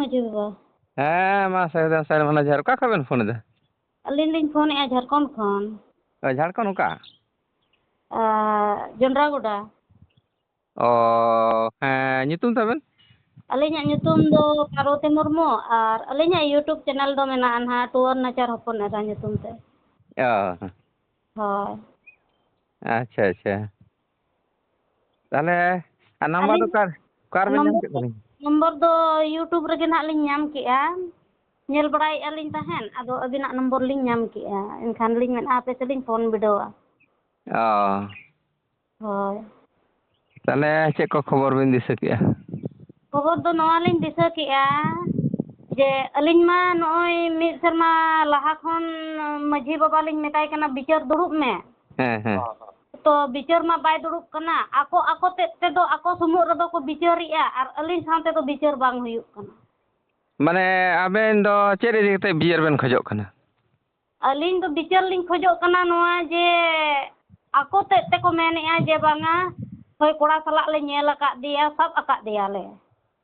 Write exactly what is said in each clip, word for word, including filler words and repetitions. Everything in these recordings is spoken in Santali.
ᱢᱟᱹᱡᱷᱤ ᱵᱟᱵᱟ᱾ ᱦᱮᱸ, ᱢᱟ ᱥᱟᱹᱜᱩᱱ ᱥᱮᱛᱟᱜ, ᱢᱟᱱᱮ ᱡᱚᱦᱟᱨ᱾ ᱚᱠᱟ ᱠᱷᱚᱱ ᱵᱮᱱ ᱯᱷᱳᱱ ᱮᱫᱟ? ᱟᱹᱞᱤᱧ ᱞᱤᱧ ᱯᱷᱳᱱᱮᱫᱼᱟ ᱡᱷᱟᱲᱠᱷᱚᱸᱰ ᱠᱷᱚᱱ᱾ ᱚ, ᱡᱷᱟᱲᱠᱷᱚᱸᱰ ᱚᱠᱟ? ᱟᱨ, ᱡᱚᱱᱰᱨᱟᱜᱚᱰᱟ᱾ ᱚ, ᱦᱮᱸ, ᱧᱩᱛᱩᱢ ᱛᱟᱵᱮᱱ? ᱟᱹᱞᱤᱧᱟᱜ ᱧᱩᱛᱩᱢ ᱫᱚ ᱯᱟᱨᱵᱚᱛᱤ ᱢᱩᱨᱢᱩ, ᱟᱨ ᱟᱹᱞᱤᱧᱟᱜ YouTube channel ᱫᱚ ᱢᱮᱱᱟᱜᱼᱟ ᱱᱟᱦᱟᱜ ᱴᱩᱣᱟᱹᱨ ᱱᱟᱪᱟᱨ ᱦᱚᱯᱚᱱ ᱮᱨᱟ ᱧᱩᱛᱩᱢ ᱛᱮ᱾ ᱚ᱾ ᱦᱳᱭ᱾ ᱟᱪᱪᱷᱟ, ᱟᱪᱪᱷᱟ᱾ ᱛᱟᱦᱚᱞᱮ, ᱟᱨ ᱱᱟᱢᱵᱟᱨ ᱫᱚ ᱟᱹᱞᱤᱧ ᱚᱠᱟ, ᱚᱠᱟ ᱨᱮᱵᱮᱱ ᱧᱟᱢ ᱱᱚᱢᱵᱚᱨ ᱠᱮᱫ ᱫᱚ, ᱛᱟᱹᱞᱤᱧᱟ? ᱱᱚᱢᱵᱚᱨ ᱫᱚ YouTube ᱨᱮᱜᱮ ᱱᱟᱦᱟᱜ ᱞᱤᱧ ᱧᱟᱢ ᱠᱮᱜᱼᱟ᱾ ᱧᱮᱞ ᱵᱟᱲᱟᱭᱮᱫᱼᱟ ᱞᱤᱧ ᱛᱟᱦᱮᱸᱫ, ᱟᱫᱚ ᱟᱹᱵᱤᱱᱟᱜ ᱱᱚᱢᱵᱚᱨ ᱞᱤᱧ ᱧᱟᱢ ᱠᱮᱜᱼᱟ᱾ ᱮᱱᱠᱷᱟᱱ ᱞᱤᱧ ᱢᱮᱱᱟ, ᱦᱟᱯᱮ ᱥᱮ ᱞᱤᱧ ᱯᱷᱳᱱ ᱵᱤᱰᱟᱹᱣᱟ᱾ ᱚ᱾ ᱦᱳᱭ᱾ ᱛᱟᱦᱚᱞᱮ ᱪᱮᱫ ᱠᱚ ᱠᱷᱚᱵᱚᱨ ᱵᱤᱱ ᱫᱤᱥᱟᱹ ᱠᱮᱜᱼᱟ? ᱠᱷᱚᱵᱚᱨ ᱫᱚ ᱱᱚᱣᱟ ᱞᱤᱧ ᱫᱤᱥᱟᱹ ᱠᱮᱜᱼᱟ ᱡᱮ ᱟᱹᱞᱤᱧ ᱢᱟ ᱱᱚᱜᱼᱚᱭ ᱢᱤᱫ ᱥᱮᱨᱢᱟ ᱞᱟᱦᱟ ᱠᱷᱚᱱ ᱢᱟᱹᱡᱷᱤ ᱵᱟᱵᱟ ᱞᱤᱧ ᱢᱮᱛᱟᱭ ᱠᱟᱱᱟ, "ᱵᱤᱪᱟᱹᱨ ᱫᱩᱲᱩᱵ ᱢᱮ᱾" ᱦᱮᱸ, ᱦᱮᱸ᱾ ᱛᱚ ᱵᱤᱪᱟᱹᱨ ᱢᱟ ᱵᱟᱭ ᱫᱩᱲᱩᱵ ᱠᱟᱱᱟ, ᱟᱠᱚ ᱟᱠᱚ ᱛᱮᱫ ᱛᱮᱫᱚ ᱟᱠᱚ ᱥᱩᱢᱩᱜ ᱨᱮᱫᱚ ᱠᱚ ᱵᱤᱪᱟᱹᱨᱮᱜᱼᱟ ᱟᱨ ᱟᱹᱞᱤᱧ ᱥᱟᱶ ᱛᱮᱫᱚ ᱵᱤᱪᱟᱹᱨ ᱵᱟᱝ ᱦᱩᱭᱩᱜ ᱠᱟᱱᱟ᱾ ᱢᱟᱱᱮ ᱟᱵᱮᱱ ᱫᱚ ᱪᱮᱫ ᱤᱫᱤ ᱠᱟᱛᱮ ᱵᱤᱪᱟᱹᱨ ᱵᱮᱱ ᱠᱷᱚᱡᱚᱜ ᱠᱟᱱᱟ? ᱟᱹᱞᱤᱧ ᱫᱚ ᱵᱤᱪᱟᱹᱨ ᱞᱤᱧ ᱠᱷᱚᱡᱚᱜ ᱠᱟᱱᱟ ᱱᱚᱣᱟ ᱡᱮ ᱟᱠᱚ ᱛᱮᱫ ᱛᱮᱠᱚ ᱢᱮᱱᱮᱜᱼᱟ ᱡᱮ ᱵᱟᱝᱟ, ᱦᱳᱭ, ᱠᱚᱲᱟ ᱥᱟᱞᱟᱜ ᱞᱮ ᱧᱮᱞ ᱟᱠᱟᱫ ᱫᱮᱭᱟ, ᱥᱟᱵ ᱟᱠᱟᱫ ᱫᱮᱭᱟᱞᱮ,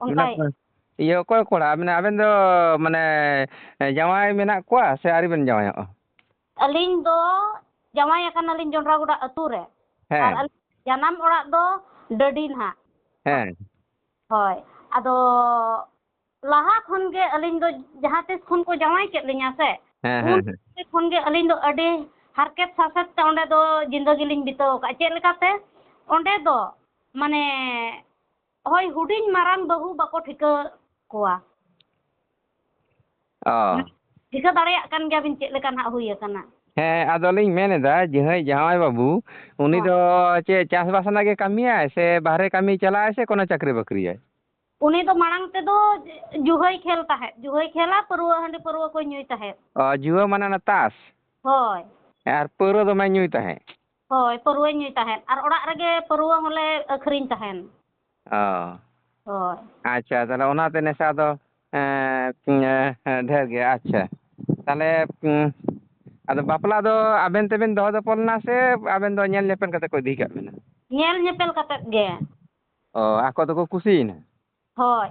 ᱚᱱᱠᱟᱭ᱾ ᱢᱟᱱᱮ ᱤᱭᱟᱹ, ᱚᱠᱚᱭ ᱠᱚᱲᱟ? ᱢᱟᱱᱮ ᱟᱵᱮᱱ ᱫᱚ ᱢᱟᱱᱮ ᱡᱟᱶᱟᱭ ᱢᱮᱱᱟᱜ ᱠᱚᱣᱟ ᱥᱮ ᱟᱹᱣᱨᱤ ᱵᱮᱱ ᱡᱟᱶᱟᱭᱚᱜᱼᱟ? ᱟᱹᱞᱤᱧ ᱫᱚ ᱡᱟᱶᱟᱭ ᱟᱠᱟᱱᱟᱞᱤᱧ ᱡᱚᱱᱰᱨᱟᱜᱚᱰᱟ ᱟᱹᱛᱩ ᱨᱮ᱾ ᱦᱮᱸ᱾ ᱟᱨ ᱟᱹᱞᱤᱧ ᱡᱟᱱᱟᱢ ᱚᱲᱟᱜ ᱫᱚ ᱰᱟᱹᱰᱤ ᱱᱟᱦᱟᱜ᱾ ᱦᱮᱸ᱾ ᱦᱳᱭ, ᱟᱫᱚ ᱞᱟᱦᱟ ᱠᱷᱚᱱ ᱜᱮ ᱟᱹᱞᱤᱧ ᱫᱚ ᱡᱟᱦᱟᱸ ᱛᱤᱥ ᱠᱷᱚᱱ ᱠᱚ ᱡᱟᱶᱟᱭ ᱠᱮᱫ ᱞᱤᱧᱟ ᱥᱮ, ᱦᱮᱸ, ᱩᱱ ᱦᱮᱸ, ᱦᱮᱸ᱾ ᱠᱷᱚᱱ ᱜᱮ ᱟᱹᱞᱤᱧ ᱫᱚ ᱟᱹᱰᱤ ᱦᱟᱨᱠᱮᱛ ᱥᱟᱥᱮᱛ ᱛᱮ ᱚᱸᱰᱮ ᱫᱚ ᱡᱤᱱᱫᱟᱹᱜᱤ ᱞᱤᱧ ᱵᱤᱛᱟᱹᱣ ᱟᱠᱟᱫᱼᱟ᱾ ᱪᱮᱫ ᱞᱮᱠᱟᱛᱮ? ᱚᱸᱰᱮ ᱫᱚ ᱢᱟᱱᱮ ᱦᱳᱭ, ᱦᱩᱰᱤᱧ ᱢᱟᱨᱟᱝ ᱵᱟᱹᱦᱩ ᱵᱟᱠᱚ ᱴᱷᱤᱠᱟᱹ ᱠᱚᱣᱟ᱾ ᱚ᱾ ᱴᱷᱤᱠᱟᱹ ᱫᱟᱲᱮᱭᱟᱜ ᱠᱟᱱ ᱜᱮᱭᱟᱵᱤᱱ ᱪᱮᱫ ᱞᱮᱠᱟ ᱱᱟᱦᱟᱜ ᱦᱩᱭ ᱟᱠᱟᱱᱟ᱾ ᱦᱮᱸ, ᱟᱫᱚᱞᱤᱧ ᱢᱮᱱ ᱮᱫᱟ, ᱡᱟᱦᱟᱸᱭ ᱡᱟᱶᱟᱭ ᱵᱟᱹᱵᱩ, ᱩᱱᱤ ᱦᱚᱸ᱾ ᱫᱚ ᱪᱮᱫ ᱪᱟᱥᱵᱟᱥ ᱨᱮᱱᱟᱜ ᱜᱮ ᱠᱟᱹᱢᱤᱭᱟᱭ ᱥᱮ ᱵᱟᱦᱨᱮ ᱠᱟᱹᱢᱤ ᱪᱟᱞᱟᱜᱼᱟᱭ ᱥᱮ ᱠᱳᱱᱳ ᱪᱟᱹᱠᱨᱤ ᱵᱟᱹᱠᱨᱤᱭᱟᱭ? ᱩᱱᱤ ᱫᱚ ᱢᱟᱲᱟᱝ ᱛᱮᱫᱚ ᱡᱩᱦᱟᱹᱭ ᱠᱷᱮᱞ ᱛᱟᱦᱮᱸᱫ, ᱡᱩᱦᱟᱹᱭ ᱠᱷᱮᱞᱟ, ᱯᱟᱹᱨᱣᱟᱹ, ᱦᱟᱺᱰᱤ ᱯᱟᱹᱨᱣᱟᱹ ᱠᱚᱭ ᱧᱩᱭ ᱛᱟᱦᱮᱸᱫ᱾ ᱚ, ᱡᱩᱣᱟᱹ ᱢᱟᱱᱮ ᱚᱱᱟ ᱛᱟᱥ? ᱦᱳᱭ᱾ ᱟᱨ ᱯᱟᱹᱣᱨᱟᱹ ᱫᱚᱢᱮ ᱧᱩᱭ ᱛᱟᱦᱮᱸᱫ? ᱦᱳᱭ, ᱯᱟᱹᱨᱣᱟᱹᱭ ᱧᱩᱭ ᱛᱟᱦᱮᱸᱫ᱾ ᱟᱨ ᱚᱲᱟᱜ ᱨᱮᱜᱮ ᱯᱟᱹᱨᱣᱟᱹ ᱦᱚᱸᱞᱮ ᱟᱹᱠᱷᱨᱤᱧ ᱛᱟᱦᱮᱸᱫ᱾ ᱚ᱾ ᱦᱳᱭ᱾ ᱟᱪᱪᱷᱟ, ᱛᱟᱦᱚᱞᱮ ᱚᱱᱟᱛᱮ ᱱᱮᱥᱟ ᱫᱚ, ᱮᱸ, ᱮᱸ, ᱰᱷᱮᱨ ᱜᱮᱭᱟ᱾ ᱟᱪᱪᱷᱟ᱾ ᱛᱟᱦᱚᱞᱮ, ᱩᱸ, ᱟᱫᱚ ᱵᱟᱯᱞᱟ ᱫᱚ ᱟᱵᱮᱱ ᱛᱮᱵᱮᱱ ᱫᱚᱦᱚ ᱫᱚᱯᱚᱞ ᱮᱱᱟ ᱥᱮ ᱟᱵᱮᱱ ᱫᱚ ᱧᱮᱞ ᱧᱮᱯᱮᱞ ᱠᱟᱛᱮ ᱠᱚ ᱤᱫᱤ ᱠᱟᱜ ᱵᱮᱱᱟ? ᱧᱮᱞ ᱧᱮᱯᱮᱞ ᱠᱟᱛᱮᱫ ᱜᱮ᱾ ᱚ, ᱟᱠᱚ ᱫᱚᱠᱚ ᱠᱩᱥᱤᱭᱮᱱᱟ? ᱦᱳᱭ᱾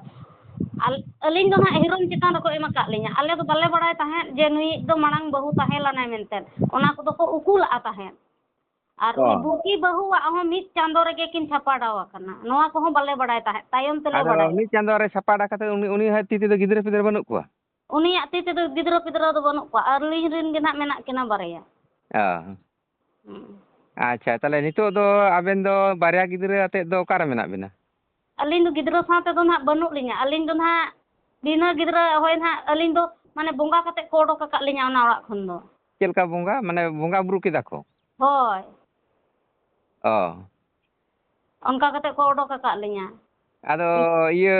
ᱟᱞ-, ᱟᱹᱞᱤᱧ ᱫᱚ ᱱᱟᱦᱟᱜ ᱦᱤᱨᱳᱢ ᱪᱮᱛᱟᱱ ᱨᱮᱠᱚ ᱮᱢ ᱟᱠᱟᱫ ᱞᱤᱧᱟ᱾ ᱟᱞᱮ ᱫᱚ ᱵᱟᱞᱮ ᱵᱟᱲᱟᱭ ᱛᱟᱦᱮᱸᱫ ᱡᱮ ᱱᱩᱭᱤᱡ ᱫᱚ ᱢᱟᱲᱟᱝ ᱵᱟᱹᱦᱩ ᱛᱟᱦᱮᱸ ᱞᱮᱱᱟᱭ ᱢᱮᱱᱛᱮ᱾ ᱚᱱᱟ ᱠᱚᱫᱚ ᱠᱚ ᱩᱠᱩ ᱞᱟᱜᱼᱟ ᱛᱟᱦᱮᱸᱫ᱾ ᱟᱨ ᱚ᱾ ᱩᱱᱤ ᱵᱩᱠᱤ ᱵᱟᱹᱦᱩᱣᱟᱜ ᱦᱚᱸ ᱢᱤᱫ ᱪᱟᱸᱫᱚ ᱨᱮᱜᱮ ᱠᱤᱱ ᱪᱷᱟᱯᱟᱰᱟᱣ ᱟᱠᱟᱱᱟ, ᱱᱚᱣᱟ ᱠᱚᱦᱚᱸ ᱵᱟᱞᱮ ᱵᱟᱲᱟᱭ ᱛᱟᱦᱮᱸᱫ, ᱛᱟᱭᱚᱢ ᱛᱮᱞᱮ ᱟᱫᱚ ᱵᱟᱲᱟᱭᱟ᱾ ᱢᱤᱫ ᱪᱟᱸᱫᱚ ᱨᱮ ᱪᱷᱟᱯᱟᱰᱟ ᱠᱟᱛᱮ ᱩᱱᱤ, ᱩᱱᱤᱭᱟᱜ ᱛᱤ ᱛᱮᱫᱚ ᱜᱤᱫᱽᱨᱟᱹ ᱯᱤᱫᱽᱨᱟᱹ ᱵᱟᱹᱱᱩᱜ ᱠᱚᱣᱟ? ᱩᱱᱤᱭᱟᱜ ᱛᱤ ᱛᱮᱫᱚ ᱜᱤᱫᱽᱨᱟᱹ ᱯᱤᱫᱽᱨᱟᱹ ᱫᱚ ᱵᱟᱹᱱᱩᱜ ᱠᱚᱣᱟ, ᱟᱹᱞᱤᱧ ᱨᱤᱱ ᱜᱮ ᱱᱟᱦᱟᱜ ᱢᱮᱱᱟᱜ ᱠᱤᱱᱟ ᱵᱟᱨᱭᱟ᱾ ᱚ᱾ ᱦᱩᱸ᱾ ᱟᱪᱪᱷᱟ, ᱛᱟᱦᱚᱞᱮ ᱱᱤᱛᱚᱜ ᱫᱚ ᱟᱵᱮᱱ ᱫᱚ ᱵᱟᱨᱭᱟ ᱜᱤᱫᱽᱨᱟᱹ ᱟᱛᱮᱫ ᱫᱚ ᱚᱠᱟᱨᱮ ᱢᱮᱱᱟᱜ ᱵᱮᱱᱟ? ᱟᱹᱞᱤᱧ ᱫᱚ ᱜᱤᱫᱽᱨᱟᱹ ᱥᱟᱶ ᱛᱮᱫᱚ ᱱᱟᱦᱟᱜ ᱵᱟᱹᱱᱩᱜ ᱞᱤᱧᱟ᱾ ᱟᱹᱞᱤᱧ ᱫᱚ ᱱᱟᱦᱟᱜ ᱵᱤᱱᱟᱹ ᱜᱤᱫᱽᱨᱟᱹ, ᱦᱳᱭ ᱱᱟᱦᱟᱜ, ᱟᱹᱞᱤᱧ ᱫᱚ ᱢᱟᱱᱮ ᱵᱚᱸᱜᱟ ᱠᱟᱛᱮᱫ ᱠᱚ ᱚᱰᱚᱠ ᱟᱠᱟᱫ ᱞᱤᱧᱟ ᱚᱱᱟ ᱚᱲᱟᱜ ᱠᱷᱚᱱ ᱫᱚ᱾ ᱪᱮᱫ ᱞᱮᱠᱟ ᱵᱚᱸᱜᱟ? ᱢᱟᱱᱮ ᱵᱚᱸᱜᱟ ᱵᱩᱨᱩ ᱠᱮᱫᱟ ᱠᱚ? ᱦᱳᱭ᱾ ᱚ᱾ ᱚᱱᱠᱟ ᱠᱟᱛᱮᱫ ᱠᱚ ᱚᱰᱚᱠ ᱟᱠᱟᱫ ᱞᱤᱧᱟ᱾ ᱟᱫᱚ ᱤᱭᱟᱹ,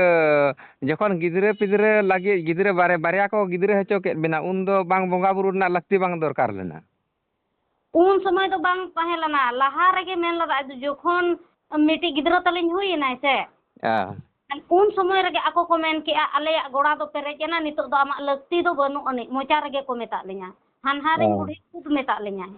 ᱡᱚᱠᱷᱚᱱ ᱜᱤᱫᱽᱨᱟᱹ ᱯᱤᱫᱽᱨᱟᱹ ᱞᱟᱹᱜᱤᱫ, ᱜᱤᱫᱽᱨᱟᱹ ᱵᱟᱨᱭᱟ, ᱵᱟᱨᱭᱟ ᱠᱚ ᱜᱤᱫᱽᱨᱟᱹ ᱦᱚᱪᱚ ᱠᱮᱫ ᱵᱮᱱᱟ, ᱩᱱ ᱫᱚ ᱵᱟᱝ ᱵᱚᱸᱜᱟ ᱵᱩᱨᱩ ᱨᱮᱱᱟᱜ ᱞᱟᱹᱠᱛᱤ ᱵᱟᱝ ᱫᱚᱨᱠᱟᱨ ᱞᱮᱱᱟ? ᱩᱱ ᱥᱚᱢᱚᱭ ᱫᱚ ᱵᱟᱝ ᱛᱟᱦᱮᱸ ᱞᱮᱱᱟ, ᱞᱟᱦᱟ ᱨᱮᱜᱮ ᱢᱮᱱ ᱞᱮᱫᱟ, ᱡᱚᱠᱷᱚᱱ ᱢᱤᱫᱴᱤᱡ ᱜᱤᱫᱽᱨᱟᱹ ᱛᱟᱹᱞᱤᱧ ᱦᱩᱭ ᱮᱱᱟᱭ ᱥᱮ, ᱦᱮᱸ᱾ ᱩᱱ ᱥᱚᱢᱚᱭ ᱨᱮᱜᱮ ᱟᱠᱚ ᱠᱚ ᱢᱮᱱ ᱠᱮᱜᱼᱟ, "ᱟᱞᱮᱭᱟᱜ ᱜᱚᱲᱟ ᱫᱚ ᱯᱮᱨᱮᱡ ᱮᱱᱟ, ᱱᱤᱛᱚᱜ ᱫᱚ ᱟᱢᱟᱜ ᱞᱟᱹᱠᱛᱤ ᱫᱚ ᱵᱟᱹᱱᱩᱜ ᱟᱹᱱᱤᱡ", ᱢᱚᱪᱟ ᱨᱮᱜᱮ ᱠᱚ ᱢᱮᱛᱟᱜ ᱞᱤᱧᱟ᱾ ᱦᱟᱱᱦᱟᱨᱤᱧ ᱚ᱾ ᱵᱩᱰᱷᱤ ᱠᱷᱩᱫ ᱢᱮᱛᱟᱜ ᱞᱤᱧᱟᱭ᱾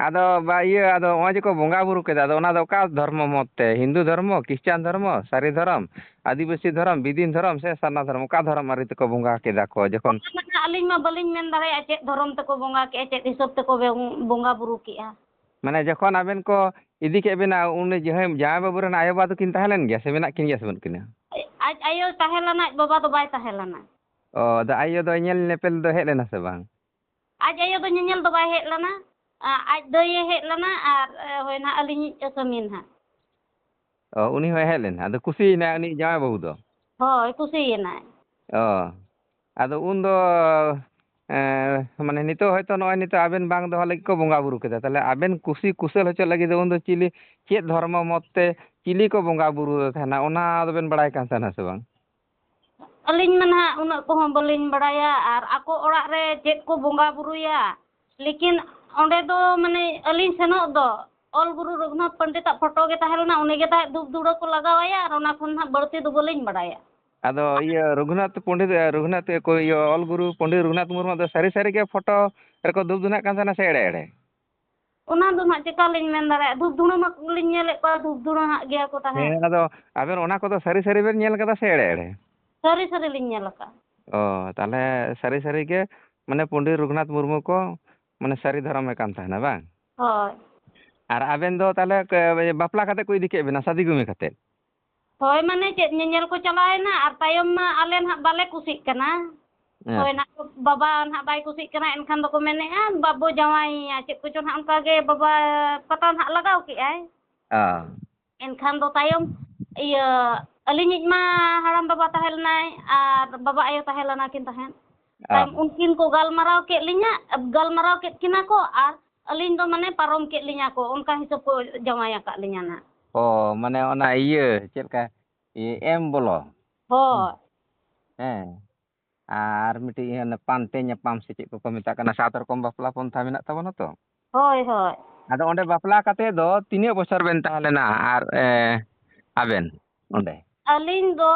ᱟᱫᱚ ᱵᱟ-, ᱤᱭᱟᱹ, ᱟᱫᱚ ᱱᱚᱜᱼᱚᱭ ᱡᱮ ᱠᱚ ᱵᱚᱸᱜᱟ ᱵᱩᱨᱩ ᱠᱮᱫᱟ, ᱟᱫᱚ ᱚᱱᱟ ᱫᱚ ᱚᱠᱟ ᱫᱷᱚᱨᱢᱚ ᱢᱚᱛ ᱛᱮ? ᱦᱤᱱᱫᱩ ᱫᱷᱚᱨᱢᱚ, ᱠᱷᱨᱤᱥᱴᱟᱱ ᱫᱷᱚᱨᱢᱚ, ᱥᱟᱹᱨᱤ ᱫᱷᱚᱨᱚᱢ, ᱟᱹᱫᱤᱵᱟᱹᱥᱤ ᱫᱷᱚᱨᱚᱢ, ᱵᱤᱫᱤᱱ ᱫᱷᱚᱨᱚᱢ ᱥᱮ ᱥᱟᱨᱱᱟ ᱫᱷᱚᱨᱚᱢ? ᱚᱠᱟ ᱫᱷᱚᱨᱚᱢ ᱟᱹᱨᱤ ᱛᱮᱠᱚ ᱵᱚᱸᱜᱟ ᱠᱮᱫᱟ ᱠᱚ ᱡᱚᱠᱷᱚᱱ? ᱚᱱᱟ ᱢᱟ ᱟᱹᱞᱤᱧ ᱢᱟ ᱵᱟᱹᱞᱤᱧ ᱢᱮᱱ ᱫᱟᱲᱮᱭᱟᱜᱼᱟ ᱪᱮᱫ ᱫᱷᱚᱨᱚᱢ ᱛᱮᱠᱚ ᱵᱚᱸᱜᱟ ᱠᱮᱜᱼᱟ, ᱪᱮᱫ ᱦᱤᱥᱟᱹᱵ ᱛᱮᱠᱚ ᱵᱮ-, ᱵᱚᱸᱜᱟ ᱵᱩᱨᱩ ᱠᱮᱜᱼᱟ᱾ ᱢᱟᱱᱮ ᱡᱚᱠᱷᱚᱱ ᱟᱵᱮᱱ ᱠᱚ ᱤᱫᱤ ᱠᱮᱫ ᱵᱮᱱᱟ, ᱩᱱᱤ ᱡᱟᱦᱟᱸᱭ ᱡᱟᱶᱟᱭ ᱵᱟᱹᱵᱩ ᱨᱮᱱ ᱟᱭᱳ ᱵᱟᱵᱟ ᱫᱚᱠᱤᱱ ᱛᱟᱦᱮᱸ ᱞᱮᱱ ᱜᱮᱭᱟ ᱥᱮ ᱢᱮᱱᱟᱜ ᱠᱤᱱ ᱜᱮᱭᱟ ᱥᱮ ᱵᱟᱹᱱᱩᱜ ᱠᱤᱱᱟ? ᱟᱡ ᱟᱭᱳ ᱛᱟᱦᱮᱸ ᱞᱮᱱᱟ, ᱟᱡ ᱵᱟᱵᱟ ᱫᱚ ᱵᱟᱭ ᱛᱟᱦᱮᱸ ᱞᱮᱱᱟ᱾ ᱚ, ᱟᱫᱚ ᱟᱭᱳ ᱫᱚ ᱧᱮᱞ ᱧᱮᱯᱮᱞ ᱫᱚ ᱦᱮᱡ ᱞᱮᱱᱟ ᱥᱮ ᱵᱟᱝ? ᱟᱡ ᱟᱭᱳ ᱫᱚ ᱧᱮᱧᱮᱞ ᱫᱚ ᱵᱟᱭ ᱦᱮᱡ ᱞᱮᱱᱟ, ᱟ-, ᱟᱡ ᱫᱟᱹᱭᱮ ᱦᱮᱡ ᱞᱮᱱᱟ ᱟᱨ, ᱮ, ᱦᱳᱭ ᱱᱟᱦᱟᱜ ᱟᱹᱞᱤᱧᱤᱡ ᱟᱹᱥᱟᱹᱢᱤ ᱱᱟᱦᱟᱜ᱾ ᱚ, ᱩᱱᱤ ᱦᱚᱸᱭ ᱦᱮᱡ ᱞᱮᱱᱟ, ᱟᱫᱚ ᱠᱩᱥᱤᱭᱮᱱᱟᱭ ᱩᱱᱤ ᱡᱟᱶᱟᱭ ᱵᱟᱹᱦᱩ ᱫᱚ? ᱦᱳᱭ, ᱠᱩᱥᱤᱭᱮᱱᱟᱭ᱾ ᱚ, ᱟᱫᱚ ᱩᱱ ᱫᱚ, ᱮ, ᱢᱟᱱᱮ ᱱᱤᱛᱚᱜ ᱦᱚᱭᱛᱳ ᱱᱚᱜᱼᱚᱭ ᱱᱤᱛᱚᱜ ᱟᱵᱮᱱ ᱵᱟᱝ ᱫᱚᱦᱚ ᱞᱟᱹᱜᱤᱫ ᱠᱚ ᱵᱚᱸᱜᱟ ᱵᱩᱨᱩ ᱠᱮᱫᱟ, ᱛᱟᱦᱚᱞᱮ ᱟᱵᱮᱱ ᱠᱩᱥᱤ ᱠᱩᱥᱟᱹᱞ ᱦᱚᱪᱚ ᱞᱟᱹᱜᱤᱫ ᱫᱚ ᱩᱱ ᱫᱚ ᱪᱤᱞᱤ, ᱪᱮᱫ ᱫᱷᱚᱨᱢᱚ ᱢᱚᱛ ᱛᱮ ᱪᱤᱞᱤ ᱠᱚ ᱵᱚᱸᱜᱟ ᱵᱩᱨᱩ ᱛᱟᱦᱮᱱᱟ, ᱚᱱᱟ ᱫᱚᱵᱮᱱ ᱵᱟᱲᱟᱭ ᱠᱟᱱ ᱛᱟᱦᱮᱱᱟ ᱥᱮ ᱵᱟᱝ? ᱟᱹᱞᱤᱧ ᱢᱟ ᱱᱟᱦᱟᱜ ᱩᱱᱟᱹᱜ ᱠᱚᱦᱚᱸ ᱵᱟᱹᱞᱤᱧ ᱵᱟᱲᱟᱭᱟ, ᱟᱨ ᱟᱠᱚ ᱚᱲᱟᱜ ᱨᱮ ᱪᱮᱫ ᱠᱚ ᱵᱚᱸᱜᱟ ᱵᱩᱨᱩᱭᱟ, ᱞᱮᱠᱤᱱ ᱚᱸᱰᱮ ᱫᱚ ᱢᱟᱱᱮ ᱟᱹᱞᱤᱧ ᱥᱮᱱᱚᱜ ᱫᱚ ᱚᱞ ᱜᱩᱨᱩ ᱨᱚᱜᱷᱩᱱᱟᱛᱷ ᱯᱚᱱᱰᱤᱛᱟᱜ ᱯᱷᱳᱴᱳ ᱜᱮ ᱛᱟᱦᱮᱸ ᱞᱮᱱᱟ, ᱩᱱᱤ ᱜᱮ ᱛᱟᱦᱮᱸᱫ ᱫᱷᱩᱯ ᱫᱷᱩᱲᱟᱹ ᱠᱚ ᱞᱟᱜᱟᱣᱟᱭᱟ, ᱟᱨ ᱚᱱᱟ ᱠᱷᱚᱱ ᱱᱟᱦᱟᱜ ᱵᱟᱹᱲᱛᱤ ᱫᱚ ᱵᱟᱹᱞᱤᱧ ᱵᱟᱲᱟᱭᱟ᱾ ᱟᱫᱚ ᱤᱭᱟᱹ ᱨᱚᱜᱷᱩᱱᱟᱛᱷ ᱯᱚᱱᱰᱤᱛ, ᱨᱚᱜᱷᱩᱱᱟᱛᱷ ᱠᱚ, ᱤᱭᱟᱹ ᱚᱞ ᱜᱩᱨᱩ ᱯᱚᱱᱰᱤᱛ ᱨᱚᱜᱷᱩᱱᱟᱛᱷ ᱢᱩᱨᱢᱩ ᱫᱚ ᱥᱟᱹᱨᱤ ᱥᱟᱹᱨᱤ ᱜᱮ ᱯᱷᱳᱴᱳ ᱨᱮᱠᱚ ᱫᱷᱩᱯ ᱫᱷᱩᱱᱟᱜ ᱠᱟᱱ ᱛᱟᱦᱮᱱᱟ ᱥᱮ ᱮᱲᱮ ᱮᱲᱮ? ᱚᱱᱟ ᱫᱚ ᱱᱟᱦᱟᱜ ᱪᱮᱠᱟ ᱞᱤᱧ ᱢᱮᱱ ᱫᱟᱲᱮᱭᱟᱜᱼᱟ, ᱫᱷᱩᱯ ᱫᱷᱩᱲᱟᱹ ᱢᱟ ᱞᱤᱧ ᱧᱮᱞᱮᱫ ᱠᱚᱣᱟ, ᱫᱷᱩᱯ ᱫᱷᱩᱲᱟᱹ ᱦᱟᱸᱜ ᱜᱮᱭᱟ ᱠᱚ ᱛᱟᱦᱮᱸᱫ᱾ ᱦᱮᱸ, ᱟᱫᱚ ᱟᱵᱮᱱ ᱚᱱᱟ ᱠᱚᱫᱚ ᱥᱟᱹᱨᱤ ᱥᱟᱹᱨᱤ ᱵᱮᱱ ᱧᱮᱞ ᱠᱟᱫᱟ ᱥᱮ ᱮᱲᱮ ᱮᱲᱮ? ᱥᱟᱹᱨᱤ ᱥᱟᱹᱨᱤ ᱞᱤᱧ ᱧᱮᱞ ᱟᱠᱟᱫᱼᱟ᱾ ᱚ, ᱛᱟᱦᱚᱞᱮ ᱥᱟᱹᱨᱤ ᱥᱟᱹᱨᱤ ᱜᱮ, ᱢᱟᱱᱮ, ᱯᱚᱱᱰᱤᱛ ᱨᱚᱜᱷᱩᱱᱟᱛᱷ ᱢᱩᱨᱢᱩ ᱠᱚ, ᱢᱟᱱᱮ, ᱥᱟᱹᱨᱤ ᱫᱷᱚᱨᱚᱢᱮ ᱠᱟᱱ ᱛᱟᱦᱮᱱᱟ, ᱵᱟᱝ? ᱦᱳᱭ᱾ ᱟᱨ ᱟᱵᱮᱱ ᱫᱚ ᱛᱟᱦᱚᱞᱮ ᱠᱮ-, ᱵᱟᱯᱞᱟ ᱠᱟᱛᱮ ᱠᱚ ᱤᱫᱤ ᱠᱮᱫ ᱵᱮᱱᱟ, ᱥᱟᱫᱤ ᱜᱩᱢᱤ ᱠᱟᱛᱮ? ᱦᱳᱭ, ᱢᱟᱱᱮ, ᱪᱮᱫ ᱧᱮᱧᱮᱞ ᱠᱚ ᱪᱟᱞᱟᱣ ᱮᱱᱟ, ᱟᱨ ᱛᱟᱭᱚᱢ ᱢᱟ ᱟᱞᱮ ᱱᱟᱦᱟᱜ ᱵᱟᱞᱮ ᱠᱩᱥᱤᱜ ᱠᱟᱱᱟ᱾ ᱦᱮᱸ᱾ ᱦᱳᱭ, ᱱᱟᱦᱟᱜ ᱵᱟᱵᱟ ᱱᱟᱦᱟᱜ ᱵᱟᱭ ᱠᱩᱥᱤᱜ ᱠᱟᱱᱟ, ᱮᱱᱠᱷᱟᱱ ᱫᱚᱠᱚ ᱢᱮᱱᱮᱫᱼᱟ, "ᱵᱟᱵᱚ ᱡᱟᱶᱟᱭᱮᱭᱟ", ᱪᱮᱫ ᱠᱚᱪᱚ ᱱᱟᱦᱟᱜ ᱚᱱᱠᱟ ᱜᱮ ᱵᱟᱵᱟ ᱯᱟᱛᱟ ᱱᱟᱦᱟᱜ ᱞᱟᱜᱟᱣ ᱠᱮᱜᱼᱟᱭ᱾ ᱚ᱾ ᱮᱱᱠᱷᱟᱱ ᱫᱚ ᱛᱟᱭᱚᱢ, ᱤᱭᱟᱹ, ᱟᱹᱞᱤᱧᱤᱡ ᱢᱟ ᱦᱟᱲᱟᱢ ᱵᱟᱵᱟ ᱛᱟᱦᱮᱸ ᱞᱮᱱᱟᱭ ᱟᱨ ᱵᱟᱵᱟ ᱟᱭᱳ ᱛᱟᱦᱮᱸ ᱞᱮᱱᱟ ᱠᱤᱱ ᱛᱟᱦᱮᱸᱫ᱾ ᱚ᱾ ᱛᱟᱭᱚᱢ ᱩᱱᱠᱤᱱ ᱠᱚ ᱜᱟᱞᱢᱟᱨᱟᱣ ᱠᱮᱫ ᱞᱤᱧᱟ, ᱜᱟᱞᱢᱟᱨᱟᱣ ᱠᱮᱫ ᱠᱤᱱᱟ ᱠᱚ ᱟᱨ ᱟᱹᱞᱤᱧ ᱫᱚ ᱢᱟᱱᱮ ᱯᱟᱨᱚᱢ ᱠᱮᱫ ᱞᱤᱧᱟ ᱠᱚ, ᱚᱱᱠᱟ ᱦᱤᱥᱟᱹᱵ ᱠᱚ ᱡᱟᱶᱟᱭ ᱟᱠᱟᱫ ᱞᱤᱧᱟ ᱱᱟᱜ᱾ ᱚ, ᱢᱟᱱᱮ ᱚᱱᱟ ᱤᱭᱟᱹ, ᱪᱮᱫ ᱞᱮᱠᱟ, ᱤᱭᱟᱹ, ᱮᱢ ᱵᱚᱞᱚ? ᱦᱳᱭ᱾ ᱦᱮᱸ᱾ ᱟᱨ ᱢᱤᱫᱴᱤᱡ ᱚᱱᱮ ᱯᱟᱱᱛᱮ ᱧᱟᱯᱟᱢ ᱥᱮ ᱪᱮᱫ ᱠᱚᱠᱚ ᱢᱮᱛᱟᱜ ᱠᱟᱱᱟ, ᱥᱟᱛ ᱨᱚᱠᱚᱢ ᱵᱟᱯᱞᱟ ᱯᱚᱱᱛᱷᱟ ᱢᱮᱱᱟᱜ ᱛᱟᱵᱚᱱᱟ ᱛᱚ᱾ ᱦᱳᱭ, ᱦᱳᱭ᱾ ᱟᱫᱚ ᱚᱸᱰᱮ ᱵᱟᱯᱞᱟ ᱠᱟᱛᱮ ᱫᱚ ᱛᱤᱱᱟᱹᱜ ᱵᱚᱪᱷᱚᱨ ᱵᱮᱱ ᱛᱟᱦᱮᱸ ᱞᱮᱱᱟ ᱟᱨ, ᱮ, ᱟᱵᱮᱱ ᱚᱸᱰᱮ? ᱟᱹᱞᱤᱧ ᱫᱚ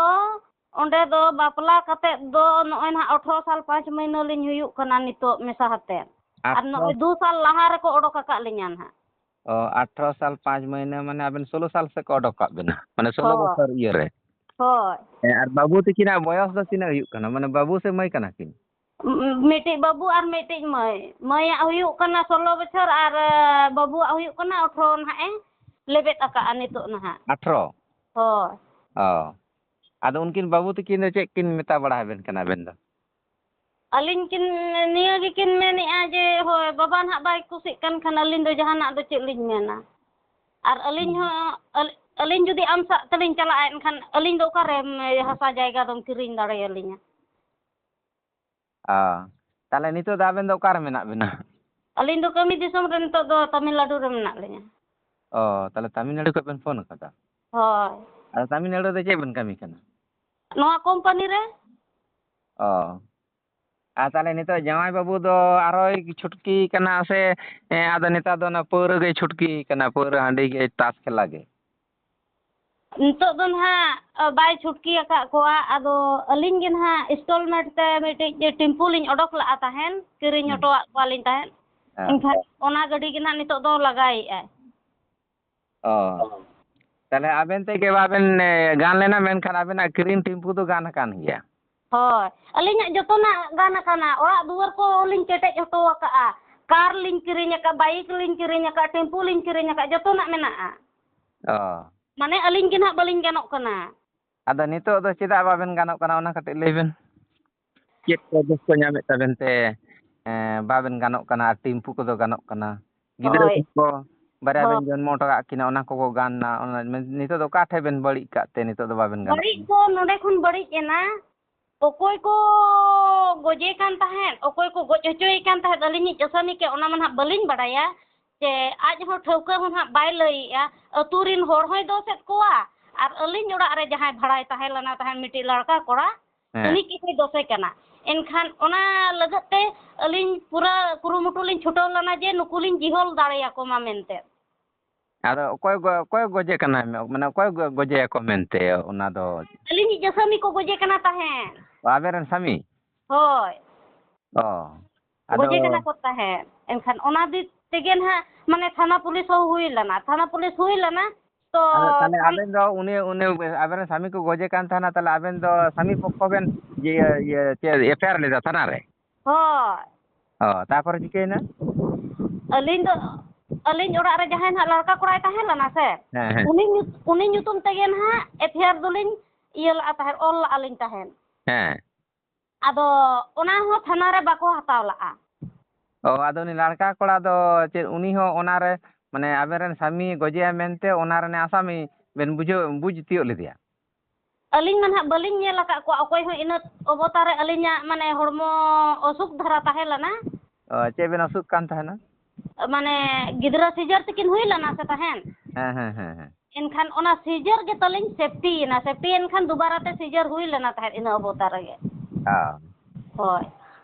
ᱚᱸᱰᱮ ᱫᱚ ᱵᱟᱯᱞᱟ ᱠᱟᱛᱮ ᱫᱚ ᱱᱚᱜᱼᱚᱭ ᱱᱟᱦᱟᱜ ᱟᱴᱷᱨᱚ ᱥᱟᱞ ᱯᱟᱸᱪ ᱢᱟᱹᱦᱱᱟᱹ ᱞᱤᱧ ᱦᱩᱭᱩᱜ ᱠᱟᱱᱟ ᱱᱤᱛᱚᱜ ᱢᱮᱥᱟ ᱦᱟᱛᱮ᱾ ᱟᱨ ᱟᱴᱷᱨᱚ᱾ ᱱᱚᱜᱼᱚᱭ ᱫᱩ ᱥᱟᱞ ᱞᱟᱦᱟ ᱨᱮᱠᱚ ᱚᱰᱚᱠ ᱟᱠᱟᱫ ᱞᱤᱧᱟ ᱱᱟᱦᱟᱜ᱾ ᱚ, ᱟᱴᱷᱨᱚ ᱥᱟᱞ ᱯᱟᱸᱪ ᱢᱟᱹᱦᱱᱟᱹ, ᱢᱟᱱᱮ ᱟᱵᱮᱱ ᱥᱳᱞᱳ ᱥᱟᱞ ᱥᱮᱫ ᱠᱚ ᱚᱰᱚᱠ ᱠᱟᱜ ᱵᱮᱱᱟ, ᱢᱟᱱᱮ ᱥᱳᱞᱳ ᱦᱳᱭ᱾ ᱵᱚᱪᱷᱚᱨ ᱤᱭᱟᱹ ᱨᱮ᱾ ᱦᱳᱭ᱾ ᱦᱮᱸ, ᱟᱨ ᱵᱟᱹᱵᱩ ᱛᱟᱹᱠᱤᱱᱟᱜ ᱵᱚᱭᱚᱥ ᱫᱚ ᱛᱤᱱᱟᱹᱜ ᱦᱩᱭᱩᱜ ᱠᱟᱱᱟ? ᱢᱟᱱᱮ ᱵᱟᱹᱵᱩ ᱥᱮ ᱢᱟᱹᱭ ᱠᱟᱱᱟ ᱠᱤᱱ? ᱢ-, ᱢᱤᱫᱴᱤᱡ ᱵᱟᱹᱵᱩ ᱟᱨ ᱢᱤᱫᱴᱤᱡ ᱢᱟᱹᱭ᱾ ᱢᱟᱹᱭᱟᱜ ᱦᱩᱭᱩᱜ ᱠᱟᱱᱟ ᱥᱳᱞᱳ ᱵᱚᱪᱷᱚᱨ ᱟᱨ, ᱮ, ᱵᱟᱹᱵᱩᱣᱟᱜ ᱦᱩᱭᱩᱜ ᱠᱟᱱᱟ ᱟᱴᱷᱨᱚ ᱱᱟᱦᱟᱜ ᱮ ᱞᱮᱵᱮᱫ ᱟᱠᱟᱜᱼᱟ ᱱᱤᱛᱚᱜ ᱱᱟᱦᱟᱜ᱾ ᱟᱴᱷᱨᱚ? ᱦᱳᱭ᱾ ᱚ᱾ ᱟᱫᱚ ᱩᱱᱠᱤᱱ ᱵᱟᱹᱵᱩ ᱛᱟᱹᱠᱤᱱ ᱫᱚ ᱪᱮᱫ ᱠᱤᱱ ᱢᱮᱛᱟ ᱵᱟᱲᱟ ᱟᱵᱮᱱ ᱠᱟᱱᱟ ᱟᱵᱮᱱ ᱫᱚ? ᱟᱹᱞᱤᱧ ᱠᱤᱱ ᱱᱤᱭᱟᱹ ᱜᱮᱠᱤᱱ ᱢᱮᱱᱮᱫᱼᱟ ᱡᱮ, ᱦᱳᱭ, ᱵᱟᱵᱟ ᱱᱟᱦᱟᱜ ᱵᱟᱭ ᱠᱩᱥᱤᱜ ᱠᱟᱱ ᱠᱷᱟᱱ ᱟᱹᱞᱤᱧ ᱫᱚ ᱡᱟᱦᱟᱱᱟᱜ ᱫᱚ ᱪᱮᱫ ᱞᱤᱧ ᱢᱮᱱᱟ? ᱟᱨ ᱟᱹᱞᱤᱧ ᱦᱚᱸ, ᱟᱹᱞ-, ᱟᱹᱞᱤᱧ ᱡᱩᱫᱤ ᱟᱢ ᱥᱟᱜ ᱛᱮᱞᱤᱧ ᱪᱟᱞᱟᱜᱼᱟ, ᱮᱱᱠᱷᱟᱱ ᱟᱹᱞᱤᱧ ᱫᱚ ᱚᱠᱟᱨᱮ ᱦᱟᱥᱟ ᱡᱟᱭᱜᱟ ᱫᱚᱢ ᱠᱤᱨᱤᱧ ᱫᱟᱲᱮᱭᱟᱞᱤᱧᱟ? ᱚ, ᱛᱟᱦᱚᱞᱮ ᱱᱤᱛᱚᱜ ᱫᱚ ᱟᱵᱮᱱ ᱫᱚ ᱚᱠᱟᱨᱮ ᱢᱮᱱᱟᱜ ᱵᱮᱱᱟ? ᱟᱹᱞᱤᱧ ᱫᱚ ᱠᱟᱹᱢᱤ ᱫᱤᱥᱚᱢ ᱨᱮ ᱱᱤᱛᱚᱜ ᱫᱚ ᱛᱟᱢᱤᱞᱱᱟᱰᱩ ᱨᱮ ᱢᱮᱱᱟᱜ ᱞᱤᱧᱟ᱾ ᱚ, ᱛᱟᱦᱚᱞᱮ ᱛᱟᱢᱤᱞᱱᱟᱰᱩ ᱠᱷᱚᱱ ᱵᱮᱱ ᱯᱷᱳᱱ ᱟᱠᱟᱫᱟ? ᱦᱳᱭ᱾ ᱟᱫᱚ ᱛᱟᱢᱤᱞᱱᱟᱰᱩ ᱨᱮ ᱪᱮᱫ ᱵᱮᱱ ᱠᱟᱹᱢᱤ ᱠᱟᱱᱟ? ᱱᱚᱣᱟ ᱠᱳᱢᱯᱟᱱᱤ ᱨᱮ᱾ ᱚ, ᱟᱨ ᱛᱟᱦᱚᱞᱮ ᱱᱤᱛᱚᱜ ᱡᱟᱶᱟᱭ ᱵᱟᱹᱵᱩ ᱫᱚ ᱟᱨᱦᱚᱸᱭ ᱪᱷᱩᱴᱠᱤ ᱠᱟᱱᱟ ᱥᱮ, ᱮᱸ, ᱟᱫᱚ ᱱᱮᱛᱟᱨ ᱫᱚ ᱚᱱᱟ ᱯᱟᱹᱣᱨᱟᱹ ᱜᱮᱭ ᱪᱷᱩᱴᱠᱤ ᱠᱟᱱᱟ, ᱯᱟᱹᱣᱨᱟᱹ ᱦᱟᱺᱰᱤ ᱜᱮ ᱛᱟᱥ ᱠᱷᱮᱞᱟ ᱜᱮ? ᱱᱤᱛᱚᱜ ᱫᱚ ᱱᱟᱦᱟᱜ, ᱟ, ᱵᱟᱭ ᱪᱷᱩᱴᱠᱤ ᱟᱠᱟᱫ ᱠᱚᱣᱟ᱾ ᱟᱫᱚ ᱟᱹᱞᱤᱧ ᱜᱮ ᱱᱟᱦᱟᱜ installment ᱛᱮ ᱢᱤᱫᱴᱤᱡ ᱴᱮᱢᱯᱩ ᱞᱤᱧ ᱚᱰᱚᱠ ᱞᱟᱜᱼᱟ ᱛᱟᱦᱮᱱ, ᱠᱤᱨᱤᱧ ᱦᱩᱸ᱾ ᱦᱚᱴᱚ ᱟᱫ ᱠᱚᱣᱟᱞᱤᱧ ᱛᱟᱦᱮᱸᱫ᱾ ᱦᱮᱸ᱾ ᱮᱱᱠᱷᱟᱱ ᱚᱱᱟ ᱜᱟᱹᱰᱤ ᱜᱮ ᱱᱟᱦᱟᱜ ᱱᱤᱛᱚᱜ ᱫᱚ ᱞᱟᱜᱟᱭᱮᱫᱼᱟᱭ᱾ ᱚ᱾ ᱛᱟᱦᱚᱞᱮ ᱟᱵᱮᱱ ᱛᱮᱜᱮ ᱵᱟᱵᱮᱱ, ᱮ, ᱜᱟᱱ ᱞᱮᱱᱟ, ᱢᱮᱱᱠᱷᱟᱱ ᱟᱵᱮᱱᱟᱜ ᱠᱤᱨᱤᱧ ᱴᱮᱢᱯᱩ ᱫᱚ ᱜᱟᱱ ᱟᱠᱟᱱ ᱜᱮᱭᱟ᱾ ᱦᱳᱭ, ᱟᱹᱞᱤᱧᱟᱜ ᱡᱚᱛᱚᱱᱟᱜ ᱜᱟᱱ ᱟᱠᱟᱱᱟ, ᱚᱲᱟᱜ ᱫᱩᱣᱟᱹᱨ ᱠᱚ ᱞᱤᱧ ᱠᱮᱴᱮᱡ ᱦᱚᱴᱚ ᱟᱠᱟᱫᱼᱟ, ᱠᱟᱨ ᱞᱤᱧ ᱠᱤᱨᱤᱧ ᱟᱠᱟᱫ, ᱵᱟᱭᱤᱠ ᱞᱤᱧ ᱠᱤᱨᱤᱧ ᱟᱠᱟᱫ, ᱴᱮᱢᱯᱩ ᱞᱤᱧ ᱠᱤᱨᱤᱧ ᱟᱠᱟᱫ, ᱡᱚᱛᱚᱱᱟᱜ ᱢᱮᱱᱟᱜᱼᱟ᱾ ᱚ᱾ ᱢᱟᱱᱮ ᱟᱹᱞᱤᱧ ᱜᱮ ᱱᱟᱦᱟᱜ ᱵᱟᱹᱞᱤᱧ ᱜᱟᱱᱚᱜ ᱠᱟᱱᱟ᱾ ᱟᱫᱚ ᱱᱤᱛᱚᱜ ᱫᱚ ᱪᱮᱫᱟᱜ ᱵᱟᱵᱮᱱ ᱜᱟᱱᱚᱜ ᱠᱟᱱᱟ, ᱚᱱᱟ ᱠᱟᱹᱴᱤᱡ ᱞᱟᱹᱭ ᱵᱮᱱ᱾ ᱪᱮᱫ ᱠᱚ ᱫᱳᱥ ᱠᱚ ᱧᱟᱢᱮᱫ ᱛᱟᱵᱮᱱ ᱛᱮ, ᱮᱸ, ᱵᱟᱵᱮᱱ ᱜᱟᱱᱚᱜ ᱠᱟᱱᱟ, ᱟᱨ ᱴᱤᱢᱯᱩ ᱠᱚᱫᱚ ᱜᱟᱱᱚᱜ ᱠᱟᱱᱟ? ᱜᱤᱫᱽᱨᱟᱹ ᱦᱳᱭ᱾ ᱠᱚ ᱵᱟᱨᱭᱟ ᱦᱳᱭ᱾ ᱵᱮᱱ ᱡᱚᱱᱢᱚ ᱦᱚᱴᱚ ᱠᱟᱜ ᱠᱤᱱᱟ, ᱚᱱᱟ ᱠᱚᱠᱚ ᱜᱟᱱ ᱱᱟ, ᱚᱱᱟ ᱢᱮᱱ-, ᱱᱤᱛᱚᱜ ᱫᱚ ᱚᱠᱟ ᱴᱷᱮᱡ ᱵᱮᱱ ᱵᱟᱹᱲᱤᱡ ᱠᱟᱜ ᱛᱮ ᱱᱤᱛᱚᱜ ᱫᱚ ᱵᱟᱵᱮᱱ ᱜᱟᱱᱚᱜ ᱵᱟᱹᱲᱤᱡ ᱠᱟᱱᱟ? ᱫᱚ ᱱᱚᱰᱮ ᱠᱷᱚᱱ ᱵᱟᱹᱲᱤᱡ ᱮᱱᱟ, ᱚᱠᱚᱭ ᱠᱚ ᱜᱚᱡᱮ ᱠᱟᱱ ᱛᱟᱦᱮᱸᱫ, ᱚᱠᱚᱭ ᱠᱚ ᱜᱚᱡ ᱦᱚᱪᱚᱭᱮ ᱠᱟᱱ ᱛᱟᱦᱮᱸᱫ, ᱟᱹᱞᱤᱧᱤᱡ ᱟᱥᱟᱢᱤ ᱠᱮ, ᱚᱱᱟ ᱢᱟ ᱱᱟᱦᱟᱜ ᱵᱟᱹᱞᱤᱧ ᱵᱟᱲᱟᱭᱟ, ᱡᱮ ᱟᱡ ᱦᱚᱸ ᱴᱷᱟᱹᱣᱠᱟᱹ ᱦᱚᱸ ᱱᱟᱦᱟᱜ ᱵᱟᱭ ᱞᱟᱹᱭᱮᱜᱼᱟ᱾ ᱟᱹᱛᱩ ᱨᱤᱱ ᱦᱚᱲ ᱦᱚᱸᱭ ᱫᱳᱥᱮᱫ ᱠᱚᱣᱟ, ᱟᱨ ᱟᱹᱞᱤᱧ ᱚᱲᱟᱜ ᱨᱮ ᱡᱟᱦᱟᱸᱭ ᱵᱷᱟᱲᱟᱭ ᱛᱟᱦᱮᱸ ᱞᱮᱱᱟ ᱛᱟᱦᱮᱸᱫ, ᱢᱤᱫᱴᱤᱡ ᱞᱟᱲᱠᱟ ᱠᱚᱲᱟ, ᱦᱮᱸ᱾ ᱩᱱᱤ ᱜᱮᱠᱚ ᱫᱳᱥᱮ ᱠᱟᱱᱟ᱾ ᱮᱱᱠᱷᱟᱱ ᱚᱱᱟ ᱞᱟᱹᱜᱤᱫ ᱛᱮ ᱟᱹᱞᱤᱧ ᱯᱩᱨᱟᱹ ᱠᱩᱨᱩᱢᱩᱴᱩ ᱞᱤᱧ ᱪᱷᱩᱴᱟᱹᱣ ᱞᱮᱱᱟ ᱡᱮ ᱱᱩᱠᱩ ᱞᱤᱧ ᱡᱤᱦᱚᱞ ᱫᱟᱲᱮᱭᱟᱠᱚ ᱢᱟ ᱢᱮᱱᱛᱮ᱾ ᱟᱫᱚ ᱚᱠᱚᱭ ᱜᱚ-, ᱚᱠᱚᱭ ᱜᱚᱡᱮ ᱠᱟᱱᱟᱭ? ᱢᱟᱱᱮ ᱚᱠᱚᱭ ᱜᱚ-, ᱜᱚᱡᱮᱭᱟᱠᱚ ᱢᱮᱱᱛᱮ ᱚᱱᱟ ᱫᱚ? ᱟᱹᱞᱤᱧᱤᱡ ᱟᱹᱥᱟᱹᱢᱤ ᱠᱚ ᱜᱚᱡᱮ ᱠᱟᱱᱟ ᱛᱟᱦᱮᱸᱫ᱾ ᱚ, ᱟᱵᱮᱱ ᱨᱮᱱ ᱥᱟᱢᱤ? ᱦᱳᱭ᱾ ᱚ᱾ ᱟᱫᱚ ᱜᱚᱡᱮ ᱠᱟᱱᱟ ᱠᱚ ᱛᱟᱦᱮᱸᱫ᱾ ᱮᱱᱠᱷᱟᱱ ᱚᱱᱟ ᱫᱤᱠ ᱛᱮᱜᱮ ᱱᱟᱦᱟᱜ, ᱢᱟᱱᱮ, ᱛᱷᱟᱱᱟ ᱯᱩᱞᱤᱥ ᱦᱚᱸ ᱦᱩᱭ ᱞᱮᱱᱟ, ᱛᱷᱟᱱᱟ ᱯᱩᱞᱤᱥ ᱦᱩᱭ ᱞᱮᱱᱟ᱾ ᱛᱚ ᱟᱫᱚ ᱛᱟᱦᱞᱮ ᱠᱩᱲᱤ ᱟᱵᱮᱱ ᱫᱚ ᱩᱱᱤ, ᱩᱱᱤ ᱟᱵᱮᱱ ᱨᱮᱱ ᱥᱟᱢᱤ ᱠᱚ ᱜᱚᱡᱮ ᱠᱟᱱ ᱛᱟᱦᱮᱱᱟ, ᱛᱟᱦᱞᱮ ᱟᱵᱮᱱ ᱫᱚ ᱥᱟᱢᱤ ᱯᱚᱠᱠᱷᱚ ᱵᱮᱱ ᱤᱭᱟᱹ, ᱤᱭᱟᱹ, ᱪᱮᱫ, ᱮᱯᱷ ᱟᱭ ᱟᱨ ᱞᱮᱫᱟ ᱛᱷᱟᱱᱟ ᱨᱮ? ᱦᱳᱭ᱾ ᱚ, ᱛᱟᱯᱚᱨᱮ ᱪᱤᱠᱟᱹᱭᱮᱱᱟ? ᱟᱹᱞᱤᱧ ᱫᱚ, ᱟᱹᱞᱤᱧ ᱚᱲᱟᱜ ᱨᱮ ᱡᱟᱦᱟᱸᱭ ᱱᱟᱦᱟᱜ ᱞᱟᱲᱠᱟ ᱠᱚᱲᱟᱭ ᱛᱟᱦᱮᱸ ᱞᱮᱱᱟ ᱥᱮ, ᱦᱮᱸ, ᱦᱮᱸ᱾ ᱩᱱᱤ ᱧᱩᱛ-, ᱩᱱᱤ ᱧᱩᱛᱩᱢ ᱛᱮᱜᱮ ᱱᱟᱦᱟᱜ ᱮᱯᱷ ᱟᱭ ᱟᱨ ᱫᱚᱞᱤᱧ ᱤᱭᱟᱹ ᱞᱟᱜᱼᱟ ᱛᱟᱦᱮᱸᱫ, ᱚᱞ ᱞᱟᱜᱼᱟ ᱞᱤᱧ ᱛᱟᱦᱮᱸᱫ᱾ ᱦᱮᱸ᱾ ᱟᱫᱚ ᱚᱱᱟ ᱦᱚᱸ ᱛᱷᱟᱱᱟ ᱨᱮ ᱵᱟᱠᱚ ᱦᱟᱛᱟᱣ ᱞᱟᱜᱼᱟ᱾ ᱚ, ᱟᱫᱚ ᱩᱱᱤ ᱞᱟᱲᱠᱟ ᱠᱚᱲᱟ ᱫᱚ ᱪᱮᱫ, ᱩᱱᱤ ᱦᱚᱸ ᱚᱱᱟ ᱨᱮ, ᱢᱟᱱᱮ, ᱟᱵᱮᱱ ᱨᱮᱱ ᱥᱟᱢᱤ ᱜᱚᱡᱮᱭᱟ ᱢᱮᱱᱛᱮ ᱚᱱᱟ ᱨᱮᱱᱟᱜ ᱟᱥᱟᱢᱤ ᱵᱮᱱ ᱵᱩᱡᱷᱟᱹᱣ, ᱵᱩᱡᱽ ᱛᱤᱭᱳᱜ ᱞᱮᱫᱮᱭᱟ? ᱟᱹᱞᱤᱧ ᱢᱟ ᱱᱟᱦᱟᱜ ᱵᱟᱹᱞᱤᱧ ᱧᱮᱞ ᱟᱠᱟᱫ ᱠᱚᱣᱟ, ᱚᱠᱚᱭ ᱦᱚᱸ ᱤᱱᱟᱹ ᱚᱵᱚᱛᱟ ᱨᱮ ᱟᱹᱞᱤᱧᱟᱜ, ᱢᱟᱱᱮ, ᱦᱚᱲᱢᱚ ᱚᱥᱩᱠ ᱫᱷᱟᱨᱟ ᱛᱟᱦᱮᱸ ᱞᱮᱱᱟ᱾ ᱚ, ᱪᱮᱫ ᱵᱮᱱ ᱚᱥᱩᱠ ᱠᱟᱱ ᱛᱟᱦᱮᱱᱟ? ᱢᱟᱱᱮ, ᱜᱤᱫᱽᱨᱟᱹ ᱥᱤᱡᱟᱨ ᱛᱟᱹᱠᱤᱱ ᱦᱩᱭ ᱞᱮᱱᱟ ᱥᱮ ᱛᱟᱦᱮᱱ᱾ ᱦᱮᱸ, ᱦᱮᱸ, ᱦᱮᱸ, ᱦᱮᱸ᱾ ᱮᱱᱠᱷᱟᱱ ᱚᱱᱟ ᱥᱤᱡᱟᱨ ᱜᱮ ᱛᱟᱹᱞᱤᱧ ᱥᱮᱯᱴᱤᱭᱮᱱᱟ᱾ ᱥᱮᱯᱴᱤᱭᱮᱱ ᱠᱷᱟᱱ ᱫᱩᱵᱟᱨᱟ ᱛᱮ ᱥᱤᱡᱟᱨ ᱦᱩᱭ ᱞᱮᱱᱟ ᱛᱟᱦᱮᱸᱫ ᱤᱱᱟᱹ ᱚᱵᱚᱛᱟ ᱨᱮᱜᱮ᱾ ᱚ᱾ ᱦᱳᱭ᱾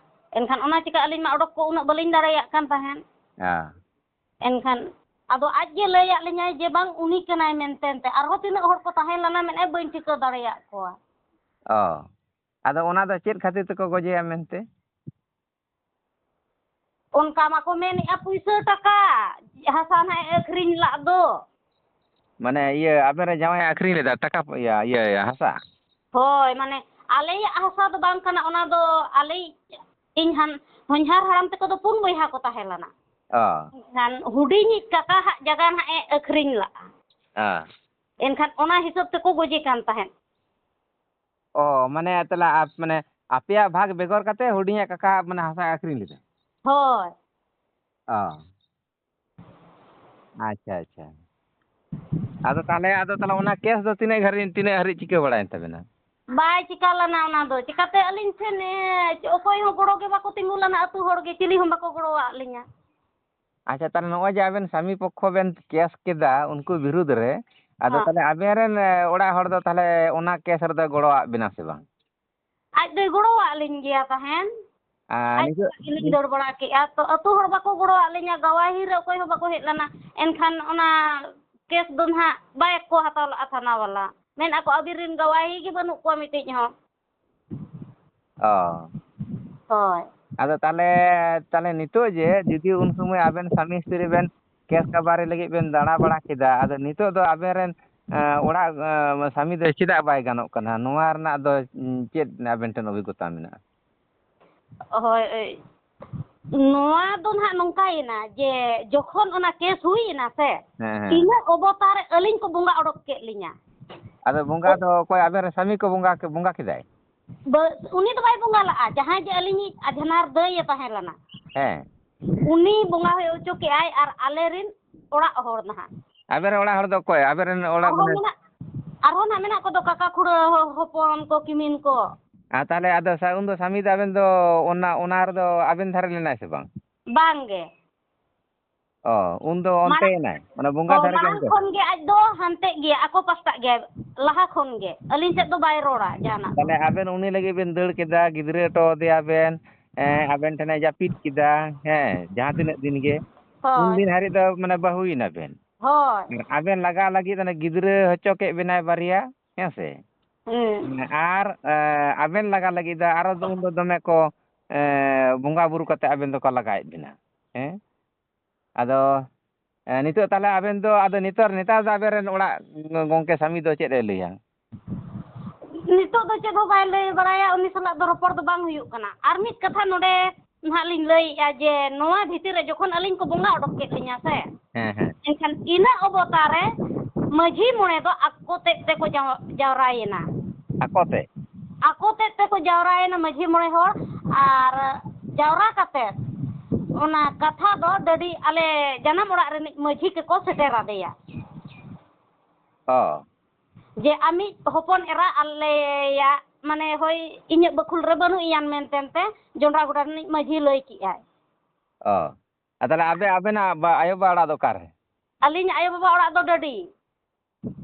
ᱮᱱᱠᱷᱟᱱ ᱚᱱᱟ ᱪᱤᱠᱟ ᱟᱹᱞᱤᱧ ᱢᱟ ᱚᱰᱚᱠ ᱠᱚ ᱩᱱᱟᱹᱜ ᱵᱟᱹᱞᱤᱧ ᱫᱟᱲᱮᱭᱟᱜ ᱠᱟᱱ ᱛᱟᱦᱮᱸᱫ᱾ ᱦᱮᱸ᱾ ᱮᱱᱠᱷᱟᱱ ᱟᱫᱚ ᱟᱡ ᱜᱮ ᱞᱟᱹᱭᱟᱫ ᱞᱤᱧᱟᱭ ᱡᱮ, "ᱵᱟᱝ, ᱩᱱᱤ ᱠᱟᱱᱟᱭ" ᱢᱮᱱᱛᱮ᱾ ᱮᱱᱛᱮ ᱟᱨᱦᱚᱸ ᱛᱤᱱᱟᱹᱜ ᱦᱚᱲ ᱠᱚ ᱛᱟᱦᱮᱸ ᱞᱮᱱᱟ ᱢᱮᱱᱮᱫ, ᱵᱟᱹᱧ ᱴᱷᱤᱠᱟᱹ ᱫᱟᱲᱮᱭᱟᱜ ᱠᱚᱣᱟ᱾ ᱚ᱾ ᱟᱫᱚ ᱚᱱᱟ ᱫᱚ ᱪᱮᱫ ᱠᱷᱟᱹᱛᱤᱨ ᱛᱮᱠᱚ ᱜᱚᱡᱮᱭᱟ ᱢᱮᱱᱛᱮ? ᱚᱱᱠᱟ ᱢᱟᱠᱚ ᱢᱮᱱᱮᱫᱼᱟ, ᱯᱩᱭᱥᱟᱹ ᱴᱟᱠᱟ, ᱦᱟᱥᱟ ᱱᱟᱦᱟᱜ ᱮ ᱟᱹᱠᱷᱨᱤᱧ ᱞᱟᱜ ᱫᱚ᱾ ᱢᱟᱱᱮ ᱤᱭᱟᱹ ᱟᱵᱮᱱ ᱨᱮᱱ ᱡᱟᱶᱟᱭ ᱟᱹᱠᱷᱨᱤᱧ ᱞᱮᱫᱟ ᱴᱟᱠᱟ, ᱤᱭᱟᱹ, ᱤᱭᱟᱹ, ᱦᱟᱥᱟ? ᱦᱳᱭ, ᱢᱟᱱᱮ ᱟᱞᱮᱭᱟᱜ ᱦᱟᱥᱟ ᱫᱚ ᱵᱟᱝ ᱠᱟᱱᱟ, ᱚᱱᱟ ᱫᱚ ᱟᱞᱮ, ᱤᱧ ᱦᱟᱱ-, ᱦᱚᱧᱦᱟᱨ ᱦᱟᱲᱟᱢ ᱛᱟᱠᱚ ᱫᱚ ᱯᱩᱱ ᱵᱚᱭᱦᱟ ᱠᱚ ᱛᱟᱦᱮᱸ ᱞᱮᱱᱟ᱾ ᱚ᱾ ᱮᱱᱠᱷᱟᱱ ᱦᱩᱰᱤᱧᱤᱡ ᱠᱟᱠᱟ ᱦᱟᱜ ᱡᱟᱭᱜᱟ ᱱᱟᱦᱟᱜ ᱮ ᱟᱹᱠᱷᱨᱤᱧ ᱞᱟᱜᱼᱟ᱾ ᱦᱮᱸ᱾ ᱮᱱᱠᱷᱟᱱ ᱚᱱᱟ ᱦᱤᱥᱟᱹᱵ ᱛᱮᱠᱚ ᱜᱚᱡᱮ ᱠᱟᱱ ᱛᱟᱦᱮᱸᱫ᱾ ᱚ, ᱢᱟᱱᱮ ᱛᱟᱦᱞᱮ ᱟᱯ-, ᱢᱟᱱᱮ ᱟᱯᱮᱭᱟᱜ ᱵᱷᱟᱜᱽ ᱵᱮᱜᱚᱨ ᱠᱟᱛᱮ ᱦᱩᱰᱤᱧᱟᱜ ᱠᱟᱠᱟ ᱢᱟᱱᱮ ᱦᱟᱥᱟᱭ ᱟᱹᱠᱷᱨᱤᱧ ᱞᱮᱫᱟ? ᱦᱳᱭ᱾ ᱚ᱾ ᱟᱪᱪᱷᱟ, ᱟᱪᱪᱷᱟ᱾ ᱟᱫᱚ ᱛᱟᱦᱞᱮ, ᱟᱫᱚ ᱛᱟᱦᱞᱮ ᱚᱱᱟ ᱠᱮᱥ ᱫᱚ ᱛᱤᱱᱟᱹᱜ ᱜᱷᱟᱹᱲᱤᱡ, ᱛᱤᱱᱟᱹᱜ ᱦᱟᱹᱨᱤᱡ ᱪᱤᱠᱟᱹ ᱵᱟᱲᱟᱭᱮᱱ ᱛᱟᱵᱮᱱᱟ? ᱵᱟᱭ ᱪᱤᱠᱟ ᱞᱮᱱᱟ ᱚᱱᱟ ᱫᱚ᱾ ᱪᱤᱠᱟᱛᱮ ᱟᱹᱞᱤᱧ ᱴᱷᱮᱱ, ᱮ, ᱚᱠᱚᱭ ᱦᱚᱸ ᱜᱚᱲᱚ ᱜᱮ ᱵᱟᱠᱚ ᱛᱤᱸᱜᱩ ᱞᱮᱱᱟ, ᱟᱹᱛᱩ ᱦᱚᱲ ᱜᱮ ᱪᱤᱞᱤ ᱦᱚᱸ ᱵᱟᱠᱚ ᱜᱚᱲᱚᱣᱟᱜ ᱞᱤᱧᱟ᱾ ᱟᱪᱪᱷᱟ, ᱛᱟᱦᱞᱮ ᱱᱚᱜᱼᱚᱭ ᱡᱮ ᱟᱵᱮᱱ ᱥᱟᱢᱤ ᱯᱚᱠᱠᱷᱚ ᱵᱮᱱ ᱠᱮᱥ ᱠᱮᱫᱟ ᱩᱱᱠᱩ ᱵᱤᱨᱩᱫᱽ ᱨᱮ, ᱟᱫᱚ ᱦᱮᱸ᱾ ᱛᱟᱦᱞᱮ ᱟᱵᱮᱱ ᱨᱮᱱ, ᱮ, ᱚᱲᱟᱜ ᱦᱚᱲ ᱫᱚ ᱛᱟᱦᱞᱮ ᱚᱱᱟ ᱠᱮᱥ ᱨᱮᱫᱚ ᱜᱚᱲᱚᱣᱟᱜ ᱵᱮᱱᱟ ᱥᱮ ᱵᱟᱝ? ᱟᱡ ᱫᱚᱭ ᱜᱚᱲᱚᱣᱟᱜ ᱞᱤᱧ ᱜᱮᱭᱟ ᱛᱟᱦᱮᱸᱱ᱾ ᱟᱨ ᱟᱡ ᱱᱤᱛᱚᱜ ᱥᱟᱞᱟᱜ ᱜᱮᱞᱤᱧ ᱫᱟᱹᱲ ᱵᱟᱲᱟ ᱠᱮᱜᱼᱟ, ᱛᱚ ᱟᱹᱛᱩ ᱦᱚᱲ ᱵᱟᱠᱚ ᱜᱚᱲᱚᱣᱟᱜ ᱞᱤᱧᱟ, ᱜᱟᱣᱟᱦᱤ ᱨᱮ ᱚᱠᱚᱭ ᱦᱚᱸ ᱵᱟᱠᱚ ᱦᱮᱡ ᱞᱮᱱᱟ᱾ ᱮᱱᱠᱷᱟᱱ ᱚᱱᱟ ᱠᱮᱥ ᱫᱚ ᱱᱟᱦᱟᱜ ᱵᱟᱭ ᱠᱚ ᱦᱟᱛᱟᱣ ᱞᱟᱜᱼᱟ ᱛᱷᱟᱱᱟ ᱵᱟᱞᱟ᱾ ᱢᱮᱱ ᱟᱠᱚ, "ᱟᱹᱵᱤᱱ ᱨᱮᱱ ᱜᱟᱣᱟᱦᱤ ᱜᱮ ᱵᱟᱹᱱᱩᱜ ᱠᱚᱣᱟ ᱢᱤᱫᱴᱤᱡ ᱦᱚᱸ᱾" ᱚ᱾ ᱦᱳᱭ᱾ ᱟᱫᱚ ᱛᱟᱦᱞᱮ, ᱛᱟᱦᱞᱮ ᱱᱤᱛᱚᱜ ᱡᱮ ᱡᱩᱫᱤ ᱩᱱ ᱥᱚᱢᱚᱭ ᱟᱵᱮᱱ ᱥᱟᱢᱤ ᱥᱛᱨᱤ ᱵᱮᱱ ᱠᱮᱥ ᱠᱟᱵᱟᱨᱤ ᱞᱟᱹᱜᱤᱫ ᱵᱮᱱ ᱫᱟᱬᱟ ᱵᱟᱲᱟ ᱠᱮᱫᱟ, ᱟᱫᱚ ᱱᱤᱛᱚᱜ ᱫᱚ ᱟᱵᱮᱱ ᱨᱮᱱ, ᱮᱸ, ᱚᱲᱟᱜ, ᱮᱸ, ᱥᱟᱢᱤ ᱫᱚ ᱪᱮᱫᱟᱜ ᱵᱟᱭ ᱜᱟᱱᱚᱜ ᱠᱟᱱᱟ? ᱱᱚᱣᱟ ᱨᱮᱱᱟᱜ ᱫᱚ, ᱩᱸ, ᱪᱮᱫ ᱟᱵᱮᱱ ᱴᱷᱮᱱ ᱚᱵᱷᱤᱜᱽᱜᱚᱛᱟ ᱢᱮᱱᱟᱜᱼᱟ? ᱦᱳᱭ, ᱳᱭ, ᱱᱚᱣᱟ ᱫᱚ ᱱᱟᱦᱟᱜ ᱱᱚᱝᱠᱟᱭᱮᱱᱟ ᱡᱮ ᱡᱚᱠᱷᱚᱱ ᱚᱱᱟ ᱠᱮᱥ ᱦᱩᱭᱮᱱᱟ ᱥᱮ, ᱦᱮᱸ, ᱦᱮᱸ᱾ ᱤᱱᱟᱹ ᱚᱵᱚᱛᱟᱨ ᱨᱮ ᱟᱹᱞᱤᱧ ᱠᱚ ᱵᱚᱸᱜᱟ ᱚᱰᱚᱠ ᱠᱮᱫ ᱞᱤᱧᱟ᱾ ᱟᱫᱚ ᱵᱚᱸᱜᱟ ᱫᱚ ᱚᱠᱚᱭ ᱟᱵᱮᱱ ᱨᱮᱱ ᱥᱟᱢᱤ ᱠᱚ ᱵᱚᱸᱜᱟ ᱠᱮ-, ᱵᱚᱸᱜᱟ ᱠᱮᱫᱟᱭ? ᱵᱟᱹ-, ᱩᱱᱤ ᱫᱚ ᱵᱟᱭ ᱵᱚᱸᱜᱟ ᱞᱟᱜᱼᱟ, ᱡᱟᱦᱟᱸᱭ ᱡᱮ ᱟᱹᱞᱤᱧᱤᱡ ᱟᱡᱷᱱᱟᱨ ᱫᱟᱹᱭ ᱮ ᱛᱟᱦᱮᱸ ᱞᱮᱱᱟ᱾ ᱦᱮᱸ᱾ ᱩᱱᱤ ᱵᱚᱸᱜᱟ ᱦᱩᱭ ᱦᱚᱪᱚ ᱠᱮᱜᱼᱟᱭ ᱟᱨ ᱟᱞᱮ ᱨᱮᱱ ᱚᱲᱟᱜ ᱦᱚᱲ ᱱᱟᱦᱟᱜ᱾ ᱟᱵᱮᱱ ᱨᱮᱱ ᱚᱲᱟᱜ ᱦᱚᱲ ᱫᱚ ᱚᱠᱚᱭ? ᱟᱵᱮᱱ ᱨᱮᱱ ᱚᱲᱟᱜ ᱟᱨᱦᱚᱸ ᱢᱟᱱᱮ ᱢᱮᱱᱟᱜ, ᱟᱨᱦᱚᱸ ᱱᱟᱦᱟᱜ ᱢᱮᱱᱟᱜ ᱠᱚᱫᱚ ᱠᱟᱠᱟ ᱠᱷᱩᱲᱟᱹ ᱦᱚ-, ᱦᱚᱯᱚᱱ ᱠᱚ, ᱠᱤᱢᱤᱱ ᱠᱚ᱾ ᱟᱨ ᱛᱟᱦᱞᱮ ᱟᱫᱚ ᱥᱟ-, ᱩᱱᱫᱚ ᱥᱟᱢᱤ ᱫᱚ ᱟᱵᱮᱱ ᱫᱚ ᱚᱱᱟ, ᱚᱱᱟ ᱨᱮᱫᱚ ᱟᱵᱮᱱ ᱫᱷᱟᱨᱮ ᱞᱮᱱᱟᱭ ᱥᱮ ᱵᱟᱝ? ᱵᱟᱝ ᱜᱮ᱾ ᱚ, ᱩᱱᱫᱚ ᱚᱱᱛᱮ ᱢᱟᱲᱟᱝ, ᱮᱱᱟᱭ? ᱚᱱᱟ ᱵᱚᱸᱜᱟ ᱚ, ᱫᱷᱟᱨᱮ ᱜᱮ ᱢᱟᱲᱟᱝ ᱚᱱᱛᱮ? ᱠᱷᱚᱱ ᱜᱮ ᱟᱡ ᱫᱚ ᱦᱟᱱᱛᱮ ᱜᱮ, ᱟᱠᱚ ᱯᱟᱥᱴᱟ ᱜᱮ, ᱞᱟᱦᱟ ᱠᱷᱚᱱ ᱜᱮ᱾ ᱟᱹᱞᱤᱧ ᱥᱮᱫ ᱫᱚ ᱵᱟᱭ ᱨᱚᱲᱟ ᱡᱟᱦᱟᱱᱟᱜ ᱫᱚ᱾ ᱛᱟᱦᱞᱮ ᱟᱵᱮᱱ ᱩᱱᱤ ᱞᱟᱹᱜᱤᱫ ᱵᱮᱱ ᱫᱟᱹᱲ ᱠᱮᱫᱟ, ᱜᱤᱫᱽᱨᱟᱹ ᱦᱚᱴᱚ ᱟᱫᱮᱭᱟ ᱵᱮᱱ, ᱮᱸ, ᱟᱵᱮᱱ ᱴᱷᱮᱱᱮ ᱡᱟᱹᱯᱤᱫ ᱠᱮᱫᱟ, ᱦᱮᱸ, ᱡᱟᱦᱟᱸ ᱛᱤᱱᱟᱹᱜ ᱫᱤᱱ ᱜᱮ, ᱩᱱ ᱦᱳᱭ᱾ ᱫᱤᱱ ᱦᱟᱹᱨᱤᱡ ᱫᱚ ᱢᱟᱱᱮ ᱵᱟᱹᱦᱩᱭᱮᱱᱟ ᱵᱮᱱ᱾ ᱦᱳᱭ᱾ ᱟᱨ ᱟᱵᱮᱱ ᱞᱟᱜᱟ ᱞᱟᱹᱜᱤᱫ ᱚᱱᱮ ᱜᱤᱫᱽᱨᱟᱹ ᱦᱚᱪᱚ ᱠᱮᱫ ᱵᱮᱱᱟᱭ ᱵᱟᱨᱭᱟ, ᱦᱮᱸ ᱥᱮ? ᱦᱩᱸ᱾ ᱟᱨ, ᱮ, ᱟᱵᱮᱱ ᱞᱟᱜᱟ ᱞᱟᱹᱜᱤᱫ ᱫᱚ ᱟᱨᱚ ᱫᱚ ᱩᱱᱫᱚ ᱫᱚᱢᱮ ᱠᱚ, ᱮ, ᱵᱚᱸᱜᱟ ᱵᱩᱨᱩ ᱠᱟᱛᱮ ᱟᱵᱮᱱ ᱫᱚᱠᱚ ᱞᱟᱜᱟᱭᱮᱫ ᱵᱮᱱᱟ, ᱦᱮᱸ? ᱟᱫᱚ, ᱦᱮᱸ, ᱱᱤᱛᱚᱜ ᱛᱟᱦᱚᱞᱮ ᱟᱵᱮᱱ ᱫᱚ, ᱟᱫᱚ ᱱᱤᱛᱚᱜ, ᱱᱮᱛᱟᱨ ᱫᱚ ᱟᱵᱮᱱ ᱨᱮᱱ ᱚᱲᱟᱜ ᱜᱚᱝᱠᱮ ᱥᱟᱢᱤ ᱫᱚ ᱪᱮᱫ ᱮ ᱞᱟᱹᱭᱟ? ᱱᱤᱛᱚᱜ ᱫᱚ ᱪᱮᱫ ᱦᱚᱸ ᱵᱟᱭ ᱞᱟᱹᱭ ᱵᱟᱲᱟᱭᱟ, ᱩᱱᱤ ᱥᱟᱞᱟᱜ ᱫᱚ ᱨᱚᱯᱚᱲ ᱫᱚ ᱵᱟᱝ ᱦᱩᱭᱩᱜ ᱠᱟᱱᱟ᱾ ᱟᱨ ᱢᱤᱫ ᱠᱟᱛᱷᱟ ᱱᱚᱰᱮ ᱱᱟᱦᱟᱜ ᱞᱤᱧ ᱞᱟᱹᱭᱮᱫᱼᱟ ᱡᱮ ᱱᱚᱣᱟ ᱵᱷᱤᱛᱤᱨ ᱨᱮ ᱡᱚᱠᱷᱚᱱ ᱟᱹᱞᱤᱧ ᱠᱚ ᱵᱚᱸᱜᱟ ᱚᱰᱚᱠ ᱠᱮᱫ ᱞᱤᱧᱟ ᱥᱮ, ᱦᱮᱸ, ᱦᱮᱸ᱾ ᱮᱱᱠᱷᱟᱱ ᱤᱱᱟᱹ ᱚᱵᱚᱛᱟᱨ ᱨᱮ ᱢᱟᱹᱡᱷᱤ ᱢᱚᱬᱮ ᱫᱚ ᱟᱠᱚ ᱛᱮᱫ ᱛᱮᱠᱚ ᱡᱟᱣ-, ᱡᱟᱣᱨᱟᱭᱮᱱᱟ᱾ ᱟᱠᱚ ᱛᱮ? ᱟᱠᱚ ᱛᱮᱫ ᱛᱮᱠᱚ ᱡᱟᱣᱨᱟᱭᱮᱱᱟ ᱢᱟᱹᱡᱷᱤ ᱢᱚᱬᱮ ᱦᱚᱲ, ᱟᱨ ᱡᱟᱣᱨᱟ ᱠᱟᱛᱮᱫ ᱚᱱᱟ ᱠᱟᱛᱷᱟ ᱫᱚ ᱰᱟᱹᱰᱤ, ᱟᱞᱮ ᱡᱟᱱᱟᱢ ᱚᱲᱟᱜ ᱨᱤᱱᱤᱡ ᱢᱟᱹᱡᱷᱤ ᱜᱮᱠᱚ ᱥᱮᱴᱮᱨ ᱟᱫᱮᱭᱟ᱾ ᱚ᱾ ᱡᱮ ᱟᱢᱤᱡ ᱦᱚᱯᱚᱱ ᱮᱨᱟ ᱟᱞᱮᱭᱟᱜ, ᱢᱟᱱᱮ, ᱦᱳᱭ, ᱤᱧᱟᱹᱜ ᱵᱟᱹᱠᱷᱩᱞ ᱨᱮ ᱵᱟᱹᱱᱩᱜ ᱮᱭᱟᱱ ᱢᱮᱱᱛᱮ ᱛᱮ ᱡᱚᱱᱰᱨᱟ ᱜᱚᱰᱟ ᱨᱤᱱᱤᱡ ᱢᱟᱹᱡᱷᱤ ᱞᱟᱹᱭ ᱠᱮᱜᱼᱟᱭ᱾ ᱚ᱾ ᱟᱨ ᱛᱟᱦᱚᱞᱮ ᱟᱵᱮ-, ᱟᱵᱮᱱᱟᱜ ᱵᱟ-, ᱟᱭᱳ ᱵᱟᱵᱟ ᱚᱲᱟᱜ ᱫᱚ ᱚᱠᱟᱨᱮ? ᱟᱹᱞᱤᱧ ᱟᱭᱳ ᱵᱟᱵᱟ ᱚᱲᱟᱜ ᱫᱚ ᱰᱟᱹᱰᱤ᱾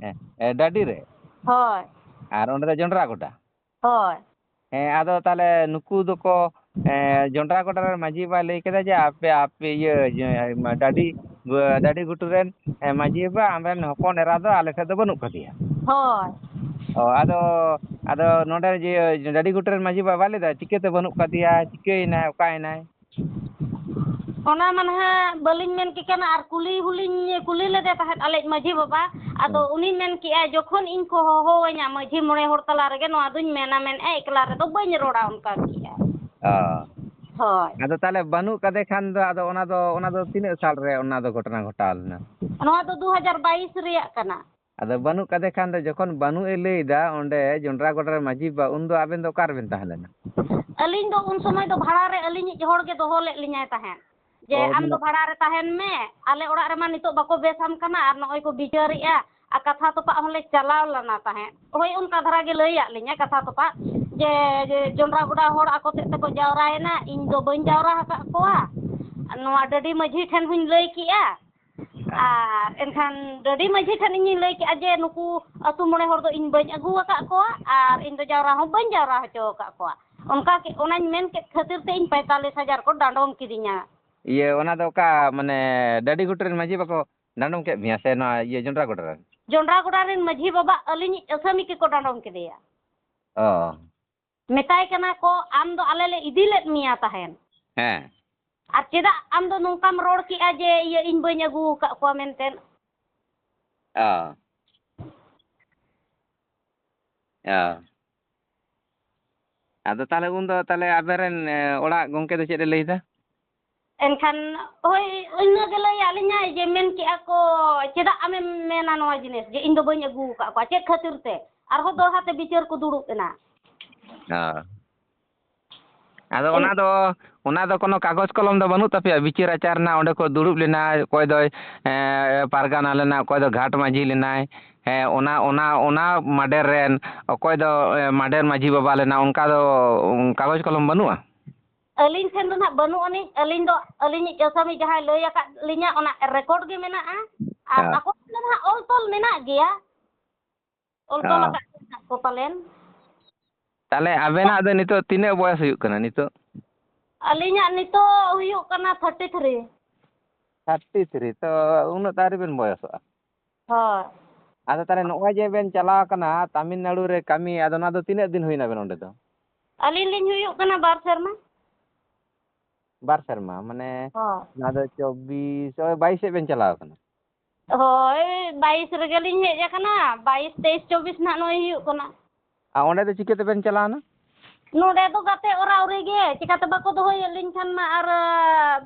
ᱦᱮᱸ, ᱮ, ᱰᱟᱹᱰᱤ ᱨᱮ? ᱦᱳᱭ᱾ ᱟᱨ ᱚᱸᱰᱮ ᱫᱚ ᱡᱚᱱᱰᱨᱟ ᱜᱚᱰᱟ? ᱦᱳᱭ᱾ ᱦᱮᱸ, ᱟᱫᱚ ᱛᱟᱦᱚᱞᱮ ᱱᱩᱠᱩ ᱫᱚᱠᱚ, ᱮ, ᱡᱚᱱᱰᱨᱟ ᱜᱚᱰᱟ ᱨᱮ ᱢᱟᱹᱡᱷᱤ ᱵᱟᱵᱟᱭ ᱞᱟᱹᱭ ᱠᱮᱫᱟ ᱡᱮ ᱟᱯᱮ, ᱟᱯᱮ ᱤᱭᱟᱹ, ᱡᱮ, ᱰᱟᱹᱰᱤ, ᱰᱟᱹᱰᱤ ᱜᱷᱩᱴᱩ ᱨᱮᱱ, ᱮ, ᱢᱟᱹᱡᱷᱤ ᱵᱟᱵᱟ, ᱟᱢᱨᱮᱱ ᱦᱚᱯᱚᱱ ᱮᱨᱟ ᱫᱚ ᱟᱞᱮ ᱴᱷᱮᱱ ᱫᱚ ᱵᱟᱹᱱᱩᱜ ᱠᱟᱫᱮᱭᱟ᱾ ᱦᱳᱭ᱾ ᱚ, ᱟᱫᱚ, ᱟᱫᱚ ᱱᱚᱰᱮ ᱡᱮ ᱰᱟᱹᱰᱤ ᱜᱷᱩᱴᱩ ᱨᱮᱱ ᱢᱟᱹᱡᱷᱤ ᱵᱟᱵᱟ ᱵᱟᱭ ᱞᱟᱹᱭ ᱫᱟ, ᱪᱤᱠᱟᱹᱛᱮ ᱵᱟᱹᱱᱩᱜ ᱠᱟᱫᱮᱭᱟ, ᱪᱤᱠᱟᱹᱭᱮᱱᱟᱭ, ᱚᱠᱟᱭᱮᱱᱟᱭ? ᱚᱱᱟ ᱢᱟ ᱱᱟᱦᱟᱜ ᱵᱟᱹᱞᱤᱧ ᱢᱮᱱ ᱠᱮ ᱠᱟᱱᱟ, ᱟᱨ ᱠᱩᱞᱤ ᱦᱚᱸᱞᱤᱧ ᱠᱩᱞᱤ ᱞᱮᱫᱮ ᱛᱟᱦᱮᱸᱫ ᱟᱞᱮᱭᱤᱡ ᱢᱟᱹᱡᱷᱤ ᱵᱟᱵᱟ᱾ ᱟᱫᱚ ᱦᱩᱸ᱾ ᱩᱱᱤ ᱢᱮᱱ ᱠᱮᱜᱼᱟᱭ, ᱡᱚᱠᱷᱚᱱ ᱤᱧ ᱠᱚ ᱦᱚᱦᱚᱣᱟᱹᱧᱟ ᱢᱟᱹᱡᱷᱤ ᱢᱚᱬᱮ ᱦᱚᱲ ᱛᱟᱞᱟ ᱨᱮᱜᱮ ᱱᱚᱣᱟ ᱫᱚᱧ ᱢᱮᱱᱟ ᱢᱮᱱᱮᱫᱼᱟ, ᱮᱠᱞᱟ ᱨᱮᱫᱚ ᱵᱟᱹᱧ ᱨᱚᱲᱟ, ᱚᱱᱠᱟ ᱠᱮᱜᱼᱟᱭ᱾ ᱚ᱾ ᱦᱳᱭ᱾ ᱟᱫᱚ ᱛᱟᱦᱚᱞᱮ ᱵᱟᱹᱱᱩᱜ ᱠᱟᱫᱮ ᱠᱷᱟᱱ ᱫᱚ, ᱟᱫᱚ ᱚᱱᱟ ᱫᱚ, ᱚᱱᱟ ᱫᱚ ᱛᱤᱱᱟᱹᱜ ᱥᱟᱞ ᱨᱮ ᱚᱱᱟ ᱫᱚ ᱜᱷᱚᱴᱚᱱᱟ ᱜᱷᱚᱴᱟᱣ ᱞᱮᱱᱟ? ᱱᱚᱣᱟ ᱫᱚ ᱫᱩ ᱦᱟᱡᱟᱨ ᱵᱟᱭᱤᱥ ᱨᱮᱭᱟᱜ ᱠᱟᱱᱟ᱾ ᱟᱫᱚ ᱵᱟᱹᱱᱩᱜ ᱠᱟᱫᱮ ᱠᱷᱟᱱ ᱫᱚ, ᱡᱚᱠᱷᱚᱱ ᱵᱟᱹᱱᱩᱜ ᱮ ᱞᱟᱹᱭ ᱮᱫᱟ ᱚᱸᱰᱮ ᱡᱚᱱᱰᱨᱟ ᱜᱚᱰᱟ ᱨᱮ ᱢᱟᱹᱡᱷᱤ ᱵᱟᱵᱟ, ᱩᱱᱫᱚ ᱟᱵᱮᱱ ᱫᱚ ᱚᱠᱟ ᱨᱮᱵᱮᱱ ᱛᱟᱦᱮᱸ ᱞᱮᱱᱟ? ᱟᱹᱞᱤᱧ ᱫᱚ ᱩᱱ ᱥᱚᱢᱚᱭ ᱫᱚ ᱵᱷᱟᱲᱟ ᱨᱮ ᱟᱹᱞᱤᱧᱤᱡ ᱦᱚᱲ ᱜᱮ ᱫᱚᱦᱚ ᱞᱮᱫ ᱞᱤᱧᱟᱭ ᱛᱟᱦᱮᱸᱫ, ᱡᱮ ᱚ, ᱟᱢ ᱫᱚ ᱢᱟᱱᱮ ᱵᱷᱟᱲᱟ ᱨᱮ ᱛᱟᱦᱮᱱ ᱢᱮ, ᱟᱞᱮ ᱚᱲᱟᱜ ᱨᱮᱢᱟ ᱱᱤᱛᱚᱜ ᱵᱟᱠᱚ ᱵᱮᱥᱟᱢ ᱠᱟᱱᱟ, ᱟᱨ ᱱᱚᱜᱼᱚᱭ ᱠᱚ ᱵᱤᱪᱟᱹᱨᱮᱜᱼᱟ, ᱟᱨ ᱠᱟᱛᱷᱟ ᱛᱚᱯᱟᱜ ᱦᱚᱸᱞᱮ ᱪᱟᱞᱟᱣ ᱞᱮᱱᱟ ᱛᱟᱦᱮᱸᱫ᱾ ᱦᱳᱭ, ᱚᱱᱠᱟ ᱫᱷᱟᱨᱟ ᱜᱮ ᱞᱟᱹᱭᱟᱫ ᱞᱤᱧᱟᱭ ᱠᱟᱛᱷᱟ ᱛᱚᱯᱟᱜ, ᱡᱮ, ᱡᱮ ᱡᱚᱱᱰᱨᱟ ᱜᱚᱰᱟ ᱦᱚᱲ ᱟᱠᱚ ᱛᱮᱫ ᱛᱮᱠᱚ ᱡᱟᱣᱨᱟᱭᱮᱱᱟ, ᱤᱧ ᱫᱚ ᱵᱟᱹᱧ ᱡᱟᱣᱨᱟ ᱟᱠᱟᱫ ᱠᱚᱣᱟ, ᱱᱚᱣᱟ ᱰᱟᱹᱰᱤ ᱢᱟᱹᱡᱷᱤ ᱴᱷᱮᱱ ᱦᱚᱧ ᱞᱟᱹᱭ ᱠᱮᱜᱼᱟ, ᱟᱨ ᱮᱱᱠᱷᱟᱱ ᱰᱟᱹᱰᱤ ᱢᱟᱹᱡᱷᱤ ᱴᱷᱮᱱ ᱤᱧᱤᱧ ᱞᱟᱹᱭ ᱠᱮᱜᱼᱟ ᱡᱮ ᱱᱩᱠᱩ ᱟᱹᱛᱩ ᱢᱚᱬᱮ ᱦᱚᱲ ᱫᱚ ᱤᱧ ᱵᱟᱹᱧ ᱟᱹᱜᱩ ᱟᱠᱟᱫ ᱠᱚᱣᱟ ᱟᱨ ᱤᱧ ᱫᱚ ᱡᱟᱣᱨᱟ ᱦᱚᱸ ᱵᱟᱹᱧ ᱡᱟᱣᱨᱟ ᱦᱚᱪᱚ ᱟᱠᱟᱫ ᱠᱚᱣᱟ᱾ ᱚᱱᱠᱟ ᱠᱮ-, ᱚᱱᱟᱧ ᱢᱮᱱ ᱠᱮᱫ ᱠᱷᱟᱹᱛᱤᱨ ᱛᱮ ᱤᱧ ᱯᱚᱸᱭᱛᱟᱞᱞᱤᱥ ᱦᱟᱡᱟᱨ ᱠᱚ ᱰᱟᱸᱰᱚᱢ ᱠᱤᱫᱤᱧᱟ᱾ ᱤᱭᱟᱹ, ᱚᱱᱟ ᱫᱚ ᱚᱠᱟ, ᱢᱟᱱᱮ, ᱰᱟᱹᱰᱤ ᱜᱷᱩᱴᱩ ᱨᱮᱱ ᱢᱟᱹᱡᱷᱤ ᱵᱟᱠᱚ ᱰᱟᱸᱰᱚᱢ ᱠᱮᱫ ᱢᱮᱭᱟ ᱥᱮ ᱱᱚᱣᱟ, ᱤᱭᱟᱹ, ᱡᱚᱱᱰᱨᱟ ᱜᱚᱰᱟ ᱨᱮᱱ? ᱡᱚᱱᱰᱨᱟ ᱜᱚᱰᱟ ᱨᱮᱱ ᱢᱟᱹᱡᱷᱤ ᱵᱟᱵᱟ ᱟᱹᱞᱤᱧᱤᱡ ᱟᱹᱥᱟᱹᱢᱤ ᱜᱮᱠᱚ ᱰᱟᱸᱰᱚᱢ ᱠᱮᱫᱮᱭᱟ᱾ ᱚ᱾ ᱢᱮᱛᱟᱭ ᱠᱟᱱᱟ ᱠᱚ, "ᱟᱢ ᱫᱚ ᱟᱞᱮ ᱞᱮ ᱤᱫᱤ ᱞᱮᱫ ᱢᱮᱭᱟ ᱛᱟᱦᱮᱸᱱ᱾ ᱦᱮᱸ᱾ ᱟᱨ ᱪᱮᱫᱟᱜ ᱟᱢ ᱫᱚ ᱱᱚᱝᱠᱟᱢ ᱨᱚᱲ ᱠᱮᱜᱼᱟ ᱡᱮ ᱤᱭᱟᱹ ᱤᱧ ᱵᱟᱹᱧ ᱟᱹᱜᱩ ᱟᱠᱟᱫ ᱠᱚᱣᱟ ᱢᱮᱱᱛᱮ? ᱚ᱾ ᱚ᱾ ᱟᱫᱚ ᱛᱟᱦᱚᱞᱮ ᱩᱱᱫᱚ ᱛᱟᱦᱚᱞᱮ ᱟᱵᱮᱱ ᱨᱮᱱ, ᱮ, ᱚᱲᱟᱜ ᱜᱚᱢᱠᱮ ᱫᱚ ᱪᱮᱫ ᱮ ᱞᱟᱹᱭᱫᱟ? ᱮᱱᱠᱷᱟᱱ ᱦᱳᱭ, ᱤᱱᱟᱹ ᱜᱮ ᱞᱟᱹᱭ ᱟᱹᱞᱤᱧᱟᱭ ᱡᱮ ᱢᱮᱱ ᱠᱮᱜᱼᱟ ᱠᱚ, "ᱪᱮᱫᱟᱜ ᱟᱢᱮᱢ ᱢᱮᱱᱟ ᱱᱚᱣᱟ ᱡᱤᱱᱤᱥ ᱡᱮ ᱤᱧ ᱫᱚ ᱵᱟᱹᱧ ᱟᱹᱜᱩ ᱟᱠᱟᱫ ᱠᱚᱣᱟ? ᱪᱮᱫ ᱠᱷᱟᱹᱛᱤᱨ ᱛᱮ?" ᱟᱨᱦᱚᱸ ᱫᱚᱦᱲᱟ ᱛᱮ ᱵᱤᱪᱟᱹᱨ ᱠᱚ ᱫᱩᱲᱩᱵ ᱮᱱᱟ᱾ ᱦᱮᱸ᱾ ᱟᱫᱚ ᱚᱱᱟ ᱫᱚ, ᱚᱱᱟ ᱫᱚ ᱠᱳᱱᱳ ᱠᱟᱜᱚᱡᱽ ᱠᱚᱞᱚᱢ ᱫᱚ ᱵᱟᱹᱱᱩᱜ ᱛᱟᱯᱮᱭᱟ? ᱵᱤᱪᱟᱹᱨ ᱟᱪᱟᱨ ᱨᱮᱱᱟᱜ ᱚᱸᱰᱮ ᱠᱚ ᱫᱩᱲᱩᱵ ᱞᱮᱱᱟ, ᱚᱠᱚᱭ ᱫᱚᱭ, ᱮᱸ, ᱯᱟᱨᱜᱟᱱᱟ ᱞᱮᱱᱟ, ᱚᱠᱚᱭ ᱫᱚ ᱜᱷᱟᱴ ᱢᱟᱹᱡᱷᱤ ᱞᱮᱱᱟᱭ, ᱦᱮᱸ, ᱚᱱᱟ, ᱚᱱᱟ, ᱚᱱᱟ ᱢᱟᱰᱮᱨ ᱨᱮᱱ ᱚᱠᱚᱭ ᱫᱚ, ᱮᱸ, ᱢᱟᱰᱮᱨ ᱢᱟᱹᱡᱷᱤ ᱵᱟᱵᱟ ᱞᱮᱱᱟ, ᱚᱱᱠᱟ ᱫᱚ, ᱩᱸ, ᱠᱟᱜᱚᱡᱽ ᱠᱚᱞᱚᱢ ᱵᱟᱹᱱᱩᱜᱼᱟ? ᱟᱹᱞᱤᱧ ᱴᱷᱮᱱ ᱫᱚ ᱱᱟᱦᱟᱜ ᱵᱟᱹᱱᱩᱜ ᱟᱹᱱᱤᱡ, ᱟᱹᱞᱤᱧ ᱫᱚ ᱟᱹᱞᱤᱧᱤᱡ ᱟᱥᱟᱢᱤ ᱡᱟᱦᱟᱸᱭ ᱞᱟᱹᱭ ᱟᱠᱟᱫ ᱞᱤᱧᱟ, ᱚᱱᱟ ᱨᱮᱠᱚᱨᱰ ᱜᱮ ᱢᱮᱱᱟᱜᱼᱟ᱾ ᱟᱨ ᱦᱮᱸ᱾ ᱟᱠᱚ ᱴᱷᱮᱱ ᱫᱚ ᱱᱟᱦᱟᱜ ᱚᱞ ᱛᱚᱞ ᱢᱮᱱᱟᱜ ᱜᱮᱭᱟ᱾ ᱚᱞ ᱛᱚᱞ ᱦᱮᱸ᱾ ᱟᱠᱟᱫ ᱠᱚ ᱢᱮᱱᱟᱜ ᱠᱚ ᱯᱟᱞᱮᱱ᱾ ᱛᱟᱦᱚᱞᱮ ᱟᱵᱮᱱᱟᱜ ᱫᱚ ᱱᱤᱛᱚᱜ ᱛᱤᱱᱟᱹᱜ ᱵᱚᱭᱚᱥ ᱦᱩᱭᱩᱜ ᱠᱟᱱᱟ ᱱᱤᱛᱚᱜ? ᱟᱹᱞᱤᱧᱟᱜ ᱱᱤᱛᱚᱜ ᱦᱩᱭᱩᱜ ᱠᱟᱱᱟ ᱛᱷᱟᱨᱴᱤ ᱛᱷᱨᱤ᱾ ᱛᱷᱟᱨᱴᱤ ᱛᱷᱨᱤ, ᱛᱚ ᱩᱱᱟᱹᱜ ᱛᱟᱣ ᱟᱹᱣᱨᱤ ᱵᱮᱱ ᱵᱚᱭᱚᱥᱚᱜᱼᱟ᱾ ᱦᱳᱭ᱾ ᱟᱫᱚ ᱛᱟᱦᱚᱞᱮ ᱱᱚᱜᱼᱚᱭ ᱡᱮ ᱵᱮᱱ ᱪᱟᱞᱟᱣ ᱠᱟᱱᱟ ᱛᱟᱢᱤᱞᱱᱟᱲᱩ ᱨᱮ ᱠᱟᱹᱢᱤ, ᱟᱫᱚ ᱚᱱᱟ ᱫᱚ ᱛᱤᱱᱟᱹᱜ ᱫᱤᱱ ᱦᱩᱭᱱᱟ ᱵᱮᱱ ᱚᱸᱰᱮ ᱫᱚ? ᱟᱹᱞᱤᱧ ᱞᱤᱧ ᱦᱩᱭᱩᱜ ᱠᱟᱱᱟ ᱵᱟᱨ ᱥᱮᱨᱢᱟ᱾ ᱵᱟᱨ ᱥᱮᱨᱢᱟ, ᱢᱟᱱᱮ ᱦᱳᱭ᱾ ᱚᱱᱟ ᱫᱚ ᱪᱚᱵᱵᱤᱥ, ᱳᱭ ᱵᱟᱭᱤᱥ ᱥᱮᱫ ᱵᱮᱱ ᱪᱟᱞᱟᱣ ᱠᱟᱱᱟ? ᱦᱳᱭ, ᱵᱟᱭᱤᱥ ᱨᱮᱜᱮ ᱞᱤᱧ ᱦᱮᱡ ᱟᱠᱟᱱᱟ, ᱵᱟᱭᱤᱥ, ᱛᱮᱭᱤᱥ, ᱪᱚᱵᱵᱤᱥ ᱱᱟᱦᱟᱜ ᱱᱚᱜᱼᱚᱭ ᱦᱩᱭᱩᱜ ᱠᱟᱱᱟ᱾ ᱟᱨ ᱚᱸᱰᱮ ᱫᱚ ᱪᱤᱠᱟᱹ ᱛᱮᱵᱮᱱ ᱪᱟᱞᱟᱣᱱᱟ? ᱱᱚᱰᱮ ᱫᱚ ᱜᱟᱛᱮ ᱚᱨᱟ ᱩᱨᱤ ᱜᱮ, ᱪᱤᱠᱟᱹᱛᱮ ᱵᱟᱠᱚ ᱫᱚᱦᱚᱭᱮᱫ ᱞᱤᱧ ᱠᱷᱟᱱ ᱢᱟ, ᱟᱨ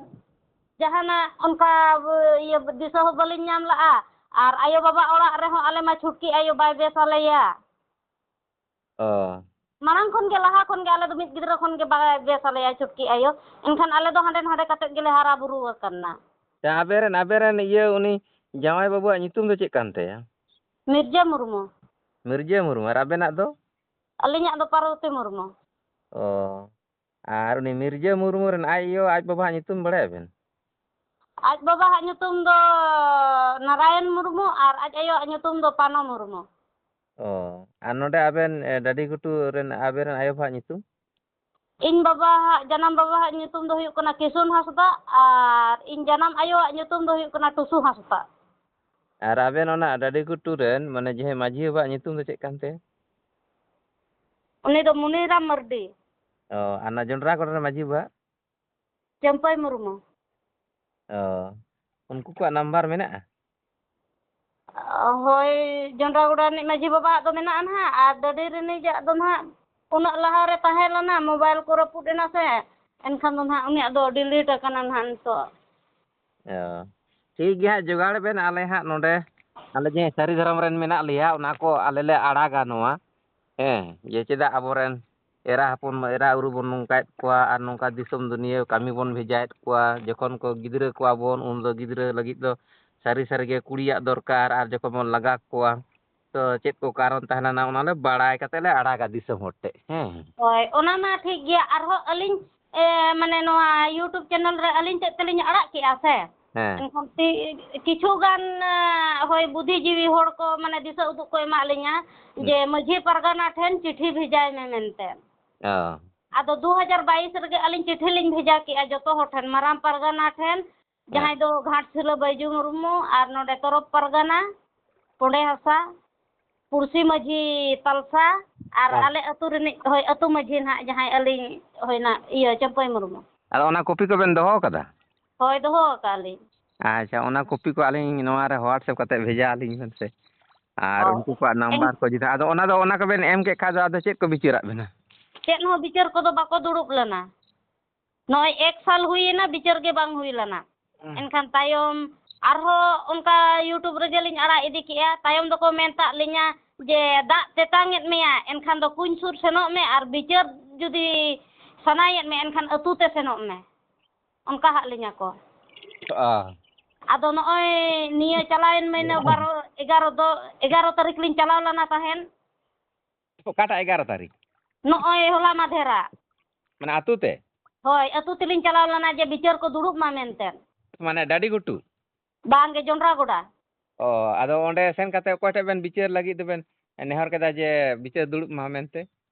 ᱡᱟᱦᱟᱱᱟᱜ ᱚᱱᱠᱟ ᱤᱭᱟᱹ ᱫᱤᱥᱟᱹ ᱦᱚᱸ ᱵᱟᱹᱞᱤᱧ ᱧᱟᱢ ᱞᱟᱜᱼᱟ᱾ ᱟᱨ ᱟᱭᱳ ᱵᱟᱵᱟ ᱚᱲᱟᱜ ᱨᱮᱦᱚᱸ ᱟᱞᱮ ᱢᱟ ᱪᱷᱩᱴᱠᱤ ᱟᱭᱳ ᱵᱟᱭ ᱵᱮᱥ ᱟᱞᱮᱭᱟ᱾ ᱚ᱾ ᱢᱟᱲᱟᱝ ᱠᱷᱚᱱ ᱜᱮ, ᱞᱟᱦᱟ ᱠᱷᱚᱱ ᱜᱮ ᱟᱞᱮ ᱫᱚ ᱢᱤᱫ ᱜᱤᱫᱽᱨᱟᱹ ᱠᱷᱚᱱ ᱜᱮ ᱵᱟᱭ ᱵᱮᱥ ᱟᱞᱮᱭᱟ ᱪᱷᱩᱴᱠᱤ ᱟᱭᱳ᱾ ᱮᱱᱠᱷᱟᱱ ᱟᱞᱮ ᱫᱚ ᱦᱟᱸᱰᱮ ᱱᱟᱰᱮ ᱠᱟᱛᱮᱫ ᱜᱮᱞᱮ ᱦᱟᱨᱟ ᱵᱩᱨᱩ ᱟᱠᱟᱱᱟ᱾ ᱟᱪᱪᱷᱟ, ᱟᱵᱮᱱ ᱨᱮᱱ, ᱟᱵᱮᱱ ᱨᱮᱱ ᱤᱭᱟᱹ ᱩᱱᱤ ᱡᱟᱶᱟᱭ ᱵᱟᱹᱵᱩᱣᱟᱜ ᱧᱩᱛᱩᱢ ᱫᱚ ᱪᱮᱫ ᱠᱟᱱ ᱛᱟᱭᱟ? ᱢᱤᱨᱡᱟᱹ ᱢᱩᱨᱢᱩ᱾ ᱢᱤᱨᱡᱟᱹ ᱢᱩᱨᱢᱩ᱾ ᱟᱨ ᱟᱵᱮᱱᱟᱜ ᱫᱚ? ᱟᱹᱞᱤᱧᱟᱜ ᱫᱚ ᱯᱟᱨᱵᱚᱛᱤ ᱢᱩᱨᱢᱩ᱾ ᱚ᱾ ᱟᱨ ᱩᱱᱤ ᱢᱤᱨᱡᱟᱹ ᱢᱩᱨᱢᱩ ᱨᱮᱱ ᱟᱡ ᱟᱭᱳ, ᱟᱡ ᱵᱟᱵᱟᱣᱟᱜ ᱧᱩᱛᱩᱢ ᱵᱟᱲᱟᱭᱟᱵᱮᱱ? ᱟᱡ ᱵᱟᱵᱟᱣᱟᱜ ᱧᱩᱛᱩᱢ ᱫᱚ ᱱᱟᱨᱟᱭᱚᱱ ᱢᱩᱨᱢᱩ ᱟᱨ ᱟᱡ ᱟᱭᱳᱣᱟᱜ ᱧᱩᱛᱩᱢ ᱫᱚ ᱯᱟᱱᱚ ᱢᱩᱨᱢᱩ᱾ ᱚ, ᱟᱨ ᱱᱚᱰᱮ ᱟᱵᱮᱱ, ᱮ, ᱰᱟᱹᱰᱤ ᱜᱷᱩᱴᱩ ᱨᱮᱱ ᱟᱵᱮᱱ ᱨᱮᱱ ᱟᱭᱳ ᱵᱟᱵᱟᱣᱟᱜ ᱧᱩᱛᱩᱢ? ᱤᱧ ᱵᱟᱵᱟᱣᱟᱜ, ᱡᱟᱱᱟᱢ ᱵᱟᱵᱟᱣᱟᱜ ᱧᱩᱛᱩᱢ ᱫᱚ ᱦᱩᱭᱩᱜ ᱠᱟᱱᱟ ᱠᱤᱥᱩᱱ ᱦᱟᱸᱥᱫᱟ ᱟᱨ ᱤᱧ ᱡᱟᱱᱟᱢ ᱟᱭᱳᱣᱟᱜ ᱧᱩᱛᱩᱢ ᱫᱚ ᱦᱩᱭᱩᱜ ᱠᱟᱱᱟ ᱴᱩᱥᱩ ᱦᱟᱸᱥᱫᱟ᱾ ᱟᱨ ᱟᱵᱮᱱ ᱚᱱᱟ ᱰᱟᱹᱰᱤ ᱜᱷᱩᱴᱩ ᱨᱮᱱ, ᱢᱟᱱᱮ, ᱡᱟᱦᱟᱸᱭ ᱢᱟᱹᱡᱷᱤ ᱵᱟᱵᱟᱣᱟᱜ ᱧᱩᱛᱩᱢ ᱫᱚ ᱪᱮᱫ ᱠᱟᱱ ᱛᱟᱭᱟ? ᱩᱱᱤ ᱫᱚ ᱢᱩᱱᱤᱨᱟᱢ ᱢᱟᱨᱰᱤ᱾ ᱚ, ᱟᱨ ᱚᱱᱟ ᱡᱚᱱᱰᱨᱟ ᱜᱚᱲ ᱨᱮᱱ ᱢᱟᱹᱡᱷᱤ ᱵᱟᱵᱟᱣᱟᱜ? ᱪᱟᱹᱢᱯᱟᱹᱭ ᱢᱩᱨᱢᱩ᱾ ᱚ, ᱩᱱᱠᱩ ᱠᱚᱣᱟᱜ ᱱᱟᱢᱵᱟᱨ ᱢᱮᱱᱟᱜᱼᱟ? ᱦᱳᱭ, ᱡᱚᱱᱰᱨᱟᱜᱚᱰᱟ ᱨᱤᱱᱤᱡ ᱢᱟᱹᱡᱷᱤ ᱵᱟᱵᱟᱣᱟᱜ ᱫᱚ ᱢᱮᱱᱟᱜᱼᱟ ᱱᱟᱦᱟᱜ, ᱟᱨ ᱰᱟᱹᱰᱤ ᱨᱤᱱᱤᱡᱟᱜ ᱫᱚ ᱱᱟᱦᱟᱜ ᱩᱱᱟᱹᱜ ᱞᱟᱦᱟᱨᱮ ᱛᱟᱦᱮᱸ ᱞᱮᱱᱟ, ᱢᱳᱵᱟᱭᱤᱞ ᱠᱚ ᱨᱟᱹᱯᱩᱫ ᱮᱱᱟ ᱥᱮ, ᱮᱱᱠᱷᱟᱱ ᱫᱚ ᱱᱟᱦᱟᱜ ᱩᱱᱤᱭᱟᱜ ᱫᱚ delete ᱟᱠᱟᱱᱟ ᱱᱟᱦᱟᱜ ᱱᱤᱛᱚᱜ᱾ ᱚ, ᱴᱷᱤᱠ ᱜᱮᱭᱟ ᱦᱟᱸᱜ, ᱡᱚᱜᱟᱲ ᱵᱮᱱ, ᱟᱞᱮ ᱦᱟᱸᱜ ᱱᱚᱰᱮ, ᱟᱞᱮ ᱡᱮ ᱥᱟᱹᱨᱤ ᱫᱷᱚᱨᱚᱢ ᱨᱮᱱ ᱢᱮᱱᱟᱜ ᱞᱮᱭᱟ, ᱚᱱᱟ ᱠᱚ ᱟᱞᱮ ᱞᱮ ᱟᱲᱟᱜᱟ ᱱᱚᱣᱟ, ᱦᱮᱸ, ᱡᱮ ᱪᱮᱫᱟᱜ ᱟᱵᱚᱨᱮᱱ ᱮᱨᱟ ᱦᱚᱯᱚᱱ, ᱮᱨᱟ ᱩᱨᱩ ᱵᱚᱱ ᱱᱚᱝᱠᱟᱭᱮᱫ ᱠᱚᱣᱟ ᱟᱨ ᱱᱚᱝᱠᱟ ᱫᱤᱥᱚᱢ ᱫᱩᱱᱤᱭᱟᱹ ᱠᱟᱹᱢᱤ ᱵᱚᱱ ᱵᱷᱮᱡᱟᱭᱮᱫ ᱠᱚᱣᱟ᱾ ᱡᱚᱠᱷᱚᱱ ᱠᱚ ᱜᱤᱫᱽᱨᱟᱹ ᱠᱚᱣᱟ ᱵᱚᱱ, ᱩᱱ ᱫᱚ ᱜᱤᱫᱽᱨᱟᱹ ᱞᱟᱹᱜᱤᱫ ᱫᱚ ᱥᱟᱹᱨᱤ ᱥᱟᱹᱨᱤ ᱜᱮ ᱠᱩᱲᱤᱭᱟᱜ ᱫᱚᱨᱠᱟᱨ, ᱟᱨ ᱡᱚᱠᱷᱚᱱ ᱵᱚᱱ ᱞᱟᱜᱟ ᱠᱚᱣᱟ, ᱛᱚ ᱪᱮᱫ ᱠᱚ ᱠᱟᱨᱚᱱ ᱛᱟᱦᱮᱸ ᱞᱮᱱᱟ, ᱚᱱᱟ ᱞᱮ ᱵᱟᱲᱟᱭ ᱠᱟᱛᱮ ᱞᱮ ᱟᱲᱟᱜᱟ ᱫᱤᱥᱚᱢ ᱦᱚᱲ ᱴᱷᱮᱡ, ᱦᱮᱸ᱾ ᱦᱳᱭ, ᱚᱱᱟ ᱢᱟ ᱴᱷᱤᱠ ᱜᱮᱭᱟ᱾ ᱟᱨᱦᱚᱸ ᱟᱹᱞᱤᱧ, ᱮ, ᱢᱟᱱᱮ ᱱᱚᱣᱟ YouTube channel ᱨᱮ ᱟᱹᱞᱤᱧ ᱛᱮᱫ ᱛᱮᱞᱤᱧ ᱟᱲᱟᱜ ᱠᱮᱜᱼᱟ ᱥᱮ, ᱦᱮᱸ᱾ ᱮᱱᱠᱷᱟᱱ ᱛᱤ-, ᱠᱤᱪᱷᱩ ᱜᱟᱱ, ᱮ, ᱦᱳᱭ, ᱵᱩᱫᱷᱤᱡᱤᱵᱤ ᱦᱚᱲ ᱠᱚ ᱢᱟᱱᱮ ᱫᱤᱥᱟᱹ ᱩᱫᱩᱜ ᱠᱚ ᱮᱢᱟᱜ ᱞᱤᱧᱟ ᱦᱩᱸ᱾ ᱡᱮ ᱢᱟᱹᱡᱷᱤ ᱯᱟᱨᱜᱟᱱᱟ ᱴᱷᱮᱱ ᱪᱤᱴᱷᱤ ᱵᱷᱮᱡᱟᱭ ᱢᱮ ᱢᱮᱱᱛᱮ᱾ ᱚ᱾ ᱟᱫᱚ ᱫᱩ ᱦᱟᱡᱟᱨ ᱵᱟᱭᱤᱥ ᱨᱮᱜᱮ ᱟᱹᱞᱤᱧ ᱪᱤᱴᱷᱤ ᱞᱤᱧ ᱵᱷᱮᱡᱟ ᱠᱮᱜᱼᱟ ᱡᱚᱛᱚ ᱦᱚᱲ ᱴᱷᱮᱱ, ᱢᱟᱨᱟᱝ ᱯᱟᱨᱜᱟᱱᱟ ᱴᱷᱮᱱ, ᱦᱮᱸ᱾ ᱡᱟᱦᱟᱸᱭ ᱫᱚ ᱜᱷᱟᱴᱥᱤᱞᱟᱹ ᱵᱟᱹᱭᱡᱩ ᱢᱩᱨᱢᱩ, ᱟᱨ ᱱᱚᱰᱮ ᱛᱚᱨᱚᱯ ᱯᱟᱨᱜᱟᱱᱟ, ᱯᱚᱸᱰᱮ ᱦᱟᱥᱟ, ᱯᱩᱲᱥᱤ ᱢᱟᱹᱡᱷᱤ ᱛᱟᱞᱥᱟ, ᱟᱨ ᱦᱮᱸ᱾ ᱟᱞᱮ ᱟᱹᱛᱩ ᱨᱤᱱᱤᱡ, ᱦᱳᱭ, ᱟᱹᱛᱩ ᱢᱟᱹᱡᱷᱤ ᱱᱟᱦᱟᱜ ᱡᱟᱦᱟᱸᱭ ᱟᱹᱞᱤᱧ, ᱦᱳᱭ ᱱᱟ, ᱤᱭᱟᱹ, ᱪᱟᱹᱢᱯᱟᱹᱭ ᱢᱩᱨᱢᱩ᱾ ᱟᱫᱚ ᱚᱱᱟ ᱠᱚᱯᱤ ᱠᱚᱵᱮᱱ ᱫᱚᱦᱚ ᱟᱠᱟᱫᱟ? ᱦᱳᱭ, ᱫᱚᱦᱚ ᱟᱠᱟᱫ ᱞᱤᱧ᱾ ᱟᱪᱪᱷᱟ, ᱚᱱᱟ ᱠᱚᱯᱤ ᱠᱚ ᱟᱹᱞᱤᱧ ᱱᱚᱣᱟ ᱨᱮ WhatsApp ᱠᱟᱛᱮ ᱵᱷᱮᱡᱟ ᱟᱹᱞᱤᱧ ᱵᱮᱱ ᱥᱮ᱾ ᱟᱨ ᱦᱳᱭ᱾ ᱩᱱᱠᱩ ᱠᱚᱣᱟᱜ ᱮᱱ- ᱱᱟᱢᱵᱟᱨ ᱠᱚ ᱡᱩᱫᱤ, ᱟᱫᱚ ᱚᱱᱟ ᱫᱚ, ᱚᱱᱟ ᱠᱚᱵᱮᱱ ᱮᱢ ᱠᱮᱫ ᱠᱷᱟᱡ ᱫᱚ ᱟᱫᱚ ᱪᱮᱫ ᱠᱚ ᱵᱤᱪᱟᱹᱨᱟᱜ ᱵᱮᱱᱟ? ᱪᱮᱫ ᱦᱚᱸ ᱵᱤᱪᱟᱹᱨ ᱠᱚᱫᱚ ᱵᱟᱠᱚ ᱫᱩᱲᱩᱵ ᱞᱮᱱᱟ᱾ ᱱᱚᱜᱼᱚᱭ ᱮᱠ ᱥᱟᱞ ᱦᱩᱭᱮᱱᱟ, ᱵᱤᱪᱟᱹᱨ ᱜᱮ ᱵᱟᱝ ᱦᱩᱭ ᱞᱮᱱᱟ᱾ ᱦᱩᱸ᱾ ᱮᱱᱠᱷᱟᱱ ᱛᱟᱭᱚᱢ ᱟᱨᱦᱚᱸ ᱚᱱᱠᱟ YouTube ᱨᱮᱜᱮ ᱞᱤᱧ ᱟᱲᱟᱜ ᱤᱫᱤ ᱠᱮᱜᱼᱟ᱾ ᱛᱟᱭᱚᱢ ᱫᱚᱠᱚ ᱢᱮᱱ ᱛᱟᱜ ᱞᱤᱧᱟ ᱡᱮ, "ᱫᱟᱜ ᱛᱮᱛᱟᱝ ᱮᱫ ᱢᱮᱭᱟ, ᱮᱱᱠᱷᱟᱱ ᱫᱚ ᱠᱩᱧ ᱥᱩᱨ ᱥᱮᱱᱚᱜ ᱢᱮ, ᱟᱨ ᱵᱤᱪᱟᱹᱨ ᱡᱩᱫᱤ ᱥᱟᱱᱟᱭᱮᱫ ᱢᱮᱭᱟ, ᱮᱱᱠᱷᱟᱱ ᱟᱹᱛᱩ ᱛᱮ ᱥᱮᱱᱚᱜ ᱢᱮ", ᱚᱱᱠᱟ ᱦᱟᱜ ᱞᱤᱧᱟ ᱠᱚ᱾ ᱚ᱾ ᱟᱫᱚ ᱱᱚᱜᱼᱚᱭ ᱱᱤᱭᱟᱹ ᱪᱟᱞᱟᱣᱮᱱ ᱢᱟᱹᱦᱱᱟᱹ ᱵᱟᱨᱚ, ᱮᱜᱟᱨᱚ ᱫᱚ, ᱮᱜᱟᱨᱚ ᱛᱟᱹᱨᱤᱠᱷ ᱞᱤᱧ ᱪᱟᱞᱟᱣ ᱞᱮᱱᱟ ᱛᱟᱦᱮᱸᱱ᱾ ᱚᱠᱟᱴᱟᱜ ᱮᱜᱟᱨᱚ ᱛᱟᱹᱨᱤᱠᱷ? ᱱᱚᱜᱼᱚᱭ ᱦᱚᱞᱟ ᱢᱟᱫᱷᱮᱨᱟᱜ᱾ ᱢᱟᱱᱮ ᱟᱹᱛᱩ ᱛᱮ? ᱦᱳᱭ, ᱟᱹᱛᱩ ᱛᱮᱞᱤᱧ ᱪᱟᱞᱟᱣ ᱞᱮᱱᱟ ᱡᱮ ᱵᱤᱪᱟᱹᱨ ᱠᱚ ᱫᱩᱲᱩᱵ ᱢᱟ ᱢᱮᱱᱛᱮ᱾ ᱢᱟᱱᱮ ᱰᱟᱹᱰᱤ ᱜᱷᱩᱴᱩ? ᱵᱟᱝ ᱜᱮ, ᱡᱚᱱᱰᱨᱟ ᱜᱚᱰᱟ᱾ ᱚ, ᱟᱫᱚ ᱚᱸᱰᱮ ᱥᱮᱱ ᱠᱟᱛᱮ ᱚᱠᱚᱭ ᱴᱷᱮᱡ ᱵᱮᱱ ᱵᱤᱪᱟᱹᱨ ᱞᱟᱹᱜᱤᱫ ᱫᱚᱵᱮᱱ ᱱᱮᱦᱚᱨ ᱠᱮᱫᱟ ᱡᱮ ᱵᱤᱪᱟᱹᱨ ᱫᱩᱲᱩᱵ ᱢᱟ ᱢᱮᱱᱛᱮ?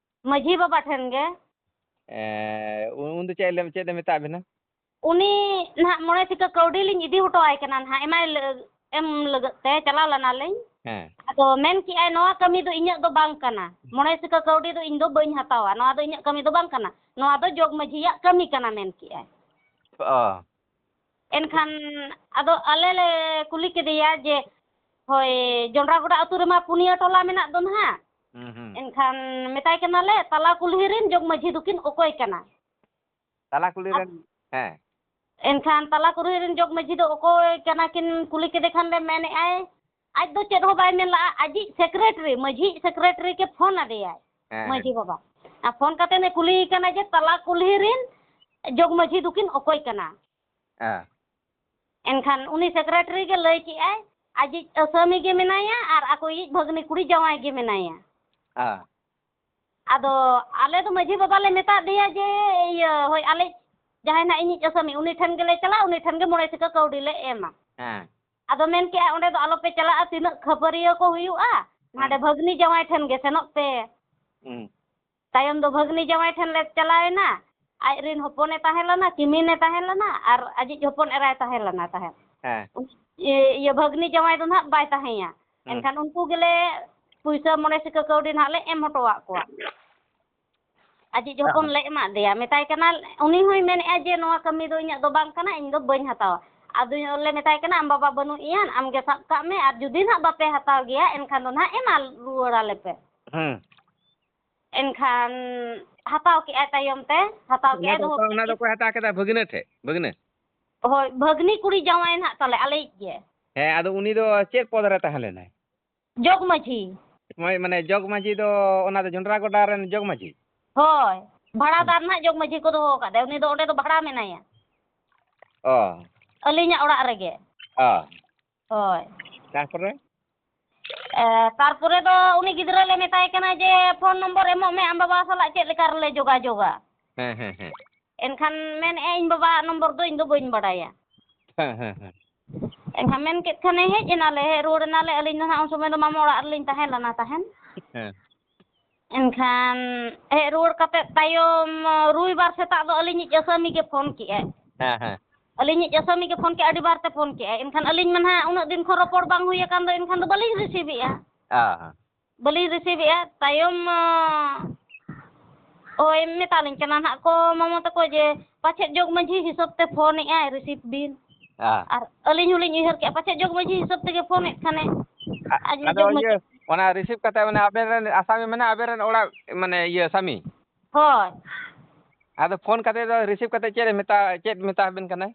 ᱢᱟᱹᱡᱷᱤ ᱵᱟᱵᱟ ᱴᱷᱮᱱ ᱜᱮ᱾ ᱮ, ᱩᱱ, ᱩᱱ ᱫᱚ ᱪᱮᱫ ᱞᱮ, ᱪᱮᱫ ᱮ ᱢᱮᱛᱟᱜ ᱵᱮᱱᱟ? ᱩᱱᱤ ᱱᱟᱦᱟᱜ ᱢᱚᱬᱮ ᱥᱤᱠᱟᱹ ᱠᱟᱹᱣᱰᱤ ᱞᱤᱧ ᱤᱫᱤ ᱦᱚᱴᱚ ᱟᱭ ᱠᱟᱱᱟ ᱱᱟᱦᱟᱜ, ᱮᱢᱟᱭ ᱞᱟᱹ-, ᱮᱢ ᱞᱟᱹᱜᱤᱫ ᱛᱮ ᱪᱟᱞᱟᱣ ᱞᱮᱱᱟᱞᱤᱧ᱾ ᱦᱮᱸ᱾ ᱟᱫᱚ ᱢᱮᱱ ᱠᱮᱜᱼᱟᱭ, "ᱱᱚᱣᱟ ᱠᱟᱹᱢᱤ ᱫᱚ ᱤᱧᱟᱹᱜ ᱫᱚ ᱵᱟᱝ ᱠᱟᱱᱟ, ᱢᱚᱬᱮ ᱥᱤᱠᱟᱹ ᱠᱟᱹᱣᱰᱤ ᱫᱚ ᱤᱧ ᱫᱚ ᱵᱟᱹᱧ ᱦᱟᱛᱟᱣᱟ, ᱱᱚᱣᱟ ᱫᱚ ᱤᱧᱟᱹᱜ ᱠᱟᱹᱢᱤ ᱫᱚ ᱵᱟᱝ ᱠᱟᱱᱟ, ᱱᱚᱣᱟ ᱫᱚ ᱡᱚᱜᱽ ᱢᱟᱹᱡᱷᱤᱭᱟᱜ ᱠᱟᱹᱢᱤ ᱠᱟᱱᱟ", ᱢᱮᱱ ᱠᱮᱜᱼᱟᱭ᱾ ᱚ᱾ ᱮᱱᱠᱷᱟᱱ ᱟᱫᱚ ᱟᱞᱮ ᱞᱮ ᱠᱩᱞᱤ ᱠᱮᱫᱮᱭᱟ ᱡᱮ, ᱦᱳᱭ, ᱡᱚᱱᱰᱨᱟ ᱜᱚᱰᱟ ᱟᱹᱛᱩ ᱨᱮᱢᱟ ᱯᱩᱱᱭᱟᱹ ᱴᱚᱞᱟ ᱢᱮᱱᱟᱜ ᱫᱚ ᱱᱟᱦᱟᱜ᱾ ᱦᱩᱸ, ᱦᱩᱸ᱾ ᱮᱱᱠᱷᱟᱱ ᱢᱮᱛᱟᱭ ᱠᱟᱱᱟᱞᱮ, "ᱛᱟᱞᱟ ᱠᱩᱞᱦᱤ ᱨᱮᱱ ᱡᱚᱜᱽ ᱢᱟᱹᱡᱷᱤ ᱫᱚᱠᱤᱱ ᱚᱠᱚᱭ ᱠᱟᱱᱟ?" ᱛᱟᱞᱟ ᱠᱩᱞᱦᱤ ᱟᱫ- ᱨᱮᱱ, ᱦᱮᱸ᱾ ᱮᱱᱠᱷᱟᱱ ᱛᱟᱞᱟ ᱠᱩᱞᱦᱤ ᱨᱮᱱ ᱡᱚᱜᱽ ᱢᱟᱹᱡᱷᱤ ᱫᱚ ᱚᱠᱚᱭ ᱠᱟᱱᱟ ᱠᱤᱱ ᱠᱩᱞᱤ ᱠᱮᱫᱮ ᱠᱷᱟᱱ ᱞᱮ ᱢᱮᱱᱮᱫᱼᱟᱭ, ᱟᱡ ᱫᱚ ᱪᱮᱫ ᱦᱚᱸ ᱵᱟᱭ ᱢᱮᱱ ᱞᱟᱜᱼᱟ, ᱟᱡᱤᱡ ᱥᱮᱠᱨᱮᱴᱟᱨᱤ, ᱢᱟᱹᱡᱷᱤᱭᱤᱡ ᱥᱮᱠᱨᱮᱴᱟᱨᱤ ᱜᱮ ᱯᱷᱳᱱ ᱟᱫᱮᱭᱟᱭ᱾ ᱦᱮᱸ, ᱦᱮᱸ᱾ ᱢᱟᱹᱡᱷᱤ ᱵᱟᱵᱟ᱾ ᱟᱨ ᱯᱷᱳᱱ ᱠᱟᱛᱮ ᱮ ᱠᱩᱞᱤᱭᱮ ᱠᱟᱱᱟ ᱡᱮ, "ᱛᱟᱞᱟ ᱠᱩᱞᱦᱤ ᱨᱮᱱ ᱡᱚᱜᱽ ᱢᱟᱹᱡᱷᱤ ᱫᱚᱠᱤᱱ ᱚᱠᱚᱭ ᱠᱟᱱᱟ?" ᱦᱮᱸ᱾ ᱮᱱᱠᱷᱟᱱ ᱩᱱᱤ ᱥᱮᱠᱨᱮᱴᱟᱨᱤ ᱜᱮ ᱞᱟᱹᱭ ᱠᱮᱜᱼᱟᱭ, ᱟᱡᱤᱡ ᱟᱹᱥᱟᱹᱢᱤ ᱜᱮ ᱢᱮᱱᱟᱭᱟ ᱟᱨ ᱟᱠᱚᱭᱤᱡ ᱵᱷᱟᱹᱜᱽᱱᱤ ᱠᱩᱲᱤ ᱡᱟᱶᱟᱭ ᱜᱮ ᱢᱮᱱᱟᱭᱟ᱾ ᱦᱮᱸ᱾ ᱟᱫᱚ ᱟᱞᱮ ᱫᱚ ᱢᱟᱹᱡᱷᱤ ᱵᱟᱵᱟ ᱞᱮ ᱢᱮᱛᱟᱫ ᱫᱮᱭᱟ ᱡᱮ, ᱤᱭᱟᱹ, ᱦᱳᱭ, ᱟᱞᱮ ᱡᱟᱦᱟᱸᱭ ᱱᱟᱜ ᱤᱧᱤᱡ ᱟᱹᱥᱟᱹᱢᱤ, ᱩᱱᱤ ᱴᱷᱮᱱ ᱜᱮᱞᱮ ᱪᱟᱞᱟᱜᱼᱟ, ᱩᱱᱤ ᱴᱷᱮᱱ ᱜᱮ ᱢᱚᱬᱮ ᱴᱟᱠᱟ ᱠᱟᱹᱣᱰᱤ ᱞᱮ ᱮᱢᱟ᱾ ᱦᱮᱸ᱾ ᱟᱫᱚ ᱢᱮᱱ ᱠᱮᱜᱼᱟ, "ᱚᱸᱰᱮ ᱫᱚ ᱟᱞᱚᱯᱮ ᱪᱟᱞᱟᱜᱼᱟ, ᱛᱤᱱᱟᱹᱜ ᱠᱷᱟᱹᱯᱟᱹᱨᱤᱭᱟᱹ ᱠᱚ ᱦᱩᱭᱩᱜᱼᱟ, ᱱᱟᱰᱮ ᱦᱩᱸ᱾ ᱵᱷᱟᱹᱜᱽᱱᱤ ᱡᱟᱶᱟᱭ ᱴᱷᱮᱱ ᱜᱮ ᱥᱮᱱᱚᱜ ᱯᱮ᱾" ᱦᱩᱸ᱾ ᱛᱟᱭᱚᱢ ᱫᱚ ᱵᱷᱟᱹᱜᱽᱱᱤ ᱡᱟᱶᱟᱭ ᱴᱷᱮᱱ ᱞᱮ ᱪᱟᱞᱟᱣᱮᱱᱟ᱾ ᱟᱡ ᱨᱮᱱ ᱦᱚᱯᱚᱱᱮ ᱛᱟᱦᱮᱸ ᱞᱮᱱᱟ, ᱠᱤᱢᱤᱱᱮ ᱛᱟᱦᱮᱸ ᱞᱮᱱᱟ ᱟᱨ ᱟᱡᱤᱡ ᱦᱚᱯᱚᱱ ᱮᱨᱟᱭ ᱛᱟᱦᱮᱸ ᱞᱮᱱᱟ ᱛᱟᱦᱮᱸᱫ᱾ ᱦᱮᱸ᱾ ᱤᱭᱟᱹ, ᱤᱭᱟᱹ ᱵᱷᱟᱹᱜᱽᱱᱤ ᱡᱟᱶᱟᱭ ᱫᱚ ᱱᱟᱦᱟᱜ ᱵᱟᱭ ᱛᱟᱦᱮᱸᱭᱟ᱾ ᱦᱩᱸ᱾ ᱮᱱᱠᱷᱟᱱ ᱩᱱᱠᱩ ᱜᱮᱞᱮ ᱯᱩᱭᱥᱟᱹ ᱢᱚᱬᱮ ᱥᱤᱠᱟᱹ ᱠᱟᱹᱣᱰᱤ ᱱᱟᱦᱟᱜ ᱞᱮ ᱮᱢ ᱦᱚᱴᱚᱣᱟᱜ ᱠᱚᱣᱟ᱾ ᱟᱡᱤᱡ ᱦᱚᱯᱚᱱ ᱦᱮᱸ᱾ ᱞᱮ ᱮᱢᱟᱫ ᱫᱮᱭᱟ, ᱢᱮᱛᱟᱭ ᱠᱟᱱᱟ, ᱩᱱᱤ ᱦᱚᱸᱭ ᱢᱮᱱᱮᱫᱼᱟ ᱡᱮ, "ᱱᱚᱣᱟ ᱠᱟᱹᱢᱤ ᱫᱚ ᱤᱧᱟᱹᱜ ᱫᱚ ᱵᱟᱝ ᱠᱟᱱᱟ, ᱤᱧ ᱫᱚ ᱵᱟᱹᱧ ᱦᱟᱛᱟᱣᱟ᱾" ᱟᱫᱚ ᱞᱮ ᱢᱮᱛᱟᱭ ᱠᱟᱱᱟ, "ᱟᱢ ᱵᱟᱵᱟ ᱵᱟᱹᱱᱩᱜ ᱮᱭᱟ, ᱟᱢ ᱜᱮ ᱥᱟᱵ ᱠᱟᱜ ᱢᱮ, ᱟᱨ ᱡᱩᱫᱤ ᱱᱟᱦᱟᱜ ᱵᱟᱯᱮ ᱦᱟᱛᱟᱣ ᱜᱮᱭᱟ, ᱮᱱᱠᱷᱟᱱ ᱫᱚ ᱱᱟᱦᱟᱜ ᱮᱢᱟ ᱨᱩᱣᱟᱹᱲ ᱟᱞᱮ ᱯᱮ᱾" ᱦᱩᱸ᱾ ᱮᱱᱠᱷᱟᱱ ᱦᱟᱛᱟᱣ ᱠᱮᱜᱼᱟᱭ ᱛᱟᱭᱚᱢ ᱛᱮ, ᱦᱟᱛᱟᱣ ᱚᱱᱟ ᱠᱮᱜᱼᱟᱭ ᱫᱚ ᱫᱚᱦᱚ ᱚᱠᱚᱭ, ᱠᱮᱜᱼᱟ᱾ ᱚᱱᱟ ᱫᱚ ᱚᱠᱚᱭ ᱦᱟᱛᱟᱣ ᱠᱮᱫᱟ? ᱵᱷᱟᱹᱜᱽᱱᱟᱹ ᱴᱷᱮᱡ, ᱵᱷᱟᱹᱜᱽᱱᱟᱹ? ᱦᱳᱭ, ᱵᱷᱟᱹᱜᱽᱱᱤ ᱠᱩᱲᱤ ᱡᱟᱶᱟᱭ ᱱᱟᱦᱟᱜ ᱛᱟᱞᱮ, ᱟᱞᱮᱭᱤᱡ ᱜᱮ᱾ ᱦᱮᱸ, ᱟᱫᱚ ᱩᱱᱤ ᱫᱚ ᱪᱮᱫ ᱯᱚᱫᱽ ᱨᱮ ᱛᱟᱦᱮᱸ ᱞᱮᱱᱟᱭ? ᱡᱚᱜᱽ ᱢᱟᱹᱡᱷᱤ᱾ ᱦᱳᱭ, ᱢᱟᱱᱮ ᱡᱚᱜᱽ ᱢᱟᱹᱡᱷᱤ ᱫᱚ ᱚᱱᱟ ᱫᱚ ᱡᱚᱱᱰᱨᱟ ᱜᱚᱰᱟ ᱨᱮᱱ ᱡᱚᱜᱽ ᱢᱟᱹᱡᱷᱤ? ᱦᱳᱭ, ᱵᱷᱟᱲᱟᱫᱟᱨ ᱱᱟᱦᱟᱜ ᱡᱚᱜᱽ ᱢᱟᱹᱡᱷᱤ ᱠᱚ ᱫᱚᱦᱚ ᱟᱠᱟᱫᱮᱭᱟ, ᱩᱱᱤ ᱫᱚ ᱚᱸᱰᱮ ᱫᱚ ᱵᱷᱟᱲᱟ ᱢᱮᱱᱟᱭᱟ᱾ ᱚ᱾ ᱟᱹᱞᱤᱧᱟᱜ ᱚᱲᱟᱜ ᱨᱮᱜᱮ᱾ ᱚ᱾ ᱦᱳᱭ᱾ ᱛᱟᱨᱯᱚᱨᱮ? ᱮ, ᱛᱟᱨᱯᱚᱨᱮ ᱫᱚ ᱩᱱᱤ ᱜᱤᱫᱽᱨᱟᱹ ᱞᱮ ᱢᱮᱛᱟᱭ ᱠᱟᱱᱟ ᱡᱮ, "ᱯᱷᱳᱱ ᱱᱚᱢᱵᱚᱨ ᱮᱢᱚᱜ ᱢᱮ, ᱟᱢ ᱵᱟᱵᱟ ᱥᱟᱞᱟᱜ ᱪᱮᱫ ᱞᱮᱠᱟ ᱨᱮᱞᱮ ᱡᱳᱜᱟᱡᱳᱜᱟ?" ᱦᱮᱸ, ᱦᱮᱸ, ᱦᱮᱸ᱾ ᱮᱱᱠᱷᱟᱱ ᱢᱮᱱᱮᱫᱼᱟᱭ, "ᱤᱧ ᱵᱟᱵᱟᱣᱟᱜ ᱱᱚᱢᱵᱚᱨ ᱫᱚ ᱤᱧ ᱫᱚ ᱵᱟᱹᱧ ᱵᱟᱰᱟᱭᱟ᱾" ᱦᱮᱸ, ᱦᱮᱸ, ᱦᱮᱸ᱾ ᱮᱱᱠᱷᱟᱱ ᱢᱮᱱ ᱠᱮᱫ ᱠᱷᱟᱱᱮ ᱦᱮᱡ ᱮᱱᱟᱞᱮ, ᱦᱮᱡ ᱨᱩᱣᱟᱹᱲ ᱮᱱᱟᱞᱮ᱾ ᱟᱹᱞᱤᱧ ᱫᱚ ᱱᱟᱦᱟᱜ ᱩᱱ ᱥᱚᱢᱚᱭ ᱫᱚ ᱢᱟᱢᱟ ᱚᱲᱟᱜ ᱨᱮᱞᱤᱧ ᱛᱟᱦᱮᱸ ᱞᱮᱱᱟ ᱛᱟᱦᱮᱸᱱ᱾ ᱦᱮᱸ᱾ ᱮᱱᱠᱷᱟᱱ ᱦᱮᱡ ᱨᱩᱣᱟᱹᱲ ᱠᱟᱛᱮᱫ ᱛᱟᱭᱚᱢ, ᱨᱚᱵᱤᱵᱟᱨ ᱥᱮᱛᱟᱜ ᱫᱚ ᱟᱹᱞᱤᱧᱤᱡ ᱟᱹᱥᱟᱹᱢᱤ ᱜᱮ ᱯᱷᱳᱱ ᱠᱮᱜᱼᱟᱭ᱾ ᱦᱮᱸ, ᱦᱮᱸ᱾ ᱟᱹᱞᱤᱧᱤᱡ ᱟᱹᱥᱟᱹᱢᱤ ᱜᱮ ᱯᱷᱳᱱ ᱠᱮᱜᱼᱟᱭ, ᱟᱹᱰᱤ ᱵᱟᱨ ᱛᱮ ᱯᱷᱳᱱ ᱠᱮᱜᱼᱟᱭ᱾ ᱮᱱᱠᱷᱟᱱ ᱟᱹᱞᱤᱧ ᱢᱟ ᱱᱟᱦᱟᱜ ᱩᱱᱟᱹᱜ ᱫᱤᱱ ᱠᱷᱚᱱ ᱨᱚᱯᱚᱲ ᱵᱟᱝ ᱦᱩᱭ ᱟᱠᱟᱱ ᱫᱚ, ᱮᱱᱠᱷᱟᱱ ᱫᱚ ᱵᱟᱹᱞᱤᱧ ᱨᱤᱥᱤᱵᱷ ᱮᱜᱼᱟ᱾ ᱦᱮᱸ, ᱦᱮᱸ᱾ ᱵᱟᱹᱞᱤᱧ ᱨᱤᱥᱤᱵᱷ ᱮᱜᱼᱟ᱾ ᱛᱟᱭᱚᱢ, ᱟᱸ, ᱦᱳᱭ, ᱢᱮᱛᱟᱞᱤᱧ ᱠᱟᱱᱟ ᱱᱟᱦᱟᱜ ᱠᱚ ᱢᱟᱢᱚ ᱛᱟᱠᱚ ᱡᱮ ᱯᱟᱪᱮᱫ ᱡᱚᱜᱽ ᱢᱟᱹᱡᱷᱤ ᱦᱤᱥᱟᱹᱵ ᱛᱮ ᱯᱷᱳᱱᱮᱫᱼᱟᱭ, ᱨᱤᱥᱤᱵᱷ ᱵᱤᱱ᱾ ᱦᱮᱸ᱾ ᱟᱨ ᱟᱹᱞᱤᱧ ᱦᱚᱸᱞᱤᱧ ᱩᱭᱦᱟᱹᱨ ᱠᱮᱜᱼᱟ, ᱯᱟᱪᱮᱫ ᱡᱚᱜᱽ ᱢᱟᱹᱡᱷᱤ ᱦᱤᱥᱟᱹᱵ ᱛᱮᱜᱮ ᱯᱷᱳᱱᱮᱫ ᱠᱷᱟᱱᱮ᱾ ᱟ-, ᱟᱨ ᱡᱩᱫᱤ ᱟᱫᱚ ᱡᱚᱜᱽ ᱤᱭᱟᱹ, ᱢᱟᱹᱡᱷᱤ ᱚᱱᱟ ᱨᱤᱥᱤᱵᱷ ᱠᱟᱛᱮ, ᱢᱟᱱᱮ, ᱟᱵᱮᱱ ᱨᱮᱱ ᱟᱥᱟᱢᱤ ᱢᱮᱱᱟᱭᱟ, ᱟᱵᱮᱱ ᱨᱮᱱ ᱚᱲᱟᱜ, ᱢᱟᱱᱮ, ᱤᱭᱟᱹ, ᱥᱟᱢᱤ? ᱦᱳᱭ᱾ ᱟᱫᱚ ᱯᱷᱳᱱ ᱠᱟᱛᱮ ᱫᱚ ᱨᱤᱥᱤᱵᱷ ᱠᱟᱛᱮ ᱪᱮᱫ ᱮ ᱢᱮᱛᱟ, ᱪᱮᱫ ᱢᱮᱛᱟ ᱵᱮᱱ ᱠᱟᱱᱟᱭ?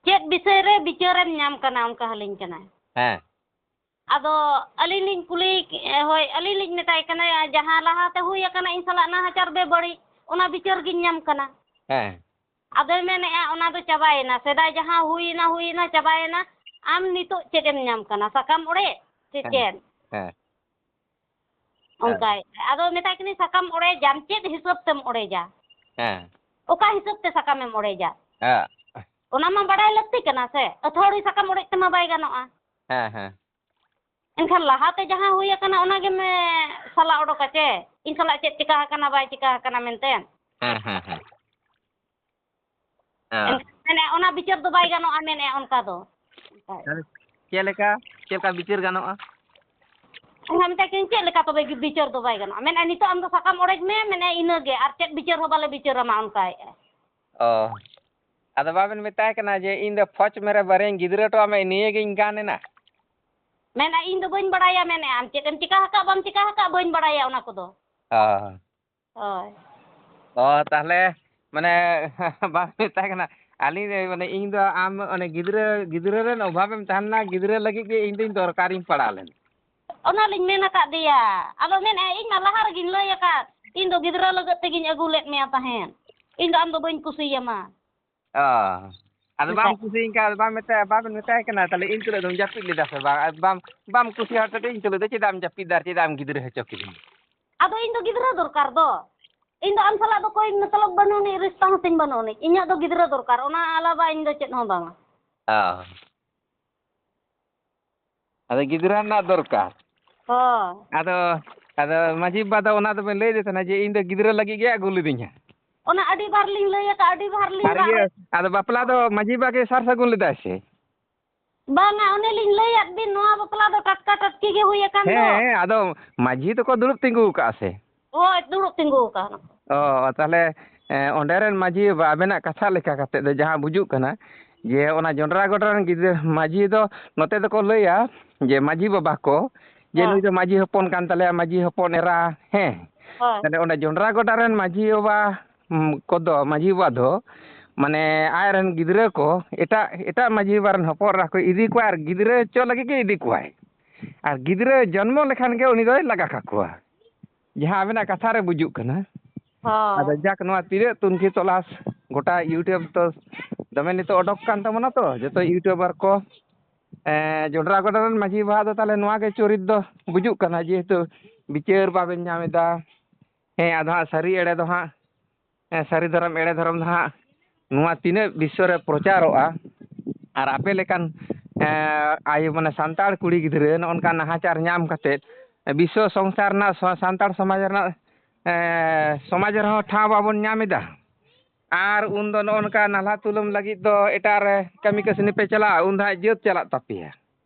ᱪᱮᱫ ᱵᱤᱥᱚᱭ ᱨᱮ ᱵᱤᱪᱟᱹᱨᱮᱢ ᱧᱟᱢ ᱠᱟᱱᱟ, ᱚᱱᱠᱟ ᱦᱟᱹᱞᱤᱧ ᱠᱟᱱᱟᱭ᱾ ᱦᱮᱸ᱾ ᱟᱫᱚ ᱟᱹᱞᱤᱧ ᱞᱤᱧ ᱠᱩᱞᱤ, ᱦᱳᱭ, ᱟᱹᱞᱤᱧ ᱞᱤᱧ ᱢᱮᱛᱟᱭ ᱠᱟᱱᱟ, ᱡᱟᱦᱟᱸ ᱞᱟᱦᱟᱛᱮ ᱦᱩᱭ ᱟᱠᱟᱱᱟ ᱤᱧ ᱥᱟᱞᱟᱜ ᱱᱟᱦᱟᱪᱟᱨ ᱵᱮᱵᱟᱹᱲᱤᱡ, ᱚᱱᱟ ᱵᱤᱪᱟᱹᱨ ᱜᱤᱧ ᱧᱟᱢ ᱠᱟᱱᱟ᱾ ᱦᱮᱸ᱾ ᱟᱫᱚᱭ ᱢᱮᱱᱮᱫᱼᱟ, ᱚᱱᱟ ᱫᱚ ᱪᱟᱵᱟᱭᱮᱱᱟ, ᱥᱮᱫᱟᱭ ᱡᱟᱦᱟᱸ ᱦᱩᱭᱮᱱᱟ, ᱦᱩᱭᱮᱱᱟ, ᱪᱟᱵᱟᱭᱮᱱᱟ, ᱟᱢ ᱱᱤᱛᱚᱜ ᱪᱮᱫ ᱮᱢ ᱧᱟᱢ ᱠᱟᱱᱟ, ᱥᱟᱠᱟᱢ ᱚᱲᱮᱡ ᱥᱮ ᱦᱮᱸ᱾ ᱪᱮᱫ? ᱦᱮᱸ᱾ ᱚᱱᱠᱟᱭ, ᱟᱫᱚ ᱢᱮᱛᱟᱭ ᱠᱟᱹᱱᱟᱹᱧ, ᱥᱟᱠᱟᱢ ᱚᱲᱮᱡᱟᱢ, ᱪᱮᱫ ᱦᱤᱥᱟᱹᱵ ᱛᱮᱢ ᱚᱲᱮᱡᱟ? ᱦᱮᱸ᱾ ᱚᱠᱟ ᱦᱤᱥᱟᱹᱵ ᱛᱮ ᱥᱟᱠᱟᱢᱮᱢ ᱚᱲᱮᱡᱟ? ᱦᱮᱸ᱾ ᱚᱱᱟ ᱢᱟ ᱵᱟᱲᱟᱭ ᱞᱟᱹᱠᱛᱤ ᱠᱟᱱᱟ ᱥᱮ, ᱟᱹᱛᱷᱟᱹᱣᱲᱤ ᱥᱟᱠᱟᱢ ᱚᱲᱮᱡ ᱛᱮᱢᱟ ᱵᱟᱭ ᱜᱟᱱᱚᱜᱼᱟ᱾ ᱦᱮᱸ, ᱦᱮᱸ᱾ ᱮᱱᱠᱷᱟᱱ ᱞᱟᱦᱟᱛᱮ ᱡᱟᱦᱟᱸ ᱦᱩᱭ ᱟᱠᱟᱱᱟ, ᱚᱱᱟ ᱜᱮᱢ ᱥᱟᱞᱟ ᱚᱰᱚᱠᱟ ᱪᱮ? ᱤᱧ ᱥᱟᱞᱟᱜ ᱪᱮᱫ ᱪᱤᱠᱟ ᱟᱠᱟᱱᱟ, ᱵᱟᱭ ᱪᱤᱠᱟ ᱟᱠᱟᱱᱟ ᱢᱮᱱᱛᱮ᱾ ᱦᱮᱸ, ᱦᱮᱸ, ᱦᱮᱸ᱾ ᱦᱮᱸ᱾ ᱮᱱᱠᱷᱟᱱ ᱢᱮᱱᱮᱫ, ᱚᱱᱟ ᱵᱤᱪᱟᱹᱨ ᱫᱚ ᱵᱟᱭ ᱜᱟᱱᱚᱜᱼᱟ, ᱢᱮᱱᱮᱫ ᱚᱱᱠᱟ ᱫᱚ᱾ ᱛᱟᱦᱞᱮ ᱪᱮᱫ ᱞᱮᱠᱟ, ᱪᱮᱫ ᱞᱮᱠᱟ ᱵᱤᱪᱟᱹᱨ ᱜᱟᱱᱚᱜᱼᱟ? ᱮᱱᱠᱷᱟᱱ ᱢᱮᱛᱟᱭ ᱠᱟᱹᱱᱟᱹᱧ, ᱪᱮᱫ ᱞᱮᱠᱟ ᱛᱚᱵᱮ ᱵᱤᱪᱟᱹᱨ ᱫᱚ ᱵᱟᱭ ᱜᱟᱱᱚᱜᱼᱟ? ᱢᱮᱱᱮᱫ, ᱱᱤᱛᱚᱜ ᱟᱢ ᱫᱚ ᱥᱟᱠᱟᱢ ᱚᱲᱮᱡ ᱢᱮ, ᱢᱮᱱᱮᱫ, ᱤᱱᱟᱹᱜᱮ, ᱟᱨ ᱪᱮᱫ ᱵᱤᱪᱟᱹᱨ ᱦᱚᱸ ᱵᱟᱞᱮ ᱵᱤᱪᱟᱹᱨ ᱟᱢᱟ, ᱚᱱᱠᱟᱭᱮᱫᱼᱟᱭ᱾ ᱚ, ᱟᱫᱚ ᱵᱟᱵᱮᱱ ᱢᱮᱛᱟᱭ ᱠᱟᱱᱟ ᱡᱮ, ᱤᱧ ᱫᱚ ᱯᱷᱚᱡᱽ ᱢᱮᱨᱮ ᱵᱟᱨᱭᱟᱧ ᱜᱤᱫᱽᱨᱟᱹ ᱦᱚᱴᱚ ᱟᱢᱟ, ᱱᱤᱭᱟᱹ ᱜᱤᱧ ᱜᱟᱱ ᱮᱱᱟ? ᱢᱮᱱᱟ, ᱤᱧ ᱫᱚ ᱵᱟᱹᱧ ᱵᱟᱲᱟᱭᱟ, ᱢᱮᱱᱮᱫ, ᱟᱢ ᱪᱮᱫ ᱮᱢ ᱪᱤᱠᱟ ᱟᱠᱟᱫ, ᱵᱟᱢ ᱪᱤᱠᱟ ᱟᱠᱟᱫ, ᱵᱟᱹᱧ ᱵᱟᱲᱟᱭᱟ ᱚᱱᱟ ᱠᱚᱫᱚ᱾ ᱚ᱾ ᱦᱳᱭ᱾ ᱚ, ᱛᱟᱦᱞᱮ, ᱢᱟᱱᱮ, ᱵᱟᱢ ᱢᱮᱛᱟᱭ ᱠᱟᱱᱟ, ᱟᱹᱞᱤᱧ ᱨᱮ, ᱢᱟᱱᱮ, ᱤᱧ ᱫᱚ ᱟᱢ, ᱚᱱᱮ, ᱜᱤᱫᱽᱨᱟᱹ, ᱜᱤᱫᱽᱨᱟᱹ ᱨᱮᱱ ᱚᱵᱷᱟᱵᱮᱢ ᱛᱟᱦᱮᱸ ᱞᱮᱱᱟ, ᱜᱤᱫᱽᱨᱟᱹ ᱞᱟᱹᱜᱤᱫ ᱜᱮ ᱤᱧ ᱫᱚᱧ ᱫᱚᱨᱠᱟᱨᱤᱧ ᱯᱟᱲᱟᱣ ᱞᱮᱱᱟ᱾ ᱚᱱᱟᱞᱤᱧ ᱢᱮᱱ ᱟᱠᱟᱫ ᱫᱮᱭᱟ᱾ ᱟᱫᱚ ᱢᱮᱱᱮᱫᱼᱟᱭ, ᱤᱧ ᱢᱟ ᱞᱟᱦᱟ ᱨᱮᱜᱮᱧ ᱞᱟᱹᱭ ᱟᱠᱟᱫ, ᱤᱧ ᱫᱚ ᱜᱤᱫᱽᱨᱟᱹ ᱞᱟᱹᱜᱤᱫ ᱛᱮᱜᱮᱧ ᱟᱹᱜᱩ ᱞᱮᱫ ᱢᱮᱭᱟ ᱛᱟᱦᱮᱸᱫ, ᱤᱧ ᱫᱚ ᱟᱢ ᱫᱚ ᱵᱟᱹᱧ ᱠᱩᱥᱤᱭᱟᱢᱟ᱾ ᱚ, ᱟᱫᱚ ᱵᱟᱢ ᱢᱮᱛᱟᱭ ᱠᱩᱥᱤᱭᱟᱹᱧ ᱠᱷᱟᱱ, ᱟᱫᱚ ᱵᱟᱢ ᱢᱮᱛᱟᱭᱟ, ᱵᱟᱢ ᱢᱮᱛᱟᱭ ᱠᱟᱱᱟ, ᱛᱟᱦᱞᱮ ᱤᱱ ᱛᱩᱞᱩᱡ ᱫᱚᱢ ᱡᱟᱹᱯᱤᱫ ᱞᱮᱫᱟ ᱥᱮ ᱵᱟᱝ? ᱟᱨ ᱵᱟᱢ, ᱵᱟᱢ ᱠᱩᱥᱤ ᱦᱚᱲ ᱥᱟᱛᱮ ᱤᱱ ᱛᱩᱞᱩᱡ ᱫᱚ ᱪᱮᱫᱟᱜ ᱮᱢ ᱡᱟᱹᱯᱤᱫ ᱫᱟ ᱟᱨ ᱪᱮᱫᱟᱜ ᱮᱢ ᱜᱤᱫᱽᱨᱟᱹ ᱦᱚᱪᱚ ᱠᱤᱫᱤᱧᱟ? ᱟᱫᱚ ᱤᱧ ᱫᱚ ᱜᱤᱫᱽᱨᱟᱹ ᱫᱚᱨᱠᱟᱨ ᱫᱚ, ᱤᱧ ᱫᱚ ᱟᱢ ᱥᱟᱞᱟᱜ ᱫᱚ ᱠᱳᱭ ᱢᱚᱛᱞᱚᱵ ᱵᱟᱹᱱᱩᱜ ᱟᱹᱱᱤᱡ, ᱨᱤᱥᱛᱟ ᱦᱚᱸ ᱛᱤᱧ ᱵᱟᱹᱱᱩᱜ ᱟᱹᱱᱤᱡ, ᱤᱧᱟᱹᱜ ᱫᱚ ᱜᱤᱫᱽᱨᱟᱹ ᱫᱚᱨᱠᱟᱨ, ᱚᱱᱟ ᱟᱞᱟᱫᱟ ᱤᱧ ᱫᱚ ᱪᱮᱫ ᱦᱚᱸ ᱵᱟᱝᱟ᱾ ᱚ᱾ ᱟᱫᱚ ᱜᱤᱫᱽᱨᱟᱹ ᱨᱮᱱᱟᱜ ᱫᱚᱨᱠᱟᱨ᱾ ᱦᱳᱭ᱾ ᱟᱫᱚ, ᱟᱫᱚ ᱢᱟᱹᱡᱷᱤ ᱵᱟᱵᱟ ᱫᱚ ᱚᱱᱟ ᱫᱚᱵᱮᱱ ᱞᱟᱹᱭ ᱟᱫᱮ ᱛᱟᱦᱮᱱᱟ ᱡᱮ ᱤᱧ ᱫᱚ ᱜᱤᱫᱽᱨᱟᱹ ᱞᱟᱹᱜᱤᱫ ᱜᱮ ᱟᱹᱜᱩ ᱞᱤᱫᱤᱧᱟ᱾ ᱚᱱᱟ ᱟᱹᱰᱤ ᱵᱟᱨ ᱞᱤᱧ ᱞᱟᱹᱭ ᱟᱠᱟᱫ, ᱟᱹᱰᱤ ᱵᱟᱨ ᱞᱤᱧ ᱟᱨ ᱨᱟᱜ ᱤᱭᱟᱹ, ᱞᱮᱫ᱾ ᱟᱫᱚ ᱵᱟᱯᱞᱟ ᱫᱚ ᱢᱟᱹᱡᱷᱤ ᱵᱟᱵᱟ ᱜᱮ ᱥᱟᱨ ᱥᱟᱹᱜᱩᱱ ᱞᱮᱫᱟᱭ ᱥᱮ? ᱵᱟᱝᱟ, ᱚᱱᱮ ᱞᱤᱧ ᱞᱟᱹᱭᱟᱫ ᱵᱤᱱ, ᱱᱚᱣᱟ ᱵᱟᱯᱞᱟ ᱫᱚ ᱴᱟᱴᱠᱟ ᱴᱟᱴᱠᱤ ᱜᱮ ᱦᱩᱭ ᱟᱠᱟᱱ ᱫᱚ᱾ ᱦᱮᱸ, ᱟᱫᱚ ᱢᱟᱹᱡᱷᱤ ᱫᱚᱠᱚ ᱫᱩᱲᱩᱵ ᱛᱤᱸᱜᱩ ᱟᱠᱟᱫᱼᱟ ᱥᱮ? ᱦᱳᱭ, ᱫᱩᱲᱩᱵ ᱛᱤᱸᱜᱩ ᱟᱠᱟᱱᱟ ᱠᱚ᱾ ᱚ, ᱛᱟᱦᱚᱞᱮ, ᱮ, ᱚᱸᱰᱮ ᱨᱮᱱ ᱢᱟᱹᱡᱷᱤ ᱵᱟᱵᱟ, ᱟᱵᱮᱱᱟᱜ ᱠᱟᱛᱷᱟ ᱞᱮᱠᱟ ᱠᱟᱛᱮ ᱫᱚ ᱡᱟᱦᱟᱸ ᱵᱩᱡᱩᱜ ᱠᱟᱱᱟ, ᱡᱮ ᱚᱱᱟ ᱡᱚᱱᱰᱨᱟ ᱜᱚᱰᱟ ᱨᱮᱱ ᱜᱤᱫᱽᱨᱟᱹ ᱢᱟᱹᱡᱷᱤ ᱫᱚ ᱱᱚᱛᱮ ᱫᱚᱠᱚ ᱞᱟᱹᱭᱟ ᱡᱮ ᱢᱟᱹᱡᱷᱤ ᱵᱟᱵᱟ ᱠᱚ, ᱡᱮ ᱦᱮᱸ᱾ ᱱᱩᱭ ᱫᱚ ᱢᱟᱹᱡᱷᱤ ᱦᱚᱯᱚᱱ ᱠᱟᱱ ᱛᱟᱞᱮᱭᱟ, ᱢᱟᱹᱡᱷᱤ ᱦᱚᱯᱚᱱ ᱮᱨᱟ, ᱦᱮᱸ᱾ ᱦᱳᱭ᱾ ᱛᱟᱦᱚᱞᱮ ᱚᱸᱰᱮ ᱡᱚᱱᱰᱨᱟ ᱜᱚᱰᱟ ᱨᱮᱱ ᱢᱟᱹᱡᱷᱤ ᱵᱟᱵᱟ, ᱩᱢ, ᱠᱚᱫᱚ, ᱢᱟᱹᱡᱷᱤ ᱵᱟᱵᱟ ᱫᱚ, ᱢᱟᱱᱮ, ᱟᱡ ᱨᱮᱱ ᱜᱤᱫᱽᱨᱟᱹ ᱠᱚ ᱮᱴᱟᱜ, ᱮᱴᱟᱜ ᱢᱟᱹᱡᱷᱤ ᱵᱟᱵᱟ ᱨᱮᱱ ᱦᱚᱯᱚᱱ ᱮᱨᱟ ᱠᱚ ᱤᱫᱤ ᱠᱚᱣᱟ ᱟᱨ ᱜᱤᱫᱽᱨᱟᱹ ᱦᱚᱪᱚ ᱞᱟᱹᱜᱤᱫ ᱜᱮ ᱤᱫᱤ ᱠᱚᱣᱟᱭ᱾ ᱟᱨ ᱜᱤᱫᱽᱨᱟᱹ ᱡᱚᱱᱢᱚ ᱞᱮᱠᱷᱟᱱ ᱜᱮ ᱩᱱᱤ ᱫᱚᱭ ᱞᱟᱜᱟ ᱠᱟᱠᱚᱣᱟ᱾ ᱡᱟᱦᱟᱸ ᱟᱵᱮᱱᱟᱜ ᱠᱟᱛᱷᱟ ᱨᱮ ᱵᱩᱡᱩᱜ ᱠᱟᱱᱟ᱾ ᱦᱚᱸ᱾ ᱟᱫᱚ ᱡᱟᱠ, ᱱᱚᱣᱟ ᱛᱤᱱᱟᱹᱜ ᱛᱩᱱᱠᱷᱤ ᱛᱚᱞᱟᱥ ᱜᱚᱴᱟ YouTube ᱛᱚ ᱫᱚᱢᱮ ᱱᱤᱛᱚᱜ ᱚᱰᱚᱠ ᱠᱟᱱ ᱛᱟᱵᱚᱱᱟ ᱛᱚ, ᱡᱚᱛᱚ YouTuber ᱠᱚ, ᱮᱸ, ᱡᱚᱱᱰᱨᱟ ᱜᱚᱰᱟ ᱨᱮᱱ ᱢᱟᱹᱡᱷᱤ ᱵᱟᱵᱟ ᱫᱚ ᱛᱟᱦᱚᱞᱮ ᱱᱚᱣᱟ ᱜᱮ ᱪᱚᱨᱤᱛ ᱫᱚ ᱵᱩᱡᱩᱜ ᱠᱟᱱᱟ, ᱡᱮᱦᱮᱛᱩ ᱵᱤᱪᱟᱹᱨ ᱵᱟᱵᱮᱱ ᱧᱟᱢ ᱮᱫᱟ᱾ ᱦᱮᱸ, ᱟᱫᱚ ᱦᱟᱸᱜ ᱥᱟᱹᱨᱤ ᱮᱲᱮ ᱫᱚ ᱦᱟᱸᱜ, ᱦᱮᱸ, ᱥᱟᱹᱨᱤ ᱫᱷᱚᱨᱚᱢ ᱮᱲᱮ ᱫᱷᱚᱨᱚᱢ ᱫᱚ ᱦᱟᱸᱜ ᱱᱚᱣᱟ ᱛᱤᱱᱟᱹᱜ ᱵᱤᱥᱥᱚ ᱨᱮ ᱯᱨᱚᱪᱟᱨᱚᱜᱼᱟ, ᱟᱨ ᱟᱯᱮ ᱞᱮᱠᱟᱱ, ᱮᱸ, ᱟᱭᱳ, ᱢᱟᱱᱮ, ᱥᱟᱱᱛᱟᱲ ᱠᱩᱲᱤ ᱜᱤᱫᱽᱨᱟᱹ ᱱᱚᱜᱼᱚ ᱱᱚᱝᱠᱟ ᱱᱟᱦᱟᱪᱟᱨ ᱧᱟᱢ ᱠᱟᱛᱮᱫ ᱵᱤᱥᱥᱚ ᱥᱚᱝᱥᱟᱨ ᱨᱮᱱᱟᱜ, ᱥᱟ-, ᱥᱟᱱᱛᱟᱲ ᱥᱚᱢᱟᱡᱽ ᱨᱮᱱᱟᱜ, ᱮᱸ, ᱥᱚᱢᱟᱡᱽ ᱨᱮᱦᱚᱸ ᱴᱷᱟᱶ ᱵᱟᱵᱚᱱ ᱧᱟᱢ ᱮᱫᱟ᱾ ᱟᱨ ᱩᱱᱫᱚ ᱱᱚᱜᱼᱚ ᱱᱚᱝᱠᱟ ᱱᱟᱞᱦᱟ ᱛᱩᱞᱟᱹᱢ ᱞᱟᱹᱜᱤᱫ ᱫᱚ ᱮᱴᱟᱜ ᱨᱮ ᱠᱟᱹᱢᱤ ᱠᱟᱹᱥᱱᱤ ᱯᱮ ᱪᱟᱞᱟᱜᱼᱟ, ᱩᱱ ᱫᱚ ᱦᱟᱸᱜ ᱡᱟᱹᱛ ᱪᱟᱞᱟᱜ ᱛᱟᱯᱮᱭᱟ᱾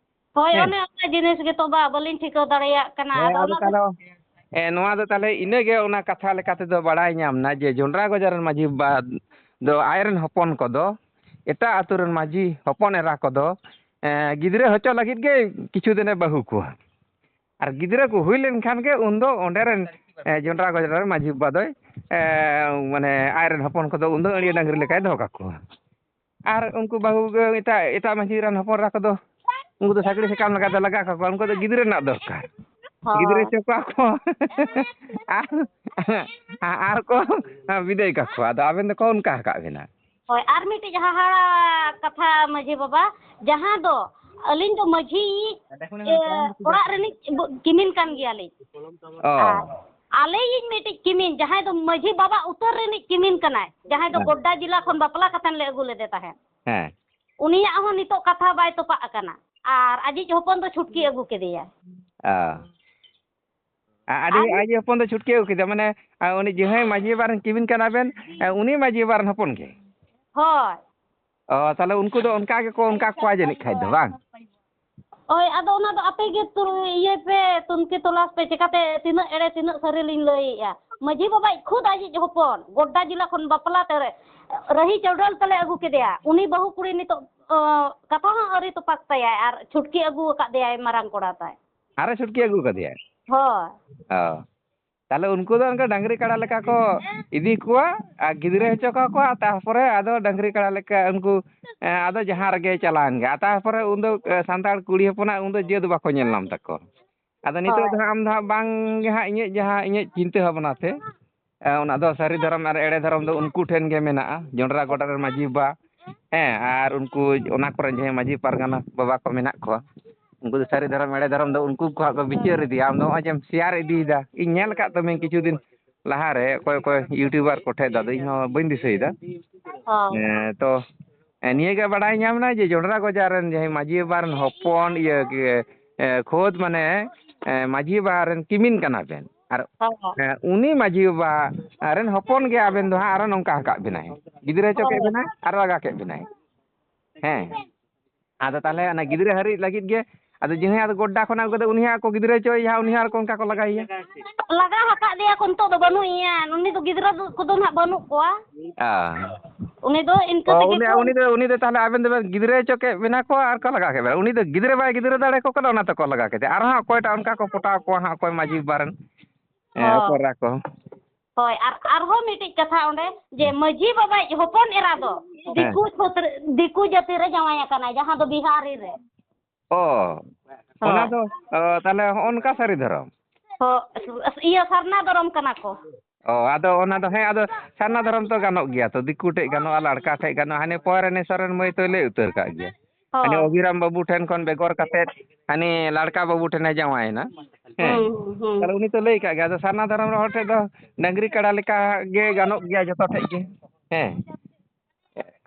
ᱦᱳᱭ, ᱦᱮᱸ᱾ ᱚᱱᱮ ᱚᱱᱟ ᱡᱤᱱᱤᱥ ᱜᱮᱛᱚ ᱵᱟ, ᱵᱟᱹᱞᱤᱧ ᱴᱷᱤᱠᱟᱹ ᱫᱟᱲᱮᱭᱟᱜ ᱠᱟᱱᱟ᱾ ᱦᱮᱸ, ᱟᱫᱚ ᱟᱫᱚ ᱚᱱᱟ ᱫᱚ ᱛᱟᱦᱚᱞᱮ, ᱮ, ᱱᱚᱣᱟ ᱫᱚ ᱛᱟᱦᱚᱞᱮ ᱤᱱᱟᱹᱜᱮ ᱚᱱᱟ ᱠᱟᱛᱷᱟ ᱞᱮᱠᱟ ᱛᱮᱫᱚ ᱵᱟᱲᱟᱭ ᱧᱟᱢ ᱱᱟ ᱡᱮ ᱡᱚᱱᱰᱨᱟ ᱜᱚᱡᱟ ᱨᱮᱱ ᱢᱟᱹᱡᱷᱤ ᱵᱟᱵᱟ ᱫᱚ ᱟᱡ ᱨᱮᱱ ᱦᱚᱯᱚᱱ ᱠᱚᱫᱚ ᱮᱴᱟᱜ ᱟᱹᱛᱩ ᱨᱮᱱ ᱢᱟᱹᱡᱷᱤ ᱦᱚᱯᱚᱱ ᱮᱨᱟ ᱠᱚᱫᱚ, ᱮ, ᱜᱤᱫᱽᱨᱟᱹ ᱦᱚᱪᱚ ᱞᱟᱹᱜᱤᱫ ᱜᱮ ᱠᱤᱪᱷᱩ ᱫᱤᱱᱮ ᱵᱟᱹᱦᱩ ᱠᱚᱣᱟ᱾ ᱟᱨ ᱜᱤᱫᱽᱨᱟᱹ ᱠᱚ ᱦᱩᱭ ᱞᱮᱱᱠᱷᱟᱱ ᱜᱮ ᱩᱱᱫᱚ ᱚᱸᱰᱮ ᱨᱮᱱ, ᱮ, ᱡᱚᱱᱰᱨᱟ ᱜᱚᱡᱟ ᱨᱮᱱ ᱢᱟᱹᱡᱷᱤ ᱵᱟᱵᱟ ᱫᱚᱭ, ᱮ, ᱢᱟᱱᱮ ᱟᱡ ᱨᱮᱱ ᱦᱚᱯᱚᱱ ᱠᱚᱫᱚ ᱩᱱᱫᱚ ᱟᱹᱲᱭᱟᱹ ᱰᱟᱹᱝᱨᱤ ᱞᱮᱠᱟᱭ ᱫᱚᱦᱚ ᱠᱟᱠᱚᱣᱟ᱾ ᱟᱨ ᱩᱱᱠᱩ ᱵᱟᱹᱦᱩ ᱜᱮ ᱮᱴᱟᱜ, ᱮᱴᱟᱜ ᱢᱟᱹᱡᱷᱤ ᱨᱮᱱ ᱦᱚᱯᱚᱱ ᱮᱨᱟ ᱠᱚᱫᱚ, ᱩᱱᱠᱩ ᱫᱚ ᱥᱟᱹᱠᱲᱤ ᱥᱟᱠᱟᱢ ᱞᱮᱠᱟᱛᱮ ᱞᱟᱜᱟ ᱠᱟᱠᱚᱣᱟ, ᱩᱱᱠᱩ ᱫᱚ ᱜᱤᱫᱽᱨᱟᱹ ᱨᱮᱱᱟᱜ ᱫᱚᱨᱠᱟᱨ᱾ ᱦᱳᱭ᱾ ᱜᱤᱫᱽᱨᱟᱹ ᱦᱚᱪᱚ ᱠᱚᱣᱟ ᱠᱚ᱾ ᱟᱨ, ᱟᱨ ᱠᱚ ᱵᱤᱫᱟᱹᱭ ᱠᱟᱠᱚᱣᱟ᱾ ᱟᱫᱚ ᱟᱵᱮᱱ ᱫᱚᱠᱚ ᱚᱱᱠᱟ ᱟᱠᱟᱫ ᱵᱮᱱᱟ᱾ ᱦᱳᱭ, ᱟᱨ ᱢᱤᱫᱴᱤᱡ ᱦᱟᱦᱟᱲᱟ ᱠᱟᱛᱷᱟ ᱢᱟᱹᱡᱷᱤ ᱵᱟᱵᱟ, ᱡᱟᱦᱟᱸ ᱫᱚ ᱟᱹᱞᱤᱧ ᱫᱚ ᱢᱟᱹᱡᱷᱤ, ᱮ, ᱚᱲᱟᱜ ᱨᱤᱱᱤᱡ ᱵᱚ-, ᱠᱤᱢᱤᱱ ᱠᱟᱱ ᱜᱮᱭᱟᱞᱤᱧ᱾ ᱚ᱾ ᱟᱨ ᱟᱞᱮᱭᱤᱡ ᱢᱤᱫᱴᱤᱡ ᱠᱤᱢᱤᱱ, ᱡᱟᱦᱟᱸᱭ ᱫᱚ ᱢᱟᱹᱡᱷᱤ ᱵᱟᱵᱟ ᱩᱛᱟᱹᱨ ᱨᱤᱱᱤᱡ ᱠᱤᱢᱤᱱ ᱠᱟᱱᱟᱭ, ᱡᱟᱦᱟᱸᱭ ᱫᱚ ᱦᱮᱸ᱾ ᱜᱚᱰᱰᱟ ᱡᱮᱞᱟ ᱠᱷᱚᱱ ᱵᱟᱯᱞᱟ ᱠᱟᱛᱮᱱ ᱞᱮ ᱟᱹᱜᱩ ᱞᱮᱫᱮ ᱛᱟᱦᱮᱸᱫ᱾ ᱦᱮᱸ᱾ ᱩᱱᱤᱭᱟᱜ ᱦᱚᱸ ᱱᱤᱛᱚᱜ ᱠᱟᱛᱷᱟ ᱵᱟᱭ ᱛᱚᱯᱟᱜ ᱟᱠᱟᱱᱟ᱾ ᱟᱨ ᱟᱡᱤᱡ ᱦᱚᱯᱚᱱ ᱫᱚ ᱪᱷᱩᱴᱠᱤ ᱟᱹᱜᱩ ᱠᱮᱫᱮᱭᱟ᱾ ᱚ᱾ ᱟ-, ᱟᱹᱰᱤ, ᱟᱨ ᱟᱡᱤᱡ ᱦᱚᱯᱚᱱ ᱫᱚ ᱪᱷᱩᱴᱠᱤ ᱟᱹᱜᱩ ᱠᱮᱫᱮᱭᱟ, ᱢᱟᱱᱮ, ᱟ, ᱩᱱᱤ ᱡᱟᱦᱟᱸᱭ ᱢᱟᱹᱡᱷᱤ ᱵᱟᱵᱟ ᱨᱮᱱ ᱠᱤᱢᱤᱱ ᱠᱟᱱᱟ ᱵᱮᱱ, ᱟ, ᱩᱱᱤ ᱢᱟᱹᱡᱷᱤ ᱵᱟᱵᱟ ᱨᱮᱱ ᱦᱚᱯᱚᱱ ᱜᱮ? ᱦᱳᱭ᱾ ᱚ, ᱛᱟᱦᱞᱮ ᱩᱱᱠᱩ ᱫᱚ ᱚᱱᱠᱟ ᱜᱮᱠᱚ, ᱚᱱᱠᱟ ᱠᱚᱣᱟ ᱡᱟᱹᱱᱤᱡ ᱠᱷᱟᱡ ᱫᱚ, ᱵᱟᱝ? ᱦᱳᱭ, ᱟᱫᱚ ᱚᱱᱟ ᱫᱚ ᱟᱯᱮ ᱜᱮ ᱛᱩ-, ᱤᱭᱟᱹᱭ ᱯᱮ, ᱛᱩᱱᱠᱷᱤ ᱛᱚᱞᱟᱥ ᱯᱮ, ᱪᱮᱠᱟᱛᱮ ᱛᱤᱱᱟᱹᱜ ᱮᱲᱮ, ᱛᱤᱱᱟᱹᱜ ᱥᱟᱹᱨᱤ ᱞᱤᱧ ᱞᱟᱹᱭᱮᱜᱼᱟ᱾ ᱢᱟᱹᱡᱷᱤ ᱵᱟᱵᱟᱭᱤᱡ ᱠᱷᱩᱫ ᱟᱡᱤᱡ ᱦᱚᱯᱚᱱ ᱜᱚᱰᱰᱟ ᱡᱮᱞᱟ ᱠᱷᱚᱱ ᱵᱟᱯᱞᱟ ᱛᱮ ᱨᱟᱹᱦᱤ ᱪᱟᱹᱣᱰᱟᱹᱞ ᱛᱮᱞᱮ ᱟᱹᱜᱩ ᱠᱮᱫᱮᱭᱟ᱾ ᱩᱱᱤ ᱵᱟᱹᱦᱩ ᱠᱩᱲᱤ ᱱᱤᱛᱚᱜ, ᱚ, ᱠᱟᱛᱷᱟ ᱦᱚᱸ ᱟᱹᱣᱨᱤ ᱛᱚᱯᱟᱜ ᱛᱟᱭᱟᱭ ᱟᱨ ᱪᱷᱩᱴᱠᱤ ᱟᱹᱜᱩ ᱟᱠᱟᱫ ᱫᱮᱭᱟᱭ ᱢᱟᱨᱟᱝ ᱠᱚᱲᱟ ᱛᱟᱭ᱾ ᱟᱨᱮ ᱪᱷᱩᱴᱠᱤ ᱟᱹᱜᱩ ᱠᱟᱫᱮᱭᱟ? ᱦᱳᱭ᱾ ᱚ᱾ ᱛᱟᱦᱞᱮ ᱩᱱᱠᱩ ᱫᱚ ᱚᱱᱠᱟ ᱰᱟᱝᱨᱤ ᱠᱟᱲᱟ ᱞᱮᱠᱟ ᱠᱚ ᱤᱫᱤ ᱠᱚᱣᱟ ᱟᱨ ᱜᱤᱫᱽᱨᱟᱹ ᱦᱚᱪᱚ ᱠᱚᱣᱟ ᱠᱚ, ᱟᱨ ᱛᱟᱨᱯᱚᱨᱮ ᱟᱫᱚ ᱰᱟᱝᱨᱤ ᱠᱟᱲᱟ ᱞᱮᱠᱟ ᱩᱱᱠᱩ, ᱮ, ᱟᱫᱚ ᱡᱟᱦᱟᱸ ᱨᱮᱜᱮ ᱪᱟᱞᱟᱣᱮᱱ ᱜᱮ᱾ ᱟᱨ ᱛᱟᱨᱯᱚᱨᱮ ᱩᱱᱫᱚ, ᱮ, ᱥᱟᱱᱛᱟᱲ ᱠᱩᱲᱤ ᱦᱚᱯᱚᱱᱟᱜ ᱩᱱᱫᱚ ᱡᱟᱹᱛ ᱵᱟᱠᱚ ᱧᱮᱞ ᱧᱟᱢ ᱛᱟᱠᱚ᱾ ᱟᱫᱚ ᱱᱤᱛᱚᱜ ᱦᱳᱭ᱾ ᱫᱚ ᱦᱟᱸᱜ ᱟᱢ ᱫᱚ ᱦᱟᱸᱜ ᱵᱟᱝ ᱜᱮ ᱦᱟᱸᱜ ᱤᱧᱟᱹᱜ ᱡᱟᱦᱟᱸ ᱤᱧᱟᱹᱜ ᱪᱤᱱᱛᱟᱹ ᱵᱷᱟᱵᱽᱱᱟ ᱛᱮ, ᱮ, ᱚᱱᱟ ᱫᱚ ᱥᱟᱹᱨᱤ ᱫᱷᱚᱨᱚᱢ ᱟᱨ ᱮᱲᱮ ᱫᱷᱚᱨᱚᱢ ᱫᱚ ᱩᱱᱠᱩ ᱴᱷᱮᱱ ᱜᱮ ᱢᱮᱱᱟᱜᱼᱟ, ᱡᱚᱱᱰᱨᱟ ᱜᱚᱰᱟ ᱨᱮᱱ ᱢᱟᱹᱡᱷᱤ ᱵᱟᱵᱟ, ᱦᱮᱸ, ᱟᱨ ᱩᱱᱠᱩ ᱚᱱᱟ ᱠᱚᱨᱮᱱ ᱡᱟᱦᱟᱸᱭ ᱢᱟᱹᱡᱷᱤ ᱯᱟᱨᱜᱟᱱᱟ ᱵᱟᱵᱟ ᱠᱚ ᱢᱮᱱᱟᱜ ᱠᱚᱣᱟ, ᱩᱱᱠᱩ ᱫᱚ ᱥᱟᱹᱨᱤ ᱫᱷᱚᱨᱚᱢ ᱮᱲᱮ ᱫᱷᱚᱨᱚᱢ ᱫᱚ ᱩᱱᱠᱩ ᱠᱚ ᱦᱟᱸᱜ ᱠᱚ ᱵᱤᱪᱟᱹᱨ ᱤᱫᱤᱭᱟ᱾ ᱟᱢ ᱫᱚ ᱱᱚᱜᱼᱚᱭ ᱡᱮᱢ ᱥᱮᱭᱟᱨ ᱤᱫᱤᱭᱮᱫᱟ, ᱤᱧ ᱧᱮᱞ ᱟᱠᱟᱫ ᱛᱟᱢᱟᱹᱧ ᱠᱤᱪᱷᱩ ᱫᱤᱱ ᱞᱟᱦᱟᱨᱮ ᱚᱠᱚᱭ ᱚᱠᱚᱭ ᱤᱭᱩᱴᱩᱵᱟᱨ ᱠᱚᱴᱷᱮᱱ ᱫᱚ, ᱟᱫᱚ ᱤᱧ ᱦᱚᱸ ᱵᱟᱹᱧ ᱫᱤᱥᱟᱹᱭᱮᱫᱟ᱾ ᱦᱚᱸ᱾ ᱮᱸ, ᱛᱚ, ᱮᱸ, ᱱᱤᱭᱟᱹ ᱜᱮ ᱵᱟᱲᱟᱭ ᱧᱟᱢ ᱮᱱᱟ ᱡᱮ ᱡᱚᱱᱰᱨᱟ ᱜᱚᱡᱟ ᱨᱮᱱ ᱡᱟᱦᱟᱸᱭ ᱢᱟᱹᱡᱷᱤ ᱵᱟᱵᱟ ᱨᱮᱱ ᱦᱚᱯᱚᱱ, ᱤᱭᱟᱹ, ᱮᱸ, ᱠᱷᱳᱫᱽ, ᱢᱟᱱᱮ, ᱮᱸ, ᱢᱟᱹᱡᱷᱤ ᱵᱟᱵᱟ ᱨᱮᱱ ᱠᱤᱢᱤᱱ ᱠᱟᱱᱟ ᱵᱮᱱ᱾ ᱟᱨ, ᱦᱚᱸ᱾ ᱮᱸ, ᱩᱱᱤ ᱢᱟᱹᱡᱷᱤ ᱵᱟᱵᱟ ᱨᱮᱱ ᱦᱚᱯᱚᱱ ᱜᱮ ᱟᱵᱮᱱ ᱫᱚ ᱦᱟᱸᱜ ᱟᱨᱚ ᱱᱚᱝᱠᱟ ᱟᱠᱟᱫ ᱵᱮᱱᱟᱭ, ᱜᱤᱫᱽᱨᱟᱹ ᱦᱚᱪᱚ ᱠᱮᱫ ᱦᱳᱭ᱾ ᱵᱮᱱᱟᱭ, ᱟᱨᱚ ᱞᱟᱜᱟ ᱠᱮᱫ ᱵᱮᱱᱟᱭ᱾ ᱦᱮᱸ᱾ ᱟᱫᱚ ᱛᱟᱦᱚᱞᱮ ᱚᱱᱟ ᱜᱤᱫᱽᱨᱟᱹ ᱦᱟᱹᱨᱤᱡ ᱞᱟᱹᱜᱤᱫ ᱜᱮ, ᱟᱫᱚ ᱡᱟᱦᱟᱸᱭ ᱟᱫᱚ ᱜᱚᱰᱰᱟ ᱠᱷᱚᱱᱟᱜ ᱟᱹᱜᱩ ᱠᱟᱛᱮ ᱩᱱᱤ ᱦᱚᱸ ᱟᱠᱚ ᱜᱤᱫᱽᱨᱟᱹ ᱦᱚᱪᱚᱭᱮᱭᱟ, ᱩᱱᱤ ᱦᱚᱸ ᱟᱨ ᱠᱚ ᱚᱱᱠᱟ ᱠᱚ ᱞᱟᱜᱟᱭᱮᱭᱟ᱾ ᱞᱟᱜᱟ ᱟᱠᱟᱫ ᱫᱮᱭᱟ ᱠᱚ, ᱱᱤᱛᱚᱜ ᱫᱚ ᱵᱟᱹᱱᱩᱜ ᱮᱭᱟ᱾ ᱩᱱᱤ ᱫᱚ ᱜᱤᱫᱽᱨᱟᱹ ᱫᱚ, ᱠᱚᱫᱚ ᱱᱟᱦᱟᱜ ᱵᱟᱹᱱᱩᱜ ᱠᱚᱣᱟ᱾ ᱚ᱾ ᱩᱱᱤ ᱫᱚ ᱤᱱᱠᱟᱹ ᱚ, ᱛᱮᱜᱮ ᱩᱱᱤ, ᱠᱚ ᱩᱱᱤ ᱫᱚ, ᱩᱱᱤ ᱫᱚ ᱛᱟᱦᱚᱞᱮ ᱟᱵᱮᱱ ᱫᱚᱵᱮᱱ ᱜᱤᱫᱽᱨᱟᱹ ᱦᱚᱪᱚ ᱠᱮᱫ ᱵᱮᱱᱟ ᱠᱚ ᱟᱨ ᱠᱚ ᱞᱟᱜᱟ ᱠᱮᱫ ᱵᱮᱱᱟ᱾ ᱩᱱᱤ ᱫᱚ ᱜᱤᱫᱽᱨᱟᱹ ᱵᱟᱭ ᱜᱤᱫᱽᱨᱟᱹ ᱫᱟᱲᱮ ᱠᱚ ᱠᱟᱱᱟ, ᱚᱱᱟᱛᱮ ᱠᱚ ᱞᱟᱜᱟ ᱠᱮᱫᱮᱭᱟ᱾ ᱟᱨᱦᱚᱸ ᱚᱠᱚᱭᱴᱟᱜ ᱚᱱᱠᱟ ᱠᱚ ᱯᱚᱴᱟᱣ ᱠᱚᱣᱟ ᱦᱟᱸᱜ, ᱚᱠᱚᱭ ᱢᱟᱹᱡᱷᱤ ᱵᱟᱵᱟ ᱨᱮᱱ, ᱮ, ᱦᱚᱸ᱾ ᱦᱚᱯᱚᱱ ᱮᱨᱟ ᱠᱚ᱾ ᱦᱳᱭ, ᱟᱨ ᱟᱨᱦᱚᱸ ᱢᱤᱫᱴᱤᱡ ᱠᱟᱛᱷᱟ ᱚᱸᱰᱮ, ᱡᱮ ᱦᱮᱸ᱾ ᱢᱟᱹᱡᱷᱤ ᱵᱟᱵᱟᱭᱤᱡ ᱦᱚᱯᱚᱱ ᱮᱨᱟ ᱫᱚ ᱦᱮᱸ᱾ ᱫᱤᱠᱩ ᱪᱷᱟᱹᱛᱨᱤ-, ᱫᱤᱠᱩ ᱡᱟᱹᱛᱤ ᱨᱮ ᱡᱟᱶᱟᱭ ᱟᱠᱟᱱᱟᱭ, ᱡᱟᱦᱟᱸ ᱫᱚ ᱵᱤᱦᱟᱨᱤ ᱨᱮ᱾ ᱚ, ᱚᱱᱟ ᱦᱳᱭ᱾ ᱫᱚ, ᱚ, ᱛᱟᱦᱚᱞᱮ ᱦᱚᱸᱜᱼᱚ ᱱᱚᱝᱠᱟ ᱥᱟᱹᱨᱤ ᱫᱷᱚᱨᱚᱢ? ᱦᱚᱸ, ᱤᱭᱟᱹ, ᱥᱟᱨᱱᱟ ᱫᱷᱚᱨᱚᱢ ᱠᱟᱱᱟ ᱠᱚ᱾ ᱚ, ᱟᱫᱚ ᱚᱱᱟ ᱫᱚ, ᱦᱮᱸ, ᱟᱫᱚ ᱥᱟᱨᱱᱟ ᱫᱷᱚᱨᱚᱢ ᱫᱚ ᱜᱟᱱᱚᱜ ᱜᱮᱭᱟ ᱛᱚ, ᱫᱤᱠᱩ ᱴᱷᱮᱡ ᱜᱟᱱᱚᱜᱼᱟ, ᱞᱟᱲᱠᱟ ᱴᱷᱮᱡ ᱜᱟᱱᱚᱜᱼᱟ, ᱦᱟᱱᱮ ᱯᱚᱨᱮ ᱱᱮ ᱥᱚᱨᱮᱱ ᱢᱟᱹᱭ ᱛᱚᱭ ᱞᱟᱹᱭ ᱩᱛᱟᱹᱨ ᱠᱟᱜ ᱜᱮᱭᱟ᱾ ᱦᱟᱱᱮ ᱦᱳᱭ᱾ ᱚᱵᱷᱤᱨᱟᱢ ᱵᱟᱹᱵᱩ ᱴᱷᱮᱱ ᱠᱷᱚᱱ ᱵᱮᱜᱚᱨ ᱠᱟᱛᱮᱫ ᱦᱟᱱᱮ ᱞᱟᱲᱠᱟ ᱵᱟᱹᱵᱩ ᱴᱷᱮᱱᱮ ᱡᱟᱶᱟᱭᱮᱱᱟ᱾ ᱦᱮᱸ᱾ ᱦᱩᱸ, ᱦᱩᱸ᱾ ᱛᱟᱦᱞᱮ ᱩᱱᱤ ᱛᱚ ᱞᱟᱹᱭ ᱠᱟᱜ ᱜᱮᱭᱟ, ᱟᱫᱚ ᱥᱟᱨᱱᱟ ᱫᱷᱚᱨᱚᱢ ᱨᱮᱱ ᱦᱚᱲ ᱴᱷᱮᱡ ᱫᱚ ᱰᱟᱹᱝᱨᱤ ᱠᱟᱲᱟ ᱞᱮᱠᱟ ᱜᱮ ᱜᱟᱱᱚᱜ ᱜᱮᱭᱟ ᱡᱚᱛᱚ ᱴᱷᱮᱡ ᱜᱮ᱾ ᱦᱮᱸ᱾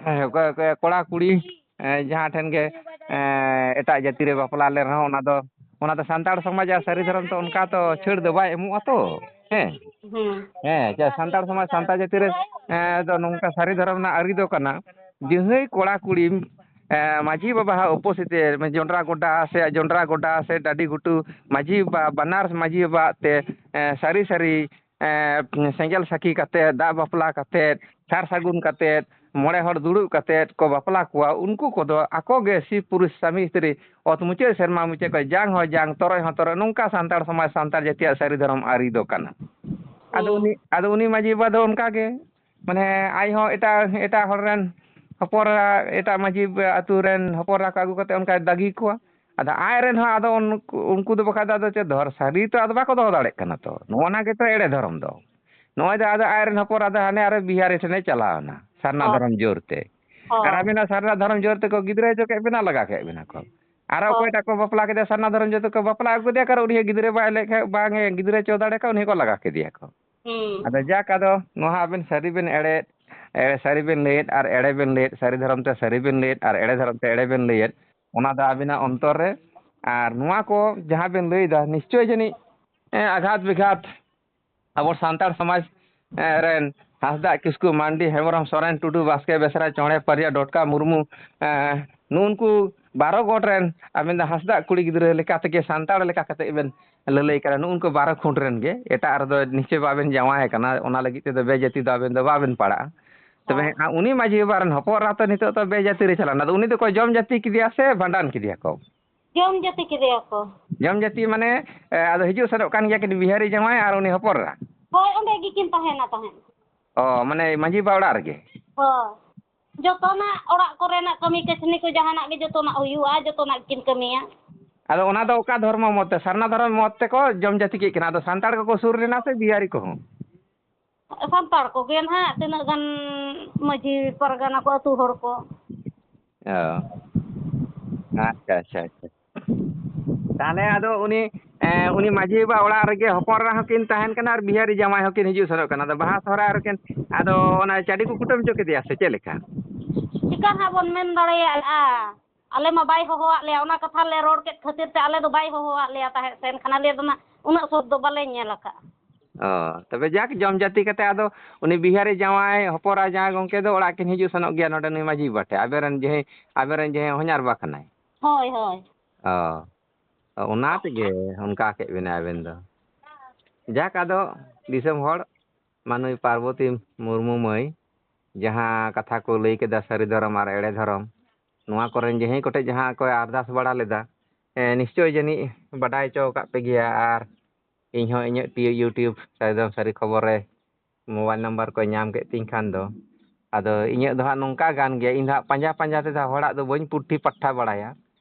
ᱦᱮᱸ, ᱚᱠᱚᱭ, ᱚᱠᱚᱭ ᱠᱚᱲᱟ ᱠᱩᱲᱤ, ᱮᱸ, ᱡᱟᱦᱟᱸ ᱴᱷᱮᱱ ᱜᱮ, ᱮᱸ, ᱮᱴᱟᱜ ᱡᱟᱹᱛᱤ ᱨᱮ ᱵᱟᱯᱞᱟ ᱞᱮᱱ ᱨᱮᱦᱚᱸ, ᱚᱱᱟ ᱫᱚ, ᱚᱱᱟ ᱫᱚ ᱥᱟᱱᱛᱟᱲ ᱥᱚᱢᱟᱡᱽ ᱟᱨ ᱥᱟᱹᱨᱤ ᱫᱷᱚᱨᱚᱢ ᱛᱚ ᱚᱱᱠᱟ ᱛᱚ ᱪᱷᱟᱹᱲ ᱫᱚ ᱵᱟᱭ ᱮᱢᱚᱜᱼᱟ ᱛᱚ᱾ ᱦᱮᱸ᱾ ᱦᱩᱸ᱾ ᱦᱮᱸ, ᱡᱮ ᱥᱟᱱᱛᱟᱲ ᱥᱚᱢᱟᱡᱽ, ᱥᱟᱱᱛᱟᱲ ᱡᱟᱹᱛᱤ ᱨᱮ, ᱮᱸ, ᱫᱚ ᱱᱚᱝᱠᱟ ᱥᱟᱹᱨᱤ ᱫᱷᱚᱨᱚᱢ ᱨᱮᱱᱟᱜ ᱟᱹᱨᱤ ᱫᱚ ᱠᱟᱱᱟ, ᱡᱟᱦᱟᱸᱭ ᱠᱚᱲᱟ ᱠᱩᱲᱤ, ᱮᱸ, ᱢᱟᱹᱡᱷᱤ ᱵᱟᱵᱟᱣᱟᱜ ᱩᱯᱚᱥᱛᱷᱤᱛ ᱨᱮ, ᱡᱚᱱᱰᱨᱟ ᱜᱚᱰᱟ ᱥᱮ, ᱡᱚᱱᱰᱨᱟ ᱜᱚᱰᱟ ᱥᱮ ᱰᱟᱹᱰᱤ ᱜᱷᱩᱴᱩ ᱢᱟᱹᱡᱷᱤ ᱵᱟᱵᱟ, ᱵᱟᱱᱟᱨ ᱢᱟᱹᱡᱷᱤ ᱵᱟᱵᱟᱣᱟᱜ ᱛᱮ, ᱮᱸ, ᱥᱟᱹᱨᱤ ᱥᱟᱹᱨᱤ ᱮᱸ, ᱥᱮᱸᱜᱮᱞ ᱥᱟᱹᱠᱷᱤ ᱠᱟᱛᱮᱫ, ᱫᱟᱜ ᱵᱟᱯᱞᱟ ᱠᱟᱛᱮᱫ, ᱥᱟᱨ ᱥᱟᱹᱜᱩᱱ ᱠᱟᱛᱮᱫ, ᱢᱚᱬᱮ ᱦᱚᱲ ᱫᱩᱲᱩᱵ ᱠᱟᱛᱮᱫ ᱠᱚ ᱵᱟᱯᱞᱟ ᱠᱚᱣᱟ, ᱩᱱᱠᱩ ᱠᱚᱫᱚ ᱟᱠᱚ ᱜᱮ ᱥᱤᱵ ᱯᱩᱨᱩᱥ ᱥᱟᱢᱤ ᱥᱛᱨᱤ ᱚᱛ ᱢᱩᱪᱟᱹᱫ ᱥᱮᱨᱢᱟ ᱢᱩᱪᱟᱹᱫ ᱠᱷᱚᱱ ᱡᱟᱝ ᱦᱚᱸ ᱡᱟᱝ, ᱛᱚᱨᱚᱡ ᱦᱚᱸ ᱛᱚᱨᱚᱡ, ᱱᱚᱝᱠᱟ ᱥᱟᱱᱛᱟᱲ ᱥᱚᱢᱟᱡᱽ, ᱥᱟᱱᱛᱟᱲ ᱡᱟᱹᱛᱤᱭᱟᱜ ᱥᱟᱹᱨᱤ ᱫᱷᱚᱨᱚᱢ ᱟᱹᱨᱤ ᱫᱚ ᱠᱟᱱᱟ᱾ ᱟᱫᱚ ᱦᱩᱸ᱾ ᱩᱱᱤ, ᱟᱫᱚ ᱩᱱᱤ ᱢᱟᱹᱡᱷᱤ ᱵᱟᱵᱟ ᱫᱚ ᱚᱱᱠᱟ ᱜᱮ, ᱢᱟᱱᱮ, ᱟᱡ ᱦᱚᱸ ᱮᱴᱟᱜ, ᱮᱴᱟᱜ ᱦᱚᱲ ᱨᱮᱱ ᱦᱚᱯᱚᱱ ᱮᱨᱟ, ᱮᱴᱟᱜ ᱢᱟᱹᱡᱷᱤ ᱟᱹᱛᱩ ᱨᱮᱱ ᱦᱚᱯᱚᱱ ᱮᱨᱟ ᱠᱚ ᱟᱹᱜᱩ ᱠᱟᱛᱮ ᱚᱱᱠᱟᱭ ᱫᱟᱹᱜᱤ ᱠᱚᱣᱟ᱾ ᱟᱫᱚ ᱟᱡ ᱨᱮᱱ ᱦᱚᱸ ᱟᱫᱚ ᱩᱱᱠᱩ, ᱩᱱᱠᱩ ᱫᱚ ᱵᱟᱠᱷᱟᱡ ᱫᱚ ᱟᱫᱚ ᱪᱮᱫ ᱫᱷᱚᱨ-, ᱥᱟᱹᱨᱤ ᱛᱚ ᱟᱫᱚ ᱵᱟᱠᱚ ᱫᱚᱦᱚ ᱫᱟᱲᱮᱭᱟᱜ ᱠᱟᱱᱟ ᱛᱚ᱾ ᱱᱚᱜᱼᱚ ᱱᱟ ᱜᱮᱛᱚ ᱮᱲᱮ ᱫᱷᱚᱨᱚᱢ ᱫᱚ᱾ ᱱᱚᱜᱼᱚᱭ ᱫᱚ ᱟᱫᱚ ᱟᱡ ᱨᱮᱱ ᱦᱚᱯᱚᱱ ᱟᱫᱚ ᱦᱟᱱᱮ ᱟᱨᱚ ᱵᱤᱦᱟᱨᱤ ᱴᱷᱮᱱᱮ ᱪᱟᱞᱟᱣ ᱮᱱᱟ, ᱥᱟᱨᱱᱟ ᱦᱳᱭ᱾ ᱫᱷᱚᱨᱚᱢ ᱡᱳᱨ ᱛᱮ᱾ ᱦᱳᱭ᱾ ᱟᱨ ᱟᱵᱤᱱᱟᱜ ᱥᱟᱨᱱᱟ ᱫᱷᱚᱨᱚᱢ ᱡᱳᱨ ᱛᱮᱠᱚ ᱜᱤᱫᱽᱨᱟᱹ ᱦᱚᱪᱚ ᱠᱮᱫ ᱵᱤᱱᱟ, ᱞᱟᱜᱟ ᱠᱮᱫ ᱵᱤᱱᱟ ᱠᱚ᱾ ᱟᱨᱚ ᱦᱳᱭ᱾ ᱚᱠᱚᱭᱴᱟᱜ ᱠᱚ ᱵᱟᱯᱞᱟ ᱠᱮᱫᱮᱭᱟ ᱥᱟᱨᱱᱟ ᱫᱷᱚᱨᱚᱢ ᱡᱳᱨ ᱛᱮᱠᱚ ᱵᱟᱯᱞᱟ ᱟᱹᱜᱩ ᱠᱮᱫᱮᱭᱟ, ᱠᱟᱨᱚᱱ ᱩᱱᱤ ᱦᱚᱸ ᱜᱤᱫᱽᱨᱟᱹ ᱵᱟᱭ ᱞᱮᱫ ᱠᱷᱟᱡ, ᱵᱟᱝ ᱮ ᱜᱤᱫᱽᱨᱟᱹ ᱦᱚᱪᱚ ᱫᱟᱲᱮ ᱠᱷᱟᱡ, ᱩᱱᱤ ᱦᱚᱸ ᱠᱚ ᱞᱟᱜᱟ ᱠᱮᱫᱮᱭᱟ ᱠᱚ᱾ ᱦᱩᱸ᱾ ᱟᱫᱚ ᱡᱟᱠ, ᱟᱫᱚ ᱱᱚᱣᱟ ᱟᱵᱮᱱ ᱥᱟᱹᱨᱤ ᱵᱮᱱ ᱮᱲᱮ, ᱮᱲᱮ ᱥᱟᱹᱨᱤ ᱵᱮᱱ ᱞᱟᱹᱭᱮᱫ ᱟᱨ ᱮᱲᱮ ᱵᱮᱱ ᱞᱟᱹᱭᱮᱫ, ᱥᱟᱹᱨᱤ ᱫᱷᱚᱨᱚᱢ ᱛᱮ ᱥᱟᱹᱨᱤ ᱵᱮᱱ ᱞᱟᱹᱭᱮᱫ ᱟᱨ ᱮᱲᱮ ᱫᱷᱚᱨᱚᱢ ᱛᱮ ᱮᱲᱮ ᱵᱮᱱ ᱞᱟᱹᱭᱮᱫ, ᱚᱱᱟ ᱫᱚ ᱟᱵᱤᱱᱟᱜ ᱚᱱᱛᱚᱨ ᱨᱮ᱾ ᱟᱨ ᱱᱚᱣᱟ ᱠᱚ ᱡᱟᱦᱟᱸ ᱵᱮᱱ ᱞᱟᱹᱭᱫᱟ, ᱱᱤᱥᱪᱚᱭ ᱡᱟᱹᱱᱤᱡ, ᱮ, ᱟᱜᱷᱟᱛ ᱵᱤᱜᱷᱟᱛ ᱟᱵᱚ ᱥᱟᱱᱛᱟᱲ ᱥᱚᱢᱟᱡᱽ, ᱮ, ᱨᱮᱱ ᱦᱟᱸᱥᱫᱟᱜ, ᱠᱤᱥᱠᱩ, ᱢᱟᱱᱰᱤ, ᱦᱮᱢᱵᱨᱚᱢ, ᱥᱚᱨᱮᱱ, ᱴᱩᱰᱩ, ᱵᱟᱥᱠᱮ, ᱵᱮᱥᱨᱟ, ᱪᱚᱬᱮ, ᱯᱟᱨᱤᱭᱟ, ᱰᱚᱴᱠᱟ, ᱢᱩᱨᱢᱩ, ᱮ, ᱱᱩᱜᱼᱩ ᱱᱩᱠᱩ ᱵᱟᱨᱚ ᱜᱚᱴ ᱨᱮᱱ ᱟᱵᱮᱱ ᱫᱚ ᱦᱟᱸᱥᱫᱟᱜ ᱠᱩᱲᱤ ᱜᱤᱫᱽᱨᱟᱹ ᱞᱮᱠᱟ ᱛᱮᱜᱮ ᱥᱟᱱᱛᱟᱲ ᱞᱮᱠᱟ ᱠᱟᱛᱮ ᱵᱮᱱ ᱞᱟᱹᱞᱟᱹᱭ ᱠᱟᱱᱟ᱾ ᱱᱩᱜᱼᱩ ᱱᱩᱠᱩ ᱵᱟᱨᱚ ᱠᱷᱩᱸᱴ ᱨᱮᱱ ᱜᱮ, ᱮᱴᱟᱜ ᱨᱮᱫᱚ ᱱᱤᱥᱪᱚᱭ ᱵᱟᱵᱮᱱ ᱡᱟᱶᱟᱭ ᱟᱠᱟᱱᱟ, ᱚᱱᱟ ᱞᱟᱹᱜᱤᱫ ᱛᱮᱫᱚ ᱵᱮᱡᱟᱹᱛᱤ ᱫᱚ ᱟᱵᱮᱱ ᱫᱚ ᱵᱟᱵᱮᱱ ᱯᱟᱲᱟᱜᱼᱟ᱾ ᱛᱚᱵᱮ ᱦᱮᱸ᱾ ᱦᱮᱸ, ᱩᱱᱤ ᱢᱟᱹᱡᱷᱤ ᱵᱟᱵᱟ ᱨᱮᱱ ᱦᱚᱯᱚᱱ ᱮᱨᱟ ᱛᱚ ᱱᱤᱛᱚᱜ ᱫᱚ ᱵᱮᱡᱟᱹᱛᱤ ᱨᱮ ᱪᱟᱞᱟᱣ ᱮᱱᱟ᱾ ᱟᱫᱚ ᱩᱱᱤ ᱫᱚᱠᱚ ᱡᱚᱢ ᱡᱟᱹᱛᱤ ᱠᱮᱫᱮᱭᱟ ᱥᱮ ᱵᱷᱟᱸᱰᱟᱱ ᱠᱮᱫᱮᱭᱟ ᱠᱚ? ᱡᱚᱢ ᱡᱟᱹᱛᱤ ᱠᱮᱫᱮᱭᱟ ᱠᱚ᱾ ᱡᱚᱢ ᱡᱟᱹᱛᱤ ᱢᱟᱱᱮ, ᱮ, ᱟᱫᱚ ᱦᱤᱡᱩᱜ ᱥᱮᱱᱚᱜ ᱠᱟᱱ ᱜᱮᱭᱟ ᱠᱤᱱ ᱵᱤᱦᱟᱨᱤ ᱡᱟᱶᱟᱭ ᱟᱨ ᱩᱱᱤ ᱦᱚᱯᱚᱱ ᱮᱨᱟ? ᱦᱳᱭ, ᱚᱸᱰᱮ ᱜᱮᱠᱤᱱ ᱛᱟᱦᱮᱱᱟ ᱛᱟᱦᱮᱸᱫ᱾ ᱚ, ᱢᱟᱱᱮ ᱢᱟᱹᱡᱷᱤ ᱵᱟᱵᱟ ᱚᱲᱟᱜ ᱨᱮᱜᱮ? ᱦᱳᱭ᱾ ᱡᱚᱛᱚᱱᱟᱜ ᱚᱲᱟᱜ ᱠᱚᱨᱮᱱᱟᱜ ᱠᱟᱹᱢᱤ ᱠᱟᱹᱥᱱᱤ ᱠᱚ ᱡᱟᱦᱟᱱᱟᱜ ᱜᱮ ᱡᱚᱛᱚᱱᱟᱜ ᱦᱩᱭᱩᱜᱼᱟ, ᱡᱚᱛᱚᱱᱟᱜ ᱠᱤᱱ ᱠᱟᱹᱢᱤᱭᱟ᱾ ᱟᱫᱚ ᱚᱱᱟ ᱫᱚ ᱚᱠᱟ ᱫᱷᱚᱨᱢᱚ ᱢᱚᱛ ᱛᱮ? ᱥᱟᱨᱱᱟ ᱫᱷᱚᱨᱚᱢ ᱢᱚᱛ ᱛᱮᱠᱚ ᱡᱚᱢ ᱡᱟᱹᱛᱤ ᱠᱮᱫ ᱠᱤᱱᱟ᱾ ᱟᱫᱚ ᱥᱟᱱᱛᱟᱲ ᱠᱚᱠᱚ ᱥᱩᱨ ᱞᱮᱱᱟ ᱥᱮ ᱵᱤᱦᱟᱨᱤ ᱠᱚᱦᱚᱸ? ᱥᱟᱱᱛᱟᱲ ᱠᱚᱜᱮ ᱱᱟᱦᱟᱜ, ᱛᱤᱱᱟᱹᱜ ᱜᱟᱱ ᱢᱟᱹᱡᱷᱤ ᱯᱟᱨᱜᱟᱱᱟ ᱠᱚ, ᱟᱹᱛᱩ ᱦᱚᱲ ᱠᱚ᱾ ᱚ᱾ ᱟᱪᱪᱷᱟ, ᱟᱪᱪᱷᱟ, ᱟᱪᱪᱷᱟ᱾ ᱛᱟᱦᱞᱮ ᱟᱫᱚ ᱩᱱᱤ, ᱮ, ᱩᱱᱤ ᱢᱟᱹᱡᱷᱤ ᱵᱟᱵᱟ ᱚᱲᱟᱜ ᱨᱮᱜᱮ ᱦᱚᱯᱚᱱ ᱮᱨᱟ ᱦᱚᱸᱠᱤᱱ ᱛᱟᱦᱮᱱ ᱠᱟᱱᱟ ᱟᱨ ᱵᱤᱦᱟᱨᱤ ᱡᱟᱶᱟᱭ ᱦᱚᱸᱠᱤᱱ ᱦᱤᱡᱩᱜ ᱥᱮᱱᱚᱜ ᱠᱟᱱᱟ᱾ ᱟᱫᱚ ᱵᱟᱦᱟ ᱥᱚᱦᱨᱟᱭ ᱨᱮᱠᱤᱱ, ᱟᱫᱚ ᱚᱱᱟ ᱪᱟᱹᱰᱤ ᱠᱚ ᱠᱩᱴᱟᱹᱢ ᱦᱚᱪᱚ ᱠᱮᱫᱮᱭᱟ ᱥᱮ ᱪᱮᱫ ᱞᱮᱠᱟ? ᱪᱤᱠᱟ ᱱᱟᱦᱟᱜ ᱵᱚᱱ ᱢᱮᱱ ᱫᱟᱲᱮᱭᱟᱜᱼᱟ? ᱟᱞᱮ ᱢᱟ ᱵᱟᱭ ᱦᱚᱦᱚᱣᱟᱫ ᱞᱮᱭᱟ, ᱚᱱᱟ ᱠᱟᱛᱷᱟ ᱞᱮ ᱨᱚᱲ ᱠᱮᱫ ᱠᱷᱟᱹᱛᱤᱨ ᱛᱮ ᱟᱞᱮ ᱫᱚ ᱵᱟᱭ ᱦᱚᱦᱚᱣᱟᱫ ᱞᱮᱭᱟ ᱛᱟᱦᱮᱸᱫ ᱥᱮ, ᱮᱱᱠᱷᱟᱱ ᱟᱞᱮ ᱫᱚ ᱱᱟᱜ ᱩᱱᱟᱹᱜ ᱥᱚᱛ ᱫᱚ ᱵᱟᱞᱮ ᱧᱮᱞ ᱟᱠᱟᱫᱼᱟ᱾ ᱚ, ᱛᱚᱵᱮ ᱡᱟᱠ, ᱡᱚᱢ ᱡᱟᱹᱛᱤ ᱠᱟᱛᱮ ᱟᱫᱚ ᱩᱱᱤ ᱵᱤᱦᱟᱨᱤ ᱡᱟᱶᱟᱭ, ᱦᱚᱯᱚᱱ ᱮᱨᱟ ᱡᱟᱶᱟᱭ ᱜᱚᱢᱠᱮ ᱫᱚ ᱚᱲᱟᱜ ᱠᱤᱱ ᱦᱤᱡᱩᱜ ᱥᱮᱱᱚᱜ ᱜᱮᱭᱟ ᱱᱚᱰᱮ ᱱᱩᱭ ᱢᱟᱹᱡᱷᱤ ᱵᱟᱵᱟ ᱴᱷᱮᱱ, ᱟᱵᱮᱱ ᱨᱮᱱ ᱡᱟᱦᱟᱸᱭ, ᱟᱵᱮᱱ ᱨᱮᱱ ᱡᱟᱦᱟᱸᱭ ᱦᱚᱧᱦᱟᱨ ᱵᱟ ᱠᱟᱱᱟᱭ? ᱦᱳᱭ, ᱦᱳᱭ᱾ ᱚ, ᱚᱱᱟ ᱛᱮᱜᱮ ᱚᱱᱠᱟ ᱠᱮᱫ ᱵᱮᱱᱟ ᱟᱵᱮᱱ ᱫᱚ᱾ ᱡᱟᱠ, ᱟᱫᱚ ᱫᱤᱥᱚᱢ ᱦᱚᱲ, ᱢᱟᱹᱱᱢᱤ ᱯᱟᱨᱵᱚᱛᱤ ᱢᱩᱨᱢᱩ ᱢᱟᱹᱭ, ᱡᱟᱦᱟᱸ ᱠᱟᱛᱷᱟ ᱠᱚ ᱞᱟᱹᱭ ᱠᱮᱫᱟ, ᱥᱟᱹᱨᱤ ᱫᱷᱚᱨᱚᱢ ᱟᱨ ᱮᱲᱮ ᱫᱷᱚᱨᱚᱢ, ᱱᱚᱣᱟ ᱠᱚᱨᱮᱱ ᱡᱟᱦᱟᱸᱭ ᱠᱚᱴᱷᱮᱱ ᱡᱟᱦᱟᱸ ᱠᱚ ᱟᱨᱫᱟᱥ ᱵᱟᱲᱟ ᱞᱮᱫᱟ, ᱮ, ᱱᱤᱥᱪᱚᱭ ᱡᱟᱹᱱᱤᱡ ᱵᱟᱰᱟᱭ ᱦᱚᱪᱚ ᱟᱠᱟᱫ ᱯᱮ ᱜᱮᱭᱟ᱾ ᱟᱨ ᱤᱧ ᱦᱚᱸ ᱤᱧᱟᱹᱜ ᱴᱤ-, YouTube ᱥᱟᱹᱨᱤ ᱫᱷᱚᱨᱚᱢ ᱥᱟᱹᱨᱤ ᱠᱷᱚᱵᱚᱨ ᱨᱮ ᱢᱳᱵᱟᱭᱤᱞ ᱱᱟᱢᱵᱟᱨ ᱠᱚ ᱧᱟᱢ ᱠᱮᱫ ᱛᱤᱧ ᱠᱷᱟᱱ ᱫᱚ, ᱟᱫᱚ ᱤᱧᱟᱹᱜ ᱫᱚ ᱦᱟᱸᱜ ᱱᱚᱝᱠᱟ ᱜᱟᱱ ᱜᱮᱭᱟ, ᱤᱧ ᱫᱚ ᱦᱟᱸᱜ ᱯᱟᱸᱡᱟ ᱯᱟᱸᱡᱟ ᱛᱮᱫᱚ ᱦᱚᱲᱟᱜ ᱫᱚ ᱵᱟᱹᱧ ᱯᱩᱴᱷᱤ ᱯᱟᱴᱷᱟ ᱵᱟᱲᱟᱭᱟ᱾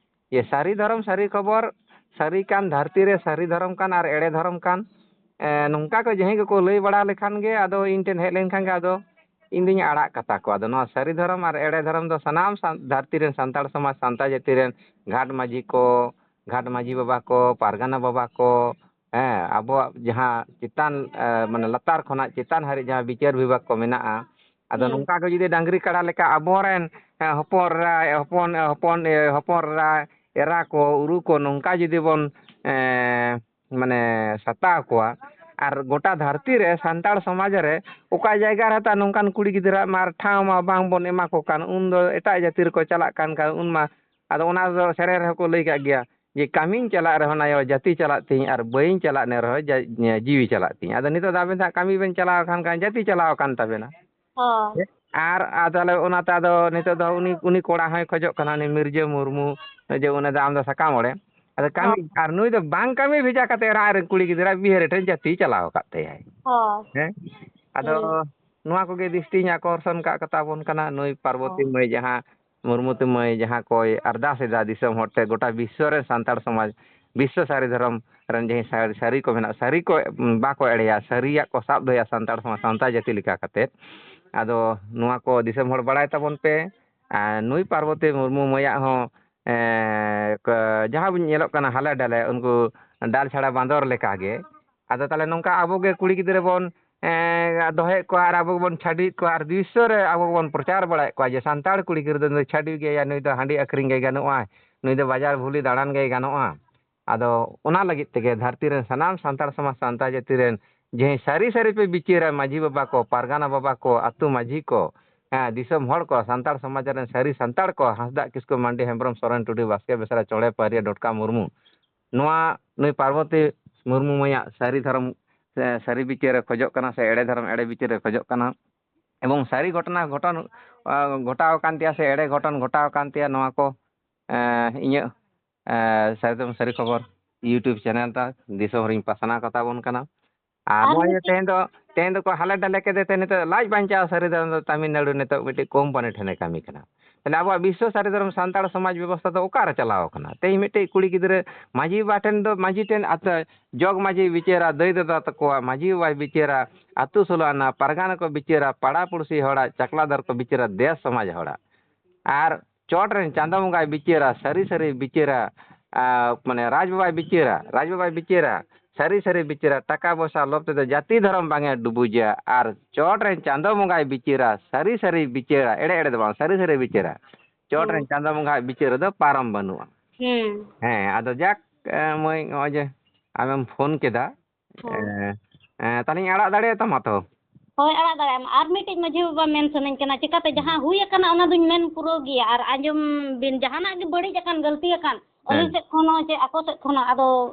ᱡᱮ ᱥᱟᱹᱨᱤ ᱫᱷᱚᱨᱚᱢ ᱥᱟᱹᱨᱤ ᱠᱷᱚᱵᱚᱨ, ᱥᱟᱹᱨᱤ ᱠᱟᱱ ᱫᱷᱟᱹᱨᱛᱤ ᱨᱮ ᱥᱟᱹᱨᱤ ᱫᱷᱚᱨᱚᱢ ᱠᱟᱱ ᱟᱨ ᱮᱲᱮ ᱫᱷᱚᱨᱚᱢ ᱠᱟᱱ, ᱮ, ᱱᱚᱝᱠᱟ ᱠᱚ ᱡᱟᱦᱟᱸᱭ ᱠᱚᱠᱚ ᱞᱟᱹᱭ ᱵᱟᱲᱟ ᱞᱮᱠᱷᱟᱱ ᱜᱮ, ᱟᱫᱚ ᱤᱧ ᱴᱷᱮᱱ ᱦᱮᱡ ᱞᱮᱱᱠᱷᱟᱱ ᱜᱮ ᱟᱫᱚ ᱤᱧ ᱫᱩᱧ ᱟᱲᱟᱜ ᱠᱟᱛᱟ ᱠᱚᱣᱟ᱾ ᱟᱫᱚ ᱱᱚᱣᱟ ᱥᱟᱹᱨᱤ ᱫᱷᱚᱨᱚᱢ ᱟᱨ ᱮᱲᱮ ᱫᱷᱚᱨᱚᱢ ᱫᱚ ᱥᱟᱱᱟᱢ ᱥᱟᱱ-, ᱫᱷᱟᱹᱨᱛᱤ ᱨᱮᱱ ᱥᱟᱱᱛᱟᱲ ᱥᱚᱢᱟᱡᱽ, ᱥᱟᱱᱛᱟᱲ ᱡᱟᱹᱛᱤ ᱨᱮᱱ ᱜᱷᱟᱴ ᱢᱟᱹᱡᱷᱤ ᱠᱚ, ᱜᱷᱟᱴ ᱢᱟᱹᱡᱷᱤ ᱵᱟᱵᱟ ᱠᱚ, ᱯᱟᱨᱜᱟᱱᱟ ᱵᱟᱵᱟ ᱠᱚ, ᱦᱮᱸ, ᱟᱵᱚᱣᱟᱜ ᱡᱟᱦᱟᱸ ᱪᱮᱛᱟᱱ, ᱮ, ᱢᱟᱱᱮ ᱞᱟᱛᱟᱨ ᱠᱷᱚᱱᱟᱜ ᱪᱮᱛᱟᱱ ᱦᱟᱹᱨᱤᱡ ᱡᱟᱦᱟᱸ ᱵᱤᱪᱟᱹᱨ ᱵᱤᱵᱷᱟᱜᱽ ᱠᱚ ᱢᱮᱱᱟᱜᱼᱟ, ᱟᱫᱚ ᱦᱩᱸ᱾ ᱱᱚᱝᱠᱟ ᱜᱮ ᱡᱩᱫᱤ ᱰᱟᱝᱨᱤ ᱠᱟᱰᱟ ᱞᱮᱠᱟ ᱟᱵᱚᱨᱮᱱ, ᱮ, ᱦᱚᱯᱚᱱ ᱮᱨᱟ, ᱦᱚᱯᱚᱱ, ᱦᱚᱯᱚᱱ, ᱮ, ᱦᱚᱯᱚᱱ ᱮᱨᱟ, ᱮᱨᱟ ᱠᱚ, ᱩᱨᱩ ᱠᱚ ᱱᱚᱝᱠᱟ ᱡᱩᱫᱤ ᱵᱚᱱ, ᱮ, ᱢᱟᱱᱮ ᱥᱟᱛᱟᱣ ᱠᱚᱣᱟ, ᱟᱨ ᱜᱚᱴᱟ ᱫᱷᱟᱹᱨᱛᱤ ᱨᱮ ᱥᱟᱱᱛᱟᱲ ᱥᱚᱢᱟᱡᱽ ᱨᱮ ᱚᱠᱟ ᱡᱟᱭᱜᱟ ᱨᱮ ᱛᱟ ᱱᱚᱝᱠᱟᱱ ᱠᱩᱲᱤ ᱜᱤᱫᱽᱨᱟᱹ ᱢᱟ ᱟᱨ ᱴᱷᱟᱶ ᱢᱟ ᱵᱟᱝ ᱵᱚᱱ ᱮᱢᱟ ᱠᱚ ᱠᱟᱱ, ᱩᱱ ᱫᱚ ᱮᱴᱟᱜ ᱡᱟᱹᱛᱤ ᱨᱮᱠᱚ ᱪᱟᱞᱟᱜ ᱠᱟᱱ ᱠᱷᱟᱱ, ᱩᱱ ᱢᱟ ᱟᱫᱚ ᱚᱱᱟ ᱫᱚ ᱥᱮᱨᱮᱧ ᱨᱮᱦᱚᱸ ᱠᱚ ᱞᱟᱹᱭ ᱠᱟᱜ ᱜᱮᱭᱟ ᱡᱮ, "ᱠᱟᱹᱢᱤᱧ ᱪᱟᱞᱟᱜ ᱨᱮᱦᱚᱸ ᱱᱟᱭᱚ ᱡᱟᱹᱛᱤ ᱪᱟᱞᱟᱜ ᱛᱤᱧ, ᱟᱨ ᱵᱟᱹᱧ ᱪᱟᱞᱟᱜ ᱱᱮ ᱨᱮᱦᱚᱸ ᱡᱟ-, ᱡᱤᱣᱤ ᱪᱟᱞᱟᱜ ᱛᱤᱧ᱾" ᱟᱫᱚ ᱱᱤᱛᱚᱜ ᱫᱚ ᱟᱵᱮᱱ ᱫᱚ ᱦᱟᱸᱜ ᱠᱟᱹᱢᱤ ᱵᱮᱱ ᱪᱟᱞᱟᱣ ᱟᱠᱟᱱ ᱠᱷᱟᱱ ᱡᱟᱹᱛᱤ ᱪᱟᱞᱟᱣ ᱟᱠᱟᱱ ᱛᱟᱵᱮᱱᱟ᱾ ᱦᱚᱸ᱾ ᱟᱨ, ᱟᱨ ᱛᱟᱦᱚᱞᱮ ᱚᱱᱟᱛᱮ ᱟᱫᱚ ᱱᱤᱛᱚᱜ ᱫᱚ ᱩᱱᱤ, ᱩᱱᱤ ᱠᱚᱲᱟ ᱦᱚᱸᱭ ᱠᱷᱚᱡᱚᱜ ᱠᱟᱱᱟ, ᱩᱱᱤ ᱢᱤᱨᱡᱟᱹ ᱢᱩᱨᱢᱩ, ᱡᱮ ᱩᱱᱤ ᱫᱚ ᱟᱢ ᱫᱚ ᱥᱟᱠᱟᱢ ᱚᱲᱮᱡ᱾ ᱟᱫᱚ ᱠᱟᱹᱢᱤ, ᱦᱚᱸ᱾ ᱟᱨ ᱱᱩᱭ ᱫᱚ ᱵᱟᱝ ᱠᱟᱹᱢᱤ ᱵᱷᱮᱡᱟ ᱠᱟᱛᱮ ᱨᱟᱜ ᱨᱮᱱ ᱠᱩᱲᱤ ᱜᱤᱫᱽᱨᱟᱹ ᱵᱤᱦᱟᱹᱨᱤ ᱴᱷᱮᱱ ᱡᱟᱹᱛᱤ ᱪᱟᱞᱟᱣ ᱟᱠᱟᱫ ᱛᱟᱭᱟᱭ᱾ ᱦᱚᱸ᱾ ᱦᱮᱸ? ᱟᱫᱚ ᱦᱩᱸ᱾ ᱱᱚᱣᱟ ᱠᱚᱜᱮ ᱫᱨᱤᱥᱴᱤᱧ ᱟᱠᱚᱨᱥᱚᱱ ᱠᱟᱜ ᱠᱟᱛᱟ ᱵᱚᱱ ᱠᱟᱱᱟ, ᱱᱩᱭ ᱯᱟᱨᱵᱚᱛᱤ ᱦᱚᱸ᱾ ᱢᱟᱹᱭ ᱡᱟᱦᱟᱸ ᱢᱩᱨᱢᱩ ᱛᱮ ᱢᱟᱹᱭ ᱡᱟᱦᱟᱸ ᱠᱚᱭ ᱟᱨᱫᱟᱥ ᱮᱫᱟ ᱫᱤᱥᱚᱢ ᱦᱚᱲ ᱴᱷᱮᱱ, ᱜᱚᱴᱟ ᱵᱤᱥᱥᱚ ᱨᱮᱱ ᱥᱟᱱᱛᱟᱲ ᱥᱚᱢᱟᱡᱽ, ᱵᱤᱥᱥᱚ ᱥᱟᱹᱨᱤ ᱫᱷᱚᱨᱚᱢ ᱨᱮᱱ ᱡᱟᱦᱟᱸᱭ ᱥᱟᱹᱨ-, ᱥᱟᱹᱨᱤ ᱠᱚ ᱢᱮᱱᱟᱜ, ᱥᱟᱹᱨᱤ ᱠᱚ, ᱩᱸ, ᱵᱟᱠᱚ ᱮᱲᱮᱭᱟ, ᱥᱟᱹᱨᱤᱭᱟᱜ ᱠᱚ ᱥᱟᱵ ᱫᱚᱦᱚᱭᱟ ᱥᱟᱱᱛᱟᱲ ᱥᱚᱢᱟᱡᱽ, ᱥᱟᱱᱛᱟᱲ ᱡᱟᱹᱛᱤ ᱞᱮᱠᱟ ᱠᱟᱛᱮ᱾ ᱟᱫᱚ ᱱᱚᱣᱟ ᱠᱚ ᱫᱤᱥᱚᱢ ᱦᱚᱲ ᱵᱟᱲᱟᱭ ᱛᱟᱵᱚᱱ ᱯᱮ᱾ ᱟᱨ ᱱᱩᱭ ᱯᱟᱨᱵᱚᱛᱤ ᱢᱩᱨᱢᱩ ᱢᱟᱹᱭᱟᱜ ᱦᱚᱸ, ᱮᱸ, ᱠᱚ-, ᱡᱟᱦᱟᱸ ᱵᱚᱱ ᱧᱮᱞᱚᱜ ᱠᱟᱱᱟ ᱦᱟᱞᱮ ᱰᱟᱞᱮ, ᱩᱱᱠᱩ ᱰᱟᱞ ᱪᱷᱟᱲᱟ ᱵᱟᱸᱫᱚᱨ ᱞᱮᱠᱟ ᱜᱮ᱾ ᱟᱫᱚ ᱛᱟᱦᱚᱞᱮ ᱱᱚᱝᱠᱟ ᱟᱵᱚ ᱜᱮ ᱠᱩᱲᱤ ᱜᱤᱫᱽᱨᱟᱹ ᱵᱚᱱ, ᱮᱸ, ᱫᱚᱦᱚᱭᱮᱫ ᱠᱚᱣᱟ ᱟᱨ ᱟᱵᱚ ᱜᱮᱵᱚᱱ ᱪᱷᱟᱹᱰᱣᱤᱭᱮᱫ ᱠᱚᱣᱟ ᱟᱨ ᱵᱤᱥᱥᱚ ᱨᱮ ᱟᱵᱚ ᱜᱮᱵᱚᱱ ᱯᱨᱚᱪᱟᱨ ᱵᱟᱲᱟᱭᱮᱫ ᱠᱚᱣᱟ ᱡᱮ ᱥᱟᱱᱛᱟᱲ ᱠᱩᱲᱤ ᱜᱤᱫᱽᱨᱟᱹ ᱫᱚ ᱪᱷᱟᱹᱰᱣᱤ ᱜᱮᱭᱟ, ᱱᱩᱭ ᱫᱚ ᱦᱟᱺᱰᱤ ᱟᱹᱠᱷᱨᱤᱧ ᱜᱮᱭ ᱜᱟᱱᱚᱜᱼᱟ, ᱱᱩᱭ ᱫᱚ ᱵᱟᱡᱟᱨ ᱵᱷᱩᱞᱤ ᱫᱟᱬᱟᱱ ᱜᱮᱭ ᱜᱟᱱᱚᱜᱼᱟ᱾ ᱟᱫᱚ ᱚᱱᱟ ᱞᱟᱹᱜᱤᱫ ᱛᱮᱜᱮ ᱫᱷᱟᱹᱨᱛᱤ ᱨᱮᱱ ᱥᱟᱱᱟᱢ ᱥᱟᱱᱛᱟᱲ ᱥᱚᱢᱟᱡᱽ, ᱥᱟᱱᱛᱟᱲ ᱡᱟᱹᱛᱤ ᱨᱮᱱ ᱡᱟᱦᱟᱸᱭ ᱥᱟᱹᱨᱤ ᱥᱟᱹᱨᱤ ᱯᱮ ᱵᱤᱪᱟᱹᱨᱟ, ᱢᱟᱹᱡᱷᱤ ᱵᱟᱵᱟ ᱠᱚ, ᱯᱟᱨᱜᱟᱱᱟ ᱵᱟᱵᱟ ᱠᱚ, ᱟᱹᱛᱩ ᱢᱟᱹᱡᱷᱤ ᱠᱚ, ᱦᱮᱸ, ᱫᱤᱥᱚᱢ ᱦᱚᱲ ᱠᱚ, ᱥᱟᱱᱛᱟᱲ ᱥᱚᱢᱟᱡᱽ ᱨᱮᱱ ᱥᱟᱹᱨᱤ ᱥᱟᱱᱛᱟᱲ ᱠᱚ, ᱦᱟᱸᱥᱫᱟᱜ, ᱠᱤᱥᱠᱩ, ᱢᱟᱱᱰᱤ, ᱦᱮᱢᱵᱨᱚᱢ, ᱥᱚᱨᱮᱱ, ᱴᱩᱰᱩ, ᱵᱟᱥᱠᱮ, ᱵᱮᱥᱨᱟ, ᱪᱚᱬᱮ, ᱯᱟᱹᱨᱤᱭᱟᱹ, ᱰᱚᱴᱠᱟ, ᱢᱩᱨᱢᱩ, ᱱᱚᱣᱟ ᱱᱩᱭ ᱯᱟᱨᱵᱚᱛᱤ ᱢᱩᱨᱢᱩ ᱢᱟᱹᱭᱟᱜ ᱥᱟᱹᱨᱤ ᱫᱷᱚᱨᱚᱢ ᱥᱟᱹᱨᱤ ᱵᱤᱪᱟᱹᱨᱮ ᱠᱷᱚᱡᱚᱜ ᱠᱟᱱᱟ ᱥᱮ ᱮᱲᱮ ᱫᱷᱚᱨᱚᱢ ᱮᱲᱮ ᱵᱤᱪᱟᱹᱨᱮ ᱠᱷᱚᱡᱚᱜ ᱠᱟᱱᱟ, ᱮᱵᱚᱝ ᱥᱟᱹᱨᱤ ᱜᱷᱚᱴᱚᱱᱟ ᱜᱷᱚᱴᱚᱱ ᱜᱷᱚᱴᱟᱣ ᱟᱠᱟᱱ ᱛᱟᱭᱟ ᱥᱮ ᱮᱲᱮ ᱜᱷᱚᱴᱚᱱ ᱜᱷᱚᱴᱟᱣ ᱟᱠᱟᱱ ᱛᱟᱭᱟ, ᱱᱚᱣᱟ ᱠᱚ ᱤᱧᱟᱹᱜ ᱥᱟᱹᱨᱤ ᱫᱷᱚᱨᱚᱢ ᱥᱟᱹᱨᱤ ᱠᱷᱚᱵᱚᱨ YouTube ᱪᱮᱱᱮᱞ ᱛᱮ ᱫᱤᱥᱚᱢ ᱦᱚᱲᱤᱧ ᱯᱟᱥᱱᱟᱣ ᱠᱟᱛᱟ ᱵᱚᱱ ᱠᱟᱱᱟ᱾ ᱟᱨ ᱟᱨ ᱱᱚᱜᱼᱚᱭ ᱡᱮ ᱢᱤᱫᱴᱤᱡ ᱛᱮᱦᱮᱧ ᱫᱚ ᱛᱮᱦᱮᱧ ᱫᱚᱠᱚ ᱦᱟᱞᱮ ᱰᱟᱞᱮ ᱠᱮᱫᱮ ᱛᱮ ᱱᱤᱛᱚᱜ ᱞᱟᱡ ᱵᱟᱧᱪᱟᱣ ᱥᱟᱹᱨᱤ ᱫᱷᱚᱨᱚᱢ ᱫᱚ ᱛᱟᱢᱤᱞᱱᱟᱲᱩ ᱱᱤᱛᱚᱜ ᱢᱤᱫᱴᱤᱡ ᱠᱳᱢᱯᱟᱱᱤ ᱴᱷᱮᱱᱮ ᱠᱟᱹᱢᱤ ᱠᱟᱱᱟ᱾ ᱛᱟᱦᱞᱮ ᱟᱵᱚᱣᱟᱜ ᱵᱤᱥᱥᱚ ᱥᱟᱹᱨᱤ ᱫᱷᱚᱨᱚᱢ ᱥᱟᱱᱛᱟᱲ ᱥᱚᱢᱟᱡᱽ ᱵᱮᱵᱚᱥᱛᱷᱟ ᱫᱚ ᱚᱠᱟᱨᱮ ᱪᱟᱞᱟᱣ ᱟᱠᱟᱱᱟ? ᱛᱮᱦᱮᱧ ᱢᱤᱫᱴᱤᱡ ᱠᱩᱲᱤ ᱜᱤᱫᱽᱨᱟᱹ ᱢᱟᱹᱡᱷᱤ ᱵᱟᱵᱟ ᱴᱷᱮᱱ ᱫᱚ ᱢᱟᱹᱡᱷᱤ ᱴᱷᱮᱱ ᱟᱛ- ᱡᱚᱜᱽ ᱢᱟᱹᱡᱷᱤ ᱵᱤᱪᱟᱹᱨᱟ, ᱫᱟᱹᱭ ᱫᱟᱫᱟ ᱛᱟᱠᱚᱣᱟ ᱢᱟᱹᱡᱷᱤ ᱵᱟᱵᱟᱭ ᱵᱤᱪᱟᱹᱨᱟ, ᱟᱹᱛᱩ ᱥᱳᱞᱳ ᱟᱱᱟ ᱯᱟᱨᱜᱟᱱᱟ ᱠᱚ ᱵᱤᱪᱟᱹᱨᱟ, ᱯᱟᱲᱟ ᱯᱩᱲᱥᱤ ᱦᱚᱲᱟᱜ ᱪᱟᱠᱞᱟ ᱫᱟᱨ ᱠᱚ ᱵᱤᱪᱟᱹᱨᱟ, ᱫᱮᱥ ᱥᱚᱢᱟᱡᱽ ᱦᱚᱲᱟᱜ᱾ ᱟᱨ ᱪᱚᱴ ᱨᱮᱱ ᱪᱟᱸᱫᱚ ᱵᱚᱸᱜᱟᱭ ᱵᱤᱪᱟᱹᱨᱟ, ᱥᱟᱹᱨᱤ ᱥᱟᱹᱨᱤ ᱵᱤᱪᱟᱹᱨᱟ, ᱟᱨ ᱢᱟᱱᱮ ᱨᱟᱡᱽ ᱵᱟᱵᱟᱭ ᱵᱤᱪᱟᱹᱨᱟ, ᱨᱟᱡᱽ ᱵᱟᱵᱟᱭ ᱵᱤᱪᱟᱹᱨᱟ, ᱥᱟᱹᱨᱤ ᱥᱟᱹᱨᱤ ᱵᱤᱪᱟᱹᱨᱟ, ᱴᱟᱠᱟ ᱯᱚᱭᱥᱟ ᱞᱚᱵᱷ ᱛᱮᱫᱚ ᱡᱟᱹᱛᱤ ᱫᱷᱚᱨᱚᱢ ᱵᱟᱝ ᱮ ᱰᱩᱵᱩᱡᱟ, ᱟᱨ ᱪᱚᱴ ᱨᱮᱱ ᱪᱟᱸᱫᱚ ᱵᱚᱸᱜᱟᱭ ᱵᱤᱪᱟᱹᱨᱟ, ᱥᱟᱹᱨᱤ ᱥᱟᱹᱨᱤ ᱵᱤᱪᱟᱹᱨᱟ, ᱮᱲᱮ ᱮᱲᱮ ᱫᱚ ᱵᱟᱝ, ᱥᱟᱹᱨᱤ ᱥᱟᱹᱨᱤ ᱵᱤᱪᱟᱹᱨᱟ᱾ ᱪᱚᱴ ᱨᱮᱱ ᱦᱩᱸ᱾ ᱪᱟᱸᱫᱚ ᱵᱚᱸᱜᱟᱣᱟᱜ ᱵᱤᱪᱟᱹᱨ ᱨᱮᱫᱚ ᱯᱟᱨᱚᱢ ᱵᱟᱹᱱᱩᱜᱼᱟ᱾ ᱦᱩᱸ᱾ ᱦᱮᱸ, ᱟᱫᱚ ᱡᱟᱠ, ᱮ, ᱢᱟᱹᱭ, ᱱᱚᱜᱼᱚᱭ ᱡᱮ ᱟᱢᱮᱢ ᱯᱷᱳᱱ ᱠᱮᱫᱟ, ᱦᱮᱸ᱾ ᱮ, ᱮ, ᱛᱟᱦᱞᱮᱧ ᱟᱲᱟᱜ ᱫᱟᱲᱮᱭᱟᱛᱟᱢᱟ ᱛᱚ? ᱦᱳᱭ, ᱟᱲᱟᱜ ᱫᱟᱲᱮᱭᱟᱜ ᱟᱢ᱾ ᱟᱨ ᱢᱤᱫᱴᱤᱡ ᱢᱟᱹᱡᱷᱤ ᱵᱟᱵᱟ ᱢᱮᱱ ᱥᱟᱱᱟᱧ ᱠᱟᱱᱟ, ᱪᱤᱠᱟᱹᱛᱮ ᱦᱩᱸ᱾ ᱡᱟᱦᱟᱸ ᱦᱩᱭ ᱟᱠᱟᱱᱟ ᱚᱱᱟ ᱫᱚᱧ ᱢᱮᱱ ᱯᱩᱨᱟᱹᱣ ᱜᱮᱭᱟ, ᱟᱨ ᱟᱸᱡᱚᱢ ᱵᱤᱱ, ᱡᱟᱦᱟᱱᱟᱜ ᱜᱮ ᱵᱟᱹᱲᱤᱡ ᱟᱠᱟᱱ, ᱜᱟᱹᱞᱛᱤ ᱟᱠᱟᱱ, ᱟᱹᱞᱤᱧ ᱦᱮᱸ᱾ ᱥᱮᱫ ᱠᱷᱚᱱ ᱦᱚᱸ ᱪᱮ ᱟᱠᱚ ᱥᱮᱫ ᱠᱷᱚᱱ ᱦᱚᱸ, ᱟᱫᱚ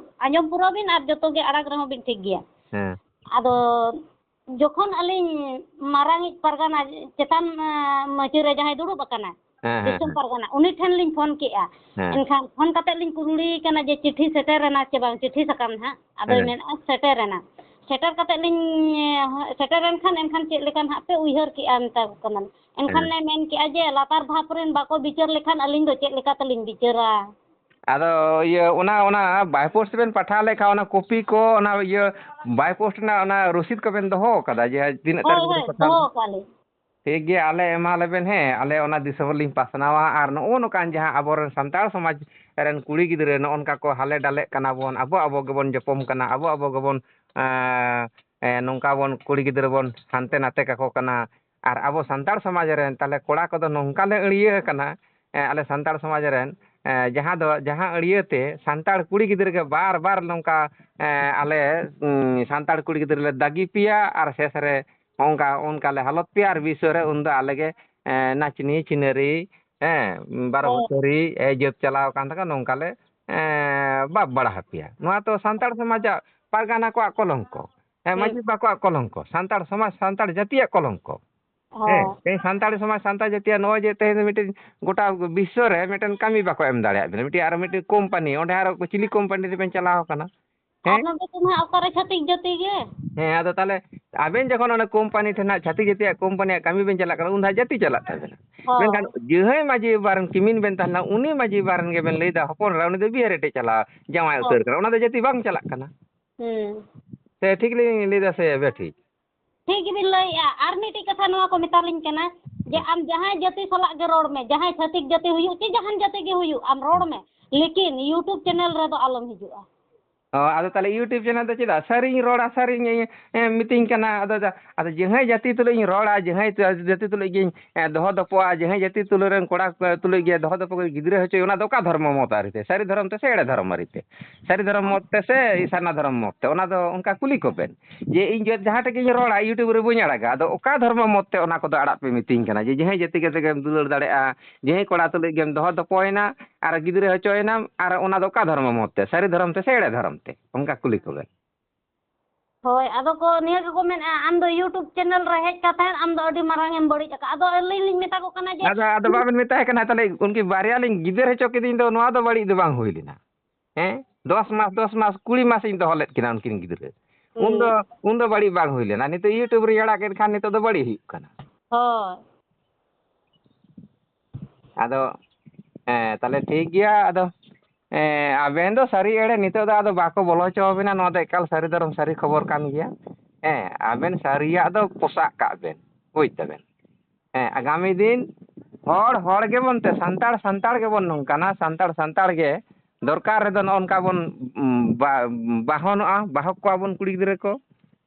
ᱟᱸᱡᱚᱢ ᱯᱩᱨᱟᱹᱣ ᱵᱤᱱ ᱟᱨ ᱡᱚᱛᱚ ᱜᱮ ᱟᱲᱟᱜ ᱨᱮᱦᱚᱸ ᱵᱤᱱ ᱴᱷᱤᱠ ᱜᱮᱭᱟ᱾ ᱦᱮᱸ᱾ ᱟᱫᱚ ᱡᱚᱠᱷᱚᱱ ᱟᱹᱞᱤᱧ ᱢᱟᱨᱟᱝᱤᱡ ᱯᱟᱨᱜᱟᱱᱟ ᱪᱮᱛᱟᱱ, ᱟᱸ, ᱢᱟᱹᱪᱤ ᱨᱮ ᱡᱟᱦᱟᱸᱭ ᱫᱩᱲᱩᱵ ᱟᱠᱟᱱᱟ, ᱦᱮᱸ, ᱦᱮᱸ, ᱫᱤᱥᱚᱢ ᱦᱮᱸ᱾ ᱯᱟᱨᱜᱟᱱᱟ, ᱩᱱᱤ ᱴᱷᱮᱱ ᱞᱤᱧ ᱯᱷᱳᱱ ᱠᱮᱜᱼᱟ᱾ ᱦᱮᱸ᱾ ᱮᱱᱠᱷᱟᱱ ᱯᱷᱳᱱ ᱠᱟᱛᱮ ᱞᱤᱧ ᱠᱩᱞᱤ ᱠᱟᱱᱟ ᱡᱮ, "ᱪᱤᱴᱷᱤ ᱥᱮᱴᱮᱨᱮᱱᱟ ᱪᱮ ᱵᱟᱝ?" ᱪᱤᱴᱷᱤ ᱥᱟᱠᱟᱢ ᱱᱟᱦᱟᱜ᱾ ᱟᱫᱚᱭ ᱦᱮᱸ᱾ ᱢᱮᱱᱮᱫᱼᱟ, "ᱥᱮᱴᱮᱨᱮᱱᱟ᱾" ᱥᱮᱴᱮᱨ ᱠᱟᱛᱮ ᱞᱤᱧ, ᱮᱸ, ᱥᱮᱴᱮᱨᱮᱱ ᱠᱷᱟᱱ ᱮᱱᱠᱷᱟᱱ ᱪᱮᱫ ᱞᱮᱠᱟ ᱱᱟᱦᱟᱜ ᱯᱮ ᱩᱭᱦᱟᱹᱨ ᱠᱮᱜᱼᱟ, ᱢᱮᱛᱟ ᱠᱚ ᱠᱟᱱᱟ᱾ ᱮᱱᱠᱷᱟᱱ ᱦᱮᱸ᱾ ᱮ ᱢᱮᱱ ᱠᱮᱜᱼᱟ ᱡᱮ, "ᱞᱟᱛᱟᱨ ᱫᱷᱟᱯ ᱨᱮᱱ ᱵᱟᱠᱚ ᱵᱤᱪᱟᱹᱨ ᱞᱮᱠᱷᱟᱱ ᱟᱹᱞᱤᱧ ᱫᱚ ᱪᱮᱫ ᱞᱮᱠᱟ ᱛᱮᱞᱤᱧ ᱵᱤᱪᱟᱹᱨᱟ?" ᱟᱫᱚ ᱤᱭᱟᱹ, ᱚᱱᱟ, ᱚᱱᱟ by post ᱵᱮᱱ ᱯᱟᱴᱷᱟᱣ ᱞᱮᱠᱷᱟᱱ, ᱚᱱᱟ ᱠᱚᱯᱤ ᱠᱚ, ᱚᱱᱟ ᱤᱭᱟᱹ, by post ᱨᱮᱱᱟᱜ ᱚᱱᱟ ᱨᱚᱥᱤᱫ ᱠᱚᱵᱮᱱ ᱫᱚᱦᱚ ᱟᱠᱟᱫᱟ ᱡᱮ ᱛᱤᱱᱟᱹᱜ ᱦᱳᱭ, ᱛᱟᱹᱨᱤᱠᱷ ᱨᱮ ᱦᱳᱭ, ᱯᱟᱴᱷᱟᱣ ᱫᱚᱦᱚ ᱞᱮᱫ? ᱟᱠᱟᱫ ᱞᱤᱧ᱾ ᱴᱷᱤᱠ ᱜᱮᱭᱟ, ᱟᱞᱮ ᱮᱢᱟ ᱞᱮᱵᱮᱱ, ᱦᱮᱸ, ᱟᱞᱮ ᱚᱱᱟ ᱫᱤᱥᱚᱢ ᱨᱮᱞᱤᱧ ᱯᱟᱥᱱᱟᱣᱟ᱾ ᱟᱨ ᱱᱚᱜᱼᱚ ᱱᱚᱝᱠᱟᱱ ᱡᱟᱦᱟᱸ ᱟᱵᱚᱨᱮᱱ ᱥᱟᱱᱛᱟᱲ ᱥᱚᱢᱟᱡᱽ ᱨᱮᱱ ᱠᱩᱲᱤ ᱜᱤᱫᱽᱨᱟᱹ ᱱᱚᱜᱼᱚ ᱱᱚᱝᱠᱟ ᱠᱚ ᱦᱟᱞᱮ ᱰᱟᱞᱮᱜ ᱠᱟᱱᱟ ᱵᱚᱱ, ᱟᱵᱚ ᱟᱵᱚ ᱜᱮᱵᱚᱱ ᱡᱚᱯᱚᱢ ᱠᱟᱱᱟ, ᱟᱵᱚ ᱟᱵᱚ ᱜᱮᱵᱚᱱ, ᱮᱸ, ᱮᱸ, ᱱᱚᱝᱠᱟ ᱵᱚᱱ ᱠᱩᱲᱤ ᱜᱤᱫᱽᱨᱟᱹ ᱵᱚᱱ ᱦᱟᱱᱛᱮ ᱱᱟᱛᱮ ᱠᱟᱠᱚ ᱠᱟᱱᱟ᱾ ᱟᱨ ᱟᱵᱚ ᱥᱟᱱᱛᱟᱲ ᱥᱚᱢᱟᱡᱽ ᱨᱮᱱ ᱛᱟᱦᱞᱮ ᱠᱚᱲᱟ ᱠᱚᱫᱚ ᱱᱚᱝᱠᱟ ᱞᱮ ᱟᱹᱲᱭᱟᱹ ᱟᱠᱟᱱᱟ, ᱮᱸ, ᱟᱞᱮ ᱥᱟᱱᱛᱟᱲ ᱥᱚᱢᱟᱡᱽ ᱨᱮᱱ, ᱮᱸ, ᱡᱟᱦᱟᱸ ᱫᱚ, ᱡᱟᱦᱟᱸ ᱟᱹᱲᱭᱟᱹ ᱛᱮ ᱥᱟᱱᱛᱟᱲ ᱠᱩᱲᱤ ᱜᱤᱫᱽᱨᱟᱹ ᱜᱮ ᱵᱟᱨ ᱵᱟᱨ ᱱᱚᱝᱠᱟ, ᱮᱸ, ᱟᱞᱮ, ᱩᱸ, ᱥᱟᱱᱛᱟᱲ ᱠᱩᱲᱤ ᱜᱤᱫᱽᱨᱟᱹ ᱞᱮ ᱫᱟᱜᱤ ᱯᱮᱭᱟ ᱟᱨ ᱥᱮᱥ ᱨᱮ ᱚᱱᱠᱟ, ᱚᱱᱠᱟ ᱞᱮ ᱦᱟᱞᱚᱛ ᱯᱮᱭᱟ ᱟᱨ ᱵᱤᱥᱚᱭ ᱨᱮ ᱩᱱᱫᱚ ᱟᱞᱮ ᱜᱮ, ᱮᱸ, ᱱᱟᱪᱱᱤ ᱪᱷᱤᱱᱟᱹᱨᱤ, ᱦᱮᱸ, ᱵᱟᱨᱚ ᱦᱮᱸ᱾ ᱵᱷᱚᱛᱟᱹᱨᱤ, ᱮ, ᱡᱟᱹᱛ ᱪᱟᱞᱟᱣ ᱟᱠᱟᱱ ᱛᱟᱠᱚ, ᱱᱚᱝᱠᱟ ᱞᱮ, ᱮᱸ, ᱵᱟᱯ ᱵᱟᱲᱟ ᱦᱟᱯᱮᱭᱟ᱾ ᱱᱚᱣᱟ ᱛᱚ ᱥᱟᱱᱛᱟᱲ ᱥᱚᱢᱟᱡᱟᱜ, ᱯᱟᱨᱜᱟᱱᱟ ᱠᱚᱣᱟᱜ ᱠᱚᱞᱚᱝᱠᱚ᱾ ᱦᱮᱸ, ᱦᱩᱸ᱾ ᱢᱟᱹᱡᱷᱤ ᱵᱟᱵᱟ ᱠᱚᱣᱟᱜ ᱠᱚᱞᱚᱝᱠᱚ, ᱥᱟᱱᱛᱟᱲ ᱥᱚᱢᱟᱡᱽ, ᱥᱟᱱᱛᱟᱲ ᱡᱟᱹᱛᱤᱭᱟᱜ ᱠᱚᱞᱚᱝᱠᱚ᱾ ᱦᱮᱸ, ᱦᱚᱸ᱾ ᱛᱮᱦᱮᱧ ᱥᱟᱱᱛᱟᱲ ᱥᱚᱢᱟᱡᱽ, ᱥᱟᱱᱛᱟᱲ ᱡᱟᱹᱛᱤᱭᱟᱜ ᱱᱚᱜᱼᱚᱭ ᱡᱮ ᱛᱮᱦᱮᱧ ᱢᱤᱫᱴᱮᱱ ᱜᱚᱴᱟ ᱵᱤᱥᱥᱚ ᱨᱮ ᱢᱤᱫᱴᱮᱱ ᱠᱟᱹᱢᱤ ᱵᱟᱠᱚ ᱮᱢ ᱫᱟᱲᱮᱭᱟᱜ ᱵᱤᱱᱟ, ᱢᱤᱫᱴᱮᱱ ᱟᱨᱚ ᱢᱤᱫᱴᱮᱱ ᱠᱳᱢᱯᱟᱱᱤ, ᱚᱸᱰᱮ ᱟᱨᱚ ᱪᱤᱞᱤ ᱠᱳᱢᱯᱟᱱᱤ ᱨᱮᱵᱮᱱ ᱪᱟᱞᱟᱣ ᱟᱠᱟᱱᱟ? ᱟᱨ ᱦᱮᱸ? ᱱᱚᱰᱮ ᱫᱚ ᱱᱟᱦᱟᱜ ᱚᱠᱟᱨᱮ ᱪᱷᱟᱹᱛᱤᱠ ᱡᱟᱹᱛᱤ ᱜᱮ? ᱦᱮᱸ, ᱟᱫᱚ ᱛᱟᱦᱚᱞᱮ ᱟᱵᱮᱱ ᱡᱚᱠᱷᱚᱱ ᱚᱱᱟ ᱠᱳᱢᱯᱟᱱᱤ ᱴᱷᱮᱱ ᱦᱟᱸᱜ ᱪᱷᱟᱹᱛᱤᱠ ᱡᱟᱹᱛᱤᱭᱟᱜ ᱠᱳᱢᱯᱟᱱᱤᱭᱟᱜ ᱠᱟᱹᱢᱤ ᱵᱮᱱ ᱪᱟᱞᱟᱜ ᱠᱟᱱᱟ, ᱩᱱ ᱫᱚ ᱦᱟᱸᱜ ᱡᱟᱹᱛᱤ ᱪᱟᱞᱟᱜ ᱛᱟᱵᱮᱱᱟ᱾ ᱦᱚᱸ᱾ ᱢᱮᱱᱠᱷᱟᱱ ᱡᱟᱦᱟᱸᱭ ᱢᱟᱹᱡᱷᱤ ᱵᱟᱵᱟ ᱨᱮᱱ ᱠᱤᱢᱤᱱ ᱵᱮᱱ ᱛᱟᱦᱮᱱᱟ, ᱩᱱᱤ ᱢᱟᱹᱡᱷᱤ ᱵᱟᱵᱟ ᱨᱮᱱ ᱜᱮᱵᱮᱱ ᱞᱟᱹᱭᱫᱟ, ᱦᱚᱯᱚᱱ ᱮᱨᱟ, ᱩᱱᱤ ᱫᱚ ᱵᱤᱦᱟᱹᱨ ᱮᱴᱮᱡ ᱪᱟᱞᱟᱣ, ᱡᱟᱶᱟᱭ ᱦᱚᱸ᱾ ᱩᱛᱟᱹᱨ ᱠᱟᱱᱟ, ᱚᱱᱟ ᱫᱚ ᱡᱟᱹᱛᱤ ᱵᱟᱝ ᱪᱟᱞᱟᱜ ᱠᱟᱱᱟ᱾ ᱦᱩᱸ᱾ ᱥᱮ ᱴᱷᱤᱠ ᱞᱤᱧ ᱞᱟᱹᱭᱫᱟ ᱥᱮ ᱵᱮᱴᱷᱤᱠ? ᱴᱷᱤᱠ ᱜᱮᱵᱤᱱ ᱞᱟᱹᱭᱮᱜᱼᱟ᱾ ᱟᱨ ᱢᱤᱫᱴᱤᱡ ᱠᱟᱛᱷᱟ ᱱᱚᱣᱟ ᱠᱚ ᱢᱮᱛᱟᱞᱤᱧ ᱠᱟᱱᱟ ᱡᱮ ᱟᱢ ᱡᱟᱦᱟᱸᱭ ᱡᱟᱹᱛᱤ ᱥᱟᱞᱟᱜ ᱜᱮ ᱨᱚᱲ ᱢᱮ, ᱡᱟᱦᱟᱸᱭ ᱪᱷᱟᱹᱛᱤᱠ ᱡᱟᱹᱛᱤ ᱦᱩᱭᱩᱜ ᱪᱮ ᱡᱟᱦᱟᱱ ᱡᱟᱹᱛᱤ ᱜᱮ ᱦᱩᱭᱩᱜ, ᱟᱢ ᱨᱚᱲ ᱢᱮ, ᱞᱮᱠᱤᱱ YouTube ᱪᱮᱱᱮᱞ ᱨᱮᱫᱚ ᱟᱞᱚᱢ ᱦᱤᱡᱩᱜᱼᱟ᱾ ᱚ, ᱟᱫᱚ ᱛᱟᱦᱚᱞᱮ YouTube ᱪᱮᱱᱮᱞ ᱫᱚ ᱪᱮᱫᱟᱜ? ᱥᱟᱹᱨᱤᱧ ᱨᱚᱲᱟ, ᱥᱟᱹᱨᱤᱧ, ᱮ, ᱢᱤᱛᱟᱹᱧ ᱠᱟᱱᱟ᱾ ᱟᱫᱚ ᱡᱟ-, ᱟᱫᱚ ᱡᱟᱦᱟᱸᱭ ᱡᱟᱹᱛᱤ ᱛᱩᱞᱩᱡ ᱤᱧ ᱨᱚᱲᱟ, ᱡᱟᱦᱟᱸᱭ ᱛᱩ-, ᱡᱟᱹᱛᱤ ᱛᱩᱞᱩᱡ ᱜᱤᱧ, ᱮ, ᱫᱚᱦᱚ ᱫᱚᱯᱚᱜᱼᱟ, ᱡᱟᱦᱟᱸᱭ ᱡᱟᱹᱛᱤ ᱛᱩᱞᱩᱡ ᱨᱮᱱ ᱠᱚᱲᱟ ᱠᱚ ᱛᱩᱞᱩᱡ ᱜᱮ ᱫᱚᱦᱚ ᱫᱚᱯᱚᱜ ᱜᱤᱫᱽᱨᱟᱹ ᱦᱚᱪᱚᱭ, ᱚᱱᱟ ᱫᱚ ᱚᱠᱟ ᱫᱷᱚᱨᱢᱚ ᱢᱚᱛ ᱟᱹᱨᱤᱛᱮ? ᱥᱟᱹᱨᱤ ᱫᱷᱚᱨᱚᱢ ᱛᱮ ᱥᱮ ᱮᱲᱮ ᱫᱷᱚᱨᱚᱢ ᱟᱹᱨᱤᱛᱮ? ᱥᱟᱹᱨᱤ ᱫᱷᱚᱨᱚᱢ ᱢᱚᱛ ᱛᱮ ᱥᱮ ᱥᱟᱨᱱᱟ ᱫᱷᱚᱨᱚᱢ ᱢᱚᱛ ᱛᱮ? ᱚᱱᱟ ᱫᱚ ᱚᱱᱠᱟ ᱠᱩᱞᱤ ᱠᱚᱵᱮᱱ᱾ ᱡᱮ ᱤᱧ ᱡᱚ-, ᱡᱟᱦᱟᱸ ᱴᱷᱮᱡ ᱜᱤᱧ ᱨᱚᱲᱟ, YouTube ᱨᱮ ᱵᱟᱹᱧ ᱟᱲᱟᱜᱟ, ᱟᱫᱚ ᱚᱠᱟ ᱫᱷᱚᱨᱢᱚ ᱢᱚᱛ ᱛᱮ ᱚᱱᱟ ᱠᱚᱫᱚ ᱟᱲᱟᱜ ᱯᱮ ᱢᱤᱛᱟᱹᱧ ᱠᱟᱱᱟ? ᱡᱮ ᱡᱟᱦᱟᱸᱭ ᱡᱟᱹᱛᱤ ᱠᱟᱛᱮ ᱜᱮᱢ ᱫᱩᱞᱟᱹᱲ ᱫᱟᱲᱮᱭᱟᱜᱼᱟ, ᱡᱟᱦᱟᱸᱭ ᱠᱚᱲᱟ ᱛᱩᱞᱩᱡ ᱜᱮᱢ ᱫᱚᱦᱚ ᱫᱚᱯᱚᱭᱮᱱᱟ, ᱟᱨ ᱜᱤᱫᱽᱨᱟᱹ ᱦᱚᱪᱚᱭᱮᱱᱟᱢ, ᱟᱨ ᱚᱱᱟ ᱫᱚ ᱚᱠᱟ ᱫᱷᱚᱨᱢᱚ ᱢᱚᱛ ᱛᱮ, ᱥᱟᱹᱨᱤ ᱫᱷᱚᱨᱚᱢ ᱛᱮ ᱥᱮ ᱮᱲᱮ ᱫᱷᱚᱨᱚᱢ ᱛᱮ? ᱚᱱᱠᱟ ᱠᱩᱞᱤ ᱠᱚᱵᱮᱱ᱾ ᱦᱳᱭ, ᱟᱫᱚ ᱠᱚ ᱱᱤᱭᱟᱹ ᱜᱮᱠᱚ ᱢᱮᱱᱮᱫᱼᱟ, "ᱟᱢ ᱫᱚ YouTube ᱪᱮᱱᱮᱞ ᱨᱮ ᱦᱮᱡ ᱠᱟᱛᱮᱫ ᱟᱢ ᱫᱚ ᱟᱹᱰᱤ ᱢᱟᱨᱟᱝ ᱮᱢ ᱵᱟᱹᱲᱤᱡ ᱟᱠᱟᱫ᱾" ᱟᱫᱚ ᱟᱹᱞᱤᱧ ᱞᱤᱧ ᱢᱮᱛᱟ ᱠᱚ ᱠᱟᱱᱟ ᱡᱮ ᱟᱫᱚ, ᱟᱫᱚ ᱵᱟᱵᱮᱱ ᱢᱮᱛᱟᱭ ᱠᱟᱱᱟ, ᱛᱟᱦᱚᱞᱮ ᱩᱱᱠᱤᱱ ᱵᱟᱨᱭᱟ ᱞᱤᱧ ᱜᱤᱫᱟᱹᱨ ᱦᱚᱪᱚ ᱠᱤᱫᱤᱧ ᱫᱚ, ᱱᱚᱣᱟ ᱫᱚ ᱵᱟᱹᱲᱤᱡ ᱫᱚ ᱵᱟᱝ ᱦᱩᱭ ᱞᱮᱱᱟ? ᱦᱮᱸ, ᱫᱚᱥ ᱢᱟᱥ, ᱫᱚᱥ ᱢᱟᱥ, ᱠᱩᱲᱤ ᱢᱟᱥ ᱤᱧ ᱫᱚᱦᱚ ᱞᱮᱫ ᱠᱤᱱᱟ ᱩᱱᱠᱤᱱ ᱜᱤᱫᱽᱨᱟᱹ᱾ ᱩᱱ ᱫᱚ, ᱦᱩᱸ᱾ ᱩᱱ ᱫᱚ ᱵᱟᱹᱲᱤᱡ ᱵᱟᱝ ᱦᱩᱭ ᱞᱮᱱᱟ᱾ ᱱᱤᱛᱚᱜ YouTube ᱨᱤᱧ ᱟᱲᱟᱜ ᱠᱮᱫ ᱠᱷᱟᱱ ᱱᱤᱛᱚᱜ ᱫᱚ ᱵᱟᱹᱲᱤᱡ ᱦᱩᱭᱩᱜ ᱠᱟᱱᱟ᱾ ᱦᱳᱭ᱾ ᱟᱫᱚ, ᱦᱮᱸ, ᱛᱟᱦᱚᱞᱮ ᱴᱷᱤᱠ ᱜᱮᱭᱟ᱾ ᱟᱫᱚ, ᱦᱮᱸ, ᱟᱵᱮᱱ ᱫᱚ ᱥᱟᱹᱨᱤ ᱮᱲᱮ ᱱᱤᱛᱚᱜ ᱫᱚ ᱟᱫᱚ ᱵᱟᱠᱚ ᱵᱚᱞᱚ ᱦᱚᱪᱚ ᱟᱵᱮᱱᱟ᱾ ᱱᱚᱣᱟ ᱫᱚ ᱮᱠᱟᱞ ᱥᱟᱹᱨᱤ ᱫᱷᱚᱨᱚᱢ ᱥᱟᱹᱨᱤ ᱠᱷᱚᱵᱚᱨ ᱠᱟᱱ ᱜᱮᱭᱟ᱾ ᱦᱮᱸ, ᱟᱵᱮᱱ ᱥᱟᱹᱨᱤᱭᱟᱜ ᱫᱚ ᱯᱚᱥᱟᱜ ᱠᱟᱜ ᱵᱮᱱ, ᱵᱩᱡᱽ ᱛᱟᱵᱮᱱ᱾ ᱦᱮᱸ, ᱟᱜᱟᱢᱤ ᱫᱤᱱ ᱦᱚᱲ ᱦᱚᱲ ᱜᱮᱵᱚᱱ ᱛᱮ, ᱥᱟᱱᱛᱟᱲ ᱥᱟᱱᱛᱟᱲ ᱜᱮᱵᱚᱱ ᱱᱚᱝᱠᱟᱱᱟ, ᱥᱟᱱᱛᱟᱲ ᱥᱟᱱᱛᱟᱲ ᱜᱮ ᱫᱚᱨᱠᱟᱨ ᱨᱮᱫᱚ ᱱᱚᱜᱼᱚ ᱱᱚᱝᱠᱟ ᱵᱚᱱ, ᱩᱢ, ᱵᱟ-, ᱵᱟᱦᱚᱱᱚᱜᱼᱟ, ᱵᱟᱦᱚᱠ ᱠᱚᱣᱟ ᱵᱚᱱ ᱠᱩᱲᱤ ᱜᱤᱫᱽᱨᱟᱹ ᱠᱚ᱾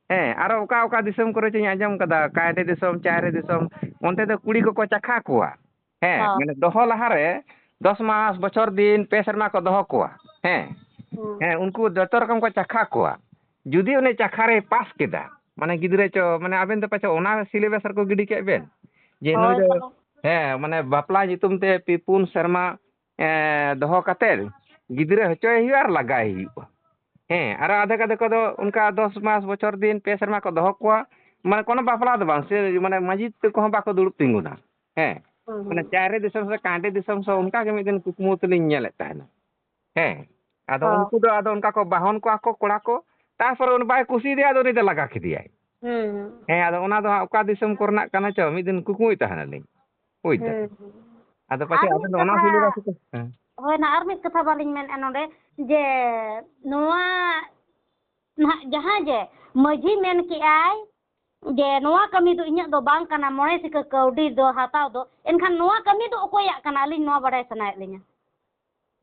ᱦᱮᱸ, ᱟᱨᱚ ᱚᱠᱟ ᱚᱠᱟ ᱫᱤᱥᱚᱢ ᱠᱚᱨᱮ ᱪᱚᱧ ᱟᱸᱡᱚᱢ ᱠᱟᱫᱟ, ᱠᱟᱭᱨᱮ ᱫᱤᱥᱚᱢ, ᱪᱟᱭᱨᱮ ᱫᱤᱥᱚᱢ, ᱚᱱᱛᱮ ᱫᱚ ᱠᱩᱲᱤ ᱠᱚᱠᱚ ᱪᱟᱠᱷᱟ ᱠᱚᱣᱟ᱾ ᱦᱮᱸ, ᱦᱚᱸ᱾ ᱢᱟᱱᱮ ᱫᱚᱦᱚ ᱞᱟᱦᱟᱨᱮ ᱫᱚᱥ ᱢᱟᱥ, ᱵᱚᱪᱷᱚᱨ ᱫᱤᱱ, ᱯᱮ ᱥᱮᱨᱢᱟ ᱠᱚ ᱫᱚᱦᱚ ᱠᱚᱣᱟ᱾ ᱦᱮᱸ, ᱦᱩᱸ᱾ ᱦᱮᱸ, ᱩᱱᱠᱩ ᱡᱚᱛᱚ ᱨᱚᱠᱚᱢ ᱠᱚ ᱪᱟᱠᱷᱟ ᱠᱚᱣᱟ᱾ ᱡᱩᱫᱤ ᱩᱱᱤ ᱪᱟᱠᱷᱟ ᱨᱮᱭ ᱯᱟᱥ ᱠᱮᱫᱟ, ᱢᱟᱱᱮ ᱜᱤᱫᱽᱨᱟᱹ ᱪᱚ, ᱢᱟᱱᱮ ᱟᱵᱮᱱ ᱫᱚ ᱯᱟᱪᱷᱮ ᱚᱱᱟ syllabus ᱨᱮᱠᱚ ᱜᱤᱰᱤ ᱠᱮᱫ ᱵᱮᱱ, ᱡᱮ ᱱᱩᱭ ᱦᱳᱭ ᱫᱚ, ᱛᱚ᱾ ᱦᱮᱸ, ᱢᱟᱱᱮ ᱵᱟᱯᱞᱟ ᱧᱩᱛᱩᱢ ᱛᱮ ᱯᱮ ᱯᱩᱱ ᱥᱮᱨᱢᱟ, ᱮᱸ, ᱫᱚᱦᱚ ᱠᱟᱛᱮᱫ ᱜᱤᱫᱽᱨᱟᱹ ᱦᱚᱪᱚᱭᱮ ᱦᱩᱭᱩᱜᱼᱟ ᱟᱨ ᱞᱟᱜᱟᱭᱮ ᱦᱩᱭᱩᱜᱼᱟ᱾ ᱦᱮᱸ, ᱟᱨᱚ ᱟᱫᱷᱮᱠ ᱟᱫᱷᱮᱠ ᱠᱚᱫᱚ ᱚᱱᱠᱟ ᱫᱚᱥ ᱢᱟᱥ, ᱵᱚᱪᱷᱚᱨ ᱫᱤᱱ, ᱯᱮ ᱥᱮᱨᱢᱟ ᱠᱚ ᱫᱚᱦᱚ ᱠᱚᱣᱟ᱾ ᱢᱟᱱᱮ ᱠᱳᱱᱳ ᱵᱟᱯᱞᱟ ᱫᱚ ᱵᱟᱝ, ᱥᱮ ᱢᱟᱱᱮ ᱢᱟᱹᱡᱷᱤ ᱛᱮᱠᱚ ᱦᱚᱸ ᱵᱟᱠᱚ ᱫᱩᱲᱩᱵ ᱛᱤᱸᱜᱩᱱᱟ᱾ ᱦᱮᱸ, ᱦᱩᱸ, ᱢᱟᱱᱮ ᱦᱩᱸ᱾ ᱪᱟᱭᱨᱮ ᱫᱤᱥᱚᱢ ᱥᱮ ᱠᱟᱸᱰᱮ ᱫᱤᱥᱚᱢ ᱥᱮ ᱚᱱᱠᱟ ᱜᱮ ᱢᱤᱫ ᱫᱤᱱ ᱠᱩᱠᱢᱩ ᱛᱮᱞᱤᱧ ᱧᱮᱞᱮᱫ ᱛᱟᱦᱮᱱᱟ᱾ ᱦᱮᱸ, ᱟᱫᱚ ᱦᱚᱸ᱾ ᱩᱱᱠᱩ ᱫᱚ ᱟᱫᱚ ᱚᱱᱠᱟ ᱠᱚ ᱵᱟᱦᱚᱱ ᱠᱚᱣᱟ ᱠᱚ ᱠᱚᱲᱟ ᱠᱚ, ᱛᱟᱨᱯᱚᱨᱮ ᱩᱱᱤ ᱵᱟᱭ ᱠᱩᱥᱤᱭᱟᱫᱮᱭᱟ, ᱟᱫᱚ ᱩᱱᱤ ᱫᱚ ᱞᱟᱜᱟ ᱠᱮᱫᱮᱭᱟᱭ᱾ ᱦᱩᱸ, ᱦᱩᱸ᱾ ᱦᱮᱸ, ᱟᱫᱚ ᱚᱱᱟ ᱫᱚ ᱦᱟᱸᱜ ᱚᱠᱟ ᱫᱤᱥᱚᱢ ᱠᱚᱨᱮᱱᱟᱜ ᱠᱟᱱᱟ ᱪᱚ, ᱢᱤᱫ ᱫᱤᱱ ᱠᱩᱠᱢᱩᱭ ᱛᱟᱦᱮᱱᱟᱞᱤᱧ᱾ ᱵᱩᱡᱽ ᱫᱟ? ᱦᱩᱸ, ᱦᱩᱸ᱾ ᱵᱩᱡᱽ ᱫᱟ᱾ ᱟᱨ ᱟᱫᱚ ᱯᱟᱪᱮᱫ ᱢᱤᱫ ᱟᱵᱮᱱ ᱫᱚ ᱚᱱᱟ ᱠᱟᱛᱷᱟ, ᱦᱩᱞ ᱨᱟᱥᱤ ᱠᱚ, ᱦᱮᱸ᱾ ᱦᱳᱭ, ᱱᱟ, ᱟᱨ ᱢᱤᱫ ᱠᱟᱛᱷᱟ ᱵᱟᱞᱤᱧ ᱢᱮᱱᱮᱫᱼᱟ ᱱᱚᱰᱮ, ᱡᱮ ᱱᱚᱣᱟ ᱱᱟᱦᱟᱜ ᱡᱟᱦᱟᱸ ᱡᱮ ᱢᱟᱹᱡᱷᱤ ᱢᱮᱱ ᱠᱮᱜᱼᱟᱭ ᱡᱮ ᱱᱚᱣᱟ ᱠᱟᱹᱢᱤ ᱫᱚ ᱤᱧᱟᱹᱜ ᱫᱚ ᱵᱟᱝ ᱠᱟᱱᱟ, ᱢᱚᱬᱮ ᱥᱤᱠᱟᱹ ᱠᱟᱹᱣᱰᱤ ᱫᱚ ᱦᱟᱛᱟᱣ ᱫᱚ, ᱮᱱᱠᱷᱟᱱ ᱱᱚᱣᱟ ᱠᱟᱹᱢᱤ ᱫᱚ ᱚᱠᱚᱭᱟᱜ ᱠᱟᱱᱟ? ᱟᱹᱞᱤᱧ ᱱᱚᱣᱟ ᱵᱟᱲᱟᱭ ᱥᱟᱱᱟᱭᱮᱫ ᱞᱤᱧᱟ᱾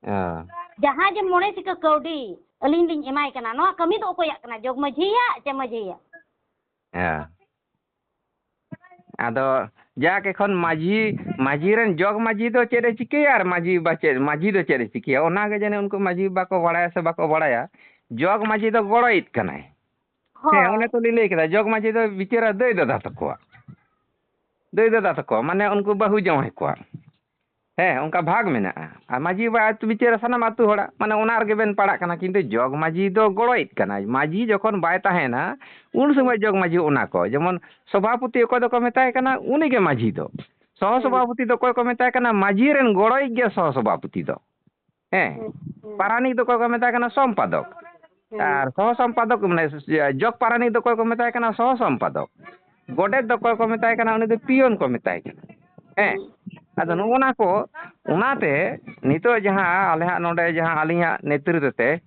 ᱚ᱾ ᱡᱟᱦᱟᱸ ᱡᱮ ᱢᱚᱬᱮ ᱥᱤᱠᱟᱹ ᱠᱟᱹᱣᱰᱤ ᱟᱹᱞᱤᱧ ᱞᱤᱧ ᱮᱢᱟᱭ ᱠᱟᱱᱟ, ᱱᱚᱣᱟ ᱠᱟᱹᱢᱤ ᱫᱚ ᱚᱠᱚᱭᱟᱜ ᱠᱟᱱᱟ? ᱡᱚᱜᱽ ᱢᱟᱹᱡᱷᱤᱭᱟᱜ ᱪᱮ ᱢᱟᱹᱡᱷᱤᱭᱟᱜ? ᱦᱮᱸ᱾ ᱟᱫᱚ ᱡᱟᱠ ᱮᱠᱷᱚᱱ ᱢᱟᱹᱡᱷᱤ, ᱢᱟᱹᱡᱷᱤ ᱨᱮᱱ ᱡᱚᱜᱽ ᱢᱟᱹᱡᱷᱤ ᱫᱚ ᱪᱮᱫ ᱮ ᱪᱤᱠᱟᱹᱭᱟ ᱟᱨ ᱢᱟᱹᱡᱷᱤ ᱵᱟ ᱪᱮᱫ, ᱢᱟᱹᱡᱷᱤ ᱫᱚ ᱪᱮᱫ ᱮ ᱪᱤᱠᱟᱹᱭᱟ? ᱚᱱᱟ ᱜᱮ ᱡᱟᱹᱱᱤᱡ ᱩᱱᱠᱩ ᱢᱟᱹᱡᱷᱤ ᱵᱟᱠᱚ ᱵᱟᱲᱟᱭᱟ ᱥᱮ ᱵᱟᱠᱚ ᱵᱟᱲᱟᱭᱟ᱾ ᱡᱚᱜᱽ ᱢᱟᱹᱡᱷᱤ ᱫᱚ ᱜᱚᱲᱚᱭᱤᱡ ᱠᱟᱱᱟᱭ᱾ ᱦᱮᱸ, ᱦᱳᱭ᱾ ᱚᱱᱮ ᱛᱚᱞᱤᱧ ᱞᱟᱹᱭ ᱠᱮᱫᱟ, ᱡᱚᱜᱽ ᱢᱟᱹᱡᱷᱤ ᱫᱚ ᱵᱤᱪᱟᱹᱨᱟ ᱫᱟᱹᱭ ᱫᱟᱫᱟ ᱛᱟᱠᱚᱣᱟ᱾ ᱫᱟᱹᱭ ᱫᱟᱫᱟ ᱛᱟᱠᱚ, ᱢᱟᱱᱮ ᱩᱱᱠᱩ ᱵᱟᱹᱦᱩ ᱡᱟᱶᱟᱭ ᱠᱚᱣᱟ᱾ ᱦᱮᱸ, ᱚᱱᱠᱟ ᱵᱷᱟᱜᱽ ᱢᱮᱱᱟᱜᱼᱟ᱾ ᱟᱨ ᱢᱟᱹᱡᱷᱤ ᱵᱟᱵᱟ ᱟᱹᱛᱩ ᱵᱤᱪᱟᱹᱨᱟ ᱥᱟᱱᱟᱢ ᱟᱹᱛᱩ ᱦᱚᱲᱟᱜ, ᱢᱟᱱᱮ ᱚᱱᱟ ᱨᱮᱜᱮ ᱵᱮᱱ ᱯᱟᱲᱟᱜ ᱠᱟᱱᱟ, ᱠᱤᱱᱛᱩ ᱡᱚᱜᱽ ᱢᱟᱹᱡᱷᱤ ᱫᱚ ᱜᱚᱲᱚᱭᱤᱡ ᱠᱟᱱᱟᱭ᱾ ᱢᱟᱹᱡᱷᱤ ᱡᱚᱠᱷᱚᱱ ᱵᱟᱭ ᱛᱟᱦᱮᱱᱟ, ᱩᱱ ᱥᱚᱢᱚᱭ ᱡᱚᱜᱽ ᱢᱟᱹᱡᱷᱤ ᱚᱱᱟ ᱠᱚ, ᱡᱮᱢᱚᱱ ᱥᱚᱵᱷᱟᱯᱚᱛᱤ ᱚᱠᱚᱭ ᱫᱚᱠᱚ ᱢᱮᱛᱟᱭ ᱠᱟᱱᱟ, ᱩᱱᱤ ᱜᱮ ᱢᱟᱹᱡᱷᱤ ᱫᱚ᱾ ᱥᱚᱦᱚ ᱦᱩᱸ᱾ ᱥᱚᱵᱷᱟᱯᱚᱛᱤ ᱫᱚ ᱚᱠᱚᱭ ᱠᱚ ᱢᱮᱛᱟᱭ ᱠᱟᱱᱟ? ᱢᱟᱹᱡᱷᱤ ᱨᱮᱱ ᱜᱚᱲᱚᱭᱤᱡ ᱜᱮ ᱥᱚᱦᱚ ᱥᱚᱵᱷᱟᱯᱚᱛᱤ ᱫᱚ᱾ ᱦᱮᱸ, ᱦᱩᱸ, ᱦᱩᱸ᱾ ᱯᱟᱨᱟᱱᱤᱠ ᱫᱚ ᱚᱠᱚᱭ ᱠᱚ ᱢᱮᱛᱟᱭ ᱠᱟᱱᱟ? ᱥᱚᱢᱯᱟᱫᱚᱠ᱾ ᱦᱩᱸ᱾ ᱟᱨ ᱥᱚᱦᱚ ᱥᱚᱢᱯᱟᱫᱚᱠ, ᱢᱟᱱᱮ, ᱡᱚᱜᱽ ᱯᱟᱨᱟᱱᱤᱠ ᱫᱚ ᱚᱠᱚᱭ ᱠᱚ ᱢᱮᱛᱟᱭ ᱠᱟᱱᱟ? ᱥᱚᱦᱚ ᱥᱚᱢᱯᱟᱫᱚᱠ᱾ ᱜᱚᱰᱮᱛ ᱫᱚ ᱚᱠᱚᱭ ᱠᱚ ᱢᱮᱛᱟᱭ ᱠᱟᱱᱟ? ᱩᱱᱤ ᱫᱚ ᱯᱤᱭᱚᱱ ᱠᱚ ᱢᱮᱛᱟᱭ ᱠᱟᱱᱟ᱾ ᱦᱮᱸ, ᱦᱩᱸ᱾ ᱟᱫᱚ ᱱᱚᱜᱼᱚ ᱱᱟ ᱠᱚ, ᱚᱱᱟᱛᱮ ᱱᱤᱛᱚᱜ ᱡᱟᱦᱟᱸ ᱟᱞᱮ ᱦᱟᱸᱜ ᱱᱚᱰᱮ ᱡᱟᱦᱟᱸ ᱟᱹᱞᱤᱧᱟᱜ ᱱᱮᱛᱨᱤᱛᱵ ᱛᱮ,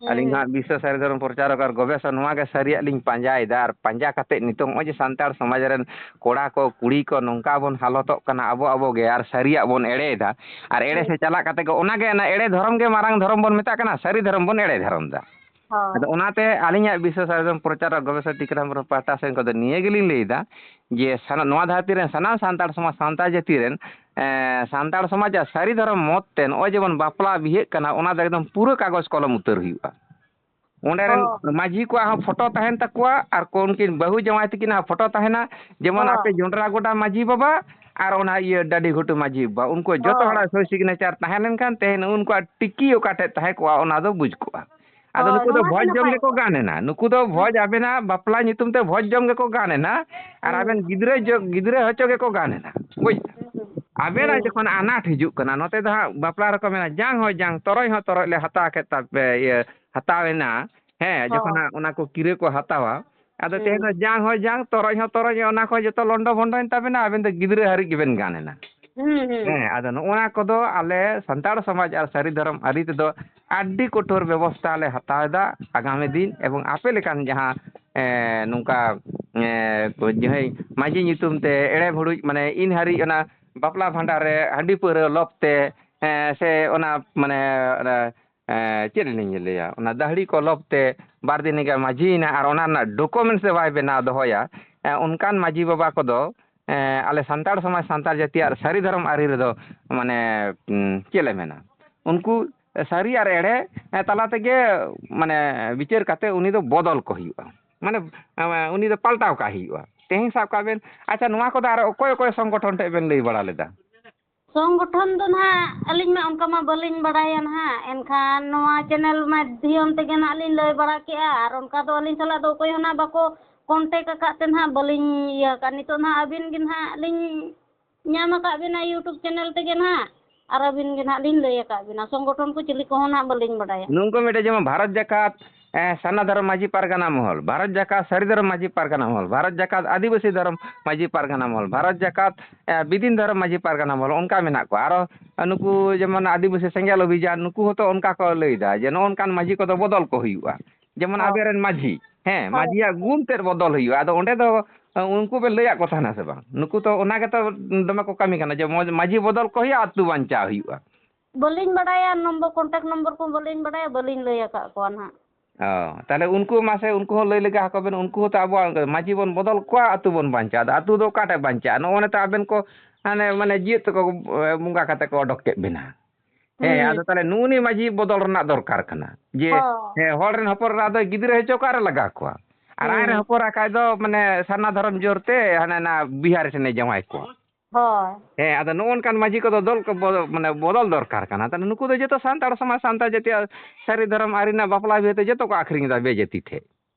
ᱦᱩᱸ, ᱟᱹᱞᱤᱧ ᱦᱩᱸ᱾ ᱦᱟᱸᱜ ᱵᱤᱥᱥᱚ ᱥᱟᱹᱨᱤ ᱫᱷᱚᱨᱚᱢ ᱯᱨᱚᱪᱟᱨᱚᱠ ᱟᱨ ᱜᱚᱵᱮᱥᱚᱠ, ᱱᱚᱣᱟ ᱜᱮ ᱥᱟᱹᱨᱤᱭᱟᱜ ᱞᱤᱧ ᱯᱟᱸᱡᱟᱭᱮᱫᱟ᱾ ᱟᱨ ᱯᱟᱸᱡᱟ ᱠᱟᱛᱮ ᱱᱤᱛᱚᱜ ᱱᱚᱜᱼᱚᱭ ᱡᱮ ᱥᱟᱱᱛᱟᱲ ᱥᱚᱢᱟᱡᱽ ᱨᱮᱱ ᱠᱚᱲᱟ ᱠᱚ, ᱠᱩᱲᱤ ᱠᱚ ᱱᱚᱝᱠᱟ ᱵᱚᱱ ᱦᱟᱞᱚᱛᱚᱜ ᱠᱟᱱᱟ ᱟᱵᱚ ᱟᱵᱚ ᱜᱮ, ᱟᱨ ᱥᱟᱹᱨᱤᱭᱟᱜ ᱵᱚᱱ ᱮᱲᱮᱭᱮᱫᱟ᱾ ᱟᱨ ᱮᱲᱮ ᱦᱩᱸ᱾ ᱥᱮᱫ ᱪᱟᱞᱟᱜ ᱠᱟᱛᱮ ᱜᱮ ᱚᱱᱟ ᱜᱮ ᱚᱱᱟ ᱮᱲᱮ ᱫᱷᱚᱨᱚᱢ ᱜᱮ ᱢᱟᱨᱟᱝ ᱫᱷᱚᱨᱚᱢ ᱵᱚᱱ ᱢᱮᱛᱟᱜ ᱠᱟᱱᱟ, ᱥᱟᱹᱨᱤ ᱫᱷᱚᱨᱚᱢ ᱵᱚᱱ ᱮᱲᱮ ᱫᱷᱚᱨᱚᱢ ᱮᱫᱟ᱾ ᱦᱳᱭ᱾ ᱟᱫᱚ ᱚᱱᱟᱛᱮ ᱟᱹᱞᱤᱧᱟᱜ ᱵᱤᱥᱥᱚ ᱥᱟᱹᱨᱤ ᱫᱷᱚᱨᱚᱢ ᱯᱨᱚᱪᱟᱨᱚᱠ ᱜᱚᱵᱮᱥᱚᱠ ᱴᱤᱠᱟᱹᱨᱟᱢ ᱦᱮᱢᱵᱨᱚᱢ ᱯᱟᱦᱴᱟ ᱥᱮᱱ ᱠᱷᱚᱱ ᱫᱚ ᱱᱤᱭᱟᱹ ᱜᱮᱞᱤᱧ ᱞᱟᱹᱭᱮᱫᱟ ᱡᱮ ᱥᱟᱱᱟ-, ᱱᱚᱣᱟ ᱫᱷᱟᱹᱨᱛᱤ ᱨᱮᱱ ᱥᱟᱱᱟᱢ ᱥᱟᱱᱛᱟᱲ ᱥᱚᱢᱟᱡᱽ, ᱥᱟᱶᱛᱟ ᱡᱟᱹᱛᱤ ᱨᱮᱱ, ᱮᱸ, ᱥᱟᱱᱛᱟᱲ ᱥᱚᱢᱟᱡᱽ ᱟᱨ ᱥᱟᱹᱨᱤ ᱫᱷᱚᱨᱚᱢ ᱢᱚᱛ ᱛᱮ ᱱᱚᱜᱼᱚᱭ ᱡᱮᱵᱚᱱ ᱵᱟᱯᱞᱟ ᱵᱤᱦᱟᱹᱜ ᱠᱟᱱᱟ, ᱚᱱᱟ ᱫᱚ ᱮᱠᱫᱚᱢ ᱯᱩᱨᱟᱹ ᱠᱟᱜᱚᱡᱽ ᱠᱚᱞᱚᱢ ᱩᱛᱟᱹᱨ ᱦᱩᱭᱩᱜᱼᱟ᱾ ᱚᱸᱰᱮ ᱨᱮᱱ ᱦᱚᱸ᱾ ᱢᱟᱹᱡᱷᱤ ᱠᱚᱣᱟᱜ ᱦᱚᱸ ᱯᱷᱳᱴᱳ ᱛᱟᱦᱮᱱ ᱛᱟᱠᱚᱣᱟ ᱟᱨ ᱠᱚ ᱩᱱᱠᱤᱱ ᱵᱟᱹᱦᱩ ᱡᱟᱶᱟᱭ ᱛᱟᱹᱠᱤᱱᱟᱜ ᱦᱚᱸ ᱯᱷᱳᱴᱳ ᱛᱟᱦᱮᱱᱟ, ᱡᱮᱢᱚᱱ ᱦᱚᱸ᱾ ᱟᱯᱮ ᱡᱚᱱᱰᱨᱟ ᱜᱚᱰᱟ ᱢᱟᱹᱡᱷᱤ ᱵᱟᱵᱟ ᱟᱨ ᱚᱱᱟ ᱤᱭᱟᱹ ᱰᱟᱹᱰᱤ ᱜᱷᱩᱴᱩ ᱢᱟᱹᱡᱷᱤ ᱵᱟᱵᱟ, ᱩᱱᱠᱩ ᱡᱚᱛᱚ ᱦᱚᱸ᱾ ᱦᱚᱲᱟᱜ ᱥᱳᱭ ᱥᱤᱜᱽᱱᱮᱪᱟᱨ ᱛᱟᱦᱮᱸ ᱞᱮᱱᱠᱷᱟᱱ ᱛᱮᱦᱮᱧ ᱩᱱᱠᱩᱣᱟᱜ ᱴᱤᱠᱤ ᱚᱠᱟ ᱴᱷᱮᱡ ᱛᱟᱦᱮᱸ ᱠᱚᱜᱼᱟ ᱚᱱᱟ ᱫᱚ ᱵᱩᱡᱽ ᱠᱚᱜᱼᱟ᱾ ᱟᱫᱚ ᱦᱳᱭ, ᱱᱩᱠᱩ ᱫᱚ ᱱᱚᱣᱟ ᱜᱮ ᱵᱷᱚᱡᱽ ᱡᱚᱢ ᱱᱟᱯᱟᱭ ᱜᱮᱠᱚ ᱠᱟᱛᱷᱟ᱾ ᱜᱟᱱ ᱮᱱᱟ᱾ ᱱᱩᱠᱩ ᱫᱚ ᱦᱩᱸ᱾ ᱵᱷᱚᱡᱽ ᱟᱵᱮᱱᱟᱜ ᱵᱟᱯᱞᱟ ᱧᱩᱛᱩᱢ ᱛᱮ ᱵᱷᱚᱡᱽ ᱡᱚᱢ ᱜᱮᱠᱚ ᱜᱟᱱ ᱮᱱᱟ᱾ ᱟᱨ ᱦᱩᱸ᱾ ᱟᱵᱮᱱ ᱜᱤᱫᱽᱨᱟᱹ ᱡᱚ-, ᱜᱤᱫᱽᱨᱟᱹ ᱦᱚᱪᱚ ᱜᱮᱠᱚ ᱜᱟᱱ ᱮᱱᱟ᱾ ᱵᱩᱡᱽ? ᱦᱩᱸ᱾ ᱟᱵᱮᱱᱟᱜ ᱦᱩᱸ᱾ ᱡᱚᱠᱷᱚᱱ ᱟᱱᱟᱴ ᱦᱤᱡᱩᱜ ᱠᱟᱱᱟ, ᱱᱚᱛᱮ ᱫᱚ ᱦᱟᱸᱜ ᱵᱟᱯᱞᱟ ᱨᱮᱠᱚ ᱢᱮᱱᱟ, "ᱡᱟᱝ ᱦᱚᱸ ᱡᱟᱝ, ᱛᱚᱨᱚᱡ ᱦᱚᱸ ᱛᱚᱨᱚᱡ ᱞᱮ ᱦᱟᱛᱟᱣ ᱠᱮᱫ ᱛᱟᱯᱮ, ᱤᱭᱟᱹ, ᱦᱟᱛᱟᱣ ᱮᱱᱟ᱾" ᱦᱮᱸ, ᱡᱚᱠᱷᱚᱱ ᱦᱳᱭ᱾ ᱦᱟᱸᱜ ᱚᱱᱟ ᱠᱚ ᱠᱤᱨᱟᱹ ᱠᱚ ᱦᱟᱛᱟᱣᱟ, ᱟᱫᱚ ᱦᱩᱸ᱾ ᱛᱮᱦᱮᱧ ᱫᱚ ᱡᱟᱝ ᱦᱚᱸ ᱡᱟᱝ, ᱛᱚᱨᱚᱡ ᱦᱚᱸ ᱛᱚᱨᱚᱡ, ᱚᱱᱟ ᱠᱚ ᱡᱚᱛᱚ ᱞᱚᱱᱰᱚ ᱵᱷᱚᱱᱰᱚᱭᱮᱱ ᱛᱟᱵᱮᱱᱟ, ᱟᱵᱮᱱ ᱫᱚ ᱜᱤᱫᱽᱨᱟᱹ ᱦᱟᱹᱨᱤᱡ ᱜᱮᱵᱮᱱ ᱜᱟᱱ ᱮᱱᱟ᱾ ᱦᱩᱸ, ᱦᱩᱸ᱾ ᱦᱮᱸ, ᱟᱫᱚ ᱱᱚᱜᱼᱚ ᱱᱟ ᱠᱚᱫᱚ ᱟᱞᱮ ᱥᱟᱱᱛᱟᱲ ᱥᱚᱢᱟᱡᱽ ᱟᱨ ᱥᱟᱹᱨᱤ ᱫᱷᱚᱨᱚᱢ ᱟᱹᱨᱤ ᱛᱮᱫᱚ ᱟᱹᱰᱤ ᱠᱚᱴᱷᱳᱨ ᱵᱮᱵᱚᱥᱛᱷᱟ ᱞᱮ ᱦᱟᱛᱟᱣ ᱮᱫᱟ ᱟᱜᱟᱢᱤ ᱫᱤᱱ, ᱮᱵᱚᱝ ᱟᱯᱮ ᱞᱮᱠᱟᱱ ᱡᱟᱦᱟᱸ, ᱮ, ᱱᱚᱝᱠᱟ, ᱮ, ᱠᱚ ᱡᱟᱦᱟᱸᱭ ᱢᱟᱹᱡᱷᱤ ᱧᱩᱛᱩᱢ ᱛᱮ ᱮᱲᱮ ᱵᱷᱩᱲᱩᱡ, ᱢᱟᱱᱮ, ᱤᱱ ᱦᱟᱹᱨᱤᱡ ᱚᱱᱟ ᱵᱟᱯᱞᱟ ᱵᱷᱟᱸᱰᱟᱱ ᱨᱮ ᱦᱟᱺᱰᱤ ᱯᱟᱹᱣᱨᱟᱹ ᱞᱚᱵᱽ ᱛᱮ, ᱮ, ᱥᱮ ᱚᱱᱟ, ᱢᱟᱱᱮ, ᱚᱱᱟ ᱮ, ᱪᱮᱫ ᱞᱤᱧ ᱞᱟᱹᱭᱟ, ᱚᱱᱟ ᱫᱟᱹᱦᱲᱤ ᱠᱚ ᱞᱚᱵᱽ ᱛᱮ ᱵᱟᱨ ᱫᱤᱱ ᱜᱮ ᱢᱟᱹᱡᱷᱤᱭᱮᱱᱟ ᱟᱨ ᱚᱱᱟ ᱨᱮᱱᱟᱜ documents ᱮ ᱵᱟᱭ ᱵᱮᱱᱟᱣ ᱫᱚᱦᱚᱭᱟ, ᱮ, ᱚᱱᱠᱟᱱ ᱢᱟᱹᱡᱷᱤ ᱵᱟᱵᱟ ᱠᱚᱫᱚ, ᱮ, ᱟᱞᱮ ᱥᱟᱱᱛᱟᱲ ᱥᱚᱢᱟᱡᱽ, ᱥᱟᱱᱛᱟᱲ ᱡᱟᱹᱛᱤᱭᱟᱜ ᱥᱟᱹᱨᱤ ᱫᱷᱚᱨᱚᱢ ᱟᱹᱨᱤ ᱨᱮᱫᱚ, ᱢᱟᱱᱮ, ᱩᱢ, ᱪᱮᱫ ᱞᱮ ᱢᱮᱱᱟ, ᱩᱱᱠᱩ ᱥᱟᱹᱨᱤ ᱟᱨ ᱮᱲᱮ, ᱮ, ᱛᱟᱞᱟ ᱛᱮᱜᱮ, ᱢᱟᱱᱮ, ᱵᱤᱪᱟᱹᱨ ᱠᱟᱛᱮ ᱩᱱᱤ ᱫᱚ ᱵᱚᱫᱚᱞ ᱠᱚ ᱦᱩᱭᱩᱜᱼᱟ, ᱢᱟᱱᱮ, ᱮ, ᱩᱱᱤ ᱫᱚ ᱯᱟᱞᱴᱟᱣ ᱠᱟᱜ ᱦᱩᱭᱩᱜᱼᱟ᱾ ᱛᱮᱦᱮᱧ ᱥᱟᱵ ᱠᱟᱜ ᱵᱮᱱ, ᱟᱪᱪᱷᱟ, ᱱᱚᱣᱟ ᱠᱚᱫᱚ ᱟᱨ ᱚᱠᱚᱭ ᱚᱠᱚᱭ ᱥᱚᱝᱜᱚᱴᱷᱚᱱ ᱴᱷᱮᱡ ᱵᱮᱱ ᱞᱟᱹᱭ ᱵᱟᱲᱟ ᱞᱮᱫᱟ? ᱥᱚᱝᱜᱚᱴᱷᱚᱱ ᱫᱚ ᱱᱟᱦᱟᱜ ᱟᱹᱞᱤᱧ ᱢᱟ ᱚᱱᱠᱟ ᱢᱟ ᱵᱟᱹᱞᱤᱧ ᱵᱟᱲᱟᱭᱟ ᱱᱟᱦᱟᱜ, ᱮᱱᱠᱷᱟᱱ ᱱᱚᱣᱟ channel ᱢᱟᱫᱽᱫᱷᱚᱢ ᱛᱮᱜᱮ ᱱᱟᱦᱟᱜ ᱞᱤᱧ ᱞᱟᱹᱭ ᱵᱟᱲᱟ ᱠᱮᱜᱼᱟ, ᱟᱨ ᱚᱱᱠᱟ ᱫᱚ ᱟᱹᱞᱤᱧ ᱥᱟᱞᱟᱜ ᱫᱚ ᱚᱠᱚᱭ ᱦᱚᱸ ᱱᱟᱦᱟᱜ ᱵᱟᱠᱚ contact ᱟᱠᱟᱫ ᱛᱮ ᱱᱟᱦᱟᱜ ᱵᱟᱹᱞᱤᱧ ᱤᱭᱟᱹ ᱟᱠᱟᱫ᱾ ᱱᱤᱛᱚᱜ ᱱᱟᱦᱟᱜ ᱟᱹᱵᱤᱱ ᱜᱮ ᱱᱟᱦᱟᱜ ᱞᱤᱧ ᱧᱟᱢ ᱟᱠᱟᱫ ᱵᱤᱱᱟ YouTube channel ᱛᱮᱜᱮ ᱱᱟᱦᱟᱜ, ᱟᱨ ᱟᱹᱵᱤᱱ ᱜᱮ ᱱᱟᱦᱟᱜ ᱞᱤᱧ ᱞᱟᱹᱭ ᱟᱠᱟᱫ ᱵᱤᱱᱟ᱾ ᱥᱚᱝᱜᱚᱴᱷᱚᱱ ᱠᱚ ᱪᱤᱞᱤ ᱠᱚᱦᱚᱸ ᱱᱟᱦᱟᱜ ᱵᱟᱹᱞᱤᱧ ᱵᱟᱲᱟᱭᱟ᱾ ᱱᱩᱠᱩ ᱢᱤᱫᱴᱮᱡ ᱡᱮᱢᱚᱱ ᱵᱷᱟᱨᱚᱛ ᱡᱟᱠᱟᱛ, ᱮ, ᱥᱟᱨᱱᱟ ᱫᱷᱚᱨᱚᱢ ᱢᱟᱹᱡᱷᱤ ᱯᱟᱨᱜᱟᱱᱟ ᱢᱚᱦᱚᱞ, ᱵᱷᱟᱨᱚᱛ ᱡᱟᱠᱟᱛ ᱥᱟᱹᱨᱤ ᱫᱷᱚᱨᱚᱢ ᱢᱟᱹᱡᱷᱤ ᱯᱟᱨᱜᱟᱱᱟ ᱢᱚᱦᱚᱞ, ᱵᱷᱟᱨᱚᱛ ᱡᱟᱠᱟᱛ ᱟᱹᱫᱤᱵᱟᱹᱥᱤ ᱫᱷᱚᱨᱚᱢ ᱢᱟᱹᱡᱷᱤ ᱯᱟᱨᱜᱟᱱᱟ ᱢᱚᱦᱚᱞ, ᱵᱷᱟᱨᱚᱛ ᱡᱟᱠᱟᱛ, ᱮ, ᱵᱤᱫᱤᱱ ᱫᱷᱚᱨᱚᱢ ᱢᱟᱹᱡᱷᱤ ᱯᱟᱨᱜᱟᱱᱟ ᱢᱚᱦᱚᱞ, ᱚᱱᱠᱟ ᱢᱮᱱᱟᱜ ᱠᱚᱣᱟ᱾ ᱟᱨᱚ ᱱᱩᱠᱩ ᱡᱮᱢᱚᱱ ᱟᱹᱫᱤᱵᱟᱹᱥᱤ ᱥᱮᱸᱜᱮᱞ ᱚᱵᱷᱤᱡᱟᱱ, ᱱᱩᱠᱩ ᱦᱚᱸᱛᱚ ᱚᱱᱠᱟ ᱠᱚ ᱞᱟᱹᱭᱫᱟ ᱡᱮ ᱱᱚᱜᱼᱚ ᱱᱚᱝᱠᱟᱱ ᱢᱟᱹᱡᱷᱤ ᱠᱚᱫᱚ ᱵᱚᱫᱚᱞ ᱠᱚ ᱦᱩᱭᱩᱜᱼᱟ᱾ ᱡᱮᱢᱚᱱ ᱦᱳᱭ᱾ ᱟᱵᱮᱱ ᱨᱮᱱ ᱢᱟᱹᱡᱷᱤ, ᱦᱮᱸ, ᱦᱳᱭ᱾ ᱢᱟᱹᱡᱷᱤᱭᱟᱜ ᱜᱩᱱ ᱛᱮᱫ ᱵᱚᱫᱚᱞ ᱦᱩᱭᱩᱜᱼᱟ᱾ ᱟᱫᱚ ᱚᱸᱰᱮ ᱫᱚ, ᱮ, ᱩᱱᱠᱩ ᱵᱮᱱ ᱞᱟᱹᱭᱟᱫ ᱠᱚ ᱛᱟᱦᱮᱱᱟ ᱥᱮ ᱵᱟᱝ? ᱱᱩᱠᱩ ᱛᱚ ᱚᱱᱟ ᱜᱮᱛᱚ ᱫᱚᱢᱮ ᱠᱚ ᱠᱟᱹᱢᱤ ᱠᱟᱱᱟ ᱡᱮ ᱢᱚᱡᱽ ᱢᱟᱹᱡᱷᱤ ᱵᱚᱫᱚᱞ ᱠᱚ ᱦᱩᱭᱩᱜᱼᱟ, ᱟᱹᱛᱩ ᱵᱟᱧᱪᱟᱣ ᱦᱩᱭᱩᱜᱼᱟ᱾ ᱵᱟᱹᱞᱤᱧ ᱵᱟᱲᱟᱭᱟ, ᱱᱚᱢᱵᱚᱨ, contact ᱱᱚᱢᱵᱚᱨ ᱠᱚ ᱵᱟᱹᱞᱤᱧ ᱵᱟᱲᱟᱭᱟ, ᱵᱟᱹᱞᱤᱧ ᱞᱟᱹᱭ ᱟᱠᱟᱫ ᱠᱚᱣᱟ ᱱᱟᱦᱟᱜ᱾ ᱚ, ᱛᱟᱦᱞᱮ ᱩᱱᱠᱩ ᱢᱟᱥᱮ, ᱩᱱᱠᱩ ᱦᱚᱸ ᱞᱟᱹᱭ ᱞᱮᱜᱟ ᱟᱠᱚ ᱵᱮᱱ, ᱩᱱᱠᱩ ᱦᱚᱸᱛᱚ ᱟᱵᱚᱣᱟᱜ ᱢᱟᱹᱡᱷᱤ ᱵᱚᱱ ᱵᱚᱫᱚᱞ ᱠᱚᱣᱟ, ᱟᱹᱛᱩ ᱵᱚᱱ ᱵᱟᱧᱪᱟᱣ ᱮᱫᱟ᱾ ᱟᱹᱛᱩ ᱫᱚ ᱚᱠᱟ ᱴᱷᱮᱡ ᱵᱟᱧᱪᱟᱜᱼᱟ? ᱱᱚᱜᱼᱚ ᱱᱤᱛᱚᱜ ᱟᱵᱮᱱ ᱠᱚ ᱦᱟᱱᱮ, ᱢᱟᱱᱮ, ᱡᱤᱣᱮᱫ ᱛᱮᱠᱚ, ᱮ, ᱵᱚᱸᱜᱟ ᱠᱟᱛᱮ ᱠᱚ ᱚᱰᱚᱠ ᱠᱮᱫ ᱵᱮᱱᱟ᱾ ᱦᱮᱸ, ᱦᱩᱸ᱾ ᱟᱫᱚ ᱛᱟᱦᱞᱮ ᱱᱩᱜᱼᱩ ᱱᱤ ᱢᱟᱹᱡᱷᱤ ᱵᱚᱫᱚᱞ ᱨᱮᱱᱟᱜ ᱫᱚᱨᱠᱟᱨ ᱠᱟᱱᱟ᱾ ᱡᱮ, ᱦᱳᱭ᱾ ᱦᱮᱸ, ᱦᱚᱲ ᱨᱮᱱ ᱦᱚᱯᱚᱱ ᱮᱨᱟ ᱫᱚ ᱜᱤᱫᱽᱨᱟᱹ ᱦᱚᱪᱚ ᱚᱠᱟᱨᱮ ᱞᱟᱜᱟᱣ ᱠᱚᱣᱟ? ᱟᱨ ᱟᱡ ᱨᱮᱱ ᱦᱩᱸ᱾ ᱦᱚᱯᱚᱱ ᱮᱨᱟ ᱠᱷᱟᱡ ᱫᱚ, ᱢᱟᱱᱮ, ᱥᱟᱨᱱᱟ ᱫᱷᱚᱨᱚᱢ ᱡᱳᱨ ᱛᱮ ᱦᱟᱱᱮ ᱱᱟ ᱵᱤᱦᱟᱨ ᱥᱮᱱᱮ ᱡᱟᱶᱟᱭ ᱠᱚᱣᱟ᱾ ᱦᱳᱭ᱾ ᱦᱮᱸ, ᱟᱫᱚ ᱱᱚᱜᱼᱚ ᱱᱚᱝᱠᱟᱱ ᱢᱟᱹᱡᱷᱤ ᱠᱚᱫᱚ ᱫᱚᱞ ᱠᱚ ᱵᱚᱫᱚ-, ᱢᱟᱱᱮ ᱵᱚᱫᱚᱞ ᱫᱚᱨᱠᱟᱨ ᱠᱟᱱᱟ᱾ ᱛᱟᱦᱞᱮ ᱱᱩᱠᱩ ᱫᱚ ᱡᱚᱛᱚ ᱥᱟᱱᱛᱟᱲ ᱥᱚᱢᱟᱡᱽ, ᱥᱟᱱᱛᱟᱲ ᱡᱟᱹᱛᱤᱭᱟᱜ ᱥᱟᱹᱨᱤ ᱫᱷᱚᱨᱚᱢ ᱟᱹᱨᱤ ᱨᱮᱱᱟᱜ ᱵᱟᱯᱞᱟ ᱵᱤᱦᱟᱹ ᱫᱚ ᱡᱚᱛᱚ ᱠᱚ ᱟᱹᱠᱷᱨᱤᱧ ᱮᱫᱟ ᱵᱮᱡᱟᱹᱛᱤ ᱴᱷᱮᱡ᱾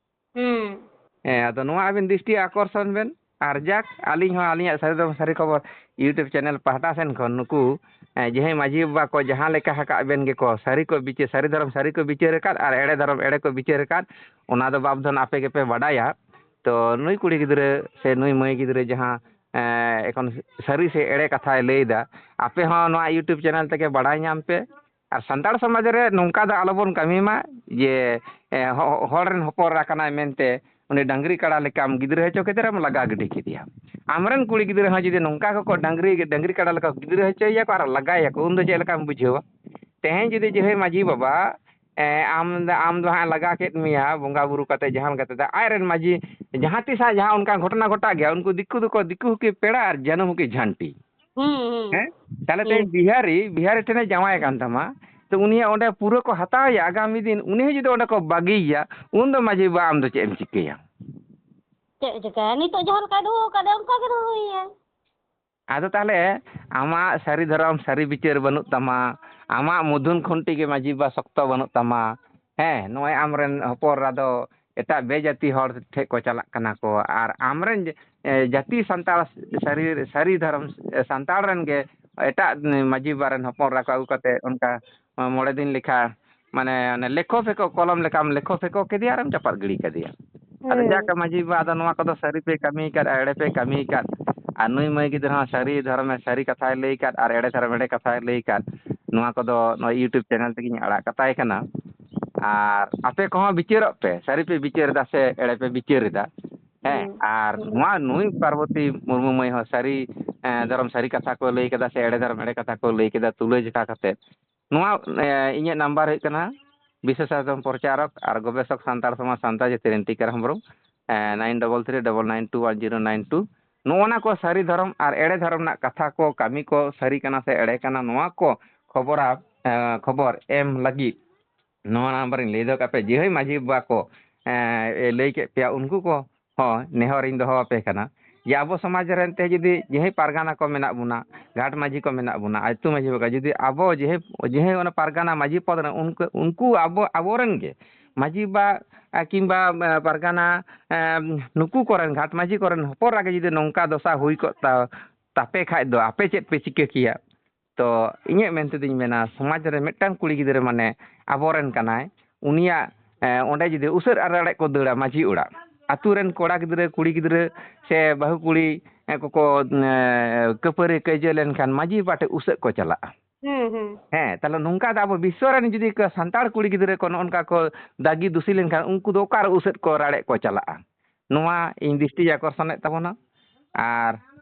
ᱦᱩᱸ᱾ ᱦᱮᱸ, ᱟᱫᱚ ᱱᱚᱣᱟ ᱟᱵᱤᱱ ᱫᱨᱤᱥᱴᱤ ᱟᱠᱚᱨᱥᱚᱱ ᱵᱮᱱ᱾ ᱟᱨ ᱡᱟᱠ, ᱟᱹᱞᱤᱧ ᱦᱚᱸ ᱟᱹᱞᱤᱧᱟᱜ ᱥᱟᱹᱨᱤ ᱫᱷᱚᱨᱚᱢ ᱥᱟᱹᱨᱤ ᱠᱷᱚᱵᱚᱨ YouTube channel ᱯᱟᱦᱴᱟ ᱥᱮᱱ ᱠᱷᱚᱱ ᱱᱩᱠᱩ, ᱮᱸ, ᱡᱟᱦᱟᱸᱭ ᱢᱟᱹᱡᱷᱤ ᱵᱟᱵᱟ ᱠᱚ ᱡᱟᱦᱟᱸ ᱞᱮᱠᱟ ᱟᱠᱟᱫ ᱵᱮᱱ ᱜᱮᱠᱚ, ᱥᱟᱹᱨᱤ ᱠᱚ ᱵᱤᱪᱟᱹᱨ, ᱥᱟᱹᱨᱤ ᱫᱷᱚᱨᱚᱢ ᱥᱟᱹᱨᱤ ᱠᱚ ᱵᱤᱪᱟᱹᱨ ᱟᱠᱟᱫ ᱟᱨ ᱮᱲᱮ ᱫᱷᱚᱨᱚᱢ ᱮᱲᱮ ᱠᱚ ᱵᱤᱪᱟᱹᱨ ᱟᱠᱟᱫ, ᱚᱱᱟ ᱫᱚ ᱵᱟᱯ ᱫᱷᱚᱱ ᱟᱯᱮ ᱜᱮᱯᱮ ᱵᱟᱰᱟᱭᱟ᱾ ᱛᱚ ᱱᱩᱭ ᱠᱩᱲᱤ ᱜᱤᱫᱽᱨᱟᱹ ᱥᱮ ᱱᱩᱭ ᱢᱟᱹᱭ ᱜᱤᱫᱽᱨᱟᱹ ᱡᱟᱦᱟᱸ, ᱮᱸ, ᱮᱠᱷᱚᱱ ᱥᱟᱹᱨᱤ ᱥᱮ ᱮᱲᱮ ᱠᱟᱛᱷᱟᱭ ᱞᱟᱹᱭ ᱮᱫᱟ, ᱟᱯᱮ ᱦᱚᱸ ᱱᱚᱣᱟ YouTube channel ᱛᱮᱜᱮ ᱵᱟᱲᱟᱭ ᱧᱟᱢ ᱯᱮ᱾ ᱟᱨ ᱥᱟᱱᱛᱟᱲ ᱥᱚᱢᱟᱡᱽ ᱨᱮ ᱱᱚᱝᱠᱟ ᱫᱚ ᱟᱞᱚᱵᱚᱱ ᱠᱟᱹᱢᱤ ᱢᱟ ᱡᱮ, ᱮ, ᱦᱚ-, ᱦᱚᱲ ᱨᱮᱱ ᱦᱚᱯᱚᱱ ᱮᱨᱟ ᱠᱟᱱᱟᱭ ᱢᱮᱱᱛᱮ ᱩᱱᱤ ᱰᱟᱹᱝᱨᱤ ᱠᱟᱲᱟ ᱞᱮᱠᱟᱢ ᱜᱤᱫᱽᱨᱟᱹ ᱦᱚᱪᱚ ᱠᱮᱫᱮ ᱨᱮᱢ ᱞᱟᱜᱟ ᱜᱤᱰᱤ ᱠᱮᱫᱮᱭᱟ᱾ ᱟᱢᱨᱮᱱ ᱠᱩᱲᱤ ᱜᱤᱫᱽᱨᱟᱹ ᱦᱚᱸ ᱡᱩᱫᱤ ᱱᱚᱝᱠᱟ ᱠᱚᱠᱚ ᱰᱟᱹᱝᱨᱤ, ᱰᱟᱹᱝᱨᱤ ᱠᱟᱲᱟ ᱞᱮᱠᱟ ᱜᱤᱫᱽᱨᱟᱹ ᱦᱚᱪᱚᱭᱮᱭᱟ ᱠᱚ ᱟᱨ ᱞᱟᱜᱟᱭᱮᱭᱟ ᱠᱚ, ᱩᱱᱫᱚ ᱪᱮᱫ ᱞᱮᱠᱟᱢ ᱵᱩᱡᱷᱟᱹᱣᱟ? ᱛᱮᱦᱮᱧ ᱡᱩᱫᱤ ᱡᱟᱦᱟᱸᱭ ᱢᱟᱹᱡᱷᱤ ᱵᱟᱵᱟ, ᱮ, ᱟᱢ ᱫᱚ, ᱟᱢ ᱫᱚ ᱦᱟᱸᱜ ᱮ ᱞᱟᱜᱟ ᱠᱮᱫ ᱢᱮᱭᱟ ᱵᱚᱸᱜᱟ ᱵᱩᱨᱩ ᱠᱟᱛᱮ ᱡᱟᱦᱟᱸ ᱞᱮᱠᱟ ᱛᱮᱫᱚ, ᱟᱡᱨᱮᱱ ᱢᱟᱹᱡᱷᱤ ᱡᱟᱦᱟᱸ ᱛᱤᱥ ᱦᱟᱸᱜ ᱡᱟᱦᱟᱸ ᱚᱱᱠᱟ ᱜᱷᱚᱴᱚᱱᱟ ᱜᱷᱚᱴᱟᱜ ᱜᱮᱭᱟ, ᱩᱱᱠᱩ ᱫᱤᱠᱩ ᱫᱚᱠᱚ, ᱫᱤᱠᱩ ᱦᱚᱸᱠᱤ ᱯᱮᱲᱟ ᱟᱨ ᱡᱟᱹᱱᱩᱢ ᱦᱚᱸᱠᱤ ᱡᱷᱟᱹᱱᱴᱤ᱾ ᱦᱩᱸ, ᱦᱩᱸ᱾ ᱦᱮᱸ? ᱛᱟᱦᱞᱮ ᱦᱩᱸ᱾ ᱛᱮᱦᱮᱧ ᱵᱤᱦᱟᱨᱤ, ᱵᱤᱦᱟᱨᱤ ᱴᱷᱮᱱᱮ ᱡᱟᱶᱟᱭ ᱠᱟᱱ ᱛᱟᱢᱟ, ᱛᱚ ᱩᱱᱤᱭᱟᱜ ᱚᱸᱰᱮ ᱯᱩᱨᱟᱹ ᱠᱚ ᱦᱟᱛᱟᱣ ᱮᱭᱟ, ᱟᱜᱟᱢᱤ ᱫᱤᱱ ᱩᱱᱤ ᱦᱚᱸ ᱡᱩᱫᱤ ᱚᱸᱰᱮ ᱠᱚ ᱵᱟᱹᱜᱤᱭᱮᱭᱟ, ᱩᱱ ᱫᱚ ᱢᱟᱹᱡᱷᱤ ᱵᱟᱵᱟ ᱟᱢ ᱫᱚ ᱪᱮᱫ ᱮᱢ ᱪᱤᱠᱟᱹᱭᱟ? ᱪᱮᱫ ᱮ ᱪᱤᱠᱟᱹᱭᱟ? ᱱᱤᱛᱚᱜ ᱡᱟᱦᱟᱸ ᱞᱮᱠᱟᱭ ᱫᱚᱦᱚ ᱟᱠᱟᱫᱮᱭᱟ, ᱚᱱᱠᱟ ᱜᱮ ᱫᱚᱦᱚᱭᱮᱭᱟᱭ᱾ ᱟᱫᱚ ᱛᱟᱦᱞᱮ ᱟᱢᱟᱜ ᱥᱟᱹᱨᱤ ᱫᱷᱚᱨᱚᱢ, ᱥᱟᱹᱨᱤ ᱵᱤᱪᱟᱹᱨ ᱵᱟᱹᱱᱩᱜ ᱛᱟᱢᱟ, ᱟᱢᱟᱜ ᱢᱩᱫᱷᱩᱱ ᱠᱷᱩᱱᱴᱤ ᱜᱮ ᱢᱟᱹᱡᱷᱤ ᱵᱟᱵᱟ ᱥᱚᱠᱛᱚ ᱵᱟᱹᱱᱩᱜ ᱛᱟᱢᱟ᱾ ᱦᱮᱸ, ᱱᱚᱜᱼᱚᱭ ᱟᱢᱨᱮᱱ ᱦᱚᱯᱚᱱ ᱮᱨᱟ ᱫᱚ ᱮᱴᱟᱜ ᱵᱮᱡᱟᱹᱛᱤ ᱦᱚᱲ ᱴᱷᱮᱡ ᱠᱚ ᱪᱟᱞᱟᱜ ᱠᱟᱱᱟ ᱠᱚ, ᱟᱨ ᱟᱢᱨᱮᱱ ᱡᱮ, ᱮ, ᱡᱟᱹᱛᱤ ᱥᱟᱱᱛᱟᱲ ᱥᱟᱹᱨᱤ, ᱥᱟᱹᱨᱤ ᱫᱷᱚᱨᱚᱢ, ᱮ, ᱥᱟᱱᱛᱟᱲ ᱨᱮᱱ ᱜᱮ ᱮᱴᱟᱜ ᱢᱟᱹᱡᱷᱤ ᱵᱟᱵᱟ ᱨᱮᱱ ᱦᱚᱯᱚᱱ ᱮᱨᱟ ᱠᱚ ᱟᱹᱜᱩ ᱠᱟᱛᱮ ᱚᱱᱠᱟ ᱢᱚᱬᱮ ᱫᱤᱱ ᱞᱮᱠᱟ ᱢᱟᱱᱮ ᱚᱱᱮ ᱞᱮᱠᱷᱚ ᱯᱷᱮᱠᱚ, ᱠᱚᱞᱚᱢ ᱞᱮᱠᱟᱢ ᱞᱮᱠᱷᱚ ᱯᱷᱮᱠᱚ ᱠᱮᱫᱮᱭᱟ ᱟᱨᱮᱢ ᱪᱟᱯᱟᱫ ᱜᱤᱰᱤ ᱠᱟᱫᱮᱭᱟ᱾ ᱟᱫᱚ ᱦᱩᱸ᱾ ᱡᱟᱠ ᱢᱟᱹᱡᱷᱤ ᱵᱟᱵᱟ, ᱟᱫᱚ ᱱᱚᱣᱟ ᱠᱚᱫᱚ ᱥᱟᱹᱨᱤ ᱯᱮ ᱠᱟᱹᱢᱤ ᱟᱠᱟᱫ, ᱮᱲᱮ ᱯᱮ ᱠᱟᱹᱢᱤ ᱟᱠᱟᱫ, ᱟᱨ ᱱᱩᱭ ᱢᱟᱹᱭ ᱜᱤᱫᱽᱨᱟᱹ ᱦᱚᱸ ᱥᱟᱹᱨᱤ ᱫᱷᱚᱨᱚᱢᱮ ᱥᱟᱹᱨᱤ ᱠᱟᱛᱷᱟᱭ ᱞᱟᱹᱭ ᱟᱠᱟᱫ ᱟᱨ ᱮᱲᱮ ᱫᱷᱚᱨᱚᱢ ᱮᱲᱮ ᱠᱟᱛᱷᱟᱭ ᱞᱟᱹᱭ ᱟᱠᱟᱫ, ᱱᱚᱣᱟ ᱠᱚᱫᱚ ᱱᱚᱣᱟ YouTube channel ᱛᱮᱜᱮᱧ ᱟᱲᱟᱜ ᱠᱟᱛᱟᱭ ᱠᱟᱱᱟ᱾ ᱟᱨ ᱟᱯᱮ ᱠᱚᱦᱚᱸ ᱵᱤᱪᱟᱹᱨᱚᱜ ᱯᱮ, ᱥᱟᱹᱨᱤ ᱯᱮ ᱵᱤᱪᱟᱹᱨ ᱮᱫᱟ ᱥᱮ ᱮᱲᱮ ᱯᱮ ᱵᱤᱪᱟᱹᱨ ᱮᱫᱟ᱾ ᱦᱮᱸ, ᱦᱩᱸ᱾ ᱟᱨ ᱦᱩᱸ᱾ ᱱᱚᱣᱟ ᱱᱩᱭ ᱯᱟᱨᱵᱚᱛᱤ ᱢᱩᱨᱢᱩ ᱢᱟᱹᱭ ᱦᱚᱸ ᱥᱟᱹᱨᱤ, ᱮᱸ, ᱫᱷᱚᱨᱚᱢ ᱥᱟᱹᱨᱤ ᱠᱟᱛᱷᱟ ᱠᱚ ᱞᱟᱹᱭ ᱠᱮᱫᱟ ᱥᱮ ᱮᱲᱮ ᱫᱷᱚᱨᱚᱢ ᱮᱲᱮ ᱠᱟᱛᱷᱟ ᱠᱚ ᱞᱟᱹᱭ ᱠᱮᱫᱟ, ᱛᱩᱞᱟᱹ ᱡᱚᱠᱷᱟ ᱠᱟᱛᱮ ᱱᱚᱣᱟ, ᱮ, ᱤᱧᱟᱹᱜ ᱱᱟᱢᱵᱟᱨ ᱦᱩᱭᱩᱜ ᱠᱟᱱᱟ ᱵᱤᱥᱥᱚ ᱥᱟᱥᱚᱱ ᱯᱨᱚᱪᱟᱨᱚᱠ ᱟᱨ ᱜᱚᱵᱮᱥᱚᱠ ᱥᱟᱱᱛᱟᱲ ᱥᱚᱢᱟᱡᱽ ᱥᱟᱱᱛᱟᱲ ᱡᱟᱹᱛᱤ ᱨᱮᱱ ᱴᱤ ᱠᱟᱹᱨᱦᱟᱢ ᱦᱮᱢᱵᱨᱚᱢ, ᱮ, nine double three double nine two one zero nine two᱾ ᱱᱚᱜᱼᱚ ᱱᱟ ᱠᱚ ᱥᱟᱹᱨᱤ ᱫᱷᱚᱨᱚᱢ ᱟᱨ ᱮᱲᱮ ᱫᱷᱚᱨᱚᱢ ᱨᱮᱱᱟᱜ ᱠᱟᱛᱷᱟ ᱠᱚ, ᱠᱟᱹᱢᱤ ᱠᱚ ᱥᱟᱹᱨᱤ ᱠᱟᱱᱟ ᱥᱮ ᱮᱲᱮ ᱠᱟᱱᱟ, ᱱᱚᱣᱟ ᱠᱚ ᱠᱷᱚᱵᱚᱨᱟ-, ᱮ, ᱠᱷᱚᱵᱚᱨ ᱮᱢ ᱞᱟᱹᱜᱤᱫ ᱱᱚᱣᱟ ᱱᱟᱢᱵᱟᱨᱤᱧ ᱞᱟᱹᱭ ᱫᱚᱦᱚ ᱠᱟᱜ ᱯᱮ, ᱡᱮ ᱦᱳᱭ ᱢᱟᱹᱡᱷᱤ ᱵᱟᱵᱟ ᱠᱚ, ᱮ, ᱮ, ᱞᱟᱹᱭ ᱠᱮᱫ ᱯᱮᱭᱟ, ᱩᱱᱠᱩ ᱠᱚ ᱦᱚᱸ ᱱᱮᱦᱚᱨᱤᱧ ᱫᱚᱦᱚ ᱟᱯᱮ ᱠᱟᱱᱟ᱾ ᱡᱮ ᱟᱵᱚ ᱥᱚᱢᱟᱡᱽ ᱨᱮᱱ ᱛᱮ ᱡᱩᱫᱤ ᱡᱟᱦᱟᱸᱭ ᱯᱟᱨᱜᱟᱱᱟ ᱠᱚ ᱢᱮᱱᱟᱜ ᱵᱚᱱᱟ, ᱜᱷᱟᱴ ᱢᱟᱹᱡᱷᱤ ᱠᱚ ᱢᱮᱱᱟᱜ ᱵᱚᱱᱟ, ᱟᱹᱛᱩ ᱢᱟᱹᱡᱷᱤ ᱵᱟᱵᱟ, ᱡᱩᱫᱤ ᱟᱵᱚ ᱡᱟᱦᱟᱸᱭ, ᱡᱟᱦᱟᱸᱭ ᱚᱱᱟ ᱯᱟᱨᱜᱟᱱᱟ ᱢᱟᱹᱡᱷᱤ ᱯᱚᱫᱽ ᱨᱮ ᱩᱱᱠᱩ, ᱩᱱᱠᱩ ᱟᱵᱚ, ᱟᱵᱚᱨᱮᱱ ᱜᱮ ᱢᱟᱹᱡᱷᱤ ᱵᱟ, ᱟ, ᱠᱤᱝᱵᱟ, ᱟ, ᱯᱟᱨᱜᱟᱱᱟ, ᱮᱢ, ᱱᱩᱠᱩ ᱠᱚᱨᱮᱱ, ᱜᱷᱟᱴ ᱢᱟᱹᱡᱷᱤ ᱠᱚᱨᱮᱱ ᱦᱚᱯᱚᱱ ᱨᱟᱜᱮ ᱡᱩᱫᱤ ᱱᱚᱝᱠᱟ ᱫᱚᱥᱟ ᱦᱩᱭ ᱠᱚᱜ ᱛᱟ-, ᱛᱟᱯᱮ ᱠᱷᱟᱡ ᱫᱚ ᱟᱯᱮ ᱪᱮᱫ ᱯᱮ ᱪᱤᱠᱟᱹ ᱠᱮᱭᱟ? ᱛᱚ ᱤᱧᱟᱹᱜ ᱢᱮᱱ ᱛᱮᱫᱚᱧ ᱢᱮᱱᱟ, ᱥᱚᱢᱟᱡᱽ ᱨᱮ ᱢᱤᱫᱴᱟᱝ ᱠᱩᱲᱤ ᱜᱤᱫᱽᱨᱟᱹ ᱢᱟᱱᱮ ᱟᱵᱚᱨᱮᱱ ᱠᱟᱱᱟᱭ, ᱩᱱᱤᱭᱟᱜ, ᱮ, ᱚᱸᱰᱮ ᱡᱩᱫᱤ ᱩᱥᱟᱹᱫ ᱟᱨ ᱨᱟᱲᱮᱡ ᱠᱚ ᱫᱟᱹᱲᱟ ᱢᱟᱹᱡᱷᱤ ᱚᱲᱟᱜ, ᱟᱛᱳ ᱨᱮᱱ ᱠᱚᱲᱟ ᱜᱤᱫᱽᱨᱟᱹ, ᱠᱩᱲᱤ ᱜᱤᱫᱽᱨᱟᱹ ᱥᱮ ᱵᱟᱹᱦᱩ ᱠᱩᱲᱤ, ᱮ, ᱠᱚᱠᱚ, ᱮ, ᱠᱟᱹᱯᱟᱹᱨᱤ ᱠᱟᱹᱭᱡᱟᱹ ᱞᱮᱱᱠᱷᱟᱱ ᱢᱟᱹᱡᱷᱤ ᱵᱟᱵᱟ ᱴᱷᱮᱱ ᱩᱥᱟᱹᱫ ᱠᱚ ᱪᱟᱞᱟᱜᱼᱟ᱾ ᱦᱩᱸ, ᱦᱩᱸ᱾ ᱦᱮᱸ, ᱛᱟᱦᱞᱮ ᱱᱚᱝᱠᱟ ᱫᱚ ᱟᱵᱚ ᱵᱤᱥᱥᱚ ᱨᱮᱱ ᱡᱩᱫᱤ ᱠᱚ ᱥᱟᱱᱛᱟᱲ ᱠᱩᱲᱤ ᱜᱤᱫᱽᱨᱟᱹ ᱠᱚ ᱱᱚᱜᱼᱚ ᱱᱚᱝᱠᱟ ᱠᱚ ᱫᱟᱹᱜᱤ ᱫᱩᱥᱤ ᱞᱮᱱᱠᱷᱟᱱ ᱩᱱᱠᱩ ᱫᱚ ᱚᱠᱟᱨᱮ ᱩᱥᱟᱹᱫ ᱠᱚ ᱨᱟᱲᱮᱡ ᱠᱚ ᱪᱟᱞᱟᱜᱼᱟ? ᱱᱚᱣᱟ ᱤᱧ ᱫᱨᱤᱥᱴᱤ ᱟᱠᱚᱨᱥᱚᱱᱮᱫ ᱛᱟᱵᱚᱱᱟ᱾ ᱟᱨ,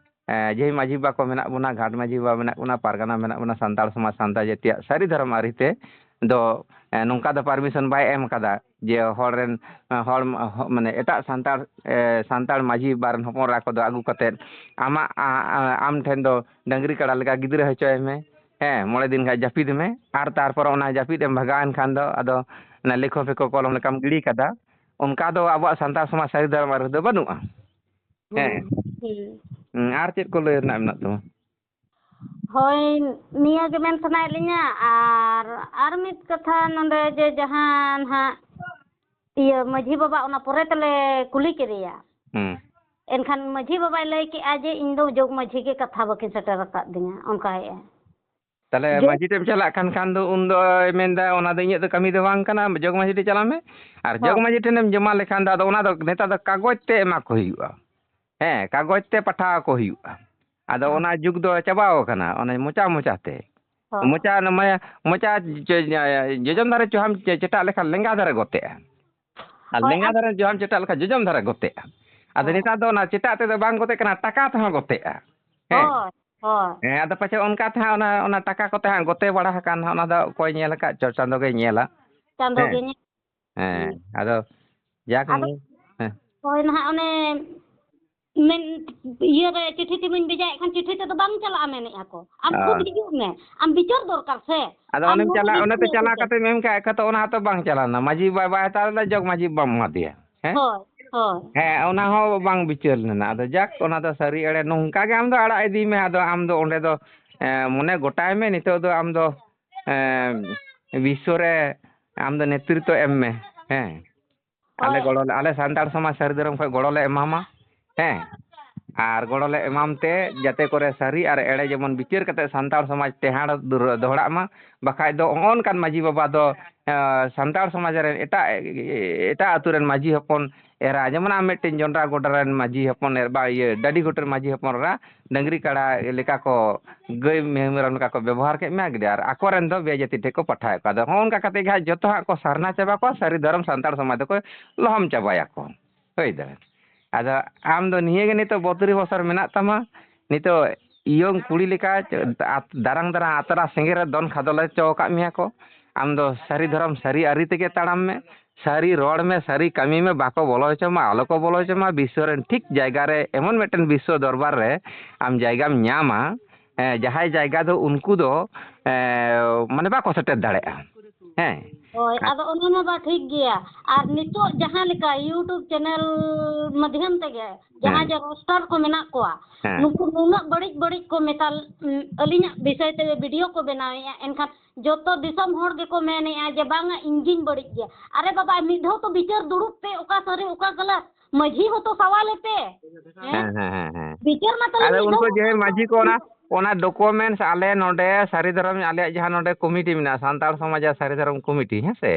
ᱮ, ᱡᱮ ᱢᱟᱹᱡᱷᱤ ᱵᱟᱵᱟ ᱠᱚ ᱢᱮᱱᱟᱜ ᱵᱚᱱᱟ, ᱜᱷᱟᱴ ᱢᱟᱹᱡᱷᱤ ᱵᱟᱵᱟ ᱢᱮᱱᱟᱜ ᱵᱚᱱᱟ, ᱯᱟᱨᱜᱟᱱᱟ ᱢᱮᱱᱟᱜ ᱵᱚᱱᱟ, ᱥᱟᱱᱛᱟᱲ ᱥᱚᱢᱟᱡᱽ, ᱥᱟᱱᱛᱟᱲ ᱡᱟᱹᱛᱤᱭᱟᱜ ᱥᱟᱹᱨᱤ ᱫᱷᱚᱨᱚᱢ ᱟᱹᱨᱤᱛᱮ ᱫᱚ, ᱮ, ᱱᱚᱝᱠᱟ ᱫᱚ ᱯᱟᱨᱢᱤᱥᱚᱱ ᱵᱟᱭ ᱮᱢ ᱠᱟᱫᱟ ᱡᱮ ᱦᱚᱲ ᱨᱮᱱ, ᱮ, ᱦᱚᱲ, ᱦᱚ-, ᱢᱟᱱᱮ ᱮᱴᱟᱜ ᱥᱟᱱᱛᱟᱲ, ᱮ, ᱥᱟᱱᱛᱟᱲ ᱢᱟᱹᱡᱷᱤ ᱵᱟᱵᱟ ᱨᱮᱱ ᱦᱚᱯᱚᱱ ᱮᱨᱟ ᱠᱚᱫᱚ ᱟᱹᱜᱩ ᱠᱟᱛᱮᱫ ᱟᱢᱟᱜ, ᱟ, ᱟ, ᱟᱢ ᱴᱷᱮᱱ ᱫᱚ ᱰᱟᱹᱝᱨᱤ ᱠᱟᱲᱟ ᱞᱮᱠᱟ ᱜᱤᱫᱽᱨᱟᱹ ᱦᱚᱪᱚᱭ ᱢᱮ᱾ ᱦᱮᱸ, ᱢᱚᱬᱮ ᱫᱤᱱ ᱜᱟᱱ ᱡᱟᱹᱯᱤᱫ ᱢᱮ, ᱟᱨ ᱛᱟᱨᱯᱚᱨ ᱚᱱᱟ ᱡᱟᱹᱯᱤᱫ ᱮᱢ ᱵᱷᱟᱜᱟᱣ ᱮᱱ ᱠᱷᱟᱱ ᱫᱚ ᱟᱫᱚ ᱚᱱᱟ ᱞᱮᱠᱷᱚ ᱯᱷᱮᱠᱚ ᱠᱚᱞᱚᱢ ᱞᱮᱠᱟᱢ ᱜᱤᱰᱤ ᱠᱟᱫᱟ᱾ ᱚᱱᱠᱟ ᱫᱚ ᱟᱵᱚᱣᱟᱜ ᱥᱟᱱᱛᱟᱲ ᱥᱚᱢᱟᱡᱽ ᱥᱟᱹᱨᱤ ᱫᱷᱚᱨᱚᱢ ᱨᱮᱫᱚ ᱵᱟᱹᱱᱩᱜᱼᱟ᱾ ᱦᱮᱸ᱾ ᱦᱩᱸ, ᱦᱩᱸ᱾ ᱦᱩᱸ, ᱟᱨ ᱪᱮᱫ ᱠᱚ ᱞᱟᱹᱭ ᱨᱮᱱᱟᱜ ᱢᱮᱱᱟᱜ ᱛᱟᱢᱟ? ᱦᱳᱭ, ᱱᱤᱭᱟᱹ ᱜᱮ ᱢᱮᱱ ᱥᱟᱱᱟᱭᱮᱫ ᱞᱤᱧᱟ᱾ ᱟᱨ, ᱟᱨ ᱢᱤᱫ ᱠᱟᱛᱷᱟ ᱱᱚᱰᱮ, ᱡᱮ ᱡᱟᱦᱟᱸ ᱱᱟᱦᱟᱜ ᱤᱭᱟᱹ ᱢᱟᱹᱡᱷᱤ ᱵᱟᱵᱟ ᱚᱱᱟ ᱯᱚᱨᱮ ᱛᱮᱞᱮ ᱠᱩᱞᱤ ᱠᱮᱫᱮᱭᱟ᱾ ᱦᱩᱸ᱾ ᱮᱱᱠᱷᱟᱱ ᱢᱟᱹᱡᱷᱤ ᱵᱟᱵᱟᱭ ᱞᱟᱹᱭ ᱠᱮᱜᱼᱟ ᱡᱮ, "ᱤᱧ ᱫᱚ ᱡᱚᱜᱽ ᱢᱟᱹᱡᱷᱤ ᱜᱮ ᱠᱟᱛᱷᱟ ᱵᱟᱹᱠᱤᱱ ᱥᱮᱴᱮᱨ ᱟᱠᱟᱫᱤᱧᱟ", ᱚᱱᱠᱟᱭᱮᱜᱼᱟ᱾ ᱛᱟᱦᱞᱮ ᱡᱚᱜᱽ ᱢᱟᱹᱡᱷᱤ ᱴᱷᱮᱱ ᱪᱟᱞᱟᱜ ᱠᱷᱟᱱ, ᱠᱷᱟᱱ ᱫᱚ ᱩᱱ ᱫᱚᱭ ᱢᱮᱱᱫᱟ, "ᱚᱱᱟ ᱫᱚ ᱤᱧᱟᱹᱜ ᱫᱚ ᱠᱟᱹᱢᱤ ᱫᱚ ᱵᱟᱝ ᱠᱟᱱᱟ, ᱡᱚᱜᱽ ᱢᱟᱹᱡᱷᱤ ᱴᱷᱮᱱ ᱪᱟᱞᱟᱜ ᱢᱮ᱾" ᱟᱨ ᱦᱚᱸ᱾ ᱡᱚᱜᱽ ᱢᱟᱹᱡᱷᱤ ᱴᱷᱮᱱᱮᱢ ᱡᱚᱢᱟ ᱞᱮᱠᱷᱟᱱ ᱫᱚ ᱟᱫᱚ ᱚᱱᱟ ᱫᱚ ᱱᱮᱛᱟᱨ ᱫᱚ ᱠᱟᱜᱚᱡᱽ ᱛᱮ ᱮᱢᱟ ᱠᱚ ᱦᱩᱭᱩᱜᱼᱟ᱾ ᱦᱮᱸ, ᱠᱟᱜᱚᱡᱽ ᱛᱮ ᱯᱟᱴᱷᱟᱣ ᱟᱠᱚ ᱦᱩᱭᱩᱜᱼᱟ᱾ ᱟᱫᱚ ᱦᱚᱸ᱾ ᱚᱱᱟ ᱡᱩᱜᱽ ᱫᱚ ᱪᱟᱵᱟᱣ ᱟᱠᱟᱱᱟ, ᱚᱱᱮ ᱢᱚᱪᱟ ᱢᱚᱪᱟ ᱛᱮ᱾ ᱦᱚᱸ᱾ ᱢᱚᱪᱟ, ᱢᱟᱱᱮ, ᱢᱚᱪᱟ ᱡᱚ-, ᱡᱚ-, ᱡᱚᱡᱚᱢ ᱫᱷᱟᱨᱮ ᱪᱚᱦᱟᱢ ᱪᱮ-, ᱪᱮᱴᱟᱜ ᱞᱮᱠᱷᱟᱱ ᱞᱮᱸᱜᱟ ᱫᱷᱟᱨᱮ ᱜᱚᱛᱮᱜᱼᱟ᱾ ᱟᱨ ᱦᱳᱭ, ᱞᱮᱸᱜᱟ ᱟᱨ ᱫᱷᱟᱨᱮ ᱡᱚᱦᱟᱢ ᱪᱮᱴᱟᱜ ᱞᱮᱠᱷᱟᱱ ᱡᱚᱡᱚᱢ ᱫᱷᱟᱨᱮ ᱜᱚᱛᱮᱜᱼᱟ᱾ ᱟᱫᱚ ᱦᱳᱭ᱾ ᱱᱮᱛᱟᱨ ᱫᱚ ᱚᱱᱟ ᱪᱮᱴᱟᱜ ᱛᱮᱫᱚ ᱵᱟᱝ ᱜᱚᱛᱮᱜ ᱠᱟᱱᱟ, ᱴᱟᱠᱟ ᱛᱮᱦᱚᱸ ᱜᱚᱛᱮᱜᱼᱟ᱾ ᱦᱮᱸ᱾ ᱦᱳᱭ, ᱦᱳᱭ᱾ ᱦᱮᱸ, ᱟᱫᱚ ᱯᱟᱪᱷᱮ ᱚᱱᱠᱟ ᱛᱮᱦᱟᱸᱜ ᱚᱱᱟ, ᱚᱱᱟ ᱴᱟᱠᱟ ᱠᱚᱛᱮ ᱦᱟᱸᱜ ᱜᱚᱛᱮ ᱵᱟᱲᱟ ᱟᱠᱟᱱ ᱦᱟᱸᱜ, ᱚᱱᱟ ᱫᱚ ᱚᱠᱚᱭ ᱧᱮᱞ ᱟᱠᱟᱫ ᱪᱚ, ᱪᱟᱸᱫᱚ ᱜᱮᱭ ᱧᱮᱞᱟ᱾ ᱪᱟᱸᱫᱚ ᱦᱮᱸ᱾ ᱜᱮ ᱧᱮᱞ᱾ ᱦᱮᱸ, ᱦᱩᱸ᱾ ᱟᱫᱚ ᱡᱟᱠ ᱟᱫᱚ ᱢᱟᱱᱮ, ᱦᱮᱸ᱾ ᱦᱳᱭ, ᱱᱟᱦᱟᱜ ᱚᱱᱮ ᱢᱮᱱ, ᱤᱭᱟᱹ ᱨᱮ ᱪᱤᱴᱷᱤ ᱛᱮᱵᱚᱱ ᱵᱷᱮᱡᱟᱭᱮᱫ ᱠᱷᱟᱱ ᱪᱤᱴᱷᱤ ᱛᱮᱫᱚ ᱵᱟᱝ ᱪᱟᱞᱟᱜᱼᱟ ᱢᱮᱱᱮᱫᱼᱟ ᱠᱚ᱾ ᱟᱢ ᱠᱷᱩᱫ ᱦᱮᱸ᱾ ᱦᱤᱡᱩᱜ ᱢᱮ, ᱟᱢ ᱵᱤᱪᱟᱹᱨ ᱫᱚᱨᱠᱟᱨ ᱥᱮ᱾ ᱟᱫᱚ ᱟᱢ ᱚᱱᱮᱢ ᱱᱚᱰᱮ ᱪᱟᱞᱟᱜ, ᱚᱱᱮ ᱦᱤᱡᱩᱜ ᱯᱮ ᱢᱮ ᱪᱟᱞᱟᱣ ᱪᱤᱠᱟᱹ? ᱠᱟᱛᱮᱢ ᱮᱢ ᱠᱟᱜ ᱠᱷᱟᱱ ᱛᱚ ᱚᱱᱟ ᱦᱚᱸᱛᱚ ᱵᱟᱝ ᱪᱟᱞᱟᱣ ᱞᱮᱱᱟ᱾ ᱢᱟᱹᱡᱷᱤ ᱵᱟᱵᱟᱭ ᱦᱟᱛᱟᱣ ᱞᱮᱫᱟ, ᱡᱚᱜᱽ ᱢᱟᱹᱡᱷᱤ ᱵᱟᱢ ᱮᱢᱟ ᱫᱮᱭᱟ᱾ ᱦᱮᱸ? ᱦᱳᱭ᱾ ᱦᱳᱭ᱾ ᱦᱮᱸ, ᱚᱱᱟ ᱦᱚᱸ ᱵᱟᱝ ᱵᱤᱪᱟᱹᱨ ᱞᱮᱱᱟ᱾ ᱟᱫᱚ ᱡᱟᱠ, ᱚᱱᱟ ᱫᱚ ᱥᱟᱹᱨᱤ ᱮᱲᱮ ᱱᱚᱝᱠᱟ ᱜᱮ ᱟᱢ ᱫᱚ ᱟᱲᱟᱜ ᱤᱫᱤᱭ ᱢᱮ᱾ ᱟᱫᱚ ᱟᱢ ᱫᱚ ᱚᱸᱰᱮ ᱫᱚ, ᱮᱸ, ᱢᱚᱱᱮ ᱜᱚᱴᱟᱭ ᱢᱮ, ᱱᱤᱛᱚᱜ ᱫᱚ ᱟᱢ ᱫᱚ, ᱮᱸ, ᱵᱤᱥᱥᱚ ᱨᱮ ᱟᱢ ᱫᱚ ᱱᱮᱛᱨᱤᱛᱵ ᱮᱢ ᱢᱮ᱾ ᱦᱮᱸ, ᱟᱞᱮ ᱦᱳᱭ᱾ ᱜᱚᱲᱚ ᱞᱮ, ᱟᱞᱮ ᱥᱟᱱᱛᱟᱲ ᱥᱚᱢᱟᱡᱽ ᱥᱟᱹᱨᱤ ᱫᱷᱚᱨᱚᱢ ᱠᱷᱚᱱ ᱜᱚᱲᱚ ᱞᱮ ᱮᱢᱟᱢᱟ᱾ ᱦᱮᱸ, ᱟᱨ ᱜᱚᱲᱚ ᱞᱮ ᱮᱢᱟᱢ ᱛᱮ ᱡᱟᱛᱮ ᱠᱚᱨᱮ ᱥᱟᱹᱨᱤ ᱟᱨ ᱮᱲᱮ ᱡᱮᱢᱚᱱ ᱵᱤᱪᱟᱹᱨ ᱠᱟᱛᱮ ᱥᱟᱱᱛᱟᱲ ᱥᱚᱢᱟᱡᱽ ᱴᱮᱦᱟᱸᱰ ᱫᱩᱨ-, ᱫᱚᱦᱲᱟᱜ ᱢᱟ᱾ ᱵᱟᱠᱷᱟᱡ ᱫᱚ ᱱᱚᱜᱼᱚ ᱱᱚᱝᱠᱟᱱ ᱢᱟᱹᱡᱷᱤ ᱵᱟᱵᱟ ᱫᱚ, ᱮᱸ, ᱥᱟᱱᱛᱟᱲ ᱥᱚᱢᱟᱡᱽ ᱨᱮᱱ ᱮᱴᱟᱜ, ᱮᱴᱟᱜ ᱟᱹᱛᱩ ᱨᱮᱱ ᱢᱟᱹᱡᱷᱤ ᱦᱚᱯᱚᱱ ᱮᱨᱟ, ᱡᱮᱢᱚᱱ ᱟᱢ ᱢᱤᱫᱴᱮᱱ ᱡᱚᱱᱰᱨᱟ ᱜᱚᱰᱟ ᱨᱮᱱ ᱢᱟᱹᱡᱷᱤ ᱦᱚᱯᱚᱱ ᱮᱨ-, ᱵᱟ, ᱤᱭᱟᱹ, ᱰᱟᱹᱰᱤ ᱜᱷᱩᱴᱩ ᱨᱮᱱ ᱢᱟᱹᱡᱷᱤ ᱦᱚᱯᱚᱱ ᱮᱨᱟ, ᱰᱟᱹᱝᱨᱤ ᱠᱟᱲᱟ ᱞᱮᱠᱟ ᱠᱚ, ᱜᱟᱹᱭ ᱢᱮᱨᱚᱢ ᱞᱮᱠᱟ ᱠᱚ ᱵᱮᱵᱚᱦᱟᱨ ᱠᱮᱫ ᱢᱮᱭᱟ, ᱜᱤᱰᱤ, ᱟᱨ ᱟᱠᱚ ᱨᱮᱱ ᱫᱚ ᱵᱮᱡᱟᱹᱛᱤ ᱴᱷᱮᱱ ᱠᱚ ᱯᱟᱴᱷᱟᱣᱮᱫ ᱠᱚᱣᱟ᱾ ᱟᱫᱚ ᱱᱚᱜᱼᱚ ᱱᱚᱝᱠᱟ ᱠᱟᱛᱮ ᱜᱮ ᱦᱟᱸᱜ ᱡᱚᱛᱚ ᱦᱟᱸᱜ ᱠᱚ ᱥᱟᱨᱱᱟ ᱪᱟᱵᱟ ᱠᱚᱣᱟ, ᱥᱟᱹᱨᱤ ᱫᱷᱚᱨᱚᱢ ᱥᱟᱱᱛᱟᱲ ᱥᱚᱢᱟᱡᱽ ᱫᱚᱠᱚ ᱞᱚᱦᱚᱢ ᱪᱟᱵᱟᱭᱟᱠᱚ᱾ ᱦᱳᱭ ᱫᱟᱲᱮ᱾ ᱟᱫᱚ ᱟᱢ ᱫᱚ ᱱᱤᱭᱟᱹ ᱜᱮ ᱱᱤᱛᱚᱜ ᱵᱚᱛᱨᱤᱥ ᱵᱚᱪᱷᱚᱨ ᱢᱮᱱᱟᱜ ᱛᱟᱢᱟ, ᱱᱤᱛᱚᱜ ᱤᱭᱚᱝ ᱠᱩᱲᱤ ᱞᱮᱠᱟ ᱫᱟᱨᱟᱝ ᱫᱟᱨᱟᱝ ᱟᱛᱨᱟ ᱥᱮᱸᱜᱮᱞ ᱨᱮ ᱫᱚᱱ ᱠᱷᱟᱫᱚᱞᱮ ᱦᱚᱪᱚ ᱟᱠᱟᱫ ᱢᱮᱭᱟ ᱠᱚ᱾ ᱟᱢ ᱫᱚ ᱥᱟᱹᱨᱤ ᱫᱷᱚᱨᱚᱢ, ᱥᱟᱹᱨᱤ ᱟᱹᱨᱤ ᱛᱮᱜᱮ ᱛᱟᱲᱟᱢ ᱢᱮ, ᱥᱟᱹᱨᱤ ᱨᱚᱲ ᱢᱮ, ᱥᱟᱹᱨᱤ ᱠᱟᱹᱢᱤ ᱢᱮ, ᱵᱟᱠᱚ ᱵᱚᱞᱚ ᱦᱚᱪᱚ ᱢᱟ, ᱟᱞᱚ ᱠᱚ ᱵᱚᱞᱚ ᱦᱚᱪᱚ ᱢᱟ᱾ ᱵᱤᱥᱥᱚ ᱨᱮᱱ ᱴᱷᱤᱠ ᱡᱟᱭᱜᱟ ᱨᱮ, ᱮᱢᱚᱱ ᱢᱤᱫᱴᱮᱱ ᱵᱤᱥᱥᱚ ᱫᱚᱨᱵᱟᱨ ᱨᱮ ᱟᱢ ᱡᱟᱭᱜᱟᱢ ᱧᱟᱢᱟ, ᱮᱸ, ᱡᱟᱦᱟᱸᱭ ᱡᱟᱭᱜᱟ ᱫᱚ ᱩᱱᱠᱩ ᱫᱚ, ᱮᱸ, ᱢᱟᱱᱮ, ᱵᱟᱠᱚ ᱥᱮᱴᱮᱨ ᱫᱟᱲᱮᱭᱟᱜᱼᱟ᱾ ᱦᱮᱸ᱾ ᱦᱳᱭ, ᱟᱫᱚ ᱚᱱᱟ ᱢᱟ ᱵᱟ ᱴᱷᱤᱠ ᱜᱮᱭᱟ᱾ ᱟᱨ ᱱᱤᱛᱚᱜ ᱡᱟᱦᱟᱸ ᱞᱮᱠᱟ YouTube channel ᱢᱟᱫᱽᱫᱷᱚᱢ ᱛᱮᱜᱮ ᱡᱟᱦᱟᱸᱭ ᱦᱮᱸ᱾ ᱡᱮ roaster ᱠᱚ ᱢᱮᱱᱟᱜ ᱠᱚᱣᱟ, ᱦᱮᱸ᱾ ᱱᱩᱠᱩ ᱱᱩᱱᱟᱹᱜ ᱵᱟᱹᱲᱤᱡ ᱵᱟᱹᱲᱤᱡ ᱠᱚ ᱢᱮᱛᱟ, ᱩᱸ, ᱟᱹᱞᱤᱧᱟᱜ ᱵᱤᱥᱚᱭ ᱛᱮ video ᱠᱚ ᱵᱮᱱᱟᱣᱮᱫᱼᱟ, ᱮᱱᱠᱷᱟᱱ ᱡᱚᱛᱚ ᱫᱤᱥᱚᱢ ᱦᱚᱲ ᱜᱮᱠᱚ ᱢᱮᱱᱮᱫᱼᱟ ᱡᱮ ᱵᱟᱝᱟ, ᱤᱧ ᱜᱤᱧ ᱵᱟᱹᱲᱤᱡ ᱜᱮᱭᱟ᱾ ᱟᱨᱮ ᱵᱟᱵᱟ, ᱢᱤᱫ ᱫᱷᱟᱣ ᱛᱚ ᱵᱤᱪᱟᱹᱨ ᱫᱩᱲᱩᱵ ᱯᱮ, ᱚᱠᱟ ᱥᱟᱹᱨᱤ ᱚᱠᱟ ᱜᱟᱞᱟᱛ, ᱢᱟᱹᱡᱷᱤ ᱦᱚᱸᱛᱚ ᱥᱟᱣᱟᱞᱮ ᱯᱮ᱾ ᱦᱮᱸ? ᱦᱮᱸ, ᱦᱮᱸ, ᱦᱮᱸ, ᱦᱮᱸ᱾ ᱵᱤᱪᱟᱹᱨ ᱢᱟᱛᱚ ᱟᱫᱚ ᱢᱤᱫ ᱫᱷᱟᱣ ᱩᱱᱠᱩ ᱡᱮ ᱢᱟᱹᱡᱷᱤ ᱠᱚ ᱚᱱᱟ, ᱚᱱᱟ documents ᱟᱞᱮ ᱱᱚᱰᱮ ᱥᱟᱹᱨᱤ ᱫᱷᱚᱨᱚᱢ ᱟᱞᱮᱭᱟᱜ ᱡᱟᱦᱟᱸ ᱱᱚᱰᱮ committee ᱢᱮᱱᱟᱜᱼᱟ, ᱥᱟᱱᱛᱟᱲ ᱥᱚᱢᱟᱡᱽ ᱟᱨ ᱥᱟᱹᱨᱤ ᱫᱷᱚᱨᱚᱢ committee, ᱦᱮᱸ ᱥᱮ?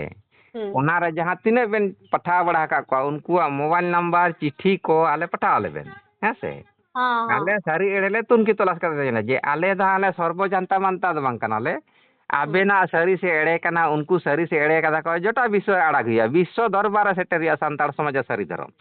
ᱦᱩᱸ᱾ ᱚᱱᱟᱨᱮ ᱡᱟᱦᱟᱸ ᱛᱤᱱᱟᱹᱜ ᱵᱮᱱ ᱯᱟᱴᱷᱟᱣ ᱵᱟᱲᱟ ᱟᱠᱟᱫ ᱠᱚᱣᱟ, ᱩᱱᱠᱩᱣᱟᱜ mobile number, ᱪᱤᱴᱷᱤ ᱠᱚ ᱟᱞᱮ ᱯᱟᱴᱷᱟᱣ ᱟᱞᱮ ᱵᱮᱱ, ᱦᱮᱸ ᱥᱮ? ᱦᱚᱸ, ᱦᱚᱸ᱾ ᱟᱞᱮ ᱥᱟᱹᱨᱤ ᱮᱲᱮ ᱞᱮ ᱛᱩᱱᱠᱷᱤ ᱛᱚᱞᱟᱥ ᱠᱟᱛᱮ ᱞᱮ ᱧᱮᱞᱟ ᱡᱮ ᱟᱞᱮ ᱫᱚ ᱦᱟᱸᱜ ᱞᱮ ᱥᱚᱨᱵᱚ ᱡᱟᱱᱛᱟ ᱢᱟᱱᱛᱟ ᱫᱚ ᱵᱟᱝ ᱠᱟᱱᱟᱞᱮ᱾ ᱦᱩᱸ᱾ ᱟᱵᱮᱱᱟᱜ ᱥᱟᱹᱨᱤ ᱥᱮ ᱮᱲᱮ ᱠᱟᱱᱟ, ᱩᱱᱠᱩ ᱥᱟᱹᱨᱤ ᱥᱮ ᱮᱲᱮ ᱠᱟᱫᱟ ᱠᱚ, ᱡᱚᱴᱟ ᱵᱤᱥᱥᱚ ᱟᱲᱟᱜ ᱦᱩᱭᱩᱜᱼᱟ, ᱵᱤᱥᱥᱚ ᱫᱚᱨᱵᱟᱨ ᱨᱮ ᱥᱮᱴᱮᱨ ᱦᱩᱭᱩᱜᱼᱟ ᱥᱟᱱᱛᱟᱲ ᱥᱚᱢᱟᱡᱽ ᱟᱨ ᱥᱟᱹᱨᱤ ᱫᱷᱚᱨᱚᱢ᱾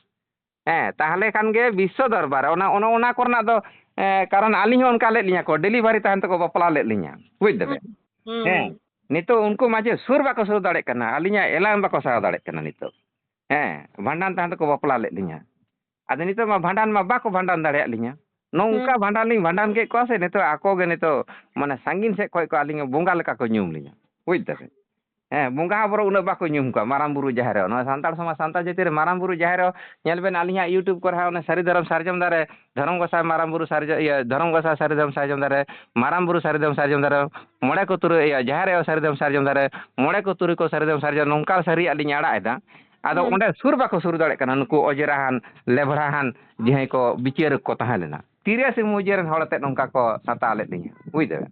ᱦᱮᱸ, ᱛᱟᱦᱚᱞᱮ ᱠᱷᱟᱱ ᱜᱮ ᱵᱤᱥᱥᱚ ᱫᱚᱨᱵᱟᱨ᱾ ᱚᱱᱟ, ᱚᱱᱟ, ᱚᱱᱟ ᱠᱚᱨᱮᱱᱟᱜ ᱫᱚ, ᱮᱸ, ᱠᱟᱨᱚᱱ ᱟᱹᱞᱤᱧ ᱦᱚᱸ ᱚᱱᱠᱟ ᱞᱮᱫ ᱞᱤᱧᱟ ᱠᱚ, delivery ᱛᱟᱦᱮᱱ ᱛᱮᱠᱚ ᱵᱟᱯᱞᱟ ᱞᱮᱫ ᱞᱤᱧᱟ, ᱵᱩᱡᱽ ᱫᱟᱵᱮᱱ? ᱦᱩᱸ, ᱦᱩᱸ᱾ ᱦᱮᱸ, ᱱᱤᱛᱚᱜ ᱩᱱᱠᱩ ᱢᱟᱡᱷᱮ ᱥᱩᱨ ᱵᱟᱠᱚ ᱥᱩᱨ ᱫᱟᱲᱮᱭᱟᱜ ᱠᱟᱱᱟ, ᱟᱹᱞᱤᱧᱟᱜ ᱮᱞᱟᱝ ᱵᱟᱠᱚ ᱥᱟᱦᱟᱣ ᱫᱟᱲᱮᱭᱟᱜ ᱠᱟᱱᱟ ᱱᱤᱛᱚᱜ᱾ ᱦᱮᱸ, ᱵᱷᱟᱸᱰᱟᱱ ᱛᱟᱦᱮᱱ ᱛᱮᱠᱚ ᱵᱟᱯᱞᱟ ᱞᱮᱫ ᱞᱤᱧᱟ᱾ ᱟᱫᱚ ᱱᱤᱛᱚᱜ ᱢᱟ ᱵᱷᱟᱸᱰᱟᱱ ᱢᱟ ᱵᱟᱠᱚ ᱵᱷᱟᱸᱰᱟᱱ ᱫᱟᱲᱮᱭᱟᱜ ᱞᱤᱧᱟ᱾ ᱱᱚᱝᱠᱟ ᱦᱩᱸ᱾ ᱵᱷᱟᱸᱰᱟᱱ ᱞᱤᱧ ᱵᱷᱟᱸᱰᱟᱱ ᱠᱮᱫ ᱠᱚᱣᱟ ᱥᱮ, ᱱᱤᱛᱚᱜ ᱟᱠᱚ ᱜᱮ ᱱᱤᱛᱚᱜ ᱢᱟᱱᱮ ᱥᱟᱺᱜᱤᱧ ᱥᱮᱫ ᱠᱷᱚᱱ ᱠᱚ ᱟᱹᱞᱤᱧ ᱵᱚᱸᱜᱟ ᱞᱮᱠᱟ ᱠᱚ ᱧᱩᱢ ᱞᱤᱧᱟ, ᱵᱩᱡᱽ ᱫᱟᱵᱮᱱ? ᱦᱮᱸ, ᱵᱚᱸᱜᱟ ᱦᱚᱸ ᱵᱚᱨᱚᱝ ᱩᱱᱟᱹᱜ ᱵᱟᱠᱚ ᱧᱩᱢ ᱠᱚᱣᱟ, ᱢᱟᱨᱟᱝ ᱵᱩᱨᱩ ᱡᱟᱦᱮᱨ ᱟᱭᱳ᱾ ᱱᱚᱣᱟ ᱥᱟᱱᱛᱟᱲ ᱥᱚᱢᱟᱡᱽ, ᱥᱟᱱᱛᱟᱲ ᱡᱟᱹᱛᱤ ᱨᱮ ᱢᱟᱨᱟᱝ ᱵᱩᱨᱩ ᱡᱟᱦᱮᱨ ᱟᱭᱳ, ᱧᱮᱞ ᱵᱮᱱ ᱟᱹᱞᱤᱧᱟᱜ YouTube ᱠᱚᱨᱮ ᱦᱚᱸ ᱚᱱᱟ ᱥᱟᱹᱨᱤ ᱫᱷᱚᱨᱚᱢ ᱥᱟᱨᱡᱚᱢ ᱫᱟᱨᱮ, ᱫᱷᱚᱨᱚᱢ ᱜᱚᱸᱥᱟᱭ ᱢᱟᱨᱟᱝ ᱵᱩᱨᱩ ᱥᱟᱨᱡᱚᱢ, ᱤᱭᱟᱹ, ᱫᱷᱚᱨᱚᱢ ᱜᱚᱸᱥᱟᱭ ᱥᱟᱹᱨᱤ ᱫᱷᱚᱨᱚᱢ ᱥᱟᱨᱡᱚᱢ ᱫᱟᱨᱮ, ᱢᱟᱨᱟᱝ ᱵᱩᱨᱩ ᱥᱟᱹᱨᱤ ᱫᱷᱚᱨᱚᱢ ᱥᱟᱨᱡᱚᱢ ᱫᱟᱨᱮ, ᱢᱚᱬᱮ ᱠᱚ ᱛᱩᱨᱩᱭ, ᱤᱭᱟᱹ, ᱡᱟᱦᱮᱨ ᱟᱭᱳ ᱥᱟᱹᱨᱤ ᱫᱷᱚᱨᱚᱢ ᱥᱟᱨᱡᱚᱢ ᱫᱟᱨᱮ, ᱢᱚᱬᱮ ᱠᱚ ᱛᱩᱨᱩᱭ ᱠᱚ ᱥᱟᱹᱨᱤ ᱫᱷᱚᱨᱚᱢ ᱥᱟᱨᱡᱚᱢ, ᱱᱚᱝᱠᱟ ᱥᱟᱹᱨᱤᱭᱟᱜ ᱞᱤᱧ ᱟᱲᱟᱜ ᱮᱫᱟ᱾ ᱟᱫᱚ ᱦᱩᱸ᱾ ᱚᱸᱰᱮ ᱥᱩᱨ ᱵᱟᱠᱚ ᱥᱩᱨ ᱫᱟᱲᱮᱭᱟᱜ ᱠᱟᱱᱟ ᱱᱩᱠᱩ ᱚᱡᱽᱨᱟᱦᱟᱱ, ᱞᱮᱵᱲᱟᱦᱟᱱ ᱡᱟᱦᱟᱸᱭ ᱠᱚ ᱵᱤᱪᱟᱹᱨ ᱠᱚ ᱛᱟᱦᱮᱸ ᱞᱮᱱᱟ᱾ ᱛᱤᱨᱮ ᱥᱤᱢ ᱢᱩᱡᱟᱹ ᱨᱮᱱ ᱦᱚᱲ ᱟᱛᱮᱫ ᱱᱚᱝᱠᱟ ᱠᱚ ᱥᱟᱛᱟᱣ ᱞᱮᱫ ᱞᱤᱧᱟ, ᱵᱩᱡᱽ ᱫᱟᱵᱮᱱ?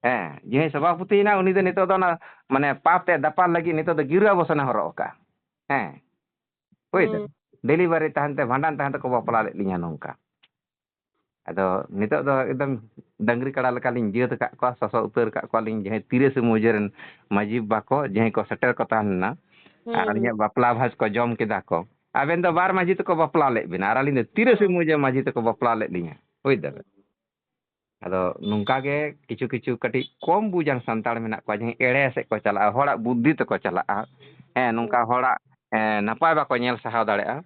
ᱦᱮᱸ, ᱡᱟᱦᱟᱸᱭ ᱥᱚᱵᱷᱟᱯᱚᱛᱤᱭᱮᱱᱟ, ᱩᱱᱤ ᱫᱚ ᱱᱤᱛᱚᱜ ᱫᱚ ᱚᱱᱟ, ᱢᱟᱱᱮ, ᱯᱟᱯ ᱛᱮ ᱫᱟᱯᱟᱞ ᱞᱟᱹᱜᱤᱫ ᱱᱤᱛᱚᱜ ᱫᱚ ᱜᱤᱨᱟᱹ ᱟᱵᱚᱥᱚᱱᱮ ᱦᱚᱨᱚᱜ ᱟᱠᱟᱫᱼᱟ᱾ ᱦᱮᱸ, ᱵᱩᱡᱽ ᱫᱟᱵᱮᱱ? ᱦᱩᱸ᱾ ᱰᱮᱞᱤᱵᱷᱟᱨᱤ ᱛᱟᱦᱮᱱ ᱛᱮ, ᱵᱷᱟᱸᱰᱟᱱ ᱛᱟᱦᱮᱱ ᱛᱮᱠᱚ ᱵᱟᱯᱞᱟ ᱞᱮᱫ ᱞᱤᱧᱟ ᱱᱚᱝᱠᱟ᱾ ᱟᱫᱚ ᱱᱤᱛᱚᱜ ᱫᱚ ᱮᱠᱫᱚᱢ ᱰᱟᱹᱝᱨᱤ ᱠᱟᱲᱟ ᱞᱮᱠᱟᱞᱤᱧ ᱡᱟᱹᱛ ᱟᱠᱟᱫ ᱠᱚᱣᱟ, ᱥᱚᱥᱚ ᱩᱛᱟᱹᱨ ᱟᱠᱟᱫ ᱠᱚᱣᱟᱞᱤᱧ, ᱡᱟᱦᱟᱸᱭ ᱛᱤᱨᱟᱹᱥᱤ ᱢᱩᱡᱟᱹ ᱨᱮᱱ ᱢᱟᱹᱡᱷᱤ ᱵᱟᱵᱟ ᱠᱚ, ᱡᱟᱦᱟᱸᱭ ᱠᱚ ᱥᱮᱴᱮᱨ ᱠᱚ ᱛᱟᱦᱮᱸ ᱞᱮᱱᱟ, ᱟᱨ ᱦᱩᱸ᱾ ᱟᱹᱞᱤᱧᱟᱜ ᱵᱟᱯᱞᱟ ᱵᱷᱟᱡᱽ ᱠᱚ ᱡᱚᱢ ᱠᱮᱫᱟ ᱠᱚ᱾ ᱟᱵᱮᱱ ᱫᱚ ᱵᱟᱨ ᱢᱟᱹᱡᱷᱤ ᱛᱮᱠᱚ ᱵᱟᱯᱞᱟ ᱞᱮᱫ ᱵᱮᱱᱟ, ᱟᱨ ᱟᱹᱞᱤᱧ ᱫᱚ ᱛᱤᱨᱟᱹᱥᱤ ᱦᱩᱸ᱾ ᱢᱩᱡᱟᱹ ᱢᱟᱹᱡᱷᱤ ᱛᱮᱠᱚ ᱵᱟᱯᱞᱟ ᱞᱮᱫ ᱞᱤᱧᱟ, ᱵᱩᱡᱽ ᱫᱟᱵᱮᱱ? ᱟᱫᱚ ᱱᱚᱝᱠᱟ ᱜᱮ ᱠᱤᱪᱷᱩ ᱠᱤᱪᱷᱩ ᱠᱟᱹᱴᱤᱡ ᱠᱚᱢ ᱵᱩᱡᱟᱱ ᱥᱟᱱᱛᱟᱲ ᱢᱮᱱᱟᱜ ᱠᱚᱣᱟ, ᱡᱟᱦᱟᱸᱭ ᱮᱲᱮ ᱥᱮᱫ ᱠᱚ ᱪᱟᱞᱟᱜᱼᱟ, ᱦᱚᱲᱟᱜ ᱵᱩᱫᱽᱫᱷᱤ ᱛᱮᱠᱚ ᱪᱟᱞᱟᱜᱼᱟ᱾ ᱦᱮᱸ, ᱱᱚᱝᱠᱟ ᱦᱩᱸ᱾ ᱦᱚᱲᱟᱜ, ᱮᱸ, ᱱᱟᱯᱟᱭ ᱵᱟᱠᱚ ᱧᱮᱞ ᱥᱟᱦᱟᱣ ᱫᱟᱲᱮᱭᱟᱜᱼᱟ᱾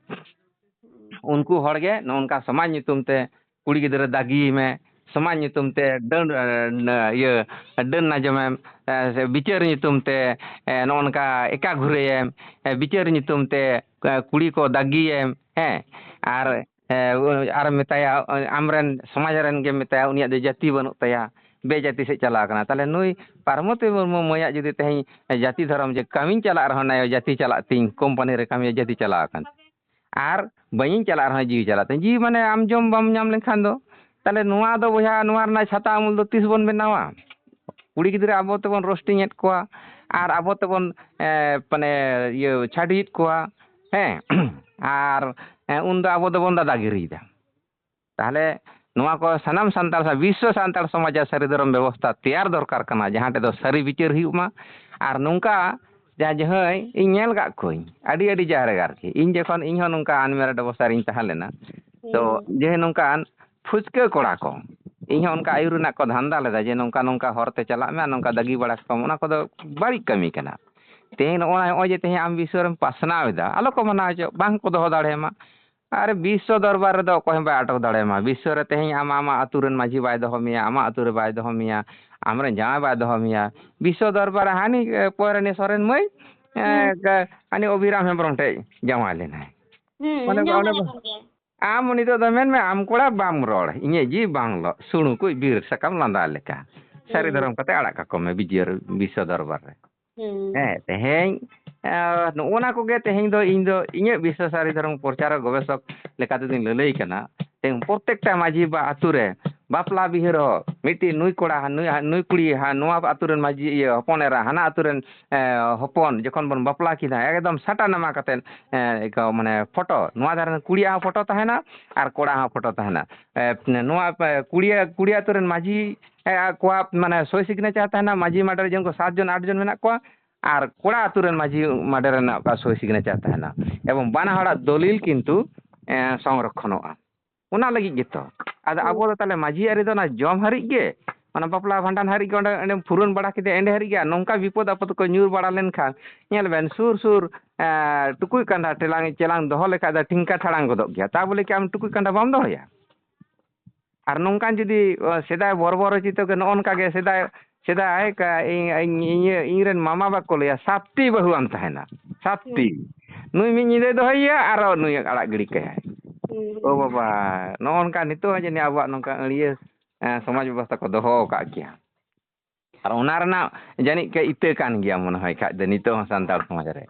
ᱦᱩᱸ᱾ ᱩᱱᱠᱩ ᱦᱚᱲ ᱜᱮ ᱱᱚᱜᱼᱚ ᱱᱚᱝᱠᱟ ᱥᱚᱢᱟᱡᱽ ᱧᱩᱛᱩᱢ ᱛᱮ ᱠᱩᱲᱤ ᱜᱤᱫᱽᱨᱟᱹ ᱫᱟᱜᱤᱭᱮ ᱢᱮ, ᱥᱚᱢᱟᱡᱽ ᱧᱩᱛᱩᱢ ᱛᱮ ᱰᱟᱹᱱ, ᱮᱸ, ᱤᱭᱟᱹ, ᱰᱟᱹᱱ ᱱᱟᱡᱚᱢᱮᱢ, ᱮᱸ, ᱥᱮ ᱵᱤᱪᱟᱹᱨ ᱧᱩᱛᱩᱢ ᱛᱮ, ᱮᱸ, ᱱᱚᱜᱼᱚ ᱱᱚᱝᱠᱟ ᱮᱠᱟ ᱜᱷᱩᱨᱟᱹᱭᱮᱢ, ᱮᱸ, ᱵᱤᱪᱟᱹᱨ ᱧᱩᱛᱩᱢ ᱛᱮ, ᱮᱸ, ᱠᱩᱲᱤ ᱠᱚ ᱫᱟᱜᱤᱭᱮᱢ, ᱦᱮᱸ, ᱟᱨ, ᱮᱸ, ᱟᱨ ᱢᱮᱛᱟᱭᱟ, ᱟᱢᱨᱮᱱ ᱥᱚᱢᱟᱡᱽ ᱨᱮᱱ ᱜᱮᱢ ᱢᱮᱛᱟᱭᱟ, ᱩᱱᱤᱭᱟᱜ ᱫᱚ ᱡᱟᱹᱛᱤ ᱵᱟᱹᱱᱩᱜ ᱛᱟᱭᱟ, ᱵᱮᱡᱟᱹᱛᱤ ᱥᱮᱫ ᱪᱟᱞᱟᱣ ᱠᱟᱱᱟ᱾ ᱛᱟᱦᱞᱮ ᱱᱩᱭ ᱯᱟᱨᱵᱚᱛᱤ ᱢᱩᱨᱢᱩ ᱢᱟᱹᱭᱟᱜ ᱡᱩᱫᱤ ᱛᱮᱦᱮᱧ ᱡᱟᱹᱛᱤ ᱫᱷᱚᱨᱚᱢ ᱡᱮ ᱠᱟᱹᱢᱤᱧ ᱪᱟᱞᱟᱜ ᱨᱮᱦᱚᱸ, ᱱᱟᱭ ᱡᱟᱹᱛᱤ ᱪᱟᱞᱟᱜ ᱛᱤᱧ, ᱠᱳᱢᱯᱟᱱᱤ ᱨᱮ ᱠᱟᱹᱢᱤ ᱡᱟᱹᱛᱤ ᱪᱟᱞᱟᱣ ᱟᱠᱟᱱ, ᱟᱨ ᱵᱟᱹᱧ ᱪᱟᱞᱟᱜ ᱨᱮᱦᱚᱸ ᱡᱤᱣᱤ ᱪᱟᱞᱟᱜ ᱛᱤᱧ, ᱡᱤᱣᱤ ᱢᱟᱱᱮ ᱟᱢ ᱡᱚᱢ ᱵᱟᱢ ᱧᱟᱢ ᱞᱮᱱᱠᱷᱟᱱ ᱫᱚ, ᱛᱟᱦᱞᱮ ᱱᱚᱣᱟ ᱫᱚ ᱵᱚᱭᱦᱟ, ᱱᱚᱣᱟ ᱨᱮᱱᱟᱜ ᱪᱷᱟᱛᱟ ᱩᱢᱩᱞ ᱫᱚ ᱛᱤᱥ ᱵᱚᱱ ᱵᱮᱱᱟᱣᱟ? ᱠᱩᱲᱤ ᱜᱤᱫᱽᱨᱟᱹ ᱟᱵᱚ ᱛᱮᱵᱚᱱ ᱨᱳᱥᱴᱤᱝ ᱮᱫ ᱠᱚᱣᱟ, ᱟᱨ ᱟᱵᱚ ᱛᱮᱵᱚᱱ, ᱮ, ᱢᱟᱱᱮ, ᱤᱭᱟᱹ, ᱪᱷᱟᱹᱰᱣᱤᱭᱮᱫ ᱠᱚᱣᱟ, ᱦᱮᱸ, ᱟᱨ, ᱮ, ᱩᱱᱫᱚ ᱟᱵᱚ ᱫᱚᱵᱚᱱ ᱫᱟᱫᱟᱜᱤᱨᱤᱭᱮᱫᱟ᱾ ᱛᱟᱦᱞᱮ ᱱᱚᱣᱟ ᱠᱚ ᱥᱟᱱᱟᱢ ᱥᱟᱱᱛᱟᱲ, ᱵᱤᱥᱥᱚ ᱥᱟᱱᱛᱟᱲ ᱥᱚᱢᱟᱡᱽ ᱟᱜ ᱥᱟᱹᱨᱤ ᱫᱷᱚᱨᱚᱢ ᱵᱮᱵᱚᱥᱛᱷᱟ ᱛᱮᱭᱟᱨ ᱫᱚᱨᱠᱟᱨ ᱠᱟᱱᱟ, ᱡᱟᱦᱟᱸ ᱴᱷᱮᱱ ᱫᱚ ᱥᱟᱹᱨᱤ ᱵᱤᱪᱟᱹᱨ ᱦᱩᱭᱩᱜ ᱢᱟ᱾ ᱟᱨ ᱱᱚᱝᱠᱟ ᱡᱟᱦᱟᱸ ᱡᱟᱦᱟᱸᱭ ᱤᱧ ᱧᱮᱞ ᱠᱟᱜ ᱠᱚᱣᱟᱹᱧ ᱟᱹᱰᱤ ᱟᱹᱰᱤ ᱡᱟᱭᱜᱟ ᱨᱮᱜᱮ ᱟᱨᱠᱤ, ᱤᱧ ᱡᱚᱠᱷᱚᱱ, ᱤᱧ ᱦᱚᱸ ᱱᱚᱝᱠᱟ unmarried ᱚᱵᱚᱥᱛᱟ ᱨᱤᱧ ᱛᱟᱦᱮᱸ ᱞᱮᱱᱟ, ᱛᱚ ᱦᱩᱸ᱾ ᱡᱮ ᱱᱚᱝᱠᱟᱱ ᱯᱷᱩᱪᱠᱟᱹ ᱠᱚᱲᱟ ᱠᱚ, ᱤᱧ ᱦᱚᱸ ᱚᱱᱠᱟ ᱟᱹᱭᱩᱨ ᱨᱮᱱᱟᱜ ᱠᱚ ᱫᱷᱟᱱᱫᱟ ᱞᱮᱫᱟ ᱡᱮ ᱱᱚᱝᱠᱟ ᱱᱚᱝᱠᱟ ᱦᱚᱨ ᱛᱮ ᱪᱟᱞᱟᱜ ᱢᱮ ᱟᱨ ᱱᱚᱝᱠᱟ ᱫᱟᱹᱜᱤ ᱵᱟᱲᱟ ᱠᱚᱢ, ᱚᱱᱟ ᱠᱚᱫᱚ ᱵᱟᱹᱲᱤᱡ ᱠᱟᱹᱢᱤ ᱠᱟᱱᱟ᱾ ᱛᱮᱦᱮᱧ ᱱᱚᱜᱼᱚᱭ, ᱱᱚᱜᱼᱚᱭ ᱡᱮ ᱛᱮᱦᱮᱧ ᱟᱢ ᱵᱤᱥᱥᱚ ᱨᱮᱢ ᱯᱟᱥᱱᱟᱣ ᱮᱫᱟ, ᱟᱞᱚ ᱠᱚ ᱢᱟᱱᱟᱣ ᱦᱚᱪᱚ, ᱵᱟᱝ ᱠᱚ ᱫᱚᱦᱚ ᱫᱟᱲᱮᱭᱟᱢᱟ᱾ ᱟᱨ ᱵᱤᱥᱥᱚ ᱫᱚᱨᱵᱟᱨ ᱨᱮᱫᱚ ᱚᱠᱚᱭ ᱦᱚᱸ ᱵᱟᱭ ᱟᱴᱚᱠ ᱫᱟᱲᱮᱭᱟᱢᱟ᱾ ᱵᱤᱥᱥᱚ ᱨᱮ ᱛᱮᱦᱮᱧ ᱟᱢ, ᱟᱢᱟᱜ ᱟᱹᱛᱩ ᱨᱮᱱ ᱢᱟᱹᱡᱷᱤ ᱵᱟᱭ ᱫᱚᱦᱚ ᱢᱮᱭᱟ, ᱟᱢᱟᱜ ᱟᱹᱛᱩ ᱨᱮ ᱵᱟᱭ ᱫᱚᱦᱚ ᱢᱮᱭᱟ, ᱟᱢᱨᱮᱱ ᱡᱟᱶᱟᱭ ᱵᱟᱭ ᱫᱚᱦᱚ ᱢᱮᱭᱟ᱾ ᱵᱤᱥᱥᱚ ᱫᱚᱨᱵᱟᱨ ᱨᱮ ᱦᱟᱹᱱᱤ, ᱮ, ᱯᱚᱭᱨᱟᱱᱤ ᱥᱚᱨᱮᱱ ᱢᱟᱹᱭ, ᱮ, ᱦᱩᱸ᱾ ᱠᱟ-, ᱦᱟᱹᱱᱤ ᱚᱵᱷᱤᱨᱟᱢ ᱦᱮᱢᱵᱨᱚᱢ ᱴᱷᱮᱡ ᱡᱟᱶᱟᱭ ᱞᱮᱱᱟᱭ᱾ ᱦᱩᱸ, ᱢᱟᱱᱮ ᱧᱟᱢ ᱚᱸᱰᱮ ᱟᱠᱟᱱ ᱜᱮᱭᱟ᱾ ᱟᱢ ᱩᱱᱤ ᱫᱚ ᱢᱮᱱ ᱢᱮ, ᱟᱢ ᱠᱚᱲᱟ ᱵᱟᱢ ᱨᱚᱲ, ᱤᱧᱟᱹᱜ ᱡᱤᱣᱤ ᱵᱟᱝ ᱞᱚᱜ, ᱥᱩᱬᱩ ᱠᱚ ᱵᱤᱨ ᱥᱟᱠᱟᱢ ᱞᱟᱸᱫᱟ ᱞᱮᱠᱟ᱾ ᱥᱟᱹᱨᱤ ᱦᱩᱸ᱾ ᱫᱷᱚᱨᱚᱢ ᱠᱟᱛᱮ ᱟᱲᱟᱜ ᱠᱟᱠᱚ ᱢᱮ ᱵᱤᱡᱚᱭ, ᱵᱤᱥᱥᱚ ᱫᱚᱨᱵᱟᱨ ᱨᱮ᱾ ᱦᱩᱸ᱾ ᱦᱮᱸ, ᱛᱮᱦᱮᱧ, ᱮ, ᱱᱚᱜᱼᱚ ᱱᱟ ᱠᱚᱜᱮ ᱛᱮᱦᱮᱧ ᱫᱚ ᱤᱧ ᱫᱚ ᱤᱧᱟᱹᱜ ᱵᱤᱥᱥᱚ ᱥᱟᱹᱨᱤ ᱫᱷᱚᱨᱚᱢ ᱯᱨᱚᱪᱟᱨᱚᱠ ᱜᱚᱵᱮᱥᱚᱠ ᱞᱮᱠᱟ ᱛᱮᱫᱚᱧ ᱞᱟᱹᱞᱟᱹᱭ ᱠᱟᱱᱟ᱾ ᱛᱮᱦᱮᱧ ᱯᱨᱚᱛᱛᱮᱠᱴᱟ ᱢᱟᱹᱡᱷᱤ ᱵᱟ ᱟᱹᱛᱩ ᱨᱮ ᱵᱟᱯᱞᱟ ᱵᱤᱦᱟᱹ ᱨᱮᱦᱚᱸ ᱢᱤᱫᱴᱤᱡ ᱱᱩᱭ ᱠᱚᱲᱟ, ᱱᱩᱭ, ᱱᱩᱭ ᱠᱩᱲᱤ, ᱦᱟ-, ᱱᱚᱣᱟ ᱟᱹᱛᱩ ᱨᱮᱱ ᱢᱟᱹᱡᱷᱤ, ᱤᱭᱟᱹ, ᱦᱚᱯᱚᱱ ᱮᱨᱟ, ᱦᱟᱱᱟ ᱟᱹᱛᱩ ᱨᱮᱱ, ᱮ, ᱦᱚᱯᱚᱱ ᱡᱚᱠᱷᱚᱱ ᱵᱚᱱ ᱵᱟᱯᱞᱟ ᱠᱤᱱᱟ, ᱮᱠᱫᱚᱢ ᱥᱟᱴᱟ ᱱᱟᱢᱟ ᱠᱟᱛᱮᱫ, ᱮ, ᱢᱟᱱᱮ ᱯᱷᱳᱴᱳ, ᱱᱚᱣᱟ ᱫᱷᱟᱨᱮ ᱨᱮᱱ ᱠᱩᱲᱤᱭᱟᱜ ᱦᱚᱸ ᱯᱷᱳᱴᱳ ᱛᱟᱦᱮᱱᱟ ᱟᱨ ᱠᱚᱲᱟ ᱦᱚᱸ ᱯᱷᱳᱴᱳ ᱛᱟᱦᱮᱱᱟ᱾ ᱮ, ᱱᱚᱣᱟ, ᱮ, ᱠᱩᱲᱤᱭᱟᱹ-, ᱠᱩᱲᱤ ᱟᱹᱛᱩ ᱨᱮᱱ ᱢᱟᱹᱡᱷᱤ, ᱮ, ᱠᱚᱣᱟᱜ ᱢᱟᱱᱮ ᱥᱳᱭ ᱥᱤᱜᱽᱱᱮᱪᱟᱨ ᱛᱟᱦᱮᱱᱟ, ᱢᱟᱹᱡᱷᱤ ᱢᱟᱰᱮᱨ ᱡᱚᱱ ᱠᱚ ᱥᱟᱛ ᱡᱚᱱ ᱟᱴ ᱡᱚᱱ ᱢᱮᱱᱟᱜ ᱠᱚᱣᱟ, ᱟᱨ ᱠᱚᱲᱟ ᱟᱹᱛᱩ ᱨᱮᱱ ᱢᱟᱹᱡᱷᱤ ᱢᱟᱰᱮᱨ ᱨᱮᱱᱟᱜ ᱚᱠᱟ ᱥᱳᱭ ᱥᱤᱜᱽᱱᱮᱪᱟᱨ ᱛᱟᱦᱮᱱᱟ, ᱮᱵᱚᱝ ᱵᱟᱱᱟ ᱦᱚᱲᱟᱜ ᱫᱚᱞᱤᱞ ᱠᱤᱱᱛᱩ, ᱮ, ᱥᱚᱝᱨᱚᱠᱷᱚᱱᱚᱜᱼᱟ᱾ ᱚᱱᱟ ᱞᱟᱹᱜᱤᱫ ᱜᱮᱛᱚ᱾ ᱟᱫᱚ ᱦᱩᱸ᱾ ᱟᱵᱚ ᱫᱚ ᱛᱟᱦᱞᱮ ᱢᱟᱹᱡᱷᱤ ᱟᱹᱨᱤ ᱫᱚ ᱚᱱᱟ ᱡᱚᱢ ᱦᱟᱹᱨᱤᱡ ᱜᱮ, ᱚᱱᱟ ᱵᱟᱯᱞᱟ ᱵᱷᱟᱸᱰᱟᱱ ᱦᱟᱹᱨᱤᱡ ᱜᱮ ᱚᱸᱰᱮ, ᱚᱸᱰᱮᱢ ᱯᱷᱩᱨᱚᱱ ᱵᱟᱲᱟ ᱠᱮᱫᱮᱭᱟ, ᱮᱸᱰᱮ ᱦᱟᱹᱨᱤᱡ ᱜᱮ᱾ ᱟᱨ ᱱᱚᱝᱠᱟ ᱵᱤᱯᱚᱫ ᱟᱯᱚᱫ ᱠᱚ ᱧᱩᱨ ᱵᱟᱲᱟ ᱞᱮᱱᱠᱷᱟᱱ, ᱧᱮᱞ ᱵᱮᱱ, ᱥᱩᱨ ᱥᱩᱨ, ᱮ, ᱴᱩᱠᱩᱡ ᱠᱟᱸᱰᱟ ᱴᱮᱞᱟᱝ, ᱪᱮᱞᱟᱝ ᱫᱚᱦᱚ ᱞᱮᱠᱷᱟᱡ ᱫᱚ ᱴᱷᱤᱝᱠᱟ ᱴᱷᱟᱲᱟᱝ ᱜᱚᱫᱚᱜ ᱜᱮᱭᱟ᱾ ᱛᱟ ᱵᱚᱞᱮ ᱠᱤ ᱟᱢ ᱴᱩᱠᱩᱡ ᱠᱟᱸᱰᱟ ᱵᱟᱢ ᱫᱚᱦᱚᱭᱟ? ᱟᱨ ᱱᱚᱝᱠᱟᱱ ᱡᱩᱫᱤ, ᱚ, ᱥᱮᱫᱟᱭ ᱵᱚᱨᱵᱚᱨ ᱨᱚᱪᱤᱛᱚ ᱜᱮ ᱱᱚᱜᱼᱚ ᱱᱚᱝᱠᱟ ᱜᱮ ᱥᱮᱫᱟᱭ, ᱥᱮᱫᱟᱭ ᱠᱟ-, ᱤᱧ, ᱤᱧ, ᱤᱧ, ᱤᱧ ᱨᱮᱱ ᱢᱟᱢᱟ ᱵᱟᱠᱚ ᱞᱟᱹᱭᱟ, ᱥᱟᱯᱴᱤ ᱵᱟᱹᱦᱩ ᱟᱢ ᱛᱟᱦᱮᱱᱟ, ᱥᱟᱯᱴᱤ᱾ ᱦᱩᱸ᱾ ᱱᱩᱭ ᱢᱤᱫ ᱧᱤᱫᱟᱹᱭ ᱫᱚᱦᱚᱭᱮᱭᱟ, ᱟᱨᱚ ᱱᱩᱭ ᱟᱲᱟᱜ ᱜᱤᱰᱤ ᱠᱟᱭᱟᱭ᱾ ᱦᱩᱸ, ᱚ ᱦᱩᱸ᱾ ᱵᱟᱵᱟ, ᱱᱚᱜᱼᱚ ᱱᱚᱝᱠᱟ ᱱᱤᱛᱚᱜ ᱦᱚᱸ ᱡᱟᱹᱱᱤᱡ ᱟᱵᱚᱣᱟᱜ ᱱᱚᱝᱠᱟ ᱟᱹᱲᱤᱭᱟᱹ, ᱮ, ᱥᱚᱢᱟᱡᱽ ᱵᱮᱵᱚᱥᱛᱷᱟ ᱠᱚ ᱫᱚᱦᱚ ᱟᱠᱟᱫ ᱜᱮᱭᱟ᱾ ᱟᱨ ᱚᱱᱟ ᱨᱮᱱᱟᱜ ᱡᱟᱹᱱᱤᱡ ᱠᱮ ᱤᱛᱟᱹ ᱠᱟᱱ ᱜᱮᱭᱟ ᱢᱚᱱᱮ ᱦᱚᱭ ᱠᱷᱟᱡ ᱫᱚ ᱱᱤᱛᱚᱜ ᱦᱚᱸ ᱥᱟᱱᱛᱟᱲ ᱥᱚᱢᱟᱡᱽ ᱨᱮ᱾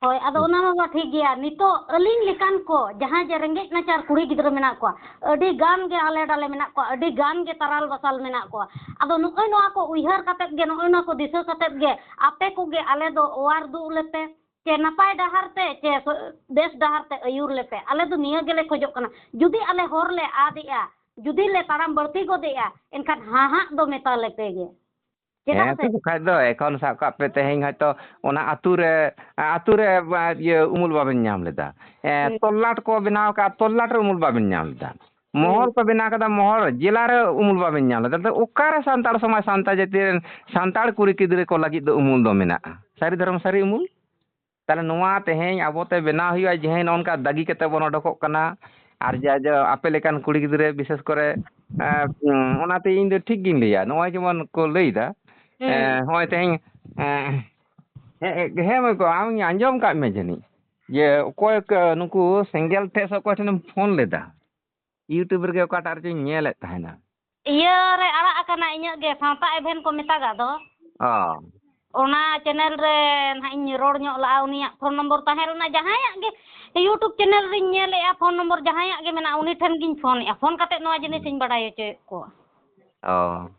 ᱦᱳᱭ, ᱟᱫᱚ ᱦᱩᱸ᱾ ᱚᱱᱟ ᱢᱟ ᱴᱷᱤᱠ ᱜᱮᱭᱟ᱾ ᱱᱤᱛᱚᱜ ᱟᱹᱞᱤᱧ ᱞᱮᱠᱟᱱ ᱠᱚ, ᱡᱟᱦᱟᱸᱭ ᱡᱮ ᱨᱮᱸᱜᱮᱡ ᱱᱟᱪᱟᱨ ᱠᱩᱲᱤ ᱜᱤᱫᱽᱨᱟᱹ ᱢᱮᱱᱟᱜ ᱠᱚᱣᱟ, ᱟᱹᱰᱤ ᱜᱟᱱ ᱜᱮ ᱦᱟᱞᱮ ᱰᱟᱞᱮ ᱢᱮᱱᱟᱜ ᱠᱚᱣᱟ, ᱟᱹᱰᱤ ᱜᱟᱱ ᱜᱮ ᱛᱟᱨᱟᱞ ᱵᱟᱥᱟᱞ ᱢᱮᱱᱟᱜ ᱠᱚᱣᱟ᱾ ᱟᱫᱚ ᱱᱚᱜᱼᱚᱭ ᱱᱚᱣᱟ ᱠᱚ ᱩᱭᱦᱟᱹᱨ ᱠᱟᱛᱮᱫ ᱜᱮ, ᱱᱚᱜᱼᱚᱭ ᱱᱚᱣᱟ ᱠᱚ ᱫᱤᱥᱟᱹ ᱠᱟᱛᱮᱫ ᱜᱮ ᱟᱯᱮ ᱠᱚᱜᱮ ᱟᱞᱮ ᱫᱚ ᱚᱣᱟᱨ ᱫᱩᱜ ᱞᱮᱯᱮ, ᱪᱮ ᱱᱟᱯᱟᱭ ᱰᱟᱦᱟᱨ ᱛᱮ, ᱪᱮ ᱥᱚ-, ᱵᱮᱥ ᱰᱟᱦᱟᱨ ᱛᱮ ᱟᱹᱭᱩᱨ ᱞᱮᱯᱮ᱾ ᱟᱞᱮ ᱫᱚ ᱱᱤᱭᱟᱹ ᱜᱮᱞᱮ ᱠᱷᱚᱡᱚᱜ ᱠᱟᱱᱟ᱾ ᱡᱩᱫᱤ ᱟᱞᱮ ᱦᱚᱨ ᱞᱮ ᱟᱫ ᱮᱜᱼᱟ, ᱡᱩᱫᱤ ᱞᱮ ᱛᱟᱲᱟᱢ ᱵᱟᱹᱲᱛᱤ ᱜᱚᱫ ᱮᱜᱼᱟ, ᱮᱱᱠᱷᱟᱱ ᱦᱟᱦᱟᱜ ᱫᱚ ᱢᱮᱛᱟ ᱞᱮᱯᱮ ᱜᱮ᱾ ᱪᱮᱫᱟᱜ ᱦᱮᱸ, ᱥᱮ ᱛᱚ ᱵᱟᱠᱷᱟᱡ ᱫᱚ ᱮᱠᱷᱚᱱ ᱥᱟᱵ ᱠᱟᱜ ᱯᱮ ᱛᱮᱦᱮᱧ ᱦᱚᱭᱛᱳ ᱚᱱᱟ ᱟᱹᱛᱩ ᱨᱮ, ᱟᱹᱛᱩ ᱨᱮ, ᱟ, ᱤᱭᱟᱹ ᱩᱢᱩᱞ ᱵᱟᱵᱮᱱ ᱧᱟᱢ ᱞᱮᱫᱟ᱾ ᱮ, ᱦᱩᱸ᱾ ᱛᱚᱞᱞᱟᱴ ᱠᱚ ᱵᱮᱱᱟᱣ ᱠᱟᱜᱼᱟ, ᱛᱚᱞᱞᱟᱴ ᱨᱮ ᱩᱢᱩᱞ ᱵᱟᱵᱮᱱ ᱧᱟᱢ ᱞᱮᱫᱟ᱾ ᱦᱩᱸ᱾ ᱢᱚᱦᱚᱞ ᱠᱚ ᱵᱮᱱᱟᱣ ᱠᱟᱫᱟ, ᱢᱚᱦᱚᱞ ᱡᱮᱞᱟ ᱨᱮ ᱩᱢᱩᱞ ᱵᱟᱵᱮᱱ ᱧᱟᱢ ᱞᱮᱫᱟ᱾ ᱛᱚ ᱚᱠᱟᱨᱮ ᱥᱟᱱᱛᱟᱲ ᱥᱚᱢᱟᱡᱽ, ᱥᱟᱱᱛᱟᱲ ᱡᱟᱹᱛᱤ ᱨᱮᱱ ᱥᱟᱱᱛᱟᱲ ᱠᱩᱲᱤ ᱜᱤᱫᱽᱨᱟᱹ ᱠᱚ ᱞᱟᱹᱜᱤᱫ ᱫᱚ ᱩᱢᱩᱞ ᱫᱚ ᱢᱮᱱᱟᱜᱼᱟ? ᱥᱟᱹᱨᱤ ᱫᱷᱚᱨᱚᱢ ᱥᱟᱹᱨᱤ ᱩᱢᱩᱞ? ᱛᱟᱦᱞᱮ ᱱᱚᱣᱟ ᱛᱮᱦᱮᱧ ᱟᱵᱚᱛᱮ ᱵᱮᱱᱟᱣ ᱦᱩᱭᱩᱜᱼᱟ, ᱡᱮ ᱦᱮᱸ ᱱᱚᱜᱼᱚ ᱱᱚᱝᱠᱟ ᱫᱟᱹᱜᱤ ᱠᱟᱛᱮ ᱵᱚᱱ ᱚᱰᱚᱠᱚᱜ ᱠᱟᱱᱟ᱾ ᱟᱨ ᱡᱟ ᱡᱟ ᱟᱯᱮ ᱞᱮᱠᱟᱱ ᱠᱩᱲᱤ ᱜᱤᱫᱽᱨᱟᱹ ᱵᱤᱥᱮᱥ ᱠᱚᱨᱮ, ᱮᱸ, ᱚᱱᱟᱛᱮ ᱤᱧ ᱫᱚ ᱴᱷᱤᱠ ᱜᱤᱧ ᱞᱟᱹᱭᱟ᱾ ᱱᱚᱜᱼᱚᱭ ᱡᱮᱢᱚᱱ ᱠᱚ ᱞᱟᱹᱭᱫᱟ, ᱦᱩᱸ᱾ ᱮᱸ, ᱱᱚᱜᱼᱚᱭ ᱛᱮᱦᱮᱧ, ᱮᱸ, ᱦᱮᱸ, ᱦᱮᱸ, ᱢᱟᱹᱭ ᱠᱚ, ᱟᱢ ᱟᱸᱡᱚᱢ ᱠᱟᱜ ᱢᱮ ᱡᱟᱹᱱᱤᱡ ᱡᱮ ᱚᱠᱚᱭ ᱠᱚ, ᱱᱩᱠᱩ ᱥᱮᱸᱜᱮᱞ ᱴᱷᱮᱡ ᱥᱮ ᱚᱠᱚᱭ ᱴᱷᱮᱱᱮᱢ ᱯᱷᱳᱱ ᱞᱮᱫᱟ, YouTube ᱨᱮᱜᱮ ᱚᱠᱟᱴᱟᱜ ᱨᱮᱪᱚᱧ ᱧᱮᱞᱮᱫ ᱛᱟᱦᱮᱱᱟ᱾ ᱤᱭᱟᱹ ᱨᱮ ᱟᱲᱟᱜ ᱟᱠᱟᱱᱟ ᱤᱧᱟᱹᱜ ᱜᱮ, ᱥᱟᱶᱛᱟ ᱮᱵᱷᱮᱱ ᱠᱚ ᱢᱮᱛᱟᱜᱟᱜ ᱫᱚ᱾ ᱚ᱾ ᱚᱱᱟ ᱪᱮᱱᱮᱞ ᱨᱮ ᱱᱟᱦᱟᱜ ᱤᱧ ᱨᱚᱲ ᱧᱚᱜ ᱞᱟᱜᱼᱟ, ᱩᱱᱤᱭᱟᱜ ᱯᱷᱳᱱ ᱱᱚᱢᱵᱚᱨ ᱛᱟᱦᱮᱸ ᱞᱮᱱᱟ, ᱡᱟᱦᱟᱸᱭᱟᱜ ᱜᱮ YouTube ᱪᱮᱱᱮᱞ ᱨᱤᱧ ᱧᱮᱞᱮᱜᱼᱟ, ᱯᱷᱳᱱ ᱱᱚᱢᱵᱚᱨ ᱡᱟᱦᱟᱸᱭᱟᱜ ᱜᱮ ᱢᱮᱱᱟᱜᱼᱟ, ᱩᱱᱤ ᱴᱷᱮᱱ ᱜᱤᱧ ᱯᱷᱳᱱᱮᱜᱼᱟ, ᱯᱷᱳᱱ ᱠᱟᱛᱮ ᱱᱚᱣᱟ ᱡᱤᱱᱤᱥ ᱤᱧ ᱵᱟᱰᱟᱭ ᱦᱚᱪᱚᱭᱮᱫ ᱠᱚᱣᱟ᱾ ᱚ᱾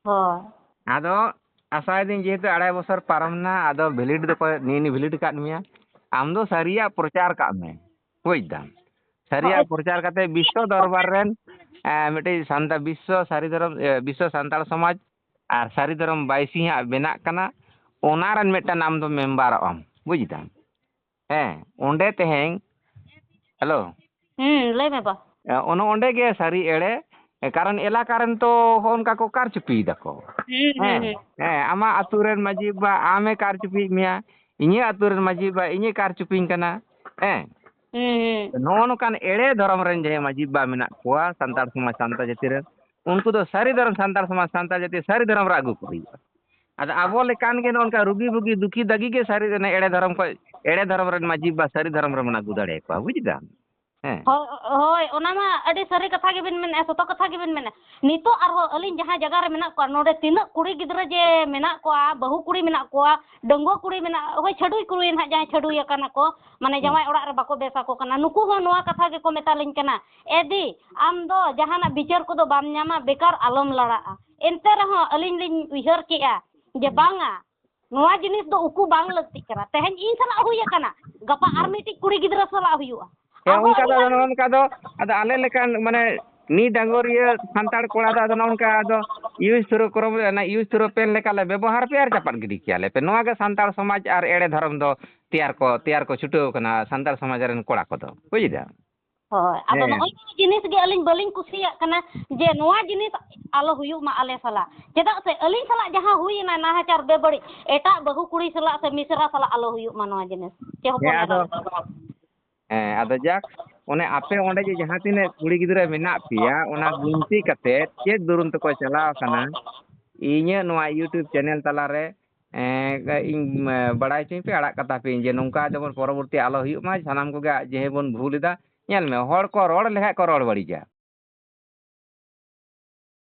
ᱦᱳᱭ᱾ ᱟᱫᱚ ᱟᱥᱟᱭᱮᱫᱟᱹᱧ ᱡᱮᱦᱮᱛᱩ ᱟᱲᱟᱭ ᱵᱚᱪᱷᱚᱨ ᱯᱟᱨᱚᱢ ᱮᱱᱟ, ᱟᱫᱚ ᱵᱷᱮᱞᱤᱰ ᱫᱚᱠᱚ, ᱱᱤᱭᱟᱹ ᱱᱤᱭᱟᱹ ᱵᱷᱮᱞᱤᱰ ᱟᱠᱟᱫ ᱢᱮᱭᱟ, ᱟᱢ ᱫᱚ ᱥᱟᱹᱨᱤᱭᱟᱜ ᱯᱨᱚᱪᱟᱨ ᱠᱟᱜ ᱢᱮ, ᱵᱩᱡᱽ ᱫᱟᱢ? ᱥᱟᱹᱨᱤᱭᱟᱜ ᱦᱳᱭ᱾ ᱯᱨᱚᱪᱟᱨ ᱠᱟᱛᱮ ᱵᱤᱥᱥᱚ ᱫᱚᱨᱵᱟᱨ ᱨᱮᱱ, ᱮ, ᱢᱤᱫᱴᱤᱡ ᱥᱟᱱᱛᱟᱲ, ᱵᱤᱥᱥᱚ ᱥᱟᱹᱨᱤ ᱫᱷᱚᱨᱚᱢ, ᱮ, ᱵᱤᱥᱥᱚ ᱥᱟᱱᱛᱟᱲ ᱥᱚᱢᱟᱡᱽ ᱟᱨ ᱥᱟᱹᱨᱤ ᱫᱷᱚᱨᱚᱢ ᱵᱟᱭᱥᱤ ᱦᱟᱸᱜ ᱵᱮᱱᱟᱜ ᱠᱟᱱᱟ, ᱚᱱᱟ ᱨᱮᱱ ᱢᱤᱫᱴᱟᱝ ᱟᱢ ᱫᱚ ᱢᱮᱢᱵᱟᱨᱚᱜ ᱟᱢ, ᱵᱩᱡᱽ ᱫᱟᱢ? ᱦᱮᱸ, ᱚᱸᱰᱮ ᱛᱮᱦᱮᱧ, ᱦᱮᱞᱳ᱾ ᱦᱩᱸ, ᱞᱟᱹᱭ ᱢᱮ ᱵᱟ᱾ ᱮ, ᱚᱱᱮ ᱚᱸᱰᱮ ᱜᱮ ᱥᱟᱹᱨᱤ ᱮᱲᱮ, ᱮ, ᱠᱟᱨᱚᱱ ᱮᱞᱟᱠᱟ ᱨᱮᱱ ᱛᱚ ᱦᱚᱸᱜᱼᱚ ᱱᱚᱝᱠᱟ ᱠᱚ ᱠᱟᱨᱪᱩᱯᱤᱭ ᱫᱟᱠᱚ᱾ ᱦᱩᱸ, ᱦᱩᱸ, ᱦᱮᱸ, ᱦᱩᱸ᱾ ᱦᱮᱸ, ᱟᱢᱟᱜ ᱟᱹᱛᱩ ᱨᱮᱱ ᱢᱟᱹᱡᱷᱤ ᱵᱟ ᱟᱢᱮ ᱠᱟᱨᱪᱩᱯᱤᱭᱮᱫ ᱢᱮᱭᱟ, ᱤᱧᱟᱹᱜ ᱟᱹᱛᱩ ᱨᱮᱱ ᱢᱟᱹᱡᱷᱤ ᱵᱟ ᱤᱧᱮ ᱠᱟᱨᱪᱩᱯᱤᱧ ᱠᱟᱱᱟ᱾ ᱦᱮᱸ᱾ ᱦᱩᱸ, ᱦᱩᱸ᱾ ᱱᱚᱜᱼᱚ ᱱᱚᱝᱠᱟᱱ ᱮᱲᱮ ᱫᱷᱚᱨᱚᱢ ᱨᱮᱱ ᱡᱟᱦᱟᱸᱭ ᱢᱟᱹᱡᱷᱤ ᱵᱟ ᱢᱮᱱᱟᱜ ᱠᱚᱣᱟ, ᱥᱟᱱᱛᱟᱲ ᱥᱚᱢᱟᱡᱽ, ᱥᱟᱱᱛᱟᱲ ᱡᱟᱹᱛᱤ ᱨᱮᱱ, ᱩᱱᱠᱩ ᱫᱚ ᱥᱟᱹᱨᱤ ᱫᱷᱚᱨᱚᱢ ᱥᱟᱱᱛᱟᱲ ᱥᱚᱢᱟᱡᱽ, ᱥᱟᱱᱛᱟᱲ ᱡᱟᱹᱛᱤ ᱥᱟᱹᱨᱤ ᱫᱷᱚᱨᱚᱢ ᱨᱮ ᱟᱹᱜᱩ ᱠᱚ ᱦᱩᱭᱩᱜᱼᱟ᱾ ᱟᱫᱚ ᱟᱵᱚ ᱞᱮᱠᱟᱱ ᱜᱮ ᱱᱚᱜᱼᱚ ᱱᱚᱝᱠᱟ ᱨᱩᱜᱤ ᱵᱩᱜᱤ ᱫᱩᱠᱷᱤ ᱫᱟᱹᱜᱤ ᱜᱮ ᱥᱟᱹᱨᱤ ᱨᱮᱱ ᱮᱲᱮ ᱫᱷᱚᱨᱚᱢ ᱠᱷᱚᱡ, ᱮᱲᱮ ᱫᱷᱚᱨᱚᱢ ᱨᱮᱱ ᱢᱟᱹᱡᱷᱤ ᱵᱟ ᱥᱟᱹᱨᱤ ᱫᱷᱚᱨᱚᱢ ᱨᱮᱵᱚᱱ ᱟᱹᱜᱩ ᱫᱟᱲᱮᱭᱟᱠᱚᱣᱟ, ᱵᱩᱡᱽ ᱫᱟᱢ? ᱦᱮᱸ᱾ ᱦᱳᱭ, ᱦᱳᱭ, ᱚᱱᱟ ᱢᱟ ᱟᱹᱰᱤ ᱥᱟᱹᱨᱤ ᱠᱟᱛᱷᱟ ᱜᱮᱵᱤᱱ ᱢᱮᱱᱮᱫᱼᱟ, ᱥᱚᱛᱚ ᱠᱟᱛᱷᱟ ᱜᱮᱵᱤᱱ ᱢᱮᱱᱮᱫᱼᱟ᱾ ᱱᱤᱛᱚᱜ ᱟᱨᱦᱚᱸ ᱟᱹᱞᱤᱧ ᱡᱟᱦᱟᱸ ᱡᱟᱭᱜᱟ ᱨᱮ ᱢᱮᱱᱟᱜ ᱠᱚᱣᱟ, ᱱᱚᱰᱮ ᱛᱤᱱᱟᱹᱜ ᱠᱩᱲᱤ ᱜᱤᱫᱽᱨᱟᱹ ᱡᱮ ᱢᱮᱱᱟᱜ ᱠᱚᱣᱟ, ᱵᱟᱹᱦᱩ ᱠᱩᱲᱤ ᱢᱮᱱᱟᱜ ᱠᱚᱣᱟ, ᱰᱟᱺᱜᱩᱣᱟᱹ ᱠᱩᱲᱤ ᱢᱮᱱᱟᱜ, ᱚᱠᱚᱭ ᱪᱷᱟᱹᱰᱩᱭ ᱠᱩᱲᱤ ᱱᱟᱦᱟᱜ ᱡᱟᱦᱟᱸᱭ ᱪᱷᱟᱹᱰᱩᱭ ᱟᱠᱟᱱᱟ ᱠᱚ, ᱢᱟᱱᱮ ᱦᱮᱸ᱾ ᱡᱟᱶᱟᱭ ᱚᱲᱟᱜ ᱨᱮ ᱵᱟᱠᱚ ᱵᱮᱥ ᱟᱠᱚ ᱠᱟᱱᱟ, ᱱᱩᱠᱩ ᱦᱚᱸ ᱱᱚᱣᱟ ᱠᱟᱛᱷᱟ ᱜᱮᱠᱚ ᱢᱮᱛᱟᱞᱤᱧ ᱠᱟᱱᱟ, "ᱮ ᱫᱤ, ᱟᱢ ᱫᱚ ᱡᱟᱦᱟᱱᱟᱜ ᱵᱤᱪᱟᱹᱨ ᱠᱚᱫᱚ ᱵᱟᱢ ᱧᱟᱢᱟ, ᱵᱮᱠᱟᱨ ᱟᱞᱚᱢ ᱞᱟᱲᱟᱜᱼᱟ᱾" ᱮᱱᱛᱮ ᱨᱮᱦᱚᱸ ᱟᱹᱞᱤᱧ ᱞᱤᱧ ᱩᱭᱦᱟᱹᱨ ᱠᱮᱜᱼᱟ ᱡᱮ ᱦᱮᱸ᱾ ᱵᱟᱝᱟ, ᱱᱚᱣᱟ ᱡᱤᱱᱤᱥ ᱫᱚ ᱩᱠᱩ ᱵᱟᱝ ᱞᱟᱹᱠᱛᱤᱜ ᱠᱟᱱᱟ᱾ ᱛᱮᱦᱮᱧ ᱤᱧ ᱥᱟᱞᱟᱜ ᱦᱩᱭ ᱟᱠᱟᱱᱟ, ᱜᱟᱯᱟ ᱟᱨ ᱦᱮᱸ᱾ ᱢᱤᱫᱴᱤᱡ ᱠᱩᱲᱤ ᱜᱤᱫᱽᱨᱟᱹ ᱥᱟᱞᱟᱜ ᱦᱩᱭᱩᱜᱼᱟ᱾ ᱦᱮᱸ, ᱟᱨᱦᱚᱸ ᱚᱱᱠᱟ ᱫᱚ ᱟᱹᱞᱤᱧᱟᱜ ᱟᱫᱚ ᱱᱚᱜᱼᱚ ᱱᱚᱝᱠᱟ ᱫᱚ, ᱟᱫᱚ ᱟᱞᱮ ᱞᱮᱠᱟᱱ ᱢᱟᱱᱮ ᱱᱤ ᱰᱟᱸᱜᱚᱨᱤᱭᱟᱹ ᱥᱟᱱᱛᱟᱲ ᱠᱚᱲᱟ ᱫᱚ ᱟᱫᱚ ᱱᱚᱜᱼᱚ ᱱᱚᱝᱠᱟ ᱟᱫᱚ use through ᱠᱚᱨᱚᱢ ᱨᱮ, ᱚᱱᱟ use through pen ᱞᱮᱠᱟ ᱞᱮ ᱵᱮᱵᱚᱦᱟᱨ ᱯᱮ ᱟᱨ ᱪᱟᱯᱟᱫ ᱜᱤᱰᱤ ᱠᱮᱭᱟ ᱞᱮ ᱯᱮ᱾ ᱱᱚᱣᱟ ᱜᱮ ᱥᱟᱱᱛᱟᱲ ᱥᱚᱢᱟᱡᱽ ᱟᱨ ᱮᱲᱮ ᱫᱷᱚᱨᱚᱢ ᱫᱚ ᱛᱮᱭᱟᱨ ᱠᱚ, ᱛᱮᱭᱟᱨ ᱠᱚ ᱪᱷᱩᱴᱟᱹᱣ ᱠᱟᱱᱟ ᱥᱟᱱᱛᱟᱲ ᱥᱚᱢᱟᱡᱽ ᱨᱮᱱ ᱠᱚᱲᱟ ᱠᱚᱫᱚ, ᱵᱩᱡᱽ ᱫᱟᱢ? ᱦᱳᱭ, ᱟᱫᱚ ᱦᱮᱸ᱾ ᱱᱚᱜᱼᱚᱭ ᱱᱚᱣᱟ ᱡᱤᱱᱤᱥ ᱜᱮ ᱟᱹᱞᱤᱧ ᱵᱟᱹᱞᱤᱧ ᱠᱩᱥᱤᱭᱟᱜ ᱠᱟᱱᱟ ᱡᱮ ᱱᱚᱣᱟ ᱡᱤᱱᱤᱥ ᱟᱞᱚ ᱦᱩᱭᱩᱜ ᱢᱟ ᱟᱞᱮ ᱥᱟᱞᱟᱜ᱾ ᱪᱮᱫᱟᱜ ᱥᱮ ᱟᱹᱞᱤᱧ ᱥᱟᱞᱟᱜ ᱡᱟᱦᱟᱸ ᱦᱩᱭᱮᱱᱟ ᱱᱟᱦᱟᱪᱟᱨ ᱵᱮᱵᱟᱹᱲᱤᱡ, ᱮᱴᱟᱜ ᱵᱟᱹᱦᱩ ᱠᱩᱲᱤ ᱥᱟᱞᱟᱜ ᱥᱮ ᱢᱤᱥᱨᱟ ᱥᱟᱞᱟᱜ ᱟᱞᱚ ᱦᱩᱭᱩᱜ ᱢᱟ ᱱᱚᱣᱟ ᱡᱤᱱᱤᱥ᱾ ᱪᱮ ᱦᱚᱯᱚᱱ ᱦᱮᱸ, ᱮᱨᱟ ᱟᱫᱚ, ᱥᱟᱞᱟᱜ᱾ ᱦᱮᱸ, ᱟᱫᱚ ᱡᱟᱠ, ᱚᱱᱮ ᱟᱯᱮ ᱚᱸᱰᱮ ᱡᱮ ᱡᱟᱦᱟᱸ ᱛᱤᱱᱟᱹᱜ ᱠᱩᱲᱤ ᱜᱤᱫᱽᱨᱟᱹ ᱢᱮᱱᱟᱜ ᱯᱮᱭᱟ, ᱚᱱᱟ ᱜᱩᱱᱛᱤ ᱠᱟᱛᱮ ᱪᱮᱫ ᱫᱩᱨᱩᱢ ᱛᱮᱠᱚ ᱪᱟᱞᱟᱣ ᱟᱠᱟᱱᱟ, ᱤᱧᱟᱹᱜ ᱱᱚᱣᱟ YouTube channel ᱛᱟᱞᱟᱨᱮ, ᱮᱸ, ᱤᱧ, ᱮᱸ, ᱵᱟᱲᱟᱭ ᱦᱚᱪᱚᱧ ᱯᱮ, ᱟᱲᱟᱜ ᱠᱟᱛᱟ ᱯᱮ ᱡᱮ ᱱᱚᱝᱠᱟ ᱡᱮᱢᱚᱱ ᱯᱚᱨᱚᱵᱚᱨᱛᱤ ᱟᱞᱚ ᱦᱩᱭᱩᱜ ᱢᱟ, ᱥᱟᱱᱟᱢ ᱠᱚᱜᱮ ᱡᱮ ᱵᱚᱱ ᱵᱷᱩᱞ ᱮᱫᱟ᱾ ᱧᱮᱞ ᱢᱮ, ᱦᱚᱲ ᱠᱚ ᱨᱚᱲ ᱞᱮᱠᱷᱟᱡ ᱠᱚ ᱨᱚᱲ ᱵᱟᱹᱲᱤᱡᱟ,